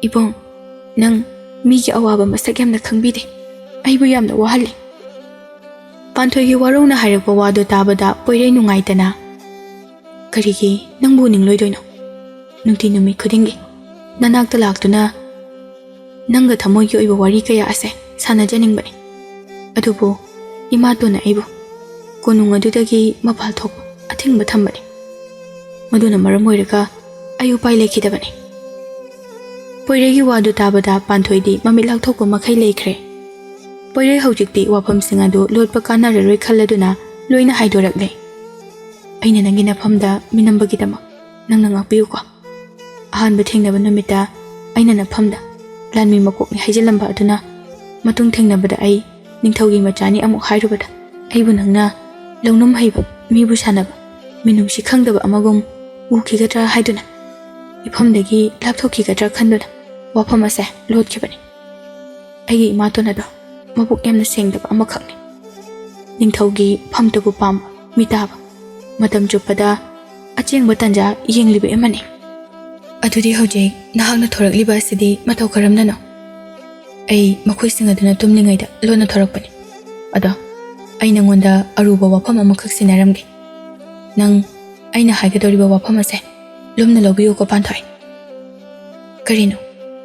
ꯏꯕꯨꯡ, ꯅꯪ ꯃꯤꯒꯤ ꯑꯋꯥꯕ ꯃꯁꯛ ꯌꯥꯝꯅ ꯈꯪꯕꯤꯗꯦ꯫ ꯑꯩꯕꯨ ꯌꯥꯝꯅ ꯋꯥꯍꯜꯂꯤ꯫ ꯄꯥꯟꯊꯣꯏꯒꯤ ꯋꯥꯔꯧꯅ ꯍꯥꯏꯔꯛꯄ ꯋꯥꯗꯨ ꯇꯥꯕꯗ ꯄꯣꯏꯔꯩ ꯅꯨꯡꯉꯥꯏꯇꯅ, "ꯀꯔꯤꯒꯤ ꯅꯪꯕꯨ ꯅꯤꯡꯂꯣꯏꯗꯣꯏꯅꯣ? ꯅꯨꯡꯇꯤ ꯅꯨꯃꯤꯠ ꯈꯨꯗꯤꯡꯒꯤ ꯅꯅꯥꯛꯇ ꯂꯥꯛꯇꯨꯅ ꯅꯪꯒ ꯊꯃꯣꯏꯒꯤ ꯑꯣꯏꯕ ꯋꯥꯔꯤ ꯀꯌꯥ ꯑꯁꯦ ꯁꯥꯟꯅꯖꯅꯤꯡꯕꯅꯤ꯫ ꯑꯗꯨꯕꯨ ꯏꯃꯥꯇꯣꯟꯅ ꯑꯩꯕꯨ ꯀꯣꯅꯨꯡ ꯑꯗꯨꯗꯒꯤ ꯃꯄꯥꯜ ꯊꯣꯛꯄ ꯑꯊꯤꯡꯕ ꯊꯝꯕꯅꯤ꯫ ꯃꯗꯨꯅ ꯃꯔꯝ ꯑꯣꯏꯔꯒ ꯑꯩ ꯎꯄꯥꯏ ꯂꯩꯈꯤꯗꯕꯅꯤ꯫" ꯄꯣꯏꯔꯩꯒꯤ ꯋꯥꯗꯨ ꯇꯥꯕꯗ ꯄꯥꯟꯊꯣꯏꯗꯤ ꯃꯃꯤꯠ ꯂꯥꯎꯊꯣꯛꯄ ꯃꯈꯩ ꯂꯩꯈ꯭ꯔꯦ꯫ ꯄꯣꯏꯔꯩ ꯍꯧꯖꯤꯛꯇꯤ ꯋꯥꯐꯝꯁꯤꯡ ꯑꯗꯨ ꯂꯣꯠꯄ ꯀꯥꯟꯅꯔꯔꯣꯏ ꯈꯜꯂꯗꯨꯅ ꯂꯣꯏꯅ ꯍꯥꯏꯗꯣꯔꯛꯂꯦ꯫ "ꯑꯩꯅ ꯅꯪꯒꯤ ꯅꯐꯝꯗ ꯃꯤꯅꯝꯕꯒꯤꯗꯃꯛ ꯅꯪꯅ ꯉꯥꯛꯄꯤꯌꯨꯀꯣ꯫ ꯑꯍꯥꯟꯕ ꯊꯦꯡꯅꯕ ꯅꯨꯃꯤꯠꯇ ꯑꯩꯅ ꯅꯐꯝꯗ ꯂꯥꯟꯃꯤ ꯃꯀꯣꯛꯅꯤ ꯍꯥꯏꯖꯤꯜꯂꯝꯕ ꯑꯗꯨꯅ ꯃꯇꯨꯡ ꯊꯦꯡꯅꯕꯗ ꯑꯩ ꯅꯤꯡꯊꯧꯒꯤ ꯃꯆꯥꯅꯤ ꯑꯃꯨꯛ ꯍꯥꯏꯔꯨꯕꯗ ꯑꯩꯕꯨ ꯅꯪꯅ ꯂꯧꯅꯝ ꯍꯩꯕ, ꯃꯤꯕꯨ ꯁꯥꯟꯅꯕ, ꯃꯤꯅꯨꯡꯁꯤ ꯈꯪꯗꯕ ꯑꯃꯒꯨꯝ ꯎꯈꯤꯒꯗ꯭ꯔꯥ ꯍꯥꯏꯗꯨꯅ ꯏꯐꯝꯗꯒꯤ ꯂꯥꯞꯊꯣꯛꯈꯤꯒꯗ꯭ꯔꯥ ꯈꯟꯗꯨꯅ ꯋꯥꯐꯝ ꯑꯁꯦ ꯂꯣꯠꯈꯤꯕꯅꯤ꯫ ꯑꯩꯒꯤ ꯏꯃꯥꯇꯣꯟ ꯑꯗꯣ ꯃꯕꯨꯛ ꯌꯥꯝꯅ ꯁꯦꯡꯗꯕ ꯑꯃꯈꯛꯅꯤ꯫ ꯅꯤꯡꯊꯧꯒꯤ ꯐꯝꯇꯕꯨ ꯄꯥꯝꯕ, ꯃꯤꯇꯥꯕ, ꯃꯇꯝ ꯆꯨꯞꯄꯗ ꯑꯆꯦꯡꯕ ꯇꯥꯟꯖꯥ ꯌꯦꯡꯂꯤꯕ ꯑꯃꯅꯤ꯫ ꯑꯗꯨꯗꯤ ꯍꯧꯖꯤꯛ ꯅꯍꯥꯛꯅ ꯊꯣꯔꯛꯂꯤꯕ ꯑꯁꯤꯗꯤ ꯃꯇꯧ ꯀꯔꯝꯅꯅꯣ?" "ꯑꯩ ꯃꯈꯣꯏꯁꯤꯡ ꯑꯗꯨꯅ ꯇꯨꯝꯂꯤꯉꯩꯗ ꯂꯣꯟꯅ ꯊꯣꯔꯛꯄꯅꯤ꯫ ꯑꯗꯣ ꯑꯩ ꯅꯉꯣꯟꯗ ꯑꯔꯨꯕ ꯋꯥꯐꯝ ꯑꯃꯈꯛ ꯁꯤꯟꯅꯔꯝꯒꯦ꯫ ꯅꯪ ꯑꯩꯅ ꯍꯥꯏꯒꯗꯧꯔꯤꯕ ꯋꯥꯐꯝ ꯑꯁꯦ ꯂꯨꯝꯅ ꯂꯧꯕꯤꯌꯨꯀꯣ ꯄꯥꯟꯊꯣꯏ꯫" "ꯀꯔꯤꯅꯣ?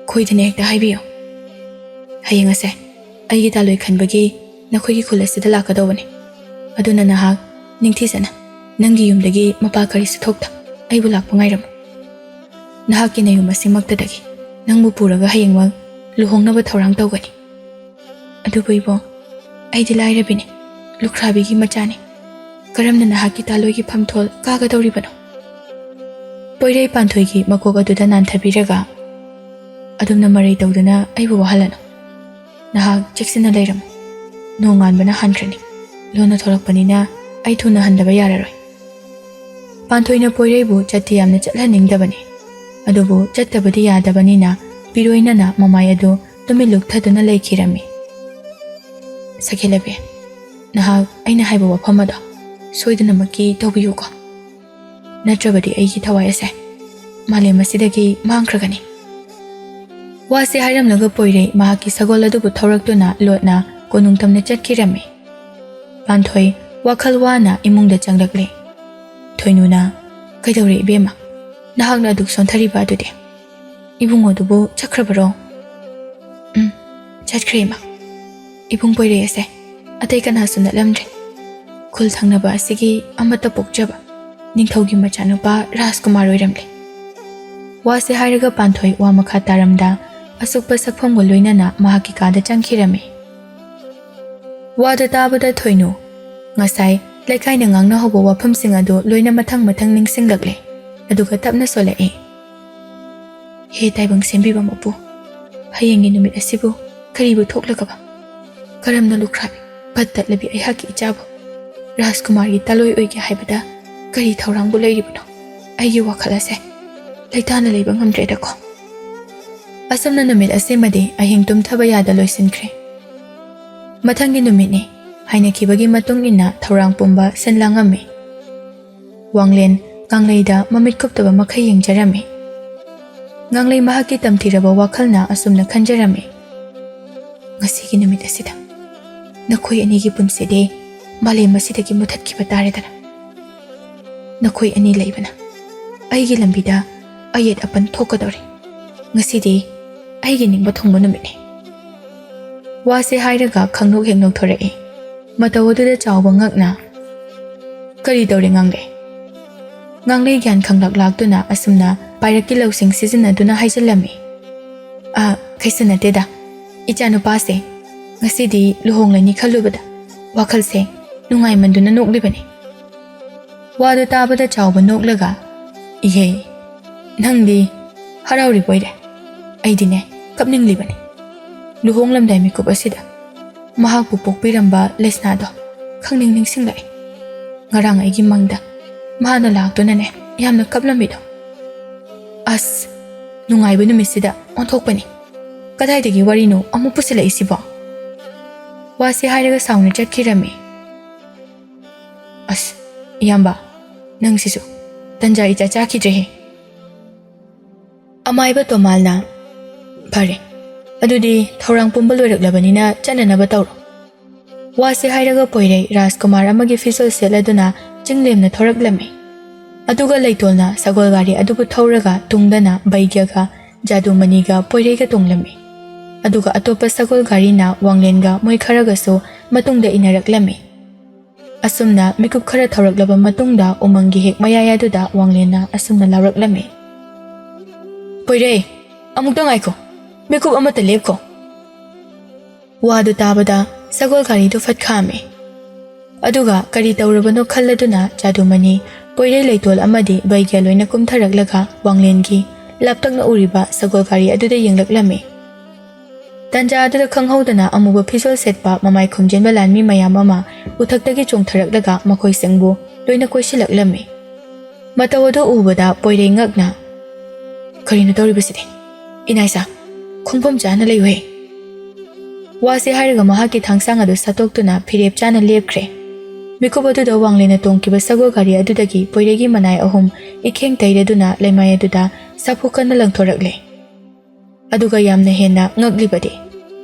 ꯈꯣꯏꯗꯅ ꯍꯦꯛꯇ ꯍꯥꯏꯕꯤꯌꯨ꯫" "ꯍꯌꯦꯡ ꯑꯁꯦ ꯑꯩꯒꯤ ꯇꯥꯂꯣꯏ ꯈꯟꯕꯒꯤ ꯅꯈꯣꯏꯒꯤ ꯈꯨꯜ ꯑꯁꯤꯗ ꯂꯥꯛꯀꯗꯧꯕꯅꯤ꯫ ꯑꯗꯨꯅ ꯅꯍꯥꯛ ꯅꯤꯡꯊꯤꯖꯅ ꯅꯪꯒꯤ ꯌꯨꯝꯗꯒꯤ ꯃꯄꯥ ꯀꯔꯤꯁꯨ ꯊꯣꯛꯇ ꯑꯩꯕꯨ ꯂꯥꯛꯄ ꯉꯥꯏꯔꯝꯃꯨ꯫ ꯅꯍꯥꯛꯀꯤ ꯅꯌꯨꯝ ꯑꯁꯤꯃꯛꯇꯗꯒꯤ ꯅꯪꯕꯨ ꯄꯨꯔꯒ ꯍꯌꯦꯡꯃꯛ ꯂꯨꯍꯣꯡꯅꯕ ꯊꯧꯔꯥꯡ ꯇꯧꯒꯅꯤ꯫" "ꯑꯗꯨꯕꯨ ꯏꯕꯣ, ꯑꯩꯗꯤ ꯂꯥꯏꯔꯕꯤꯅꯤ, ꯂꯨꯈ꯭ꯔꯥꯕꯤꯒꯤ ꯃꯆꯥꯅꯤ꯫ ꯀꯔꯝꯅ ꯅꯍꯥꯛꯀꯤ ꯇꯥꯂꯣꯏꯒꯤ ꯐꯝꯊꯣꯜ ꯀꯥꯒꯗꯧꯔꯤꯕꯅꯣ?" ꯄꯣꯏꯔꯩ ꯄꯥꯟꯊꯣꯏꯒꯤ ꯃꯀꯣꯛ ꯑꯗꯨꯗ ꯅꯥꯟꯊꯕꯤꯔꯒ, "ꯑꯗꯨꯝꯅ ꯃꯔꯩ ꯇꯧꯗꯨꯅ ꯑꯩꯕꯨ ꯋꯥꯍꯜꯂꯅꯨ꯫ ꯅꯍꯥꯛ ꯆꯦꯛꯁꯤꯟꯅ ꯂꯩꯔꯝꯃꯨ꯫ ꯅꯣꯡꯉꯥꯟꯕꯅ ꯍꯥꯟꯈ꯭ꯔꯅꯤ꯫ ꯂꯣꯟꯅ ꯊꯣꯛꯂꯛꯄꯅꯤꯅ ꯑꯩ ꯊꯨꯅ ꯍꯟꯗꯕ ꯌꯥꯔꯔꯣꯏ꯫" ꯄꯥꯟꯊꯣꯏꯅ ꯄꯣꯏꯔꯩꯕꯨ ꯆꯠꯇꯤ ꯌꯥꯝꯅ ꯆꯠꯍꯟꯅꯤꯡꯗꯕꯅꯤ꯫ ꯑꯗꯨꯕꯨ ꯆꯠꯇꯕꯗꯤ ꯌꯥꯗꯕꯅꯤꯅ ꯄꯤꯔꯣꯏꯅꯅ ꯃꯃꯥꯏ ꯑꯗꯨ ꯇꯨꯃꯤꯟ ꯂꯨꯛꯊꯗꯨꯅ ꯂꯩꯈꯤꯔꯝꯃꯤ꯫ "ꯁꯈꯦꯂꯕꯤ, ꯅꯍꯥꯛ ꯑꯩꯅ ꯍꯥꯏꯕ ꯋꯥꯐꯝ ꯑꯗꯣ ꯁꯣꯏꯗꯅꯃꯛꯀꯤ ꯇꯧꯕꯤꯌꯨꯀꯣ꯫ ꯅꯠꯇ꯭ꯔꯕꯗꯤ ꯑꯩꯒꯤ ꯊꯋꯥꯏ ꯑꯁꯦ ꯃꯥꯂꯦꯝ ꯑꯁꯤꯗꯒꯤ ꯃꯥꯡꯈ꯭ꯔꯒꯅꯤ꯫" ꯋꯥꯁꯦ ꯍꯥꯏꯔꯝꯂꯒ ꯄꯣꯏꯔꯩ ꯃꯍꯥꯛꯀꯤ ꯁꯒꯣꯜ ꯑꯗꯨꯕꯨ ꯊꯧꯔꯛꯇꯨꯅ ꯂꯣꯠꯅ ꯀꯣꯅꯨꯡ ꯇꯝꯅ ꯆꯠꯈꯤꯔꯝꯃꯤ꯫ ꯄꯥꯟꯊꯣꯏ ꯋꯥꯈꯜ ꯋꯥꯅ ꯏꯃꯨꯡꯗ ꯆꯪꯂꯛꯂꯦ꯫ ꯊꯣꯏꯅꯨꯅ, "ꯀꯩꯗꯧꯔꯦ ꯏꯕꯦꯝꯃ? ꯅꯍꯥꯛꯅ ꯑꯗꯨꯛ ꯁꯣꯟꯊꯔꯤꯕ ꯑꯗꯨꯗꯤ? ꯏꯕꯨꯡꯉꯣꯗꯨꯕꯨ ꯆꯠꯈ꯭ꯔꯕꯔꯣ?" "ꯎꯝ, ꯆꯠꯈ꯭ꯔꯦ ꯏꯃꯥ꯫ ꯏꯕꯨꯡ ꯄꯣꯏꯔꯩ ꯑꯁꯦ ꯑꯇꯩ ꯀꯅꯥꯁꯨ ꯅꯠꯂꯝꯗ꯭ꯔꯦ꯫ ꯈꯨꯜ ꯊꯪꯅꯕ ꯑꯁꯤꯒꯤ ꯑꯃꯠꯇ ꯄꯣꯛꯆꯕ ꯅꯤꯡꯊꯧꯒꯤ ꯃꯆꯥꯅꯨꯄꯥ ꯔꯥꯖꯀꯨꯃꯥꯔ ꯑꯣꯏꯔꯝꯂꯦ꯫" ꯋꯥꯁꯦ ꯍꯥꯏꯔꯒ ꯄꯥꯟꯊꯣꯏ ꯋꯥ ꯃꯈꯥ ꯇꯥꯔꯝꯗ ꯑꯁꯨꯛꯄ ꯁꯛꯐꯝꯒ ꯂꯣꯏꯅꯅ ꯃꯍꯥꯛꯀꯤ ꯀꯥꯗ ꯆꯪꯈꯤꯔꯝꯃꯤ꯫ ꯋꯥꯗꯨ ꯇꯥꯕꯗ ꯊꯣꯏꯅꯨ ꯉꯁꯥꯏ ꯂꯩꯀꯥꯏꯅ ꯉꯥꯡꯅꯍꯧꯕ ꯋꯥꯐꯝꯁꯤꯡ ꯑꯗꯨ ꯂꯣꯏꯅ ꯃꯊꯪ ꯃꯊꯪ ꯅꯤꯡꯁꯤꯡꯂꯛꯂꯦ꯫ ꯑꯗꯨꯒ ꯇꯞꯅ ꯁꯣꯜꯂꯛꯏ, "ꯍꯦ ꯇꯥꯏꯕꯪ ꯁꯦꯝꯕꯤꯕ ꯃꯄꯨ, ꯍꯌꯦꯡꯒꯤ ꯅꯨꯃꯤꯠ ꯑꯁꯤꯕꯨ ꯀꯔꯤꯕꯨ ꯊꯣꯛꯂꯒꯕ? ꯀꯔꯝꯅ ꯂꯨꯈ꯭ꯔꯥꯕꯤ ꯄꯠ ꯇꯠꯂꯕꯤ ꯑꯩꯍꯥꯛꯀꯤ ꯏꯆꯥꯕꯨ ꯔꯥꯖꯀꯨꯃꯥꯔꯒꯤ ꯇꯥꯂꯣꯏ ꯑꯣꯏꯒꯦ ꯍꯥꯏꯕꯗ ꯀꯔꯤ ꯊꯧꯔꯥꯡꯕꯨ ꯂꯩꯔꯤꯕꯅꯣ? ꯑꯩꯒꯤ ꯋꯥꯈꯜ ꯑꯁꯦ ꯂꯩꯇꯥꯅ ꯂꯩꯕ ꯉꯝꯗ꯭ꯔꯦꯗꯀꯣ꯫" ꯑꯁꯨꯝꯅ ꯅꯨꯃꯤꯠ ꯑꯁꯤꯃꯗꯤ ꯑꯍꯤꯡ ꯇꯨꯝꯊꯕ ꯌꯥꯗ ꯂꯣꯏꯁꯤꯟꯈ꯭ꯔꯦ꯫ ꯃꯊꯪꯒꯤ ꯅꯨꯃꯤꯠꯅꯤ꯫ ꯍꯥꯏꯅꯈꯤꯕꯒꯤ ꯃꯇꯨꯡ ꯏꯟꯅ ꯊꯧꯔꯥꯡ ꯄꯨꯝꯕ ꯁꯤꯟ ꯂꯥꯡꯉꯝꯃꯤ꯫ ꯋꯥꯡꯂꯦꯟ ꯉꯥꯡꯂꯩꯗ ꯃꯃꯤꯠ ꯀꯨꯞꯇꯕ ꯃꯈꯩ ꯌꯦꯡꯖꯔꯝꯃꯤ꯫ ꯉꯥꯡꯂꯩ ꯃꯍꯥꯛꯀꯤ ꯇꯝꯊꯤꯔꯕ ꯋꯥꯈꯜꯅ ꯑꯁꯨꯝꯅ ꯈꯟꯖꯔꯝꯃꯤ, "ꯉꯁꯤꯒꯤ ꯅꯨꯃꯤꯠ ꯑꯁꯤꯗ ꯅꯈꯣꯏ ꯑꯅꯤꯒꯤ ꯄꯨꯟꯁꯤꯗꯤ ꯃꯥꯂꯦꯝ ꯑꯁꯤꯗꯒꯤ ꯃꯨꯊꯠꯈꯤꯕ ꯇꯥꯔꯦꯗꯅ꯫ ꯅꯈꯣꯏ ꯑꯅꯤ ꯂꯩꯕꯅ ꯑꯩꯒꯤ ꯂꯝꯕꯤꯗ ꯑꯌꯦꯠ ꯑꯄꯟ ꯊꯣꯛꯀꯗꯧꯔꯦ꯫ ꯉꯁꯤꯗꯤ ꯑꯩꯒꯤ ꯅꯤꯡꯕ ꯊꯨꯡꯕ ꯅꯨꯃꯤꯠꯅꯤ꯫" ꯋꯥꯁꯦ ꯍꯥꯏꯔꯒ ꯈꯪꯅꯣꯛ ꯍꯦꯛ ꯅꯣꯛꯊꯣꯔꯛꯏ꯫ ꯃꯇꯧ ꯑꯗꯨꯗ ꯆꯥꯎꯕ ꯉꯛꯅ, "ꯀꯔꯤ ꯇꯧꯔꯦ ꯉꯥꯡꯂꯩ?" ꯉꯥꯡꯂꯩ ꯒ꯭ꯌꯥꯟ ꯈꯪꯂꯛ ꯂꯥꯛꯇꯨꯅ ꯑꯁꯨꯝꯅ ꯄꯥꯏꯔꯛꯀꯤ ꯂꯧꯁꯤꯡ ꯁꯤꯖꯤꯟꯅꯗꯨꯅ ꯍꯥꯏꯖꯤꯜꯂꯝꯃꯤ꯫ "ꯑ, ꯀꯩꯁꯨ ꯅꯠꯇꯦꯗ꯫ ꯏꯆꯥꯅꯨꯄꯥꯁꯦ ꯉꯁꯤꯗꯤ ꯂꯨꯍꯣꯡꯂꯅꯤ ꯈꯜꯂꯨꯕꯗ ꯋꯥꯈꯜꯁꯦ ꯅꯨꯡꯉꯥꯏꯃꯟꯗꯨꯅ ꯅꯣꯛꯂꯤꯕꯅꯤ꯫" ꯋꯥꯗꯨ ꯇꯥꯕꯗ ꯆꯥꯎꯕ ꯅꯣꯛꯂꯒ, "ꯏꯍꯦ, ꯅꯪꯗꯤ ꯍꯔꯥꯎꯔꯤꯕꯣꯏꯔꯦ? ꯑꯩꯗꯤꯅꯦ ꯀꯞꯅꯤꯡꯂꯤꯕꯅꯤ꯫ ꯂꯨꯍꯣꯡꯂꯝꯗꯥꯏ ꯃꯤꯀꯨꯞ ꯑꯁꯤꯗ ꯃꯍꯥꯛꯄꯨ ꯄꯣꯛꯄꯤꯔꯝꯕ ꯂꯩꯁꯅꯥꯗꯣ ꯈꯪꯅꯤꯡ ꯅꯤꯡꯁꯤꯡꯂꯛꯏ꯫ ꯉꯔꯥꯡ ꯑꯩꯒꯤ ꯃꯪꯗ ꯃꯥꯅ ꯂꯥꯛꯇꯨꯅꯅꯦ ꯌꯥꯝꯅ ꯀꯞꯂꯝꯃꯤꯗꯣ꯫ ꯑꯁ, ꯅꯨꯡꯉꯥꯏꯕ ꯅꯨꯃꯤꯠꯁꯤꯗ ꯑꯣꯟꯊꯣꯛꯄꯅꯤ꯫ ꯀꯗꯥꯏꯗꯒꯤ ꯋꯥꯔꯤꯅꯣ ꯑꯃꯨꯛ ꯄꯨꯁꯤꯜꯂꯛꯏꯁꯤꯕꯣ?" ꯋꯥꯁꯤ ꯍꯥꯏꯔꯒ ꯁꯥꯎꯅ ꯆꯠꯈꯤꯔꯝꯃꯤ꯫ "ꯑꯁ, ꯏꯌꯥꯝꯕ, ꯅꯪꯁꯤꯁꯨ ꯇꯟꯖꯥ ꯏꯆꯥ ꯆꯥꯈꯤꯗ꯭ꯔꯦꯍꯦ꯫" ꯑꯃꯥꯏꯕ ꯇꯣꯃꯥꯜꯅ, "ꯐꯔꯦ, ꯑꯗꯨꯗꯤ ꯊꯧꯔꯥꯡ ꯄꯨꯝꯕ ꯂꯣꯏꯔꯛꯂꯕꯅꯤꯅ ꯆꯠꯅꯅꯕ ꯇꯧꯔꯣ"꯫ ꯋꯥꯁꯤ ꯍꯥꯏꯔꯒ ꯄꯣꯏꯔꯩ ꯔꯥꯖꯀꯨꯃꯥꯔ ꯑꯃꯒꯤ ꯐꯤꯖꯣꯜ ꯁꯦꯠꯂꯗꯨꯅ ꯆꯤꯡꯂꯦꯝꯅ ꯊꯣꯔꯛꯂꯝꯃꯤ꯫ ꯑꯗꯨꯒ ꯂꯩꯇꯣꯜꯅ ꯁꯒꯣꯜ ꯒꯥꯔꯤ ꯑꯗꯨꯕꯨ ꯊꯧꯔꯒ ꯇꯨꯡꯗꯅ ꯕꯩꯒ꯭ꯌꯒ ꯖꯥꯗꯨꯃꯅꯤꯒ ꯄꯣꯏꯔꯩꯒ ꯇꯣꯡꯂꯝꯃꯤ꯫ ꯑꯗꯨꯒ ꯑꯇꯣꯞꯄ ꯁꯒꯣꯜ ꯒꯥꯔꯤꯅ ꯋꯥꯡꯂꯦꯟꯒ ꯃꯣꯏ ꯈꯔꯒꯁꯨ ꯃꯇꯨꯡꯗ ꯏꯟꯅꯔꯛꯂꯝꯃꯤ꯫ ꯑꯁꯨꯝꯅ ꯃꯤꯀꯨꯞ ꯈꯔ ꯊꯧꯔꯛꯂꯕ ꯃꯇꯨꯡꯗ ꯎꯃꯪꯒꯤ ꯍꯦꯛ ꯃꯌꯥꯏ ꯑꯗꯨꯗ ꯋꯥꯡꯂꯦꯟꯅ ꯑꯁꯨꯝꯅ ꯂꯥꯎꯔꯛꯂꯝꯃꯤ, "ꯄꯣꯏꯔꯩ, ꯑꯃꯨꯛꯇ ꯉꯥꯏꯈꯣ, ꯃꯤꯀꯨꯞ ꯑꯃꯠꯇ ꯂꯦꯞꯈꯣ"꯫ ꯋꯥꯗꯨ ꯇꯥꯕꯗ ꯁꯒꯣꯜ ꯒꯥꯔꯤꯗꯨ ꯐꯠ ꯈꯥꯝꯃꯤ꯫ ꯑꯗꯨꯒ ꯀꯔꯤ ꯇꯧꯔꯕꯅꯣ ꯈꯜꯂꯗꯨꯅ ꯖꯥꯗꯨꯃꯅꯤ, ꯄꯣꯏꯔꯩ ꯂꯩꯇꯣꯜ ꯑꯃꯗꯤ ꯕꯩꯒ꯭ꯌ ꯂꯣꯏꯅ ꯀꯨꯝꯊꯔꯛꯂꯒ ꯋꯥꯡꯂꯦꯟꯒꯤ ꯂꯥꯞꯇꯛꯅ ꯎꯔꯤꯕ ꯁꯒꯣꯜ ꯒꯥꯔꯤ ꯑꯗꯨꯗ ꯌꯦꯡꯂꯛꯂꯝꯃꯤ꯫ ꯇꯟꯖꯥ ꯑꯗꯨꯗ ꯈꯪꯍꯧꯗꯅ ꯑꯃꯨꯕ ꯐꯤꯖꯣꯜ ꯁꯦꯠꯄ ꯃꯃꯥꯏ ꯈꯨꯝꯖꯤꯟꯕ ꯂꯥꯟꯃꯤ ꯃꯌꯥꯝ ꯑꯃ ꯎꯊꯛꯇꯒꯤ ꯆꯣꯡꯊꯔꯛꯂꯒ ꯃꯈꯣꯏꯁꯤꯡꯕꯨ ꯂꯣꯏꯅ ꯀꯣꯏꯁꯤꯜꯂꯛꯂꯝꯃꯤ꯫ ꯃꯇꯧ ꯑꯗꯨ ꯎꯕꯗ ꯄꯣꯏꯔꯩ ꯉꯛꯅ, "ꯀꯔꯤꯅꯣ ꯇꯧꯔꯤꯕꯁꯤꯗꯤ? ꯏꯅꯥꯏꯁꯥ, ꯈꯣꯡꯐꯝ ꯆꯥꯅ ꯂꯩꯌꯨꯍꯦ"꯫ ꯋꯥꯁꯤ ꯍꯥꯏꯔꯒ ꯃꯍꯥꯛꯀꯤ ꯊꯥꯡꯁꯥꯡ ꯑꯗꯨ ꯁꯠꯇꯣꯛꯇꯨꯅ ꯐꯤꯔꯦꯞ ꯆꯥꯅ ꯂꯦꯞꯈ꯭ꯔꯦ꯫ ꯃꯤꯀꯨꯞ ꯑꯗꯨꯗ ꯋꯥꯡꯂꯦꯟꯅ ꯇꯣꯡꯈꯤꯕ ꯁꯒꯣꯜ ꯒꯥꯔꯤ ꯑꯗꯨꯗꯒꯤ ꯄꯣꯏꯔꯩꯒꯤ ꯃꯅꯥꯏ ꯑꯍꯨꯝ ꯏꯈꯦꯡ ꯇꯩꯔꯗꯨꯅ ꯂꯩꯃꯥꯏ ꯑꯗꯨꯗ ꯁꯥꯐꯨ ꯀꯟꯅ ꯂꯪꯊꯣꯔꯛꯂꯦ꯫ ꯑꯗꯨꯒ ꯌꯥꯝꯅ ꯍꯦꯟꯅ ꯉꯛꯂꯤꯕꯗꯤ,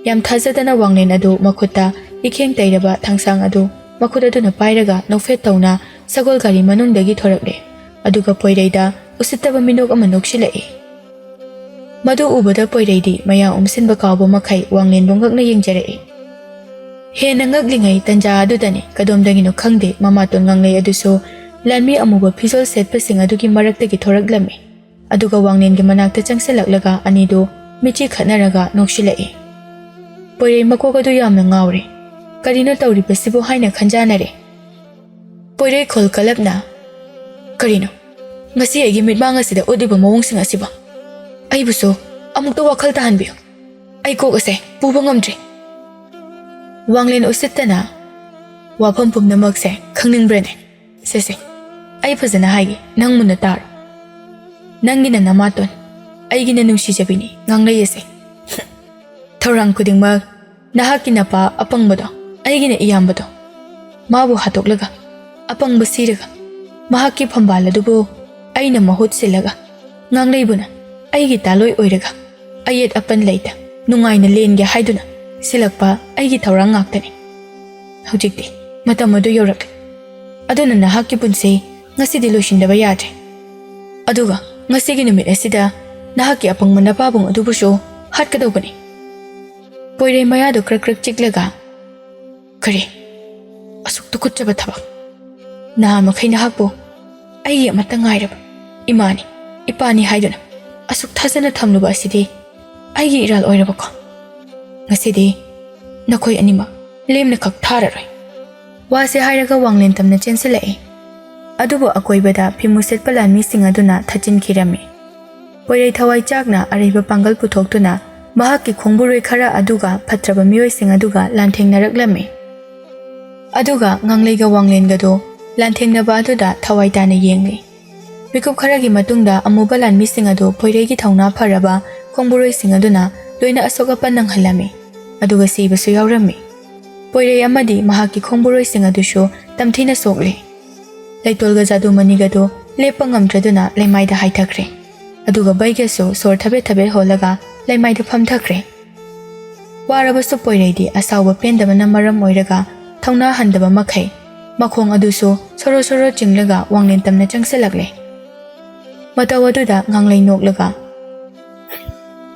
ꯌꯥꯝ ꯊꯥꯖꯗꯅ ꯋꯥꯡꯂꯦꯟ ꯑꯗꯨ ꯃꯈꯨꯠꯇ ꯏꯈꯦꯡ ꯇꯩꯔꯕ ꯊꯥꯡꯁꯥꯡ ꯑꯗꯨ ꯃꯈꯨꯠ ꯑꯗꯨꯅ ꯄꯥꯏꯔꯒ ꯅꯣꯛꯐꯦꯠ ꯇꯧꯅ ꯁꯒꯣꯜ ꯒꯥꯔꯤ ꯃꯅꯨꯡꯗꯒꯤ ꯊꯣꯔꯛꯂꯦ꯫ ꯑꯗꯨꯒ ꯄꯣꯏꯔꯩꯗ ꯎꯁꯤꯠꯇꯕ ꯃꯤꯅꯣꯛ ꯑꯃ ꯅꯣꯛꯁꯤꯜꯂꯛꯏ꯫ ꯃꯗꯨ ꯎꯕꯗ ꯄꯣꯏꯔꯩꯗꯤ ꯃꯌꯥ ꯎꯝꯁꯤꯟꯕ ꯀꯥꯎꯕ ꯃꯈꯩ ꯋꯥꯡꯂꯦꯟꯕꯨ ꯉꯛꯅ ꯌꯦꯡꯖꯔꯛꯏ꯫ ꯍꯦꯟꯅ ꯉꯛꯂꯤꯉꯩ ꯇꯟꯖꯥ ꯑꯗꯨꯗꯅꯤ ꯀꯗꯣꯝꯗꯒꯤꯅꯣ ꯈꯪꯗꯦ ꯃꯃꯥꯇꯣꯟ ꯉꯥꯡꯂꯩ ꯑꯗꯨꯁꯨ ꯂꯥꯟꯃꯤ ꯑꯃꯨꯕ ꯐꯤꯖꯣꯜ ꯁꯦꯠꯄꯁꯤꯡ ꯑꯗꯨꯒꯤ ꯃꯔꯛꯇꯒꯤ ꯊꯣꯔꯛꯂꯝꯃꯤ꯫ ꯑꯗꯨꯒ ꯋꯥꯡꯂꯦꯟꯒꯤ ꯃꯅꯥꯛꯇ ꯆꯪꯁꯤꯜꯂꯛꯂꯒ ꯑꯅꯤꯗꯨ ꯃꯤꯠꯆꯤ ꯈꯠꯅꯔꯒ ꯅꯣꯛꯁꯤꯜꯂꯛꯏ꯫ ꯄꯣꯏꯔꯩ ꯃꯀꯣꯛ ꯑꯗꯨ ꯌꯥꯝꯅ ꯉꯥꯎꯔꯦ꯫ "ꯀꯔꯤꯅꯣ ꯇꯧꯔꯤꯕꯁꯤꯕꯨ?" ꯍꯥꯏꯅ ꯈꯟꯖꯥꯟꯅꯔꯦ꯫ ꯄꯣꯏꯔꯩ ꯈꯣꯜ ꯀꯂꯞꯅ, "ꯀꯔꯤꯅꯣ ꯉꯁꯤ ꯑꯩꯒꯤ ꯃꯤꯠꯃꯥꯡ ꯑꯁꯤꯗ ꯎꯠꯂꯤꯕ ꯃꯑꯣꯡꯁꯤꯡ ꯑꯁꯤꯕꯣ? ꯑꯩꯕꯨꯁꯨ ꯑꯃꯨꯛꯇ ꯋꯥꯈꯜ ꯇꯥꯍꯟꯕꯤꯌꯨ꯫ ꯑꯩ ꯀꯣꯛ ꯑꯁꯦ ꯄꯨꯕ ꯉꯝꯗ꯭ꯔꯦ"꯫ ꯋꯥꯡꯂꯦꯟ ꯎꯁꯤꯠꯇꯅ, "ꯋꯥꯐꯝ ꯄꯨꯝꯅꯃꯛꯁꯦ ꯈꯪꯅꯤꯡꯕ꯭ꯔꯅꯦ? ꯁꯦ ꯁꯦ, ꯑꯩ ꯐꯖꯅ ꯍꯥꯏꯒꯦ, ꯅꯪ ꯃꯨꯟꯅ ꯇꯥꯔꯣ꯫ ꯅꯪꯒꯤꯅ ꯅꯃꯥꯇꯣꯟ, ꯑꯩꯒꯤꯅ ꯅꯨꯡꯁꯤꯖꯕꯤꯅꯤ ꯉꯥꯡꯅꯩ ꯑꯁꯦ꯫ ꯊꯧꯔꯥꯡ ꯈꯨꯗꯤꯡꯃꯛ ꯅꯍꯥꯛꯀꯤ ꯅꯄꯥ ꯑꯄꯪꯕꯗꯣ, ꯑꯩꯒꯤꯅ ꯏꯌꯥꯝꯕꯗꯣ, ꯃꯥꯕꯨ ꯍꯥꯠꯇꯣꯛꯂꯒ, ꯑꯄꯪꯕ ꯁꯤꯔꯒ, ꯃꯍꯥꯛꯀꯤ ꯐꯝꯕꯥꯜ ꯑꯗꯨꯕꯨ ꯑꯩꯅ ꯃꯍꯨꯠ ꯁꯤꯜꯂꯒ, ꯉꯥꯡꯂꯩꯕꯨꯅ ꯑꯩꯒꯤ ꯇꯥꯂꯣꯏ ꯑꯣꯏꯔꯒ, ꯑꯌꯦꯠ ꯑꯄꯟ ꯂꯩꯇ ꯅꯨꯡꯉꯥꯏꯅ ꯂꯦꯟꯒꯦ ꯍꯥꯏꯗꯨꯅ ꯁꯤꯜꯂꯛꯄ ꯑꯩꯒꯤ ꯊꯧꯔꯥꯡ ꯉꯥꯛꯇꯅꯤ꯫ ꯍꯧꯖꯤꯛꯇꯤ ꯃꯇꯝ ꯑꯗꯨ ꯌꯧꯔꯛꯂꯦ꯫ ꯑꯗꯨꯅ ꯅꯍꯥꯛꯀꯤ ꯄꯨꯟꯁꯤ ꯉꯁꯤꯗꯤ ꯂꯣꯏꯁꯤꯟꯗꯕ ꯌꯥꯗ꯭ꯔꯦ꯫ ꯑꯗꯨꯒ ꯉꯁꯤꯒꯤ ꯅꯨꯃꯤꯠ ꯑꯁꯤꯗ ꯅꯍꯥꯛꯀꯤ ꯑꯄꯪꯕ ꯅꯄꯥꯕꯨꯡ ꯑꯗꯨꯕꯨꯁꯨ ꯍꯥꯠꯀꯗꯧꯕꯅꯤ꯫ ꯄꯣꯏꯔꯩ ꯃꯌꯥꯗꯨ ꯀ꯭ꯔꯛ ꯀ꯭ꯔꯛ ꯆꯤꯛꯂꯒ, "ꯀꯔꯤ? ꯑꯁꯨꯛ ꯇꯨꯀꯠꯆꯕ ꯊꯕꯛ! ꯅꯍꯥ ꯃꯈꯩ ꯅꯍꯥꯛꯄꯨ ꯑꯩꯒꯤ ꯑꯃꯠꯇ ꯉꯥꯏꯔꯕ ꯏꯃꯥꯅꯤ, ꯏꯄꯥꯅꯤ ꯍꯥꯏꯗꯨꯅ ꯑꯁꯨꯛ ꯊꯥꯖꯅ ꯊꯝꯂꯨꯕ ꯑꯁꯤꯗꯤ ꯑꯩꯒꯤ ꯏꯔꯥꯜ ꯑꯣꯏꯔꯕꯀꯣ? ꯉꯁꯤꯗꯤ ꯅꯈꯣꯏ ꯑꯅꯤꯃꯛ ꯂꯦꯝꯅ ꯈꯛ ꯊꯥꯔꯔꯣꯏ"꯫ ꯋꯥꯁꯦ ꯍꯥꯏꯔꯒ ꯋꯥꯡꯂꯦꯟ ꯇꯝꯅ ꯆꯦꯟꯁꯤꯜꯂꯛꯏ꯫ ꯑꯗꯨꯕꯨ ꯑꯀꯣꯏꯕꯗ ꯐꯤꯃꯨ ꯁꯦꯠꯄ ꯂꯥꯟꯃꯤꯁꯤꯡ ꯑꯗꯨꯅ ꯊꯠꯆꯤꯟꯈꯤꯔꯝꯃꯤ꯫ ꯄꯣꯏꯔꯩ ꯊꯋꯥꯏ ꯆꯥꯛꯅ ꯑꯔꯩꯕ ꯄꯥꯡꯒꯜ ꯄꯨꯊꯣꯛꯇꯨꯅ ꯃꯍꯥꯛꯀꯤ ꯈꯣꯡꯕꯨꯔꯣꯏ ꯈꯔ ꯑꯗꯨꯒ ꯐꯠꯇ꯭ꯔꯕ ꯃꯤꯑꯣꯏꯁꯤꯡ ꯑꯗꯨꯒ ꯂꯥꯟꯊꯦꯡꯅꯔꯛꯂꯝꯃꯤ꯫ ꯑꯗꯨꯒ ꯉꯥꯡꯂꯩꯒ ꯋꯥꯡꯂꯦꯟꯒꯗꯣ ꯂꯥꯟꯊꯦꯡꯅꯕ ꯑꯗꯨꯗ ꯊꯋꯥꯏ ꯇꯥꯅ ꯌꯦꯡꯂꯤ꯫ ꯃꯤꯀꯨꯞ ꯈꯔꯒꯤ ꯃꯇꯨꯡꯗ ꯑꯃꯨꯕ ꯂꯥꯟꯃꯤꯁꯤꯡ ꯑꯗꯨ ꯄꯣꯏꯔꯩꯒꯤ ꯊꯧꯅꯥ ꯐꯔꯕ ꯈꯣꯡꯕꯨꯔꯣꯏꯁꯤꯡ ꯑꯗꯨꯅ ꯂꯣꯏꯅ ꯑꯁꯣꯛ ꯑꯄꯟ ꯅꯪꯍꯜꯂꯝꯃꯤ, ꯑꯗꯨꯒ ꯁꯤꯕꯁꯨ ꯌꯥꯎꯔꯝꯃꯤ꯫ ꯄꯣꯏꯔꯩ ꯑꯃꯗꯤ ꯃꯍꯥꯛꯀꯤ ꯈꯣꯡꯕꯨꯔꯣꯏꯁꯤꯡ ꯑꯗꯨꯁꯨ ꯇꯝꯊꯤꯅ ꯁꯣꯛꯂꯤ꯫ ꯂꯩꯇꯣꯜꯒ ꯖꯥꯗꯨꯃꯅꯤꯒꯗꯣ ꯂꯦꯞꯄ ꯉꯝꯗ꯭ꯔꯗꯨꯅ ꯂꯩꯃꯥꯏꯗ ꯍꯥꯏꯊꯈ꯭ꯔꯦ꯫ ꯑꯗꯨꯒ ꯕꯩꯒꯁꯨ ꯁꯣꯔ ꯊꯕꯦꯠ ꯊꯕꯦꯠ ꯍꯣꯜꯂꯒ ꯂꯩꯃꯥꯏꯗ ꯐꯝꯊꯈ꯭ꯔꯦ꯫ ꯋꯥꯔꯕꯁꯨ ꯄꯣꯏꯔꯩꯗꯤ ꯑꯁꯥꯎꯕ ꯄꯦꯟꯗꯕꯅ ꯃꯔꯝ ꯑꯣꯏꯔꯒ ꯊꯧꯅꯥ ꯍꯟꯗꯕ ꯃꯈꯩ ꯃꯈꯣꯡ ꯑꯗꯨꯁꯨ ꯁꯣꯔꯣ ꯁꯣꯔꯣ ꯆꯤꯡꯂꯒ ꯋꯥꯡꯂꯦꯟ ꯇꯝꯅ ꯆꯪꯁꯤꯜꯂꯛꯂꯦ꯫ ꯃꯇꯧ ꯑꯗꯨꯗ ꯉꯥꯡꯂꯩ ꯅꯣꯛꯂꯒ,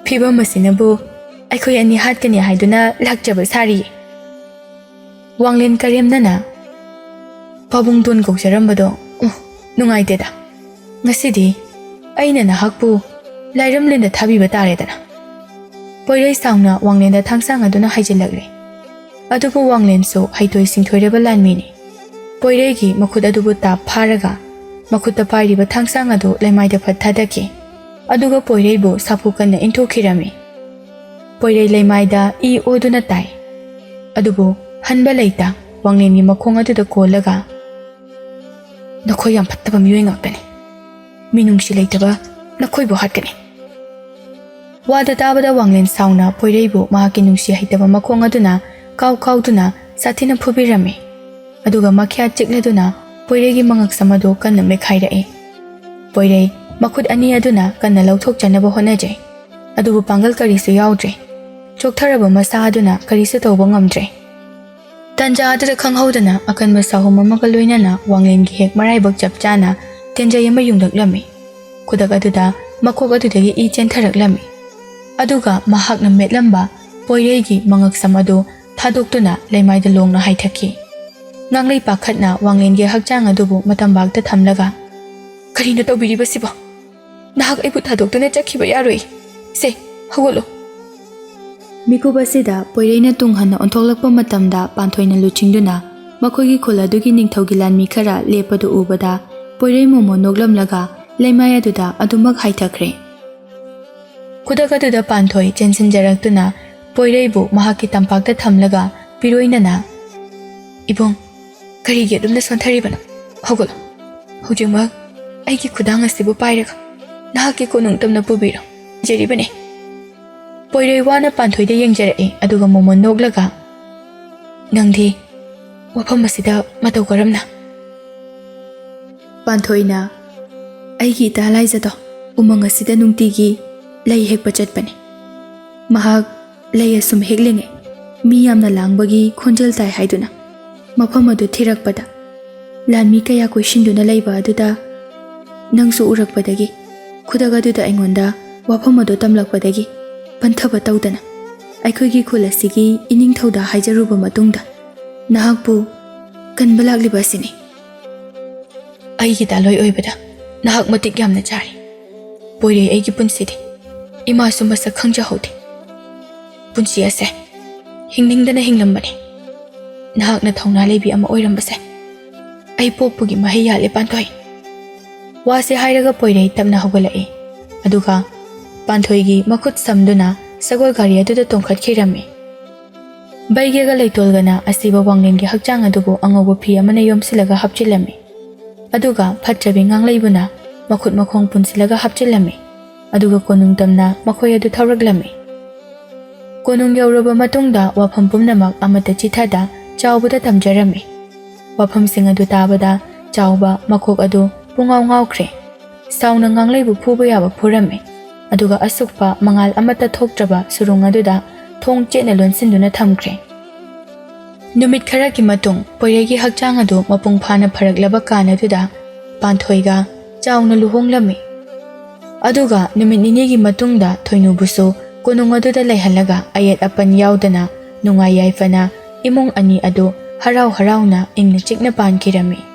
"ꯐꯤꯕꯝ ꯑꯁꯤꯅꯕꯨ ꯑꯩꯈꯣꯏ ꯑꯅꯤ ꯍꯥꯠꯀꯅꯤ ꯍꯥꯏꯗꯨꯅ ꯂꯥꯛꯆꯕ ꯁꯥꯔꯤꯌꯦ"꯫ ꯋꯥꯡꯂꯦꯟ ꯀꯔꯦꯝꯅꯅ, "ꯄꯥꯕꯨꯡꯗꯣꯟ ꯀꯧꯖꯔꯝꯕꯗꯣ, ꯎ, ꯅꯨꯡꯉꯥꯏꯇꯦꯗ꯫ ꯉꯁꯤꯗꯤ ꯑꯩꯅ ꯅꯍꯥꯛꯄꯨ ꯂꯥꯏꯔꯝꯂꯦꯟꯗ ꯊꯥꯕꯤꯕ ꯇꯥꯔꯦꯗꯅ"꯫ ꯄꯣꯏꯔꯩ ꯁꯥꯎꯅ ꯋꯥꯡꯂꯦꯟꯗ ꯊꯥꯡꯁꯥꯡ ꯑꯗꯨꯅ ꯍꯥꯏꯖꯤꯜꯂꯛꯂꯦ꯫ ꯑꯗꯨꯕꯨ ꯋꯥꯡꯂꯦꯟꯁꯨ ꯍꯩꯊꯣꯏ ꯁꯤꯡꯊꯣꯏꯔꯕ ꯂꯥꯟꯃꯤꯅꯤ꯫ ꯄꯣꯏꯔꯩꯒꯤ ꯃꯈꯨꯠ ꯑꯗꯨꯕꯨ ꯇꯥꯞ ꯐꯥꯔꯒ ꯃꯈꯨꯠꯇ ꯄꯥꯏꯔꯤꯕ ꯊꯥꯡꯁꯥꯡ ꯑꯗꯨ ꯂꯩꯃꯥꯏꯗ ꯐꯠ ꯊꯥꯗꯈꯤ꯫ ꯑꯗꯨꯒ ꯄꯣꯏꯔꯩꯕꯨ ꯁꯥꯐꯨ ꯀꯟꯅ ꯏꯟꯊꯣꯛꯈꯤꯔꯝꯃꯤ꯫ ꯄꯣꯏꯔꯩ ꯂꯩꯃꯥꯏꯗ ꯏ ꯑꯣꯗꯨꯅ ꯇꯥꯏ꯫ ꯑꯗꯨꯕꯨ ꯍꯟꯕ ꯂꯩꯇ ꯋꯥꯡꯂꯦꯟꯒꯤ ꯃꯈꯣꯡ ꯑꯗꯨꯗ ꯀꯣꯜꯂꯒ, "ꯅꯈꯣꯏ ꯌꯥꯝ ꯐꯠꯇꯕ ꯃꯤꯑꯣꯏ ꯉꯥꯛꯇꯅꯤ꯫ ꯃꯤꯅꯨꯡꯁꯤ ꯂꯩꯇꯕ ꯅꯈꯣꯏꯕꯨ ꯍꯥꯠꯀꯅꯤ"꯫ ꯋꯥꯗꯨ ꯇꯥꯕꯗ ꯋꯥꯡꯂꯦꯟ ꯁꯥꯎꯅ ꯄꯣꯏꯔꯩꯕꯨ ꯃꯍꯥꯛꯀꯤ ꯅꯨꯡꯁꯤ ꯍꯩꯇꯕ ꯃꯈꯣꯡ ꯑꯗꯨꯅ ꯀꯥꯎ ꯀꯥꯎꯗꯨꯅ ꯁꯥꯊꯤꯅ ꯐꯨꯕꯤꯔꯝꯃꯤ꯫ ꯑꯗꯨꯒ ꯃꯈ꯭ꯌꯥꯠ ꯆꯤꯛꯂꯗꯨꯅ ꯄꯣꯏꯔꯩꯒꯤ ꯃꯉꯛꯁꯝ ꯑꯗꯨ ꯀꯟꯅ ꯃꯦꯠꯈꯥꯏꯔꯛꯏ꯫ ꯄꯣꯏꯔꯩ ꯃꯈꯨꯠ ꯑꯅꯤ ꯑꯗꯨꯅ ꯀꯟꯅ ꯂꯧꯊꯣꯛꯆꯅꯕ ꯍꯣꯠꯅꯖꯩ꯫ ꯑꯗꯨꯕꯨ ꯄꯥꯡꯒꯜ ꯀꯔꯤꯁꯨ ꯌꯥꯎꯗ꯭ꯔꯦ꯫ ꯆꯣꯛꯊꯔꯕ ꯃꯁꯥ ꯑꯗꯨꯅ ꯀꯔꯤꯁꯨ ꯇꯧꯕ ꯉꯝꯗ꯭ꯔꯦ꯫ ꯇꯟꯖꯥ ꯑꯗꯨꯗ ꯈꯪꯍꯧꯗꯅ ꯑꯀꯟꯕ ꯁꯥꯍꯨꯝ ꯑꯃꯒ ꯂꯣꯏꯅꯅ ꯋꯥꯡꯂꯦꯟꯒꯤ ꯍꯦꯛ ꯃꯔꯥꯏꯕꯛ ꯆꯞ ꯆꯥꯅ ꯇꯦꯟꯖꯩ ꯑꯃ ꯌꯨꯡꯂꯛꯂꯝꯃꯤ꯫ ꯈꯨꯗꯛ ꯑꯗꯨꯗ ꯃꯈꯣꯛ ꯑꯗꯨꯗꯒꯤ ꯏ ꯆꯦꯟꯊꯔꯛꯂꯝꯃꯤ꯫ ꯑꯗꯨꯒ ꯃꯍꯥꯛꯅ ꯃꯦꯠꯂꯝꯕ ꯄꯣꯏꯔꯩꯒꯤ ꯃꯉꯛꯁꯝ ꯑꯗꯨ ꯊꯥꯗꯣꯛꯇꯨꯅ ꯂꯩꯃꯥꯏꯗ ꯂꯣꯡꯅ ꯍꯥꯏꯊꯈꯤ꯫ ꯉꯥꯡꯂꯩ ꯄꯥꯈꯠꯅ ꯋꯥꯡꯂꯦꯟꯒꯤ ꯍꯛꯆꯥꯡ ꯑꯗꯨꯕꯨ ꯃꯇꯝꯕꯥꯛꯇ ꯊꯝꯂꯒ, "ꯀꯔꯤꯅꯣ ꯇꯧꯕꯤꯔꯤꯕꯁꯤꯕꯣ? ꯅꯍꯥꯛ ꯑꯩꯕꯨ ꯊꯥꯗꯣꯛꯇꯨꯅ ꯆꯠꯈꯤꯕ ꯌꯥꯔꯣꯏ꯫ ꯁꯦ, ꯍꯧꯒꯠꯂꯣ꯫" ꯃꯤꯀꯨꯞ ꯑꯁꯤꯗ ꯄꯣꯏꯔꯩꯅ ꯇꯨꯡ ꯍꯟꯅ ꯑꯣꯟꯊꯣꯛꯂꯛꯄ ꯃꯇꯝꯗ ꯄꯥꯟꯊꯣꯏꯅ ꯂꯨꯆꯤꯡꯗꯨꯅ ꯃꯈꯣꯏꯒꯤ ꯈꯨꯜ ꯑꯗꯨꯒꯤ ꯅꯤꯡꯊꯧꯒꯤ ꯂꯥꯟꯃꯤ ꯈꯔ ꯂꯦꯞꯄꯗꯨ ꯎꯕꯗ ꯄꯣꯏꯔꯩ ꯃꯣꯃꯣꯟ ꯅꯣꯛꯂꯝꯂꯒ ꯂꯩꯃꯥꯏ ꯑꯗꯨꯗ ꯑꯗꯨꯃꯛ ꯍꯥꯏꯊꯈ꯭ꯔꯦ꯫ ꯈꯨꯗꯛ ꯑꯗꯨꯗ ꯄꯥꯟꯊꯣꯏ ꯆꯦꯟꯁꯤꯟꯖꯔꯛꯇꯨꯅ ꯄꯣꯏꯔꯩꯕꯨ ꯃꯍꯥꯛꯀꯤ ꯇꯝꯄꯥꯛꯇ ꯊꯝꯂꯒ ꯄꯤꯔꯣꯏꯅꯅ, "ꯏꯕꯨꯡ, ꯀꯔꯤꯒꯤ ꯑꯗꯨꯝꯅ ꯁꯣꯟꯊꯔꯤꯕꯅꯣ? ꯍꯧꯒꯠꯂꯣ꯫ ꯍꯧꯖꯤꯛꯃꯛ ꯑꯩꯒꯤ ꯈꯨꯗꯥꯡ ꯑꯁꯤꯕꯨ ꯄꯥꯏꯔꯒ ꯅꯍꯥꯛꯀꯤ ꯀꯣꯅꯨꯡ ꯇꯝꯅ ꯄꯨꯕꯤꯔꯣ꯫ ꯀꯤꯖꯔꯤꯕꯅꯤ꯫" ꯄꯣꯏꯔꯩ ꯋꯥꯅ ꯄꯥꯟꯊꯣꯏꯗ ꯌꯦꯡꯖꯔꯛꯏ, ꯑꯗꯨꯒ ꯃꯣꯃꯣꯟ ꯅꯣꯛꯂꯒ, "ꯅꯪꯗꯤ ꯋꯥꯐꯝ ꯑꯁꯤꯗ ꯃꯇꯧ ꯀꯔꯝꯅ?" ꯄꯥꯟꯊꯣꯏꯅ, "ꯑꯩꯒꯤ ꯏꯇꯥ ꯂꯥꯏꯖꯗꯣ ꯎꯃꯪ ꯑꯁꯤꯗ ꯅꯨꯡꯇꯤꯒꯤ ꯂꯩ ꯍꯦꯛꯄ ꯆꯠꯄꯅꯤ꯫ ꯃꯍꯥꯛ ꯂꯩ ꯑꯁꯨꯝ ꯍꯦꯛꯂꯤꯉꯩ ꯃꯤ ꯌꯥꯝꯅ ꯂꯥꯡꯕꯒꯤ ꯈꯣꯟꯖꯦꯜ ꯇꯥꯏ ꯍꯥꯏꯗꯨꯅ ꯃꯐꯝ ꯑꯗꯨ ꯊꯤꯔꯛꯄꯗ ꯂꯥꯟꯃꯤ ꯀꯌꯥ ꯀꯣꯏꯁꯤꯟꯗꯨꯅ ꯂꯩꯕ ꯑꯗꯨꯗ ꯅꯪꯁꯨ ꯎꯔꯛꯄꯗꯒꯤ ꯈꯨꯗꯛ ꯑꯗꯨꯗ ꯑꯩꯉꯣꯟꯗ ꯋꯥꯐꯝ ꯑꯗꯨ ꯇꯝꯂꯛꯄꯗꯒꯤ ꯄꯟꯊꯕ ꯇꯧꯗꯅ ꯑꯩꯈꯣꯏꯒꯤ ꯈꯨꯜ ꯑꯁꯤꯒꯤ ꯏꯅꯤꯡꯊꯧꯗ ꯍꯥꯏꯖꯔꯨꯕ ꯃꯇꯨꯡꯗ ꯅꯍꯥꯛꯄꯨ ꯀꯟꯕ ꯂꯥꯛꯂꯤꯕ ꯑꯁꯤꯅꯤ꯫" "ꯑꯩꯒꯤ ꯗꯥꯂꯣꯏ ꯑꯣꯏꯕꯗ ꯅꯍꯥꯛ ꯃꯇꯤꯛ ꯌꯥꯝꯅ ꯆꯥꯔꯦ꯫ ꯄꯣꯏꯔꯩ ꯑꯩꯒꯤ ꯄꯨꯟꯁꯤꯗꯤ ꯏꯃꯥꯁꯨ ꯃꯁꯛ ꯈꯪꯖꯍꯧꯗꯦ꯫ ꯄꯨꯟꯁꯤ ꯑꯁꯦ ꯍꯤꯡꯅꯤꯡꯗꯅ ꯍꯤꯡꯂꯝꯕꯅꯤ꯫ ꯅꯍꯥꯛꯅ ꯊꯧꯅꯥ ꯂꯩꯕꯤ ꯑꯃ ꯑꯣꯏꯔꯝꯕꯁꯦ ꯑꯩ ꯄꯣꯛꯄꯒꯤ ꯃꯍꯩ ꯌꯥꯜꯂꯦ, ꯄꯥꯟꯊꯣꯏ꯫" ꯋꯥꯁꯦ ꯍꯥꯏꯔꯒ ꯄꯣꯏꯔꯩ ꯇꯞꯅ ꯍꯧꯒꯠꯂꯛꯏ꯫ ꯑꯗꯨꯒ ꯄꯥꯟꯊꯣꯏꯒꯤ ꯃꯈꯨꯠ ꯁꯝꯗꯨꯅ ꯁꯒꯣꯜ ꯒꯥꯔꯤ ꯑꯗꯨꯗ ꯇꯣꯡꯈꯠꯈꯤꯔꯝꯃꯤ꯫ ꯕꯩꯒꯦꯒ ꯂꯩꯇꯣꯜꯒꯅ ꯑꯁꯤꯕ ꯋꯥꯡꯂꯦꯟꯒꯤ ꯍꯛꯆꯥꯡ ꯑꯗꯨꯕꯨ ꯑꯉꯧꯕ ꯐꯤ ꯑꯃꯅ ꯌꯣꯝꯁꯤꯜꯂꯒ ꯍꯥꯞꯆꯤꯜꯂꯝꯃꯤ꯫ ꯑꯗꯨꯒ ꯐꯠꯇ꯭ꯔꯕꯤ ꯉꯥꯡꯂꯩꯕꯨꯅ ꯃꯈꯨꯠ ꯃꯈꯣꯡ ꯄꯨꯟꯁꯤꯜꯂꯒ ꯍꯥꯞꯆꯤꯜꯂꯝꯃꯤ꯫ ꯑꯗꯨꯒ ꯀꯣꯅꯨꯡ ꯇꯝꯅ ꯃꯈꯣꯏ ꯑꯗꯨ ꯊꯧꯔꯛꯂꯝꯃꯤ꯫ ꯀꯣꯅꯨꯡ ꯌꯧꯔꯕ ꯃꯇꯨꯡꯗ ꯋꯥꯐꯝ ꯄꯨꯝꯅꯃꯛ ꯑꯃꯠꯇ ꯆꯤꯊꯗ ꯆꯥꯎꯕꯗ ꯇꯝꯖꯔꯝꯃꯤ꯫ ꯋꯥꯐꯝꯁꯤꯡ ꯑꯗꯨ ꯇꯥꯕꯗ ꯆꯥꯎꯕ ꯃꯀꯣꯛ ꯑꯗꯨ ꯄꯨꯡꯉꯥꯎ ꯉꯥꯎꯈ꯭ꯔꯦ꯫ ꯁꯥꯎꯅ ꯉꯥꯡꯂꯩꯕꯨ ꯐꯨꯕ ꯌꯥꯕ ꯐꯨꯔꯝꯃꯤ꯫ ꯑꯗꯨꯒ ꯑꯁꯨꯛꯄ ꯃꯉꯥꯜ ꯑꯃꯠꯇ ꯊꯣꯛꯇ꯭ꯔꯕ ꯁꯨꯔꯨꯡ ꯑꯗꯨꯗ ꯊꯣꯡ ꯆꯦꯠꯅ ꯂꯣꯟꯁꯤꯟꯗꯨꯅ ꯊꯝꯈ꯭ꯔꯦ꯫ ꯅꯨꯃꯤꯠ ꯈꯔꯒꯤ ꯃꯇꯨꯡ ꯄꯣꯏꯔꯩꯒꯤ ꯍꯛꯆꯥꯡ ꯑꯗꯨ ꯃꯄꯨꯡ ꯐꯥꯅ ꯐꯔꯛꯂꯕ ꯀꯥꯟ ꯑꯗꯨꯗ ꯄꯥꯟꯊꯣꯏꯒ ꯆꯥꯎꯅ ꯂꯨꯍꯣꯡꯂꯝꯃꯤ꯫ ꯑꯗꯨꯒ ꯅꯨꯃꯤꯠ ꯅꯤꯅꯤꯒꯤ ꯃꯇꯨꯡꯗ ꯊꯣꯏꯅꯨꯕꯨꯁꯨ ꯀꯣꯅꯨꯡ ꯑꯗꯨꯗ ꯂꯩꯍꯜꯂꯒ ꯑꯌꯦꯠ ꯑꯄꯟ ꯌꯥꯎꯗꯅ ꯅꯨꯡꯉꯥꯏ ꯌꯥꯏꯐꯅ ꯏꯃꯨꯡ ꯑꯅꯤ ꯑꯗꯨ ꯍꯔꯥꯎ ꯍꯔꯥꯎꯅ ꯏꯪꯅ ꯆꯤꯛꯅ ꯄꯥꯟꯈꯤꯔꯝꯃꯤ꯫